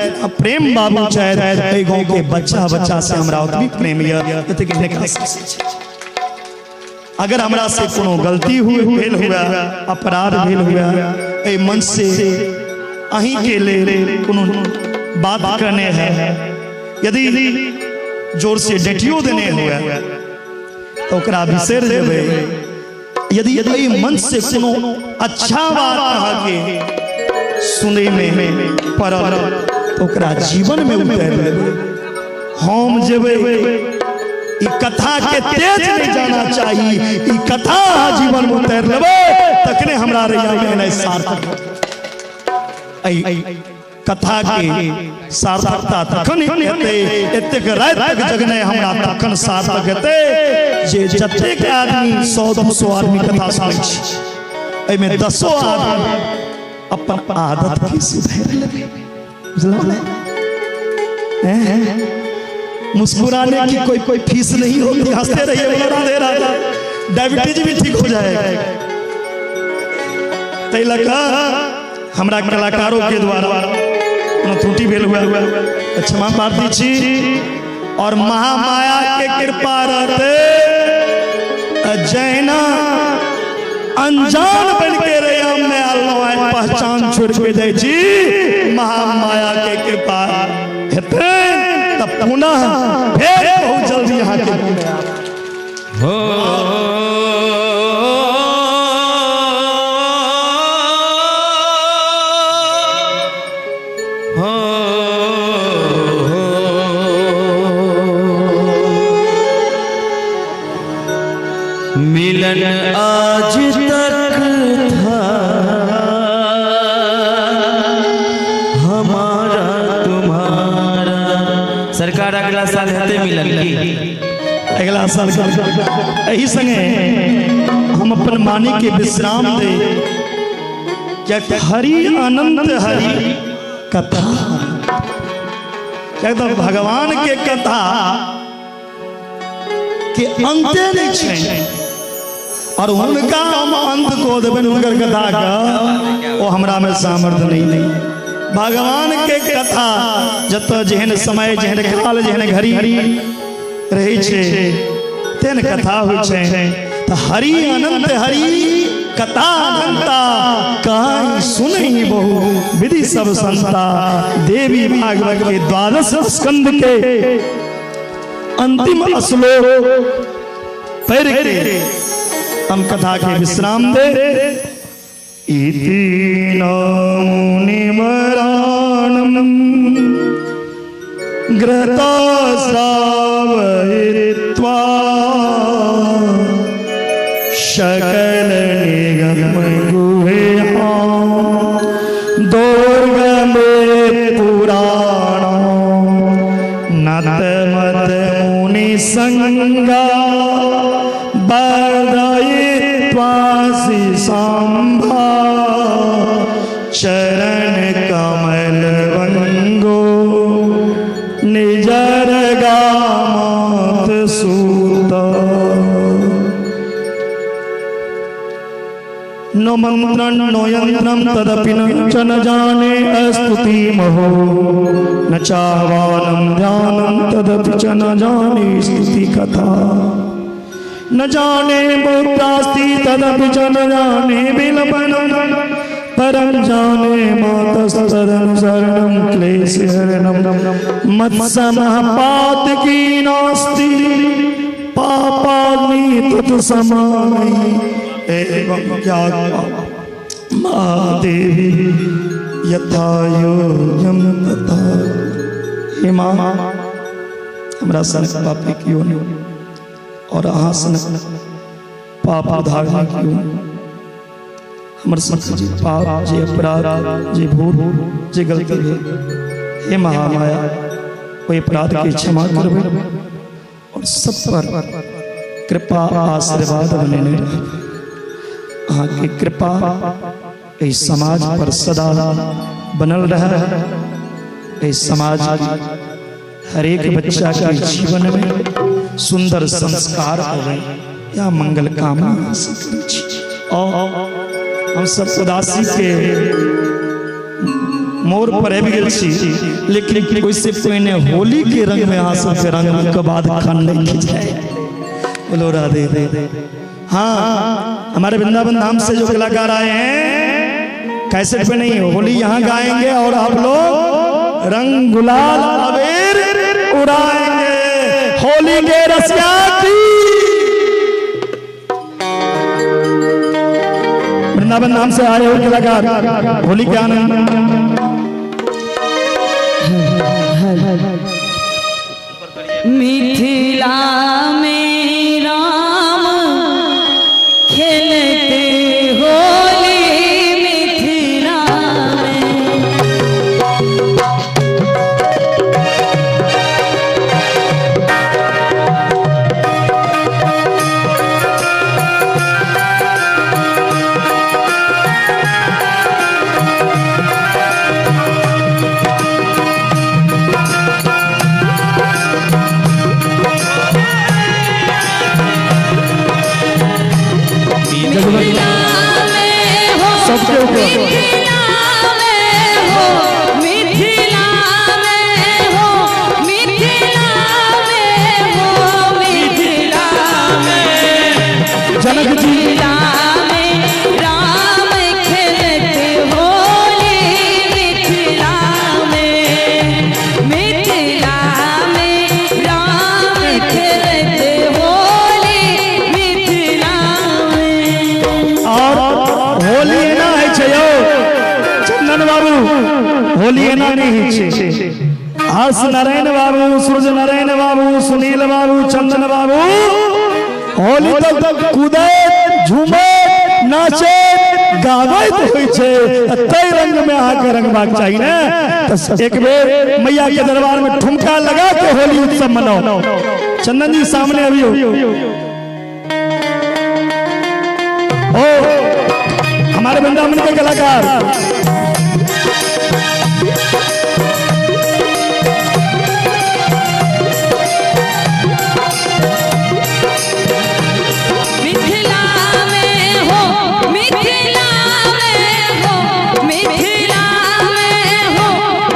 जेना प्रेम बाबू छथि। एहि गाँव के बच्चा बच्चा से हमरा ओतबी प्रेम यऽ जतेक हिनका से छै। अगर हमरा से कोनो गलती हुए भेल हुए, अपराध भेल हुए, एहि मंच से अहीं के लेल कोनो बात करने है, यदि जोर से डटियो देने हुए तो ओकरा बिसरि जेबै। यदि एहि मंच से कोनो अच्छा बात अहाँके सुनै में पड़ल तो ओकरा जीवन में उतारि लेबै। हम जेबै ई कथा के तेज नहीं जाना चाहिए, ई कथा अहाँ जीवन में उतारि लेबै तखने हमरा रैया में एनाइ सार्थक। एहि कथा के सार्थकता तखन हेतै, एतेक राति तक जगनाइ हमरा तखन सार्थक हेतै जे जतेक आदमी 100-200 आदमी कथा सुनै छै, एहिमे 10 आदमी अपन आदत के सुधारि लेबै। बुझलहुँ ने? मुस्कुराने की कोई कोई फीस नहीं होती, हंसते रहिए, बोलो राधे राधे, डायबिटीज भी ठीक हो जाएगा। तै लऽ कऽ हमरा कलाकारों के द्वारा कोनो त्रुटि भेल हुआ तऽ क्षमा प्रार्थी छी। और महामाया के कृपा रहते जहिना अनजान बन के रैयाम में आयल रहौं, पहचान छोड़ के जाइ छी, महामाया के कृपा हेतै तऽ पुनः फेर बहुत जल्दी अहाँके हो। मिलन आज तक था हमारा तुम्हारा। सरकार अगला साल हेतै मिलन की? अगला साल एही संगे हम अपन मानी के विश्राम दे। क्या हरि अनंत हरि कथा, क्या तो भगवान के कथा के अंते नहीं छै, और हुनका हम अंत को देबनि हुनकर कथा का, ओ हमरा में सामर्थ्य नहीं नहीं। भगवान के कथा जतऽ जेहन समय जेहन काल जेहन घड़ी रहै छै तेहन कथा होइ छै। तऽ हरि अनंत हरि कथा अनंता, कहीं सुनहि बहु विधि सब संता। देवी भागवत के द्वादश स्कंद के अंतिम श्लोक पढ़ के हम कथा के विश्राम दे। इति मुनिवराणं घृतस्रावयित्वा सकल निगम गुह्यां दुर्गमे पुराणं नत मत मुनि संगा चरण कमल वंगो निजर गामात सूत। नो मंत्रं नो यंत्रं तदपि न च न जाने स्तुति महो न चाह्वानं ध्यानं तदपि च न जाने स्तुति कथा। न जाने मुक्तास्ति तदपि च न जाने विलपनं परं जाने मातस्तदनुसरणं क्लेशहरणं। मत्समः पातकी नास्ति पापाग्नि तत्समानि एवं ज्ञात्वा मा देवी यथा योग्यं तथा। हे माँ, हमरा सन पापी क्यों नहीं और अहाँ सन पाप उधारने क्यों। हमर सन जे पाप जे अपराध जे भूल जे गलती भेल, हे महामाया ओहि अपराध के क्षमा करबै और सब पर कृपा आशीर्वाद बनेने रहबै। अहाँ के कृपा एहि समाज पर सदा बनल रहे। एहि समाज हरेक बच्चा के जीवन में सुंदर संस्कार आवे, या मंगल कामना से करै छी। और हम सब उदासी के मोर पर आबि गेल छी, लेकिन ओहिसे पहिने होली के रंग में अहाँ सबके रंग के बाद खन नहीं खिंचाए। बोलो राधे। हाँ, हमारे वृंदावन धाम से जो कलाकार आए हैं कैसेट पे नहीं, होली यहाँ गाएंगे और आप लोग रंग गुलाल अबीर उड़ाएंगे। होली के रसिया की। वृंदावन धाम से आए हुए कलाकार होली के आनंद। मिथिला में राम खेलते होली मिथिला में। मिथिला में हो, मिथिला में हो, मिथिला में हो, मिथिला में हो, मिथिला में जनक जी मिथिला में राम खेलते होली मिथिला में। मिथिला में राम खेलते होली मिथिला में। और होली एना है छै यौ चंदन बाबू, होली एना नहीं है छै। हर्ष नारायण बाबू, सूर्य नारायण बाबू, सुनील बाबू, चंदन बाबू, होली तक कूदे झूमे नाचे गाबैत होइ छै, तै रंग में अहाँके रंगबाक चाही ने। तऽ एक बेर मैया के दरबार में ठुमका लगा के होली उत्सव मनाओ। चंदन जी सामने अभी हो। ओ हमारे वृंदावन के कलाकार मिथिला में हो, मिथिला में हो, मिथिला में हो,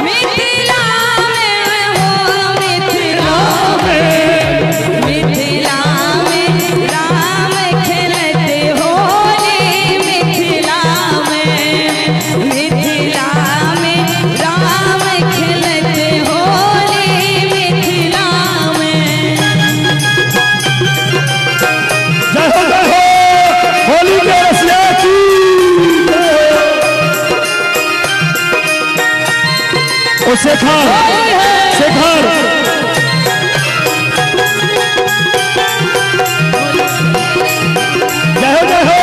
मिथिला में हो, मिथिला में। मिथिला में राम खेलते होली मिथिला में। मिथिला में राम खेलते होली मिथिला में। जय हो, जय हो, होली के रसिया की। ओ शेखर, शेखर जय हो, जय हो।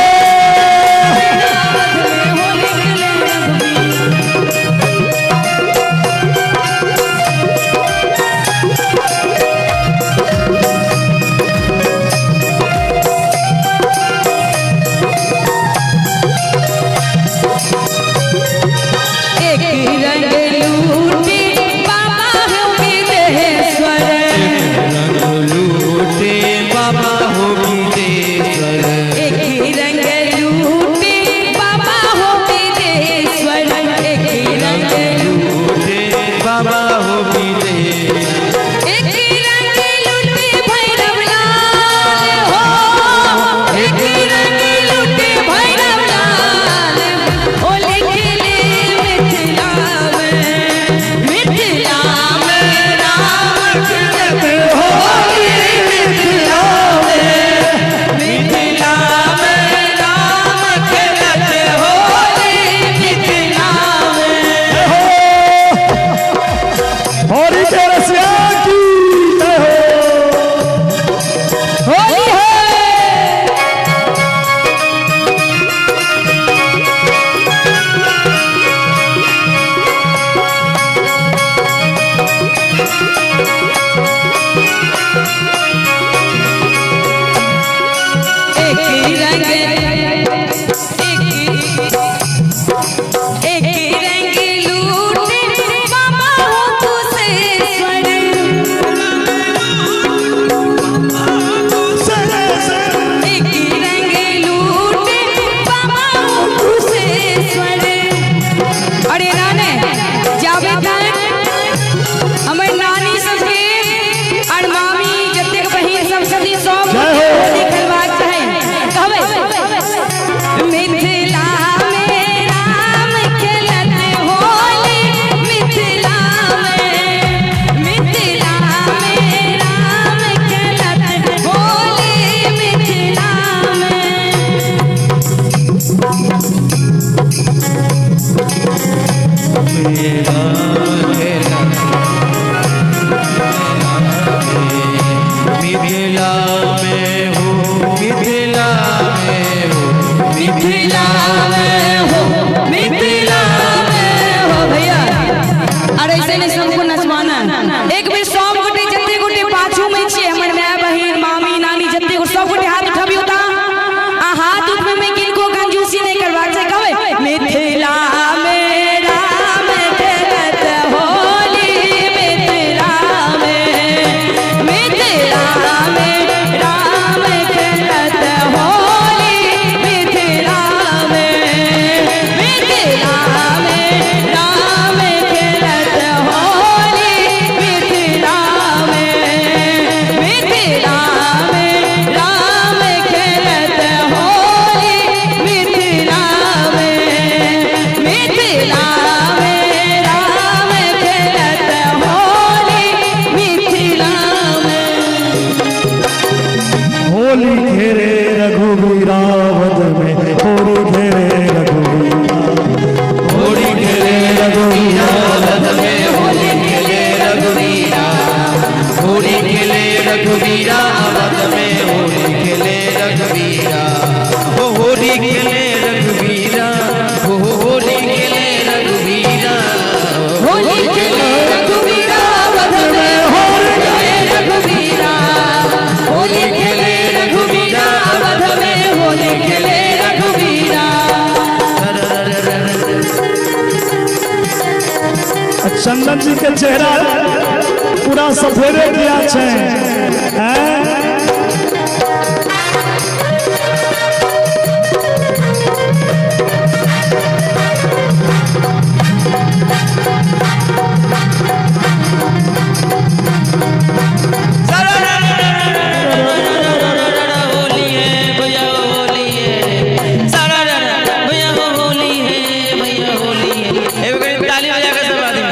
मिथिला में हो, मिथिला में हो, मिथिला में हो, मिथिला में हो भैया। अरे ऐसे नहीं सबको नचवाना। एक बेर सब गोटे जते गोटे पाछू में छियै, हमर माय बहिन मामी नानी जते गोटे सब गोटे हाथ उठबियौ त आ हाथ उठबै में किनको कंजूसी नहीं करबाक छै। कहबै मिथिला में राम खेलत होली, मिथिला में, मिथिला में राम खेलत होली, मिथिला में, मिथिला में राम खेलत होली, मिथिला में, मिथिला में राम खेलत होली, मिथिला में, मिथिला में राम खेलत होली, मिथिला में। होली घेरे रघुवीरा वध में, होली घेरे रघुवीरा, होली खेले रघुवीरा वध में, होली खेले रघुवीरा, होली खेले रघुवीरा वध में, होली खेले रघुवीरा, हो होली खेले रघुवीरा, हो होली खेले रघुवीरा, होली खेले रघुवीरा वध में, होली खेले रघुवीरा, होली खेले रघुवीरा वध में, होली खेले रघुवीरा। चंदन जी के चेहरा पूरा सफेदे किया छे हैं। होली है भैया, होली है सारा भैया, होली है भैया, होली है। एक ताली बजा के सब आदमी।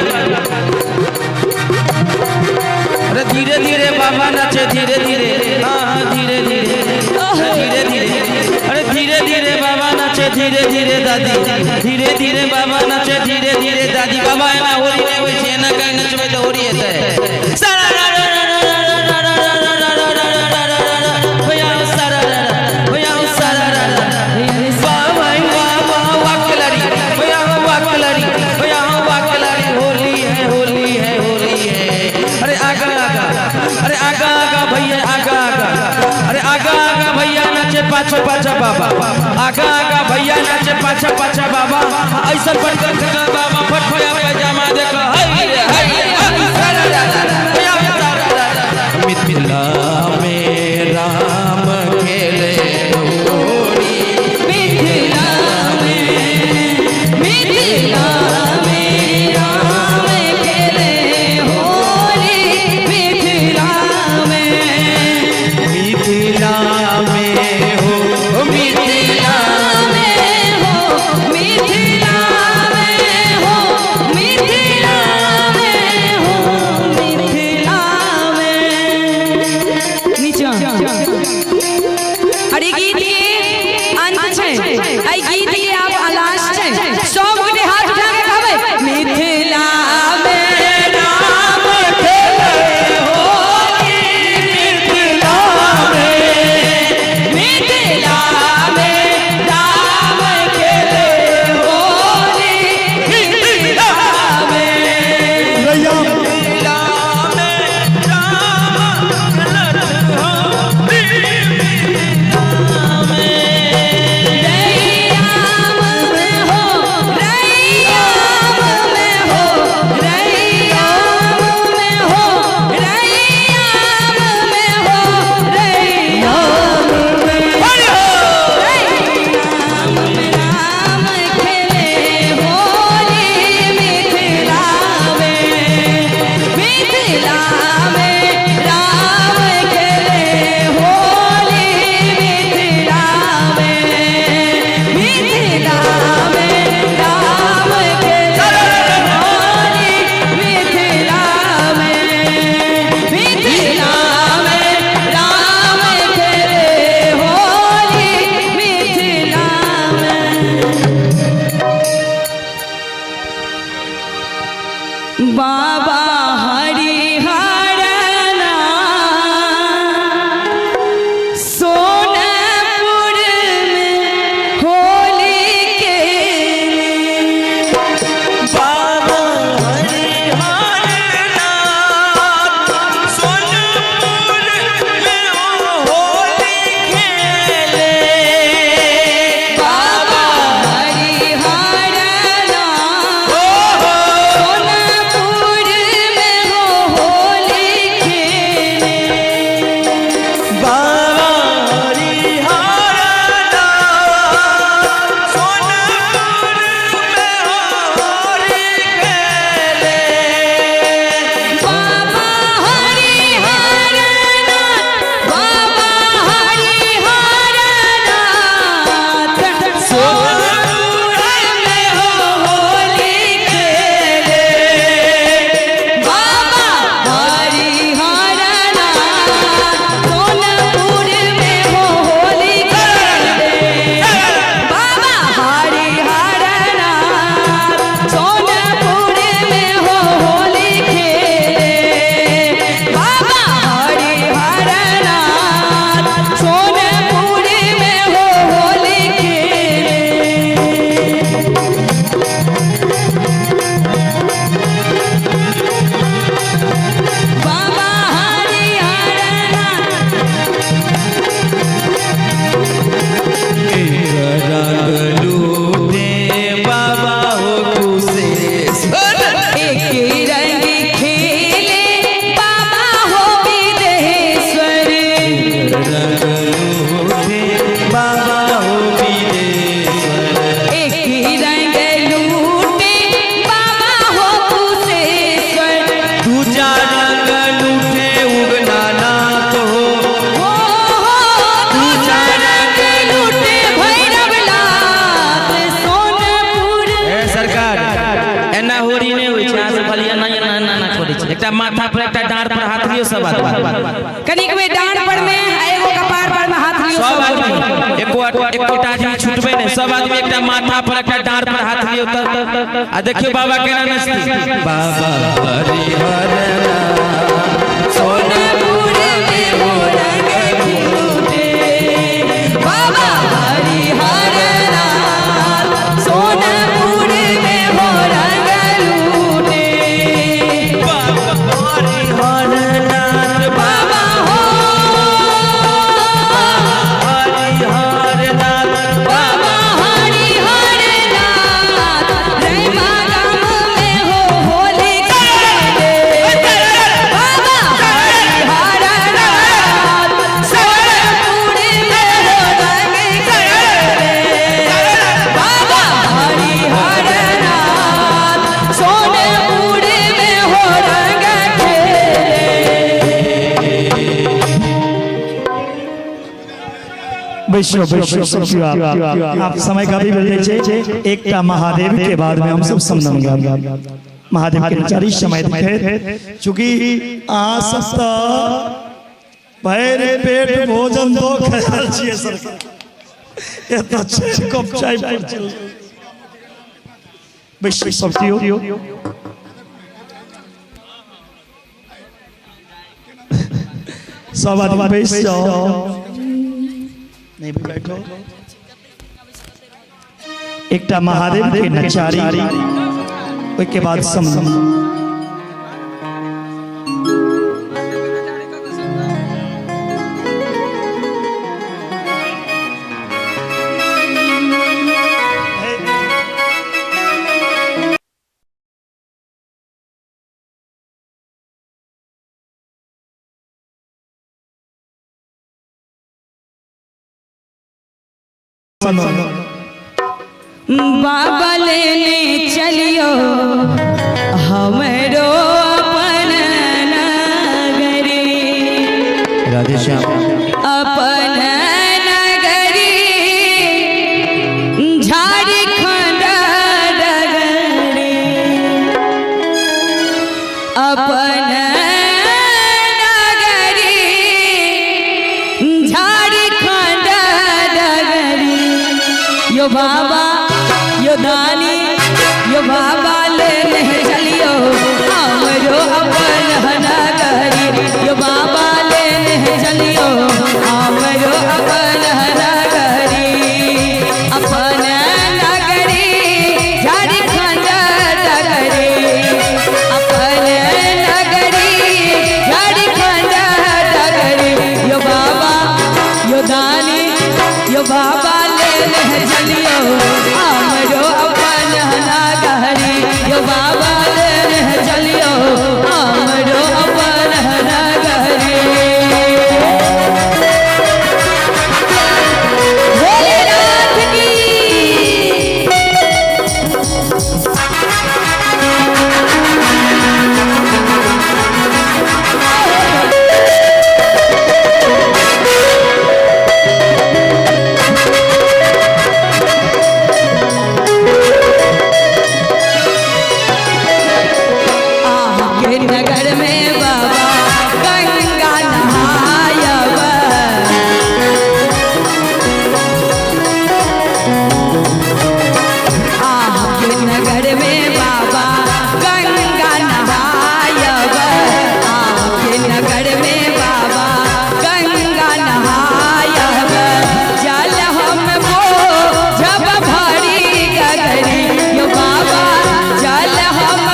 अरे धीरे धीरे बाबा नाचे, धीरे धीरे, हाँ हाँ धीरे धीरे, धीरे धीरे, अरे धीरे धीरे बाबा नाचे, धीरे धीरे दादी, धीरे धीरे बाबा नाचे, धीरे धीरे दादी। बाबा एना होली नहीं होइ छै, एना कहीं नचबै तऽ होली हेतै। सारा भैया, सारा भैया, सारा वाह भाई वाह वाह वाह खिलाड़ी भैया, वाह खिलाड़ी भैया, वाह खिलाड़ी। होली है, होली है, होली है। अरे आगा आगा, अरे आगा आगा भैया, आगा आगा, अरे आगा आगा भैया नाचे, पाछा पाछा बाबा, आगा आगा भैया नाचे, पाछा पाछा बाबा। ऐसा पटकन खगा बाबा, फटफटा पैजामा देखो, हाय रे हाय रे, सारा भैया, सारा। मिथिला में राम खेले होली, मिथिला में, मिथिला में राम खेले होली, मिथिला में, मिथिला में हो, मिथिला में हो, मिथिला में हो, बाबा हरिहर सोनपुर में होली खेले। बाबा हरिहर नाथ सोनपुर में होली खेले। बाबा हरिहर सोनपुर में हो होली खेले। बाबा हरिहर नाथ सोनपुर में होली खेले। बाबा हरिहर बाबा हरिहर नाथ सोनपुर में हो होली खेले। बाबा हरिहर नाथ सोनपुर में हो होली खेले। बाबा हरिहर नाथ सोनपुर में हो होली खेले। बाबा हरिहर नाथ सोनपुर में हो होली खेले। बाबा हरिहर नाथ रंग लूटे बाबा हो कुशेश्वर। एक रंग खेले बाबा हो विदेश्वर। रंग लूटे बाबा हो विदेश्वर। एक रंग लूटे बाबा हो कुशेश्वर। दूजा रंग लूटे उगना नाथ हो। हो हो दूजा रंग लूटे भैरव नाथ सोनपुर। ए सरकार, एना होरी नहि होइ छै। अहाँ सब खाली एना एना एना एना करै छै। एकटा माथा पर एकटा डाँड़ पर हाथ लियौ सब आदमी। कनिक में डाँड़ पर में आ एगो कपार पर में हाथ लियौ सब सब आदमी, आदमी। एकोटा आदमी छुटबै नहि। सब आदमी एकटा माथा पर एकटा डाँड़ पर हाथ लियौ तऽ आ देखियौ बाबा केना नचती। बाबा हरिहर नाथ सोनपुर में हो रंग लूटे। बाबा हरिहर नाथ सोनपुर में हो रंग लूटे। बाबा हरिहर नाथ बाबा हो हरिहर नाथ बाबा हरिहर नाथ रैमा गाम में हो होली खेले। बाबा हरिहर नाथ सोनपुर में हो रंग खेले। बाबा हरिहर नाथ सोनपुर में हो रंग खेले। वैष्णव वैष्णव सब केओ आप समय काफी मिल जाइ छै। एकटा महादेव के बाद में हम सब समदन गाब। महादेव के नचारी समय दिखे चूंकि अहाँ सब तऽ भरि पेट भोजन दऽ खायल छियै सरकार, एतऽ 6 कप चाय पर चल। वैष्णव सब केओ सब आदमी बैस जाओ, नहीं भी बैठो। एकटा महादेव के नचारी, ओहिके बाद समदन। बाबा लेने चलियो हमरो अपन नगरी। राधेश्याम अपन नगरी झारखंड डगरी। अपन नगरी झारखंड डगरी। यो बाबा यो दानी यो बाबा लेने चलियो। ले चलियो हमरो अपन नगरी यो बाबा ले चलियो हमरो अपन नगरी। भोलेनाथ की। के नगर में बाबा गंगा नहायब के नगर में बाबा गंगा नहायब के नगर में बाबा गंगा नहायब जल हम जब भरी गगरी यो बाबा जल हम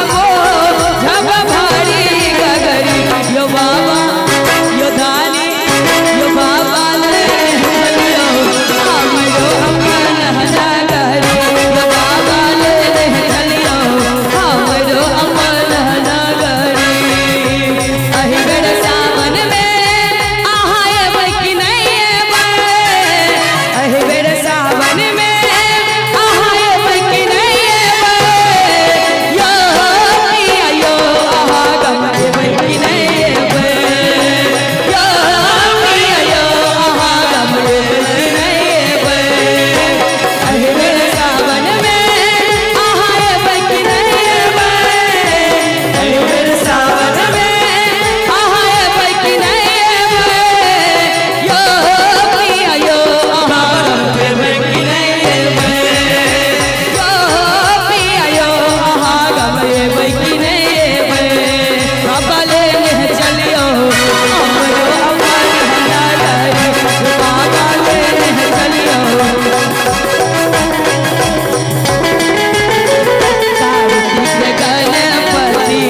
जब भरी गगरी यो बाबा यो दानी यो बाबा ले चलियो हमरो अपन नगरी यो बाबा ले चलियो हमरो अपन नगरी। अहि बेर सावन में अहाँ एबै कि नहि एबै अहि बेर सावन में अहाँ एबै कि नहि एबै यो पिया यो अहाँ गम एबै कि नहि एबै यो पिया यो अहाँ गम एबै कि नहि एबै अहि बेर सावन में अहाँ एबै कि नहि एबै अहि बेर सावन में अहाँ एबै कि नहि एबै यो पिया यो अहाँ गम एबै कि नहि एबै यो पिया यो अहाँ गम एबै कि नहि एबै बाबा ले चलियो हमरो अपन नगरी बाबा ले चलियो कार्तिक गणपति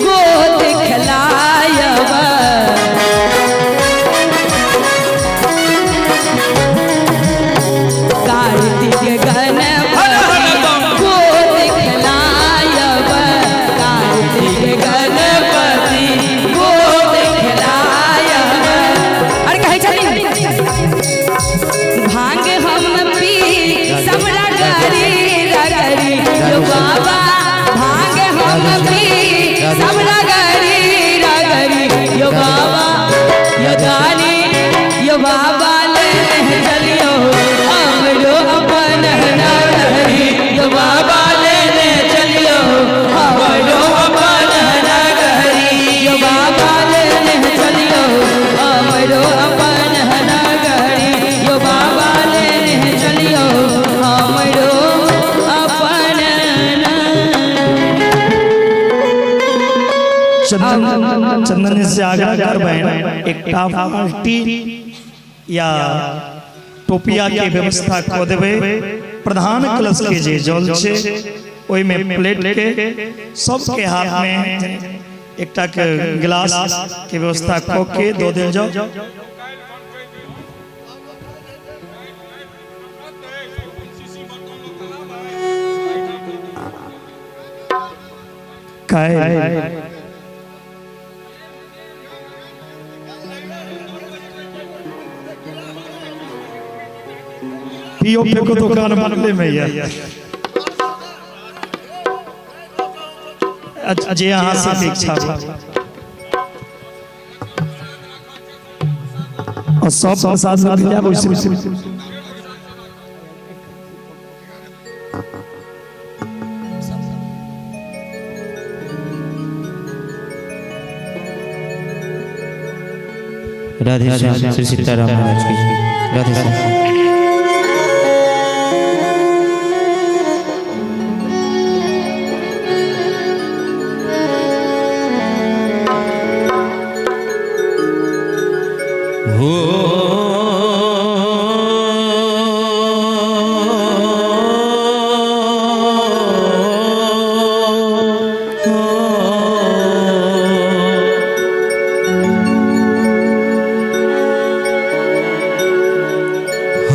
गोद खिलायब कार्तिक गणपति गोद खिलायब कार्तिक गणपति गोद खिलायब। अरे कहै छथिन भांग हम पी सबरा गरी रगरी यो बाबा भांग हम पी सबरा गरी रगरी यो बाबा यो दानी यो बाबा ले चलियो हमरो अपन नगरी यो बाबा ले चलियो हमरो अपन नगरी यो बाबा ले चलियो हमरो अपन नगरी यो बाबा ले चलियो हमरो अपन चंदन चंदन से आग्रह करबनि एकटा बाल्टी या टोपिया के व्यवस्था कऽ देबै। प्रधान कलश के जे जल छै ओहिमे प्लेट के सबके हाथ में एकटा के गिलास के व्यवस्था कऽ के दऽ देल जाउ। काल्हि पीओ को दुकान बगले में ही है। अच्छा जे अहाँ सबके इच्छा हो और सब प्रसाद लग जाए वैसे। राधे श्याम श्री सीताराम महाराज की जय। राधे श्याम।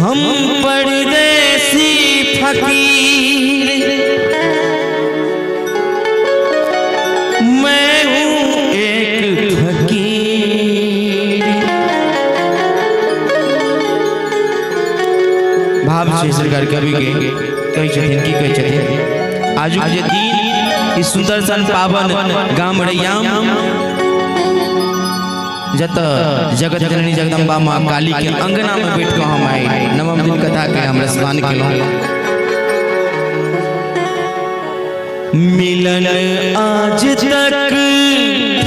हो मैं हूँ एक फकीर। भाव छै सरकार कवि के, कहै छथिन की कहै छथिन, आजुक जे दिन ई सुंदर सन पावन गाम रैयाम, जतऽ जगत जननी जगदम्बा माँ काली के अंगना में बैठ कऽ हम आइ नवम दिन कथा के हम रसपान केलहुँ। मिलन आज तक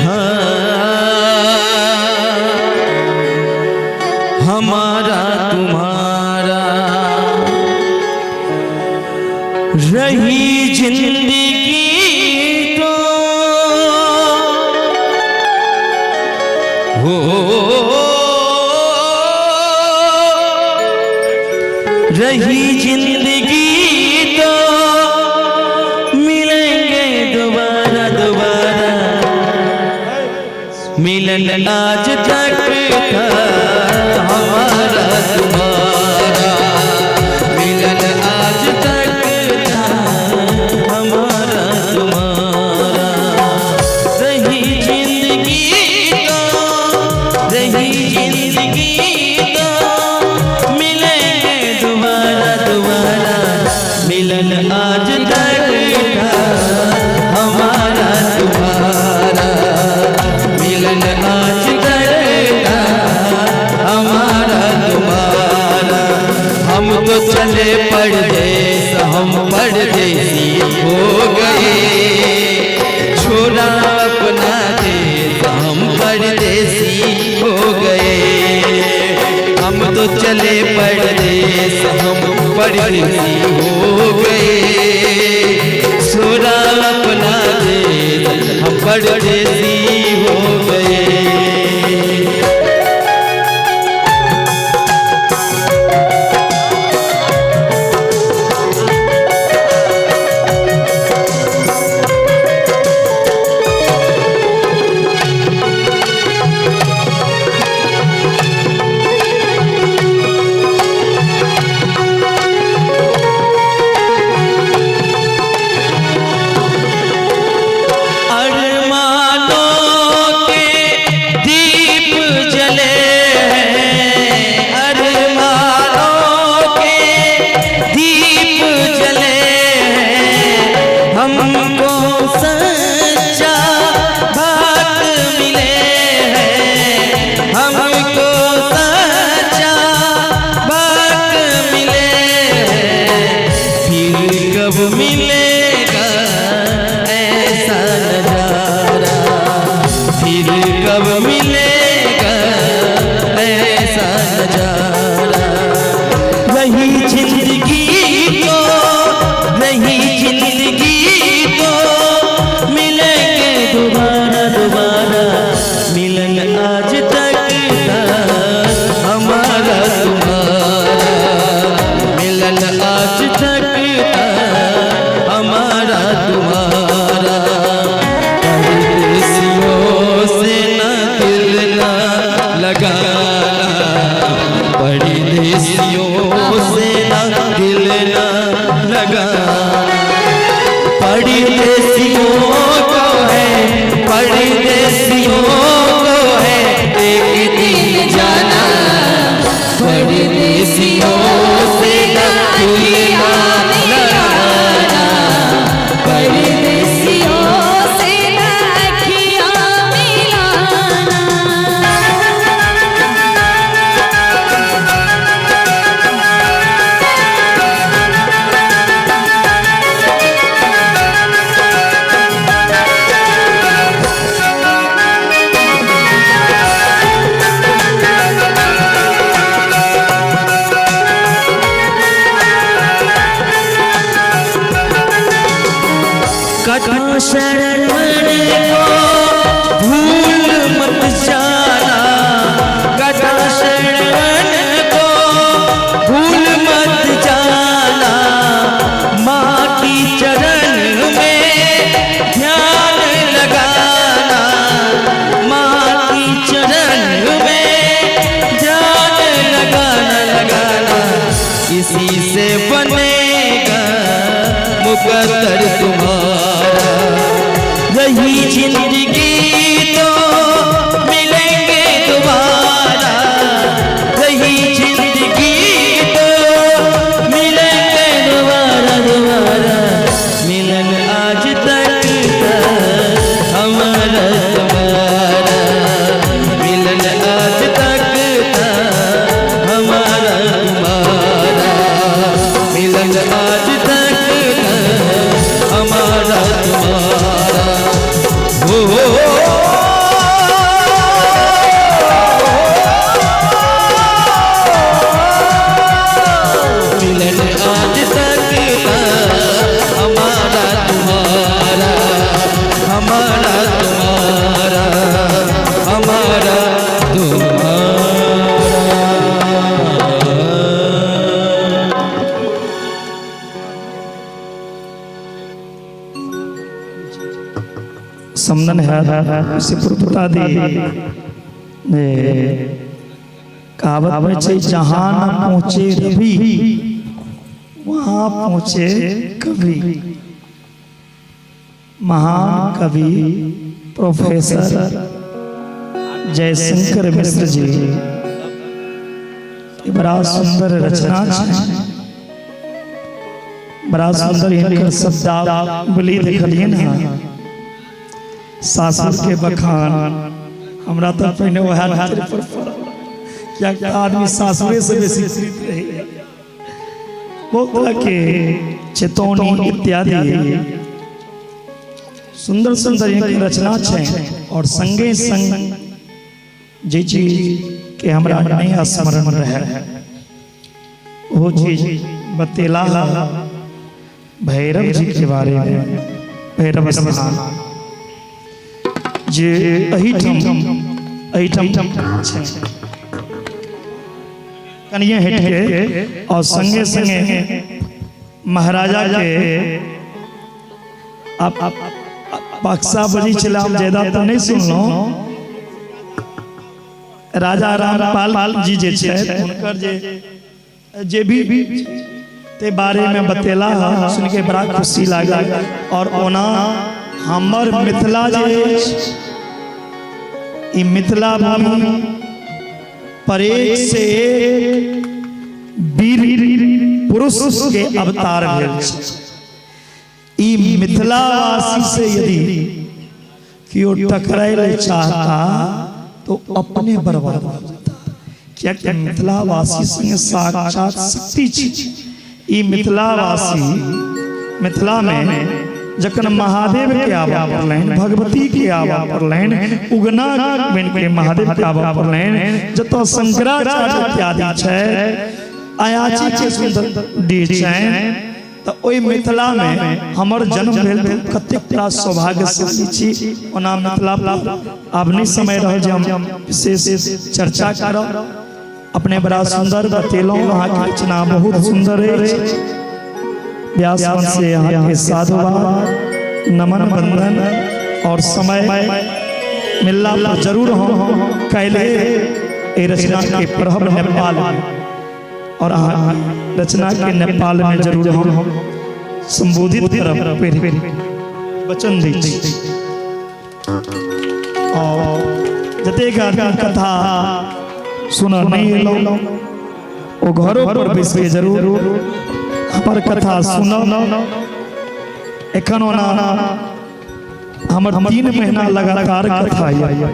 था हमारा तुम्हारा, रही जिंदगी तो हो, रही जिंदगी तो मिलेंगे दोबारा दोबारा। मिलन आज तक था हमारा तुम्हारा, मिलन आज तक था हमारा तुम्हारा, रही जिंदगी तो, रही जिंदगी तो मिलेंगे दोबारा दोबारा। मिलन आज तक था हमारा तुम्हारा, मिलन आज तक था हमारा तुम्हारा। हम तो चले परदेस, हम परदेसी हो गए, छोड़ा अपना देश, हम परदेसी हो गए। हम तो चले परदेस, हम परदेसी हो गए, छोड़ा अपना देश, हम परदेसी हो गए। अरमानों के दीप जले हैं, अरमानों के दीप जले हैं, हमको सच्चा भक्त मिले हैं, हमको सच्चा भक्त मिले हैं। फिर कब मिलेगा ऐसा नजारा, फिर कब मिलेगा ऐसा नजारा। रही जिंदगी तो, रही जिंदगी तो मिलेंगे दोबारा दोबारा। मिलन आज तक था हमारा तुम्हारा, मिलन आज तक था हमारा तुम्हारा। परदेसियों से न दिल न लगाना, परदेसियों से न दिल न लगाना, परदेसियों को है, परदेसियों को है एक दिन जाना, परदेसियों से न दिल न लगाना, परदेसियों से न अखियाँ मिलाना। कथा शरण को भूल मत जाना, कथा शरण को भूल मत जाना, माँ की चरण में ध्यान लगाना, माँ की चरण में ध्यान लगाना लगाना, इसी से बनेगा मुकद्दर तुम्हारा। रही जिंदगी तो मिलेंगे दोबारा, रही जिंदगी तो मिलेंगे दोबारा दोबारा, मिलन आज तक का हमारा तुम्हारा, मिलन आज तक का हमारा तुम्हारा, मिलन आज तक का हमारा तुम्हारा। हो हो मिलन आज तक का हमारा तुम्हारा, हमारा तुम्हारा, हमारा तुम्हारा। समनन है से बता दी जे कहावत में छै जहां न पहुंचे रवि वहां पहुंचे कवि। महान कवि प्रोफेसर जयशंकर मिश्र जी के बड़ा सुंदर रचना छै, बड़ा सुंदर हिनकर शब्दावली देखलियै ने। सासुर के बखान हमरा तऽ पहिने वएह नजर पर पड़ल, कियाकि आदमी सासुरे से बेसी पीड़ित रहैया। बहुत तरह के चेतौनी इत्यादि सुंदर सुंदर हिनकर रचना छै। और संगे संग जे चीज के हमरा नहीं स्मरण रहे वो चीज बतेला भैरव जी के बारे में। भैरव स्थान जे एहिठाम एहिठाम छै कनिए हटि के, और संगे संगे महाराजा के आप बक्सा बजी छला, हम ज्यादा तऽ नहि सुनलहुँ। राजा रामपाल जी जे छथि हुनकर जे जे भी ते बारे में बतेला सुन के बड़ा खुशी लागल। और ओना हमर मिथिला जे अछि, ई मिथिला भूमि पर एक से एक वीर पुरुष के अवतार भेल छै। ई मिथिलावासी से यदि केओ टकराए ले चाहता तो अपने बर्बाद हो जाता, कियाकि मिथिलावासी संगे साक्षात शक्ति छै। ई मिथिलावासी मिथिला में जखन महादेव के आबऽ पड़लनि, भगवती के आबऽ पड़लनि, उगना बनि के महादेव के आबऽ पड़लनि, जतऽ शंकराचार्य इत्यादि छै, अयाची के सुंदर डीह छनि, तऽ ओहि मिथिला में हमर जन्म भेल तऽ कतेक रास सौभाग्यशाली छी। ओना मिथिला पर आब नहि समय रहल जे हम विशेष चर्चा करब। अपने बड़ा सुंदर बतेलहुँ, अहाँके रचना बहुत सुंदर अछि। व्यास वंश से अहाँके साधुवाद, नमन वंदन। और समय मिलला पर जरूर हम काल्हि एहि रचना के पढ़ब नेपाल में, और अहाँ रचना के नेपाल में जरूर हम संबोधित करब, पढ़ि वचन दै छी। और जतेक आदमी कथा सुनऽ नहि एलहुँ ओ घरो पर बैस के जरूर हमर कथा सुनब। एखन ओना हमर 3 महीना लगातार कथा यऽ,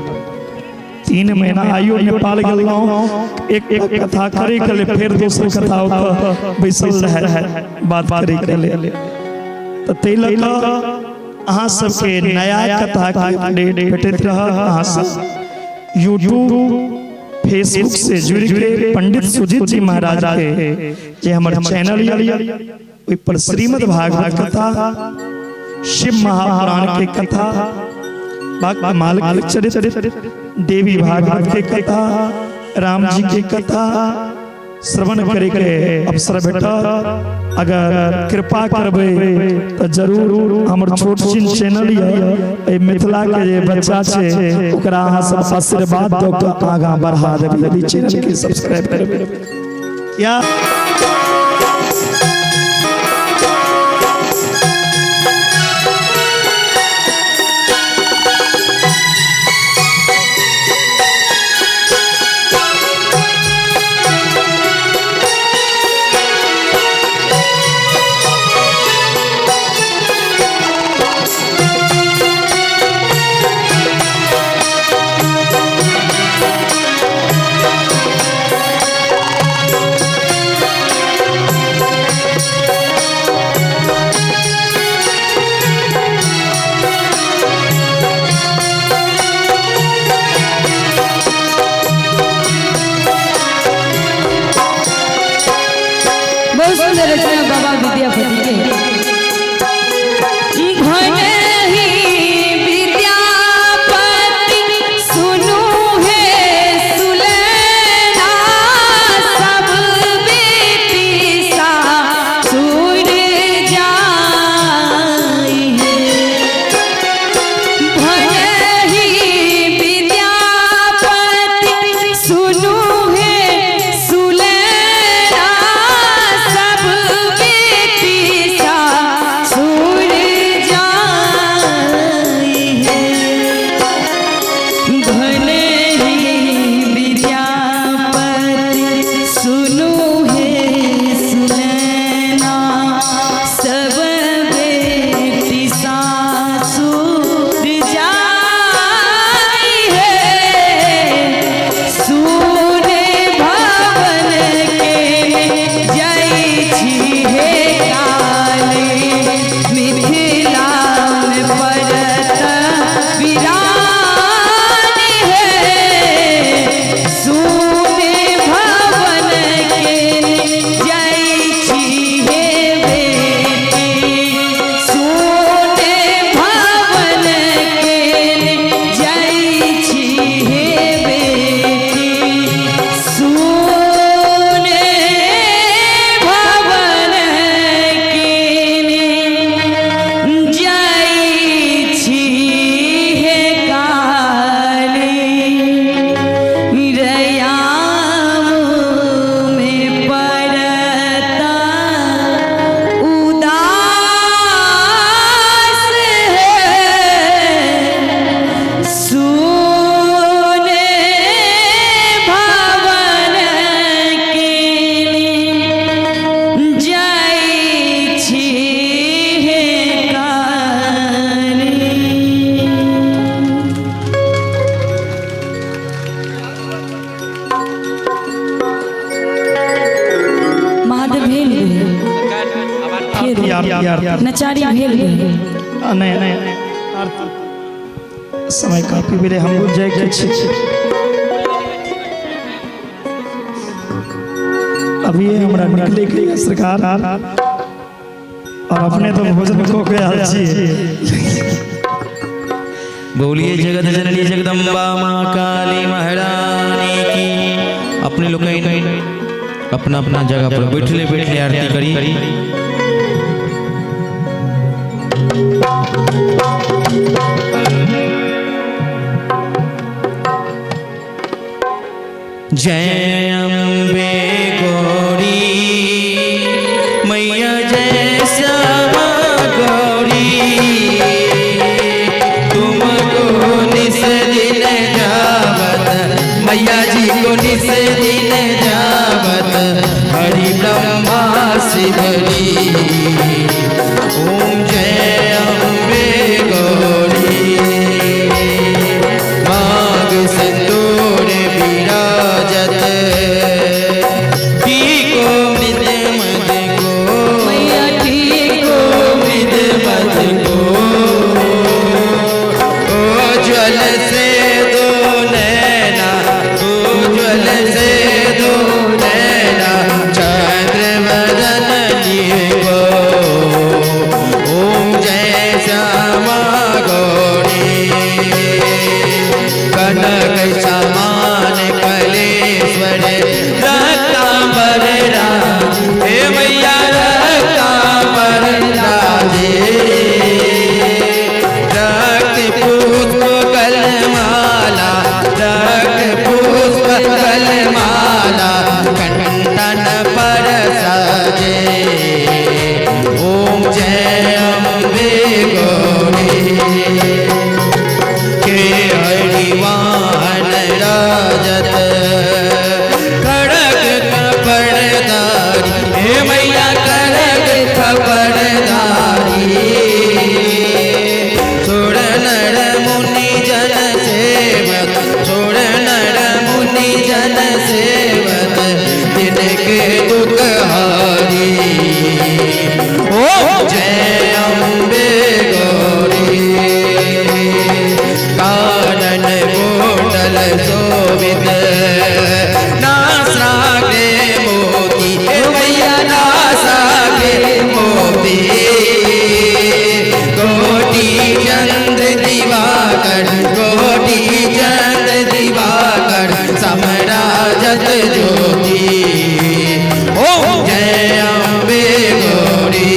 3 महीना आइयो नेपाल गेलहुँ एक कथा करे के लेल, फेर दोसर कथा ओतऽ बैसल रहै बात करे के लेल। तऽ ताहि लऽ कऽ अहाँ सबके नया कथा के अपडेट भेटैत रहत। अहाँ सब यूट्यूब फेसबुक से जुड़ के पंडित सुजीत जी महाराज के जे हमर चैनल यऽ ओहि पर श्रीमद् भागवत कथा, शिव महापुराण के कथा, भक्त माल के चरित्र, देवी भागवत के कथा, राम जी के कथा श्रवण करे के अवसर भेटत। अगर कृपा करबै तऽ जरूर हमर छोट छिन चैनल यऽ, एहि मिथिला के जे बच्चा छै ओकरा अहाँ सब आशीर्वाद दऽ कऽ आगाँ बढ़ा देबै यदि चैनल के सब्सक्राइब करबै। या आरती। नचारी भेल गेल। नहीं नहीं, आरती समय काफी भेलै, हमरो जाइके छै। अभी हमरा निकले के यऽ सरकार, और अपने तो भोजन कऽ के आयल छी। बोलिए जगत जननी जगदम्बा माँ काली महारानी की। अपने लोग अपना अपना जगह पर बैठले बैठले आरती करी। जय अम्बे गौरी मैया, जय श्यामा गौरी, तुमको निस दिन जावत, मैया जी को निस दिन जावत, हरि ब्रह्मा शिवरी। ओम जय अम्बे गौरी। माघ सिंदूर विराजत, टीको मृद मद को, मैया ठीक मृद मद को, उज्ज्वल से दो नैना, उज्ज्वल से दो नैना, चंद्र वदन को। ओम जय श्यामा गौरी। कनक समान कलेश्वर, रक्तांबर राज, हे मैया रक्तांबर राजे, रक्त पुष्प कलमाला, रक्त पुष्प कलमाला, कंठन पर सजे। ओम जय अम्बे गौरी। के हरिवाहन राजत, खड़ग कपड़दारी, हे मैया खड़ग कपड़दारी, छोड़ नर मुनि जन सेवक, छोड़ नर मुनि जन सेवक, तिनके दुख हारी। ओम जय अम्बे गौरी। कानन कुंडल शोभित, नासा के मोती, हे मैया नासा के मोती, कोटि चंद्र दिवाकर, कोटि चंद्र दिवाकर, समराजत ज्योति। ओम जय अम्बे गौरी।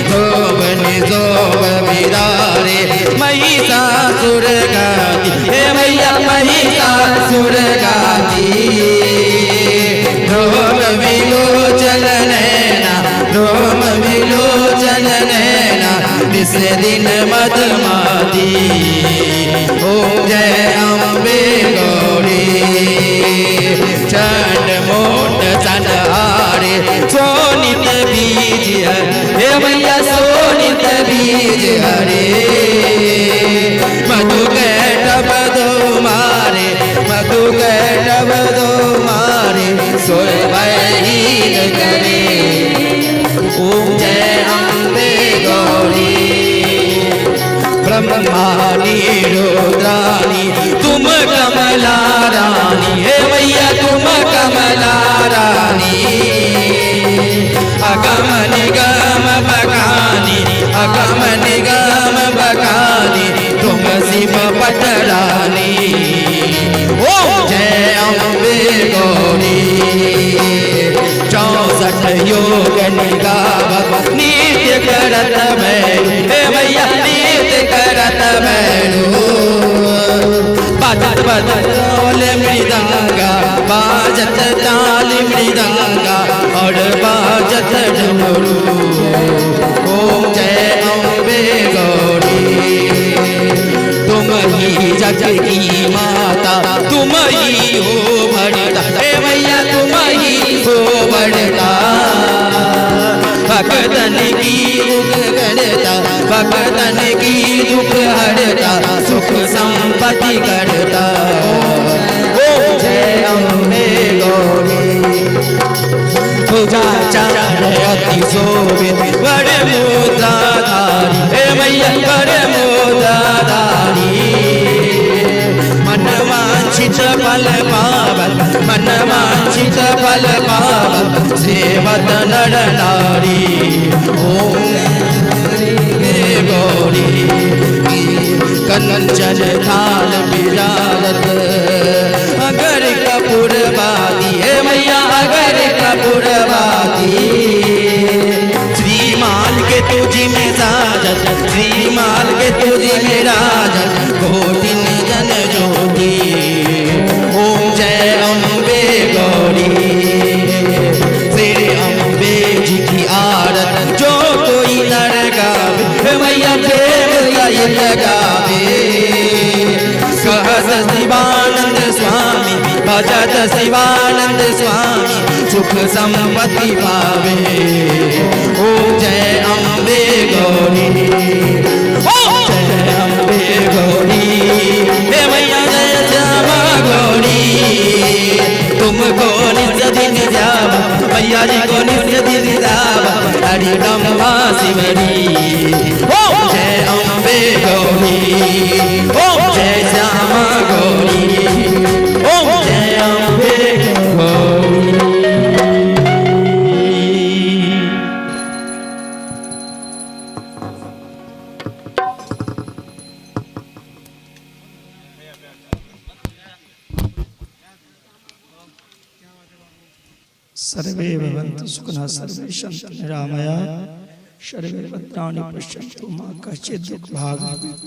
शोभन शोभ बिदारे, महिषासुर गाती, हे मैया महिषासुर गाती, रोम विलोचन नैना, रोम विलोचन नैना, निस दिन मदमाती। ओम जय अम्बे गौरी। चंड मोट सनहारे, सोनित बीज हे मैया सोनित बीज हरे, मधु कैटभ दो मारे, मधु कैटभ दो मारे, सोए भयहीन करे। ओम जय अम्बे गौरी। ब्रह्मानी रुद्रानी, तुम कमला रानी, हे मैया तुम कमला रानी, अगम निगम बखानी, अगम निगम बखानी, तुम शिव पटरानी। ओम जय अम्बे गौरी। 64 योग निगावत, नित्य करत मैरू, हे मैया नित्य करत मैरू, बाजत बदल मृदंगा, बाजत ताल मृदंगा, और बाजत डमरू। ओम जय अम्बे गौरी। तुम ही जग की माता, तुम ही हो भरता, हे मैया तुम ही हो भरता, भगतन की दुख करता, भगतन की दुख हरता, सुख संपत्ति करता। ओम जय अम्बे गौरी। भुजाचार अति शोभित बड़े मुद्राधारी हे मैया बड़े मुद्राधारी। मनवांछित फल पावत मनवांछित फल पावत सेवत नर नारी। ओम गौरी कंचन थाल बिराजत अगर कपूर बाती हे मैया अगर कपूर बाती। श्रीमाल के तुझी में साजत श्रीमाल के तुझी में राजत कोटिन जन ज्योति। ओम जय अम्बे गौरी श्री अम्बे जी की आरत जो कोई नर गावे मैया प्रेम सहित गावे। सहस शिवानंद स्वामी भजत शिवानंद स्वामी सुख संपत्ति पावे। ओम जय अम्बे गौरी ओम जय अम्बे गौरी हे मैया जय श्यामा गौरी। तुमको नित्य दिन जावा मैया जी को नित्य दिन जावा हरि ब्रह्मा शिवरी। ओम जय अम्बे गौरी ओम जय श्यामा गौरी ओम जय अम्बे गौरी। सर्वे भवन्तु सुखिनः सर्वे सन्तु निरामया सर्वे भद्राणि पश्यन्तु मा कश्चित् दुःखभाग् भवेत्।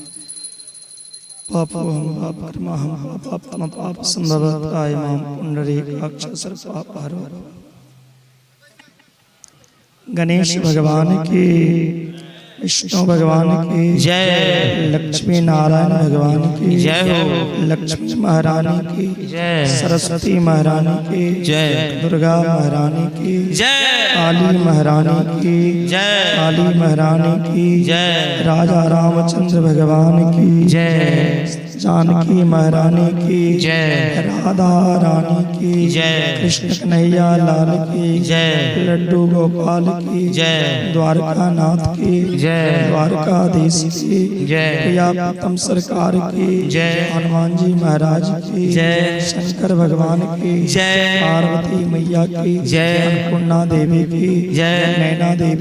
पापोऽहं पापकर्माहं पापात्मा पापसंभवः मां पुण्डरीकाक्ष सर्वपापहरो। गणेश भगवान की, विष्णु भगवान की जय, लक्ष्मी नारायण भगवान की जय हो, लक्ष्मी महारानी की जय, सरस्वती महारानी की जय, दुर्गा महारानी की जय, काली महारानी की जय, काली महारानी की जय, राजा रामचंद्र भगवान की जय, जानकी महारानी की जय, राधा रानी की जय, कृष्ण कन्हैया लाल की जय, लड्डू गोपाल की जय, द्वारका नाथ की जय, द्वारकाधीश की जय, प्रिया प्रीतम सरकार की जय, हनुमान जी महाराज की जय, शंकर भगवान की जय, पार्वती मैया की जय, अन्नपूर्णा देवी की जय, नैना देवी।